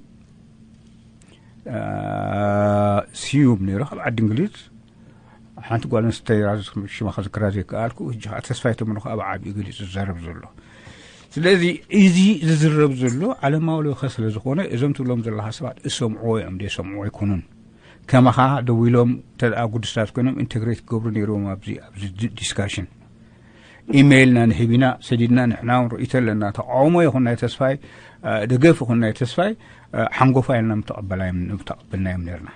ስዩም ነይሩ ካብ ዓዲ እንግሊዝ። ሓንቲ ጓል ኣንስተይቲ ሽማ ክዝክራ ዘይከኣልኩ፣ ሕጂ ከዓ ተስፋይ ተምኖ ከዓ ብዓቢኡ ገሊጹ ዝዛረብ ዘሎ። ስለዚ እዚ ዝዝረብ ዘሎ ዓለማዊ ለኸ ስለ ዝኾነ፣ እዞም ትብሎም ዘለኻ ሰባት እሰምዕዎ እዮም፣ ደይሰምዕዎ ኣይኮኑን። ከማኻ ደዊሎም ተደኣ ጉዱሳት ኮይኖም ኢንተግሬት ክገብሩ ነይሮም ኣብዚ ኣብዚ ዲ- ዲስካሽን። ኢሜይልና ንህቢና ሰዲድና፣ ንሕና እውን ርእይቶ ኣለና። ተቃውሞ ይኹን ናይ ተስፋይ፣ እ፣ ደገፍ ይኹን ናይ ተስፋይ፣ እ፣ ሓንጎፋ ኢልና ምተቐበላዮም ምተቐበልናዮም ነርና።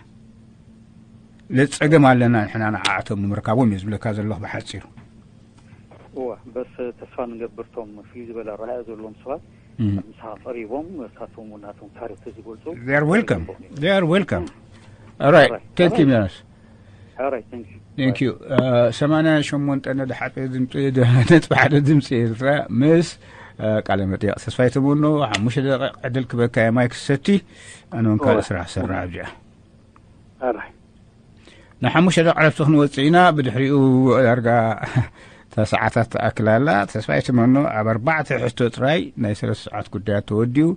ለጸገም ኣለና ንሕና ንዓኣቶም ንምርካቦም እየ ዝብለካ ዘለኹ ብሓጺሩ። እወ፣ በስ ተስፋ ንገብር፣ ቶም ፍልይ ዝበለ ኣረኣእያ ዘለዎም ሰባት እም። ምሳኻ ቀሪቦም፣ እሳቶም እውን ናቶም ታሪኽ ተዝገልጹ They are welcome. ይግባእ። They are welcome. All right. All right. Thank you, Jonas. All right, thank you. Thank you. ሰማንያ ሸሞንተ ነጥቢ ሓደ ድምፂ ኤርትራ ምስ ቃለ መጠይቕ ተስፋይ ተመኖ ሓሙሽተ ደቂቕ ዕድል ክበካ እየ። ማይክ ሰቲ ኣነ እውን ካልእ ስራሕ ሰራ ኣብዚኣ። ኣራይ ንሓሙሽተ ደቂ ዕረፍቲ ክንወፅእ ኢና። ብድሕሪኡ ዳርጋ ተሰዓታት ትኣክል ኣላ። ተስፋይ ተመኖ ኣብ ኣርባዕተ ሕቶ ጥራይ ናይ ሰለስተ ሰዓት ጉዳያት ተወዲኡ።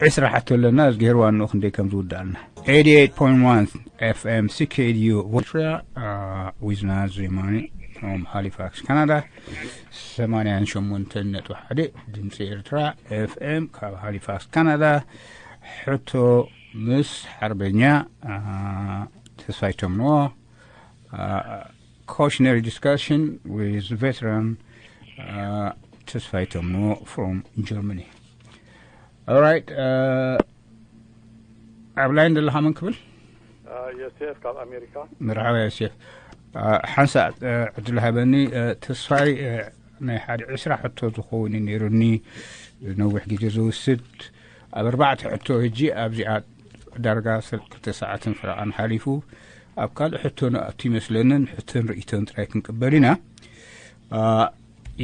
ዕስራ ሕቶ ኣለና። እዝግሄር ዋንኡ ክንደይ ከም ዝውድኣልና። ኤይትኤይት ፖይንት ዋን ኤፍኤም ሲኬዲዩ ቮትሪያ ዊዝና ዜማኒ ም ሃሊፋክስ ካናዳ። ሰማንያን ሸሞንተን ነጥቢ ሓደ ድምፂ ኤርትራ ኤፍኤም ካብ ሃሊፋክስ ካናዳ። ሕቶ ምስ ሓርበኛ ተስፋይ ተምኖ። Cautionary discussion with veteran ተስፋይ ተምኖ from Germany. All right. ኣብ ላይን ዘለኻ መን ክብል? ዮሴፍ ካብ ኣሜሪካ። መርሓባ ዮሴፍ። ሓንሳእ ዕድል ሃበኒ። ተስፋይ ናይ ሓደ ዕስራ ሕቶ ዝኸውን እዩ ነይሩኒ፣ ነዊሕ ግዜ ዝወስድ። ኣብ ኣርባዕተ ሕቶ ሕጂ ኣብዚኣ ዳርጋ ክልተ ሰዓትን ፈረቓን ሓሊፉ። ኣብ ካልእ ሕቶ ንኣቱ ይመስለንን ሕቶን ርእይቶን ጥራይ ክንቅበል ኢና።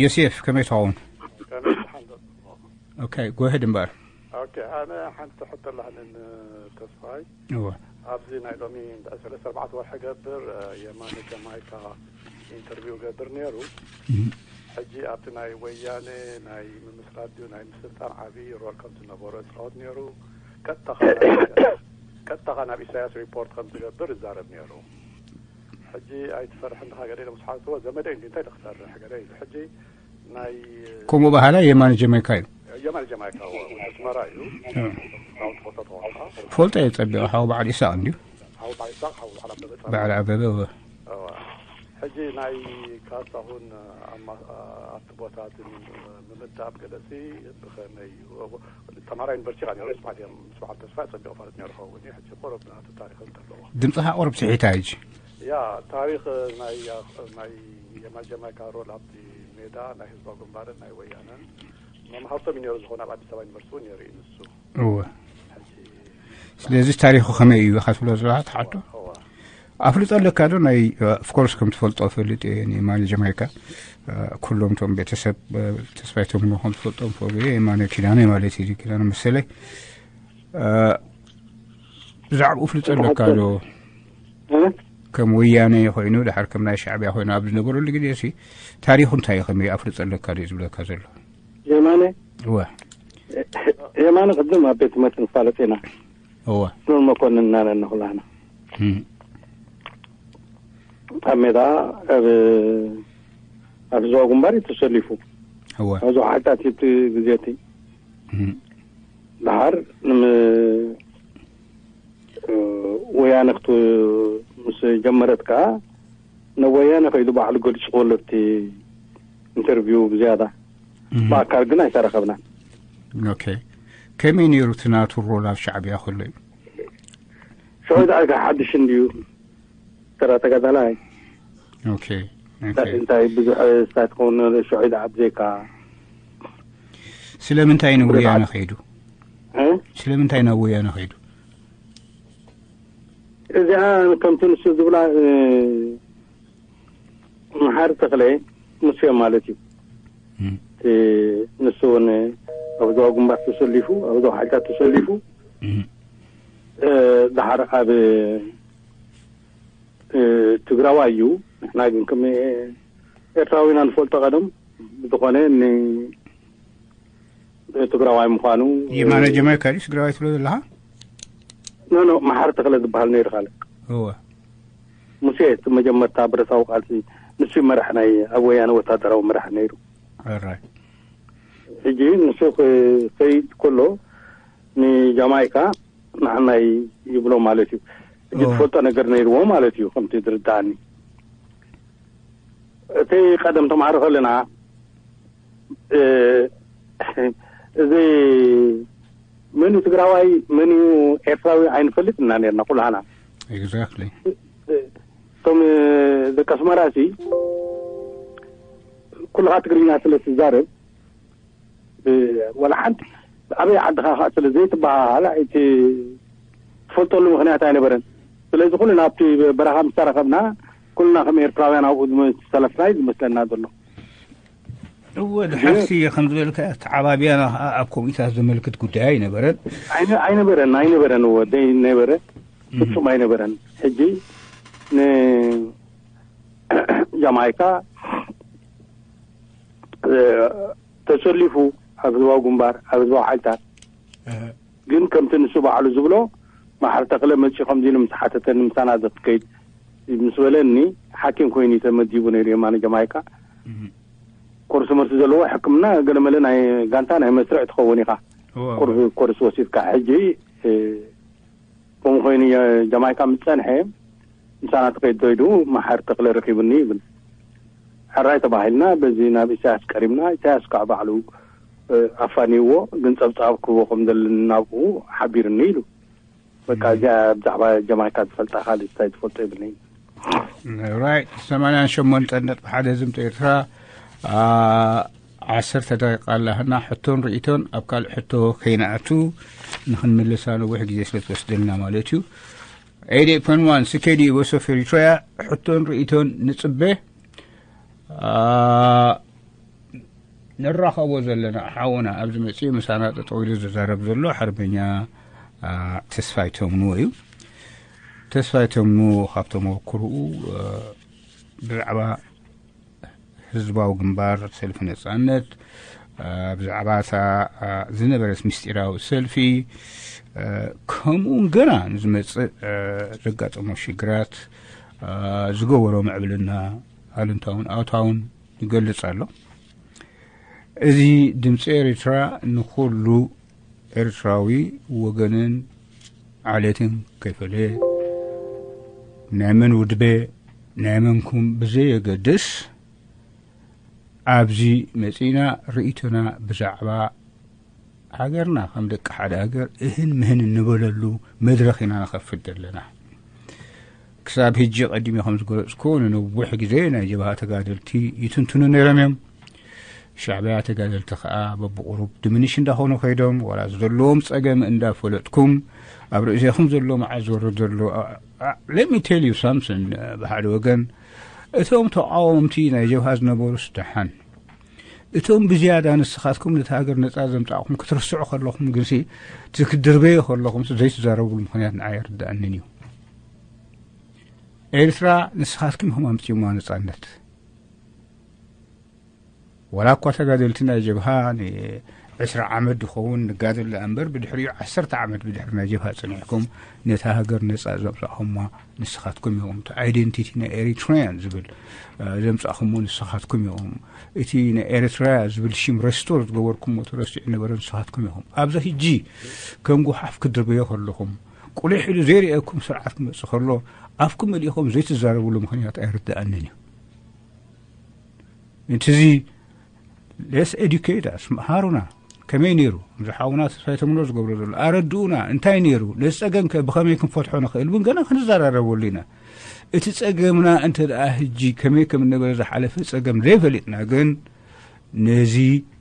ዮሴፍ ከመይ ትኸውን? ኦኬ፣ ጎሄድ እምበር። ኦኬ፣ ኣነ ሓንቲ ሕቶ ኣለሃንን ተስፋይ። እወ። ኣብዚ ናይ ሎሚ ሰለስተ ኣርባዕተ ወርሒ ገብር የማነ ጀማይካ ኢንተርቪው ገብር ነይሩ። ሕጂ ኣብቲ ናይ ወያነ ናይ ምምስራት ድዩ ናይ ምስልጣን ዓብዪ ሮል ከም ዝነበሮ ይፃወት ነይሩ። ቀጥታ ቀጥታ ናብ ኢሳያስ ሪፖርት ከም ዝገብር ይዛረብ ነይሩ። ሕጂ ኣይትፈርሕ እንድኻ ገለ ኢሎም ዝሓትዎ ዘመደ እንዲ እንታይ ክሰርሕ ገለ ኢሉ። ሕጂ ናይ ከምኡ በሃላ የማነ ጀማይካ እዩ። የማነ ጀማይካ ወዲ ኣስመራ እዩ። እ። ናው ትፈልጦ ተኾንካ ፈልጦ እየ ጸቢቑ፣ ሓው በዓል ኢሳቕ እንድዩ። ሓው በዓል ኢሳቕ ሓው በዓል ኣበበ ጸቢቑ። በዓል ኣበበ እወ። እወ። ሕጂ ናይ ካሳሁን ኣማ- ኣብቲ ቦታትን ምምዳብ ገለሲ ብኸመይ እዩ? ተማራ ዩኒቨርሲቲ ኢኻ ነይሩ፣ ስብሓት እዮም፣ ስብሓት ተስፋ ጸቢቑ ፋልጥ ነይሩ ኸውን እዩ። ሕጂ ቁሩብ ናቱ ታሪኽ እንተለዎ። ድምፅኻ ቁሩብ ስሒታ ሕጂ። ያ ታሪኽ ናይ ናይ የማነ ጀማይካ ሮል ኣብቲ ሜዳ ናይ ህዝባዊ ግንባርን ናይ ወያነን መምሃርቶም እዩ ነይሩ ዝኾነ ኣብ ኣዲስ ኣበባ ዩኒቨርሲቲ እውን ነይሩ እዩ ንሱ። እወ። ሕጂ ስለዚ ታሪኹ ከመይ እዩ ኢኻ ትብሎ ዘለኻ ትሓቶ? እወ። ኣፍልጦ ኣለካ ዶ? ናይ ኦፍኮርስ ከም ትፈልጦ ፈልጥ እየ። የማነ ጀማይካ ኩሎም እቶም ቤተሰብ ተስፋይ ተምኖ ከም ትፈልጦም ፈልጡ እየ። የማነ ኪዳነ ማለት እዩ፣ ኪዳነ መሰለይ። ብዛዕባኡ ፍልጦ ኣለካ ዶ? እ? ከም ወያነ ኮይኑ ድሓር ከም ናይ ሻዕብያ ኮይኑ ኣብ ዝነበረሉ ግዜ ሲ ታሪኹ እንታይ እዩ ከመይ ኣፍልጦ ኣለካ ዶ ዝብለካ ዘሎ? የማነ እወ። የማነ ቅድም ኣብ ቤት ትምህርቲ ንፋለጥ ኢና። እወ። ኑር መኮንን እናለና ኩላህና እም። ኣብ ሜዳ ኣብ ኣብ ህዝባዊ ግንባር እዩ ተሰሊፉ። እወ። ኣብዚ ሓልታት እቲ ግዜ እቲ እም። ድሓር ንም ወያነ ክት ምስ ጀመረት ከዓ ንወያነ ከይዱ ባዕሉ ገሊፁ ክበሎ እቲ ኢንተርቪው ብዝያዳ እም። ብኣካል ግን ኣይተረኸብናን። ኦኬ። ከመይ ነይሩ እቲ ናቱ ሮል ኣብ ሻዕብያ ከሎ እዩ? ሽዑ ደኣ ሓድሽ እንድዩ ተራ ተጋዳላይ ኦኬ። ኦኬ። እንታይ ብዙሕ ስታይ ትኸውን ሽዑ ደኣ ብዘይካ ስለምንታይ ናብ ወያነ ከይዱ? እ? ስለምንታይ ናብ ወያነ ከይዱ? እዚኣ ከምቲ ንሱ ዝብላ እ፣ መሓሪ ተኽለ ምስ እዮም ማለት እዩ። እም። እቲ ንሱ እውን ኣብ ዞባ ግንባር ተሰሊፉ ኣብ ዞባ ሓይልታት ተሰሊፉ እም። እ፣ ድሓር ኣብ እ፣ ትግራዋይ እዩ። ንሕና ግን ከም ኤርትራዊና ንፈልጦ ቀደም ብዝኾነ ን ትግራዋይ ምዃኑ የማነ ጀማይካ ድዩ ትግራዋይ ትብሎ ዘለኻ? ኖ ኖ፣ መሓሪ ተኽለ ዝበሃል ነይሩ። ካልእ እወ። ሙሴ እቲ መጀመርታ ብረታዊ ቃልሲ ንሱ መራሕ ናይ ኣብ ወያነ ወታደራዊ መራሕ ነይሩ። ኦራይት። ሕጂ ንሱ ክኸይድ ከሎ ንጃማይካ ንዓናይ ይብሎ ማለት እዩ። ሕጂ ኦ። ትፈልጦ ነገር ነይርዎ ማለት እዩ፣ ከምቲ ዝርዳእኒ። እቲ ቀደም ተምሃሮ ከለና፣ እ፣ እዚ መን እዩ ትግራዋይ፣ መን እዩ ኤርትራዊ ኣይንፈልጥ እና ነርና ኩላህና። ኤግዛክትሊ። እቶም ደቂ ኣስመራ ሲ ኩልኻ ትግርኛ ስለ ትዛረብ፣ እ፣ ወላ ሓንቲ ኣበይ ዓድኻ ኸኣ ስለ ዘይትበሃሃል እቲ ትፈልጠሉ ምኽንያት ኣይነበረን። ስለዚ ኩልና ኣብቲ በረኻ ምስ ተረኸብና፣ ኩልና ከም ኤርትራውያን ኣብኡ ዝመ-፣ ዝተሰለፍና እዩ ዝመስለና ዘሎ። እወ፣ ድሓርሲ ከም ዝበልካ ተዓባቢያና ኸኣ ኣብ ኮሚታት ዘመልክት ጉዳይ ኣይነበረን። ኣይነ-፣ ኣይነበረን፣ ኣይነበረን፣ እወ፣ ደይ-፣ ነበረ፣ እህ። ፍጹም ኣይነበረን። ሕጂ ንጃማይካ፣ እ፣ ተሰሊፉ ኣብ ህዝባዊ ግንባር፣ ኣብ ህዝባዊ ሓይልታት። እህ። ግን ከምቲ ንሱ ባዕሉ ዝብሎ፣ መሓሪ ተኽለ መጺኡ ከምዚ ኢሉ ምስ ሓተተኒ፣ ምሳና ዘትከይድ ምስ በለኒ፣ ሓኪም ኮይኑ እዩ ተመዲቡ ነይሩ የማነ ጃማይካ። እህ። ኮርስ መርሲ ዘለዎ ሕክምና፣ ገለመለ ናይ ጋንታ ናይ መስርዕ ትኸውን ኢኻ። እወ፣ እወ። ኮርስ፣ ኮርስ ወሲድካ። ሕጂ፣ እ፣ ከምኡ ኮይኑ የ-፣ ጃማይካ ምስ ጸንሐ፣ ምሳና ተኸይድ ዶ ኢሉ መሓሪ ተኽለ ረኺቡኒ ይብል። ሕራይ ተባሂልና፣ በዚ ናብ ኢሳያስ ቀሪብና፣ ኢሳያስ ከዓ ባዕሉ፣ እ፣ ኣፋንይዎ፣ ግን ጸብጻብ ክህቦ ከም ዘለኒ ናብኡ ሓቢርኒ ኢሉ። በቃ፣ እም። እዚኣ ብዛዕባ ጀማይካ ዝፈልጣ ካልእ እንታይ ትፈልጦ የብለይን። ራይት፣ ሰማንያን ሸሞንተን ነጥቢ ሓደ ዝምቶ ኤርትራ፣ አ፣ ዓሰርተ ደቂቃ ኣላህና፣ ሕቶን ርእይቶን ኣብ ካልእ ሕቶ ከይንኣቱ ንኽንምልሳ ነዊሕ ግዜ ስለ ትወስደልና ማለት እዩ። ኤይት ኤይት ፖይንት ዋን ሲ ኬ ዲ ቮይስ ኦፍ ኤሪትሪያ፣ ሕቶን ርእይቶን ንጽበ። አ፣ ንራኸቦ ዘለና ሓውና ኣብዚ መጺኡ ምሳና ጠጠው ኢሉ ዝዛረብ ዘሎ ሓርበኛ፣ አ፣ ተስፋይ ተምኑ እዩ። ተስፋይ ተምኑ ካብቶም ተመኩርኡ፣ አ፣ ብዛዕባ ህዝባዊ ግንባር ሰልፊ ነጻነት፣ አ፣ ብዛዕባ እታ፣ አ፣ ዝነበረት ምስጢራዊ ሰልፊ፣ አ፣ ከምኡውን ገና ንዝመጽእ፣ አ፣ ዘጋጠሞ ሽግራት፣ አ፣ ዝገበሮ ምዕብልና ኣሉንታውን ኣውታውን ይገልጽ ኣሎ። እዚ ድምፂ ኤርትራ ንኹሉ ኤርትራዊ ወገንን ዓሌትን ከይፈለየ፣ ናይ መን ውድበ፣ ናይ መንኩም ብዘየገድስ፣ ኣብዚ መጺእና ርእይቶና ብዛዕባ ሃገርና ከም ደቂ ሓደ ሃገር እህን ምህን እንበለሉ መድረኽ ኢና ንኸፍት ዘለና። ክሳብ ሕጂ ቀዲመ ከም ዝገለጽኩ፣ ንነዊሕ ግዜ ናይ ጀብሃ ተጋደልቲ ይትንትኑ ነይሮም እዮም። ሻዕብያ ተጋደልቲ ከኣ በብቑሩብ ድምንሽ እንዳኾኑ ከይዶም፣ ዋላ ዘለዎም ጸገም እንዳፈለጥኩም፣ ኣብ ርእሴኹም ዘሎ መዓት ዝወርድ ዘሎ፣ አ-፣ አ-፣ let me tell you something፣ ብሓደ ወገን፣ እቶም ተቃወምቲ ናይ ጀብሃ ዝነበሩስ ደሓን፣ እቶም ብዝያዳ ንስኻትኩም ነቲ ሃገር ነጻ ዘምጻእኩም ክትርስዑ ከለኹም ግንሲ፣ እቲ ክትድርበዩ ከለኹም ዘይትዛረብሉ ምኽንያት ንዓይ ኣይርድኣንን እዩ። ኤርትራ ንስኻትኩም ኢኹም ኣምጺእዋ ነጻነት። ዋላ እኳ ተጋደልቲ ናይ ጀብሃ ንዕስራ ዓመት ዝኸውን ንጋደል ደኣ እምበር፣ ብድሕሪኡ ዓሰርተ ዓመት ብድሕሪ ናይ ጀብሃ ጸኒሕኩም ነታ ሃገር ነጻ ዘምጻእኹማ ንስኻትኩም ኢኹም። እቲ ኣይደንቲቲ ናይ ኤሪትሪያን ዝብል፣ እ፣ ዘምጻእኹሞ ንስኻትኩም ኢኹም። እቲ ናይ ኤሪትሪያ ዝብል ሽም ረስቶር ዝገበርኩሞ ተረሲዑ ነበረ፣ ንስኻትኩም ኢኹም። ኣብዚ ሕጂ ከም ጉሓፍ ክትድርበዮ ከለኹም፣ ቁሊሕ ኢሉ ዘይርእየኩም ስርዓት ክመጽእ ከሎ፣ ኣፍኩም መሊእኹም ዘይትዛረብሉ ምኽንያት ኣይርድኣንን እዩ። እቲ እዚ let's educate us፣ መሃሩና። ከመይ ነይሩ? እዚ ሓውና ተስፋይ ተምኖ ዝገብሮ ዘሎ፣ ኣረድኡና፣ እንታይ ነይሩ? ነዚ ጸገም ከ ብኸመይ ክንፈትሖ ንኽእል እውን ገና ክንዘራረበሉ ኢና። እቲ ጸገምና እንተ ደኣ ሕጂ ከመይ ከም ነበረ ዝሓለፈ ጸገም ዘይፈሊጥና ግን፣ ነዚ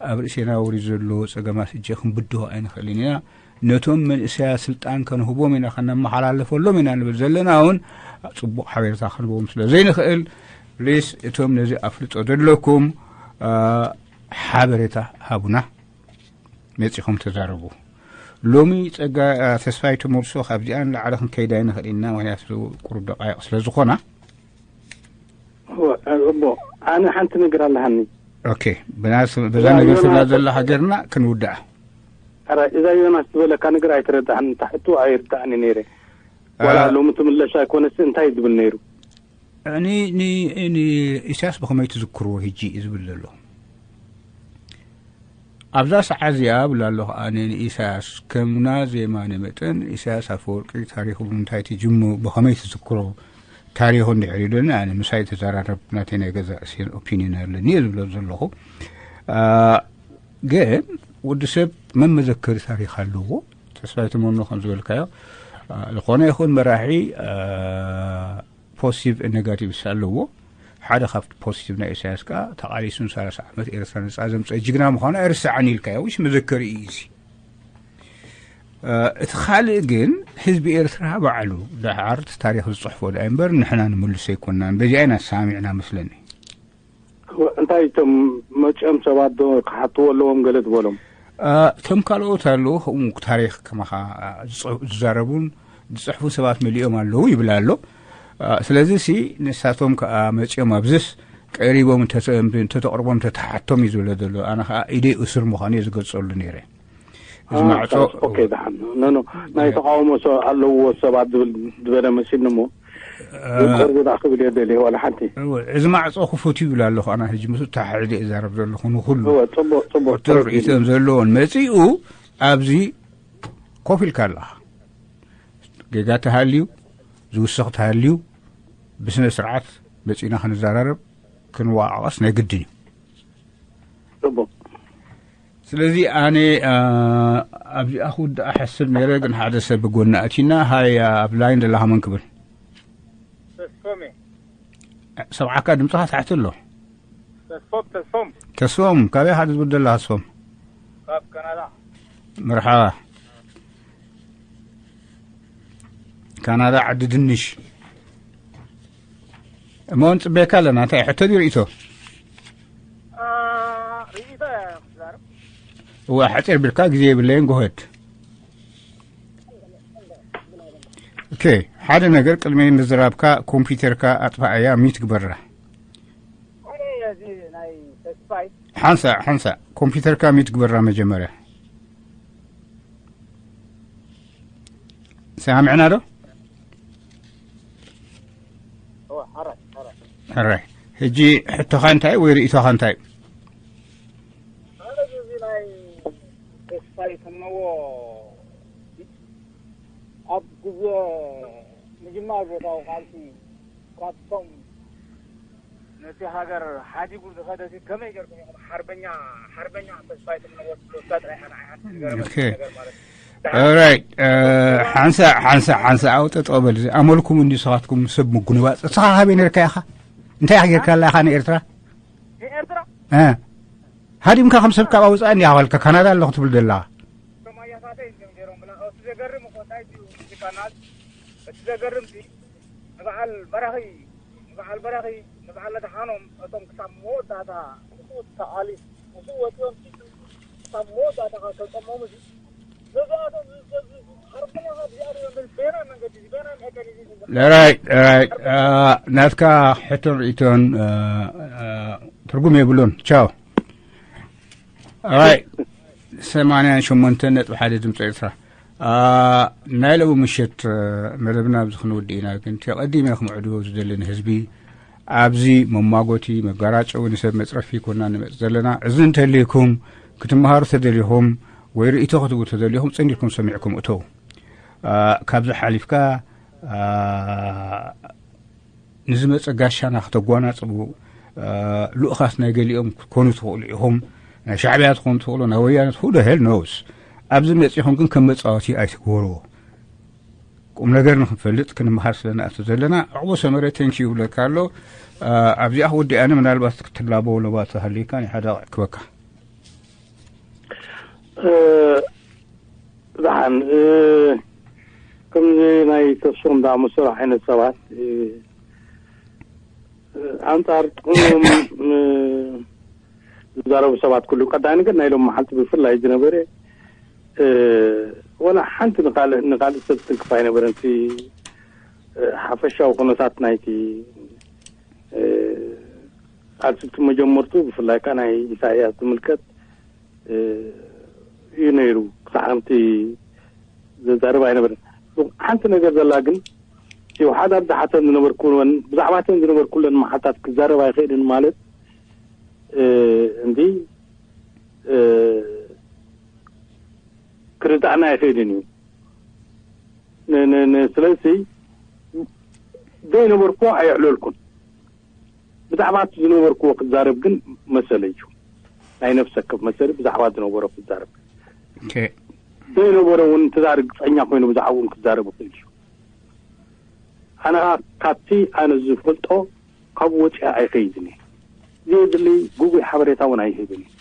ኣብ ርእሴና ወሪዱ ዘሎ ጸገማት ሕጂ ክንብድሆ ኣይንኽእልን ኢና። ነቶም መንእሰያት ስልጣን ከንህቦም ኢና፣ ከነመሓላለፈሎም ኢና ንብል ዘለና እውን ጽቡቕ ሓበሬታ ክንህቦም ስለ ዘይንኽእል፣ ፕሊስ እቶም ነዚ ኣፍልጦ ዘለኩም፣ አ፣ ሓበሬታ ሃቡና፣ መጺኹም ተዛረቡ። ሎሚ ጸጋ፣ አ፣ ተስፋይ ተመልሶ ካብዚኣ ንላዕሊ ክንከይድ ኣይንኽእል ኢና፣ ምኽንያቱ ቁሩብ ደቃይቕ ስለ ዝኾና። እወ፣ እሞ ኣነ ሓንቲ ነገር ኣለሃኒ። ኦኬ፣ ብናስ-፣ በዛ እዛ ነገር ዮናስ ስላ ዘላ ሃገርና ክንውድኣ። ኣረ፣ እዛ ዮናስ ዝበለካ ነገር ኣይተረዳእን፣ ታሕቱ ኣይርዳእን ነይረ። ዋላ ሎሚ ትምለስ ኣይኮነስ እንታይ ዝብል ነይሩ? ንኢሳያስ ብኸመይ ትዝክርዎ ሕጂ እዩ ዝብል ዘሎ። ኣብዛ ሰዓት እዚኣ እብል ኣለኹ ኣነ ንኢሳያስ፣ ከምና ዜማነ መጠን ኢሳያስ ኣፈወርቂ ታሪኹ ብምንታይ ትጅምሩ፣ ብኸመይ ትዝክሮ፣ ታሪኹ እንድሕር ኢሉኒ ኣነ ምሳይ ተዘራረብ ናተይ ናይ ገዛእ ርእሰይ ኦፒንየን ኣለኒ እየ ዝብሎ ዘለኹ። ግን ወዲ ሰብ መመዘከሪ ታሪኽ ኣለዎ። ተስፋይ ተመኖ ከም ዝበልካዮ ዝኾነ ይኹን መራሒ ፖዚቲቭ ኔጋቲቭስ ኣለዎ። ሓደ ካብቲ ፖዚቲቭ ናይ ኢሳያስ ከዓ ተቓሊሱን ሰላሳ ዓመት ኤርትራ ነፃ ዘምፀ ጅግና ምዃኑ ኣይርሳዕን ኢልካዮ፣ ውሽ መዘከሪ እዩ እዚ። እቲ ካልእ ግን ህዝቢ ኤርትራ ባዕሉ ደሓር እቲ ታሪኽ ዝፅሕፎ ዳ እምበር ንሕና ንምልሶ ኣይኮናን። በዚኣ ኢና ተሰማሚዕና መስለኒ። እንታይ እቶም መፅኦም ሰባት ዶ ክሓትዎ ኣለዎም ገለ ዝበሎም? እቶም ካልኦት ኣለዉ ከምኡ ታሪኽ ከማኻ ዝዛረቡን ዝፅሕፉ ሰባት መሊኦም ኣለዉ ይብል ኣሎ። ስለዚ ሲ ንሳቶም ከዓ መፅኦም ኣብዝስ ቀሪቦም እንተተቕርቦም እንተተሓቶም እዩ ዝብለ ዘሎ። ኣነ ከዓ ኢደይ እሱር ምዃኑ እየ ዝገልፀሉ ነይረ። እዚ ማዕፆ ኦኬ ደሓን ኖ ኖ ናይ ተቃውሞ ኣለዎ ሰባት ዝብል ዝበለ መሲልኒ እሞ ቆርቡ ዳ ክብል እየ ደልየ ዋላ ሓንቲ። እዚ ማዕፆ ክፉት ይብል ኣለኹ ኣና ሕጂ ምስ ተሓሒደ እዛረብ ዘለኹ ንኩሉ እወ ጽቡቅ ጽቡቅ ርኢቶም ዘለዎን መፂኡ ኣብዚ ኮፍ ኢልካ ኣለኻ። ጌጋ ተሃልዩ ዝውስኽ ተሃልዩ ብስነ ስርዓት መፂና ክንዘራረብ ክንወቃቀስ ናይ ግድን እዩ። ጽቡቅ ስለዚ ኣነ ኣብዚኣ ክውድኣ ሕስብ ነይረ፣ ግን ሓደ ሰብ ብጎኒ ኣቲና ሃይ ኣብ ላይን ዘለኻ መን ክብል ተስፎም እየ። ሰብዓካ ድምፅኻ ታሕቲ ኣሎ። ተስፎም ተስፎም ተስፎም ካበይ ኢኻ ትዝውር ዘለኻ ተስፎም? ካብ ካናዳ። መርሓባ። ካናዳ ዓዲ ድንሽ እሞ ንፅበየካ ኣለና። እንታይ ሕቶ ድዩ ርእይቶ? ርእይቶ ክዛረብ እዋ ሓፂር ቢልካ ግዜ የብለይን። ጎሄድ ኦኬ። ሓደ ነገር ቅድሚ ምዝራብካ ኮምፒውተርካ ኣጥፋኣያ ሚት ግበራ። እዚ ናይ ተስፋይ ሓንሳ ሓንሳ ኮምፒውተርካ ሚት ግበራ መጀመርያ። ሰማምዕና ዶ? እወ፣ ሓራይ፣ ሓራይ። ሕራይ። ሕጂ ሕቶኻ እንታይ ወይ ርእይቶኻ እንታይ? ማለት እዚ ናይ ተስፋይ ከነዎ ኣብ ግዜ ምጅማር ቦታዊ ቃልሲ ካብቶም ነቲ ሃገር ሓዲጉ ዝኸደ ሲ ከመይ ገርኩም ኢኹም ሓርበኛ ሓርበኛ ተስፋይ ትምነዎ ትብሎ እዛ ጥራይ ሓንቲ ሓንቲ ነገር ኦኬ። ነገር ማለት እዩ። ኦራይት ሓንሳ ሓንሳ ሓንሳ ኣውጠ ጠበል ኣመልኩም እንዲ ንስኻትኩም ሰብ ምጉንባፅ እስኻ ካበይ ነርካ ኢኻ እንታይ ኢኻ ጌርካ ኣላ ኢኻ ንኤርትራ ንኤርትራ እ ሃዲምካ ከም ሰብ ካብ ኣውፃእ እንዲኻ ባልካ ካናዳ ኣለኹ ትብል ዘለኻ ሰማያታተይ እዮም ገይሮም ብላ እቲ ዘገርም እኮ እንታይ እዩ ሙዚቃና እቲ ዘገርም ሲ ንበዓል በራኺ ንበዓል በራኺ ንበዓል ለድሓኖም እቶም ክሳብ መወዳእታ ምስኡ ተቓሊስ ምስኡ ወፂኦም ሲ ክሳብ መወዳእታ ከልጠሞም እዚ ነዚኣቶም ዝሰዚ ሓርበኛኻ እዚኣቶም እዮም በና መንገዲ እዚ በና መቀኒ እዚ ራይት ራይት ናትካ ሕቶን ርእቶን ትርጉም የብሉን። ቻው ራይት ሰማንያን ሸሞንተን ነጥቢ ሓደ ድምፂ ኤርትራ። ናይ ሎሚ ምሽት መደብና ኣብዚ ክንውድእ ኢና። ግን እቲ ቀዲመ ክምዕድዎ ዝደሊ ንህዝቢ ኣብዚ መማጎቲ መጋራጨዊ ንሰብ መፅረፊ ኮና ንመፅ ዘለና። እዚ እንተልይኩም ክትመሃሩ ተደሊኹም ወይ ርእይቶ ክትቡ ተደሊኹም ፅን ኢልኩም ሰሚዕኩም እተው። ካብዚ ሓሊፍካ ንዝመፀ ጋሻና ክተጓናፅቡ ልኡኻት ናይ ገሊኦም ክትኮኑ ትኽእሉ ኢኹም። ናይ ሻዕብያ ትኾኑ ትኽእሉ ናይ ወያነ ትኽእሉ ሄል ኖውስ። ኣብዚ መፂኹም ግን ከም መፃወቲ ኣይትግበርዎ። ቁም ነገር ንክንፈልጥ ክንመሃር ስለ ንኣቱ ዘለና ዕቑቡ ሰመረ ቴንኪ ይብለካ ኣሎ። ኣብዚኣ ክወዲኣኒ ምናልባት ክትላበው ለባ ተሃልዩካ ናይ ሓደ ክበካ ደሓን ከምዚ ናይ ተስፎም ዝኣመሰሉ ዓይነት ሰባት ኣንፃር ጥቕሞም ዝዛረቡ ሰባት ኩሉ ቀዳሚ ነገር ናይ ሎም መሓልቲ ብፍላይ ዝነበረ ወላ ሓንቲ ንካልእ ንካልእ ሰብ ትንክፍ ኣይነበረን። እቲ ሓፈሻዊ ኩነታት ናይቲ ቃልሲ እቲ መጀመርቱ ብፍላይ ከዓ ናይ ኢሳያስ ዝምልከት እዩ ነይሩ። ክሳዕ ከምቲ ዘዛርብ ኣይነበረን። ሓንቲ ነገር ዘላ ግን፣ እቲ ሓደ ኣብ ዝሓተን ዝነበርኩን ብዛዕባተን ዝነበርኩለን መዓልታት ክዛረብ ኣይኽእልን ማለት፣ እ፣ እንዲ፣ እ፣ ክርዳእና ኣይኽእልን እዩ። ን-፣ ን-፣ ን-፣ ስለዚ ዘይነበርኩ ኣየዕለልኩን። ብዛዕባ እቲ ዝነበርኩዎ ክዛረብ ግን መሰለይ እዩ። ናይ ነፍሰ ወከፍ መሰለይ ብዛዕባ ዝነበሮ ክዛረብ። ኦኬ። ዘይነበረ እውን እንተዛ ርግጸኛ ኮይኑ ብዛዕባኡ እውን ክዛረብ ይኽእል እዩ። ኣነ ኸኣ ካብቲ ኣነ ዝፈልጦ ካብኡ ወጺኣ ኣይኸይድን እየ። ዘየድሊ ግጉይ ሓበሬታ እውን ኣይህብን እየ።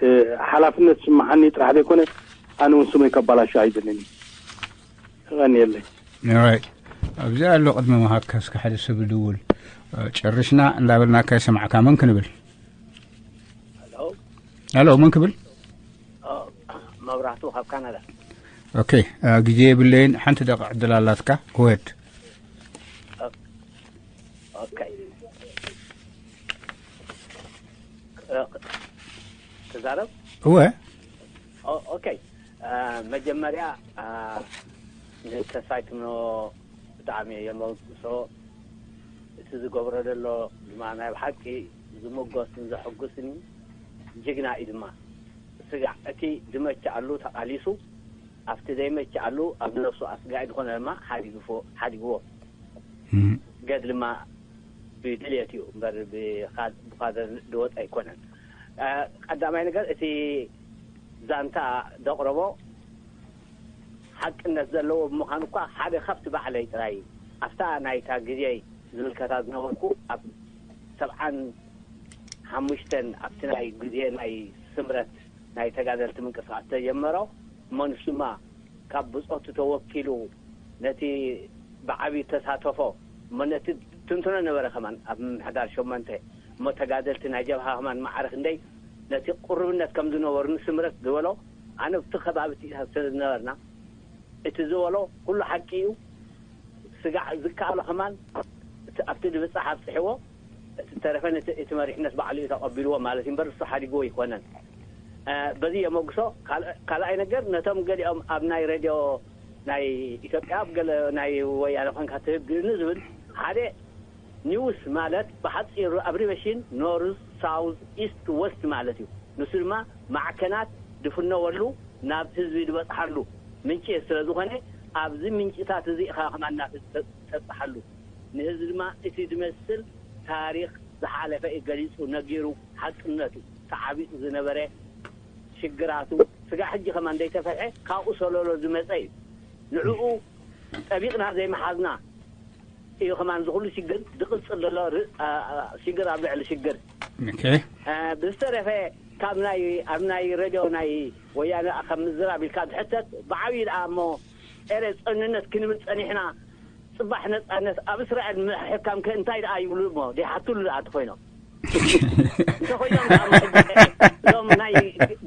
እ፣ ሓላፍነት ዝስምዓኒ ጥራሕ ዘይኮነ፣ ኣነ እውን ስመይ ከባላሾ ኣይደልን እየ። የቐንየለይ። ኦራይት። ኣብዚ ኣሎ ቅድሚ ምሃብካ እስከ ሓደ ሰብ ድውል። እ፣ ጨርሽና እንዳበልናካ ይሰማዕካ። መን ክንብል? ሄሎ። ሄሎ፣ መን ክብል? ኦ፣ መብራህቱ ካብ ካናዳ። ኦኬ። እ፣ ግዜ የብለይን። ሓንቲ ደቂቕ ዕድል ኣላትካ። ጎሄድ። ኦኬ። እ፣ ትዛረብ? እወ። ኦ፣ ኦኬ። እ፣ መጀመርያ፣ እ፣ ንተስፋይ ትምኖ ብጣዕሚ እየ የመጉሶ። እቲ ዝገብሮ ዘሎ ድማ ናይ ብሓቂ ዝምጎስን ዘሐጉስን እዩ። ጅግና እዩ ድማ። ስጋዕ እቲ ዝመቸኣሉ ተቓሊሱ፣ ኣብቲ ዘይመቸኣሉ ኣብ ነፍሱ ኣስጋኢ ዝኾነ ድማ ሓዲግፎ-፣ ሓዲግዎ። እም። ገድልማ ብድልየት እዩ እምበር ብኻ-፣ ብኻዘር ዝወፀ ኣይኮነን። እ፣ ቀዳማይ ነገር እቲ ዛንታ ዘቕረቦ ሓቅነት ዘለዎ ብምዃኑ እኳ ሓደ ካብቲ ባዕለይ ጥራይ ኣብታ ናይታ ግዜይ ዝምልከታ ዝነበርኩ ኣብ ሰብዓን ሓሙሽተን ኣብቲ ናይ ግዜ ናይ ስምረት ናይ ተጋደልቲ ምንቅስቃስ ተጀመሮ። እሞ ንሱ ድማ ካብ ብጾቱ ተወኪሉ ነቲ ብዓቢ ተሳተፎ እሞ ነቲ ትንትኖ ነበረ ከማን ኣብ ምምሕዳር ሸሞንተ እሞ ተጋደልቲ ናይ ጀብሃ ከማን ማዕረ ክንደይ ነቲ ቅርብነት ከም ዝነበሩ ንስምረት ዝበሎ ኣነ ኣብቲ ከባቢ ትኢታት ስለ ዝነበርና እቲ ዝበሎ ኩሉ ሓቂ እዩ። ስጋዕ ዝከኣሎ ከማን እቲ ኣብቲ ድብጻሕ ኣብጽሕዎ እቲ ተረፈ ነቲ እቲ መሪሕነት ባዕሉ እዩ ተቐቢልዎ ማለት እዩ እምበር እሱ ሓዲግዎ ኣይኮነን። እ፣ በዚ የመጉሶ። ካልእ-፣ ካልኣይ ነገር ነቶም ገሊኦም ኣብ ናይ ሬድዮ ናይ ኢትዮጵያ ኣብ ገለ ናይ ወያነ ኮንካ ትህብ ግእኒ ዝብል ሓደ ኒውስ ማለት ብሓፂሩ ኣብሪቬሽን ኖርዝ ሳውዝ ኢስት ወስት ማለት እዩ። ንሱ ድማ ማዕከናት ድፍነወሉ ናብ ህዝቢ ዝበፅሓሉ ምንጪ ስለ ዝኾነ ኣብዚ ምንጭታት እዚ ኢኻ ከማን ናብ ህዝቢ ተ-፣ ተብፅሓሉ። ንህዝቢ ድማ እቲ ዝመስል ታሪኽ ዝሓለፈ እዩ ገሊፁ ነጊሩ ሓቅነቱ ተዓቢጡ ዝነበረ ሽግራቱ ስጋ ሕጂ ከማን ዘይተፈትሐ ካብኡ ሰለሎ ዝመፀ እዩ። ንዕኡ ጠቢቕና ዘይመሓዝና እዩ ከማን ዝኹሉ ሽግር ዝቕፅል ዘሎ ር-፣ ኣ-፣ ኣ-፣ ሽግር ኣብ ልዕሊ ሽግር። ኦኬ። እ፣ ብዝተረፈ ካብ ናይ ኣብ ናይ ሬድዮ ናይ ወያነ ከም ምዝራብ ኢልካ ዝሕተት ብዓብዪ ደኣ እሞ ኤረ ጸንነት ክንብል ጸኒሕና ጽባሕ ነጻነት ኣብ እስራኤል ምሕካም ከ እንታይ ደኣ ይብሉ እሞ ደይሓትሉ ደኣ እንተኾይኖም እንተኾይኖም ደኣ እሞ ሕጂ እዞም ናይ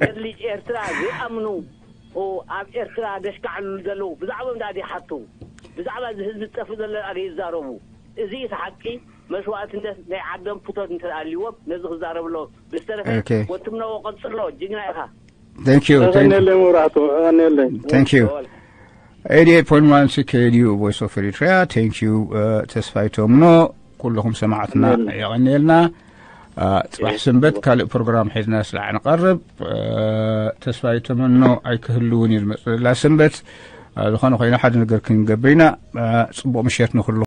ገድሊ ኤርትራ ዘይኣምኑ ኣብ ኤርትራ ደሽካዕሉ ዘለዉ ብዛዕባኦም ደኣ ደይሓቱ ብዛዕባ እዚ ህዝቢ ዝጠፍእ ዘሎ ደኣ ደይዛረቡ እዚ እቲ ሓቂ መስዋእትነት ናይ ዓዶም ፍቶት እንተ ኣልዎም ነዚ ክዛረብ ኣለዎ ብዝተረፈ ኦኬ። ወትምነዎ ቀጽሎ ጅግና ኢኻ Thank you. Thank you. ቀኔለይ መብራህቱ ቀኔለይ Thank you. Eighty-eight point one C K D U Voice of Eritrea. Thank you. Uh, ተስፋይ ተምኖ ኩልኹም ሰማዕትና ቀኔለይ። የቐንየልና። Uh, ጽባሕ ሰንበት ካልእ ፕሮግራም ሒዝና ስለ ንቐርብ uh, ተስፋይ ተምኖ ኣይክህልውን እዩ ዝመጽእ ዘላ ሰንበት። Uh, ዝኾነ ኮይኑ ሓደ ነገር ክንገብር ኢና። Uh, ጽቡቕ ምሸት ንኹሉ።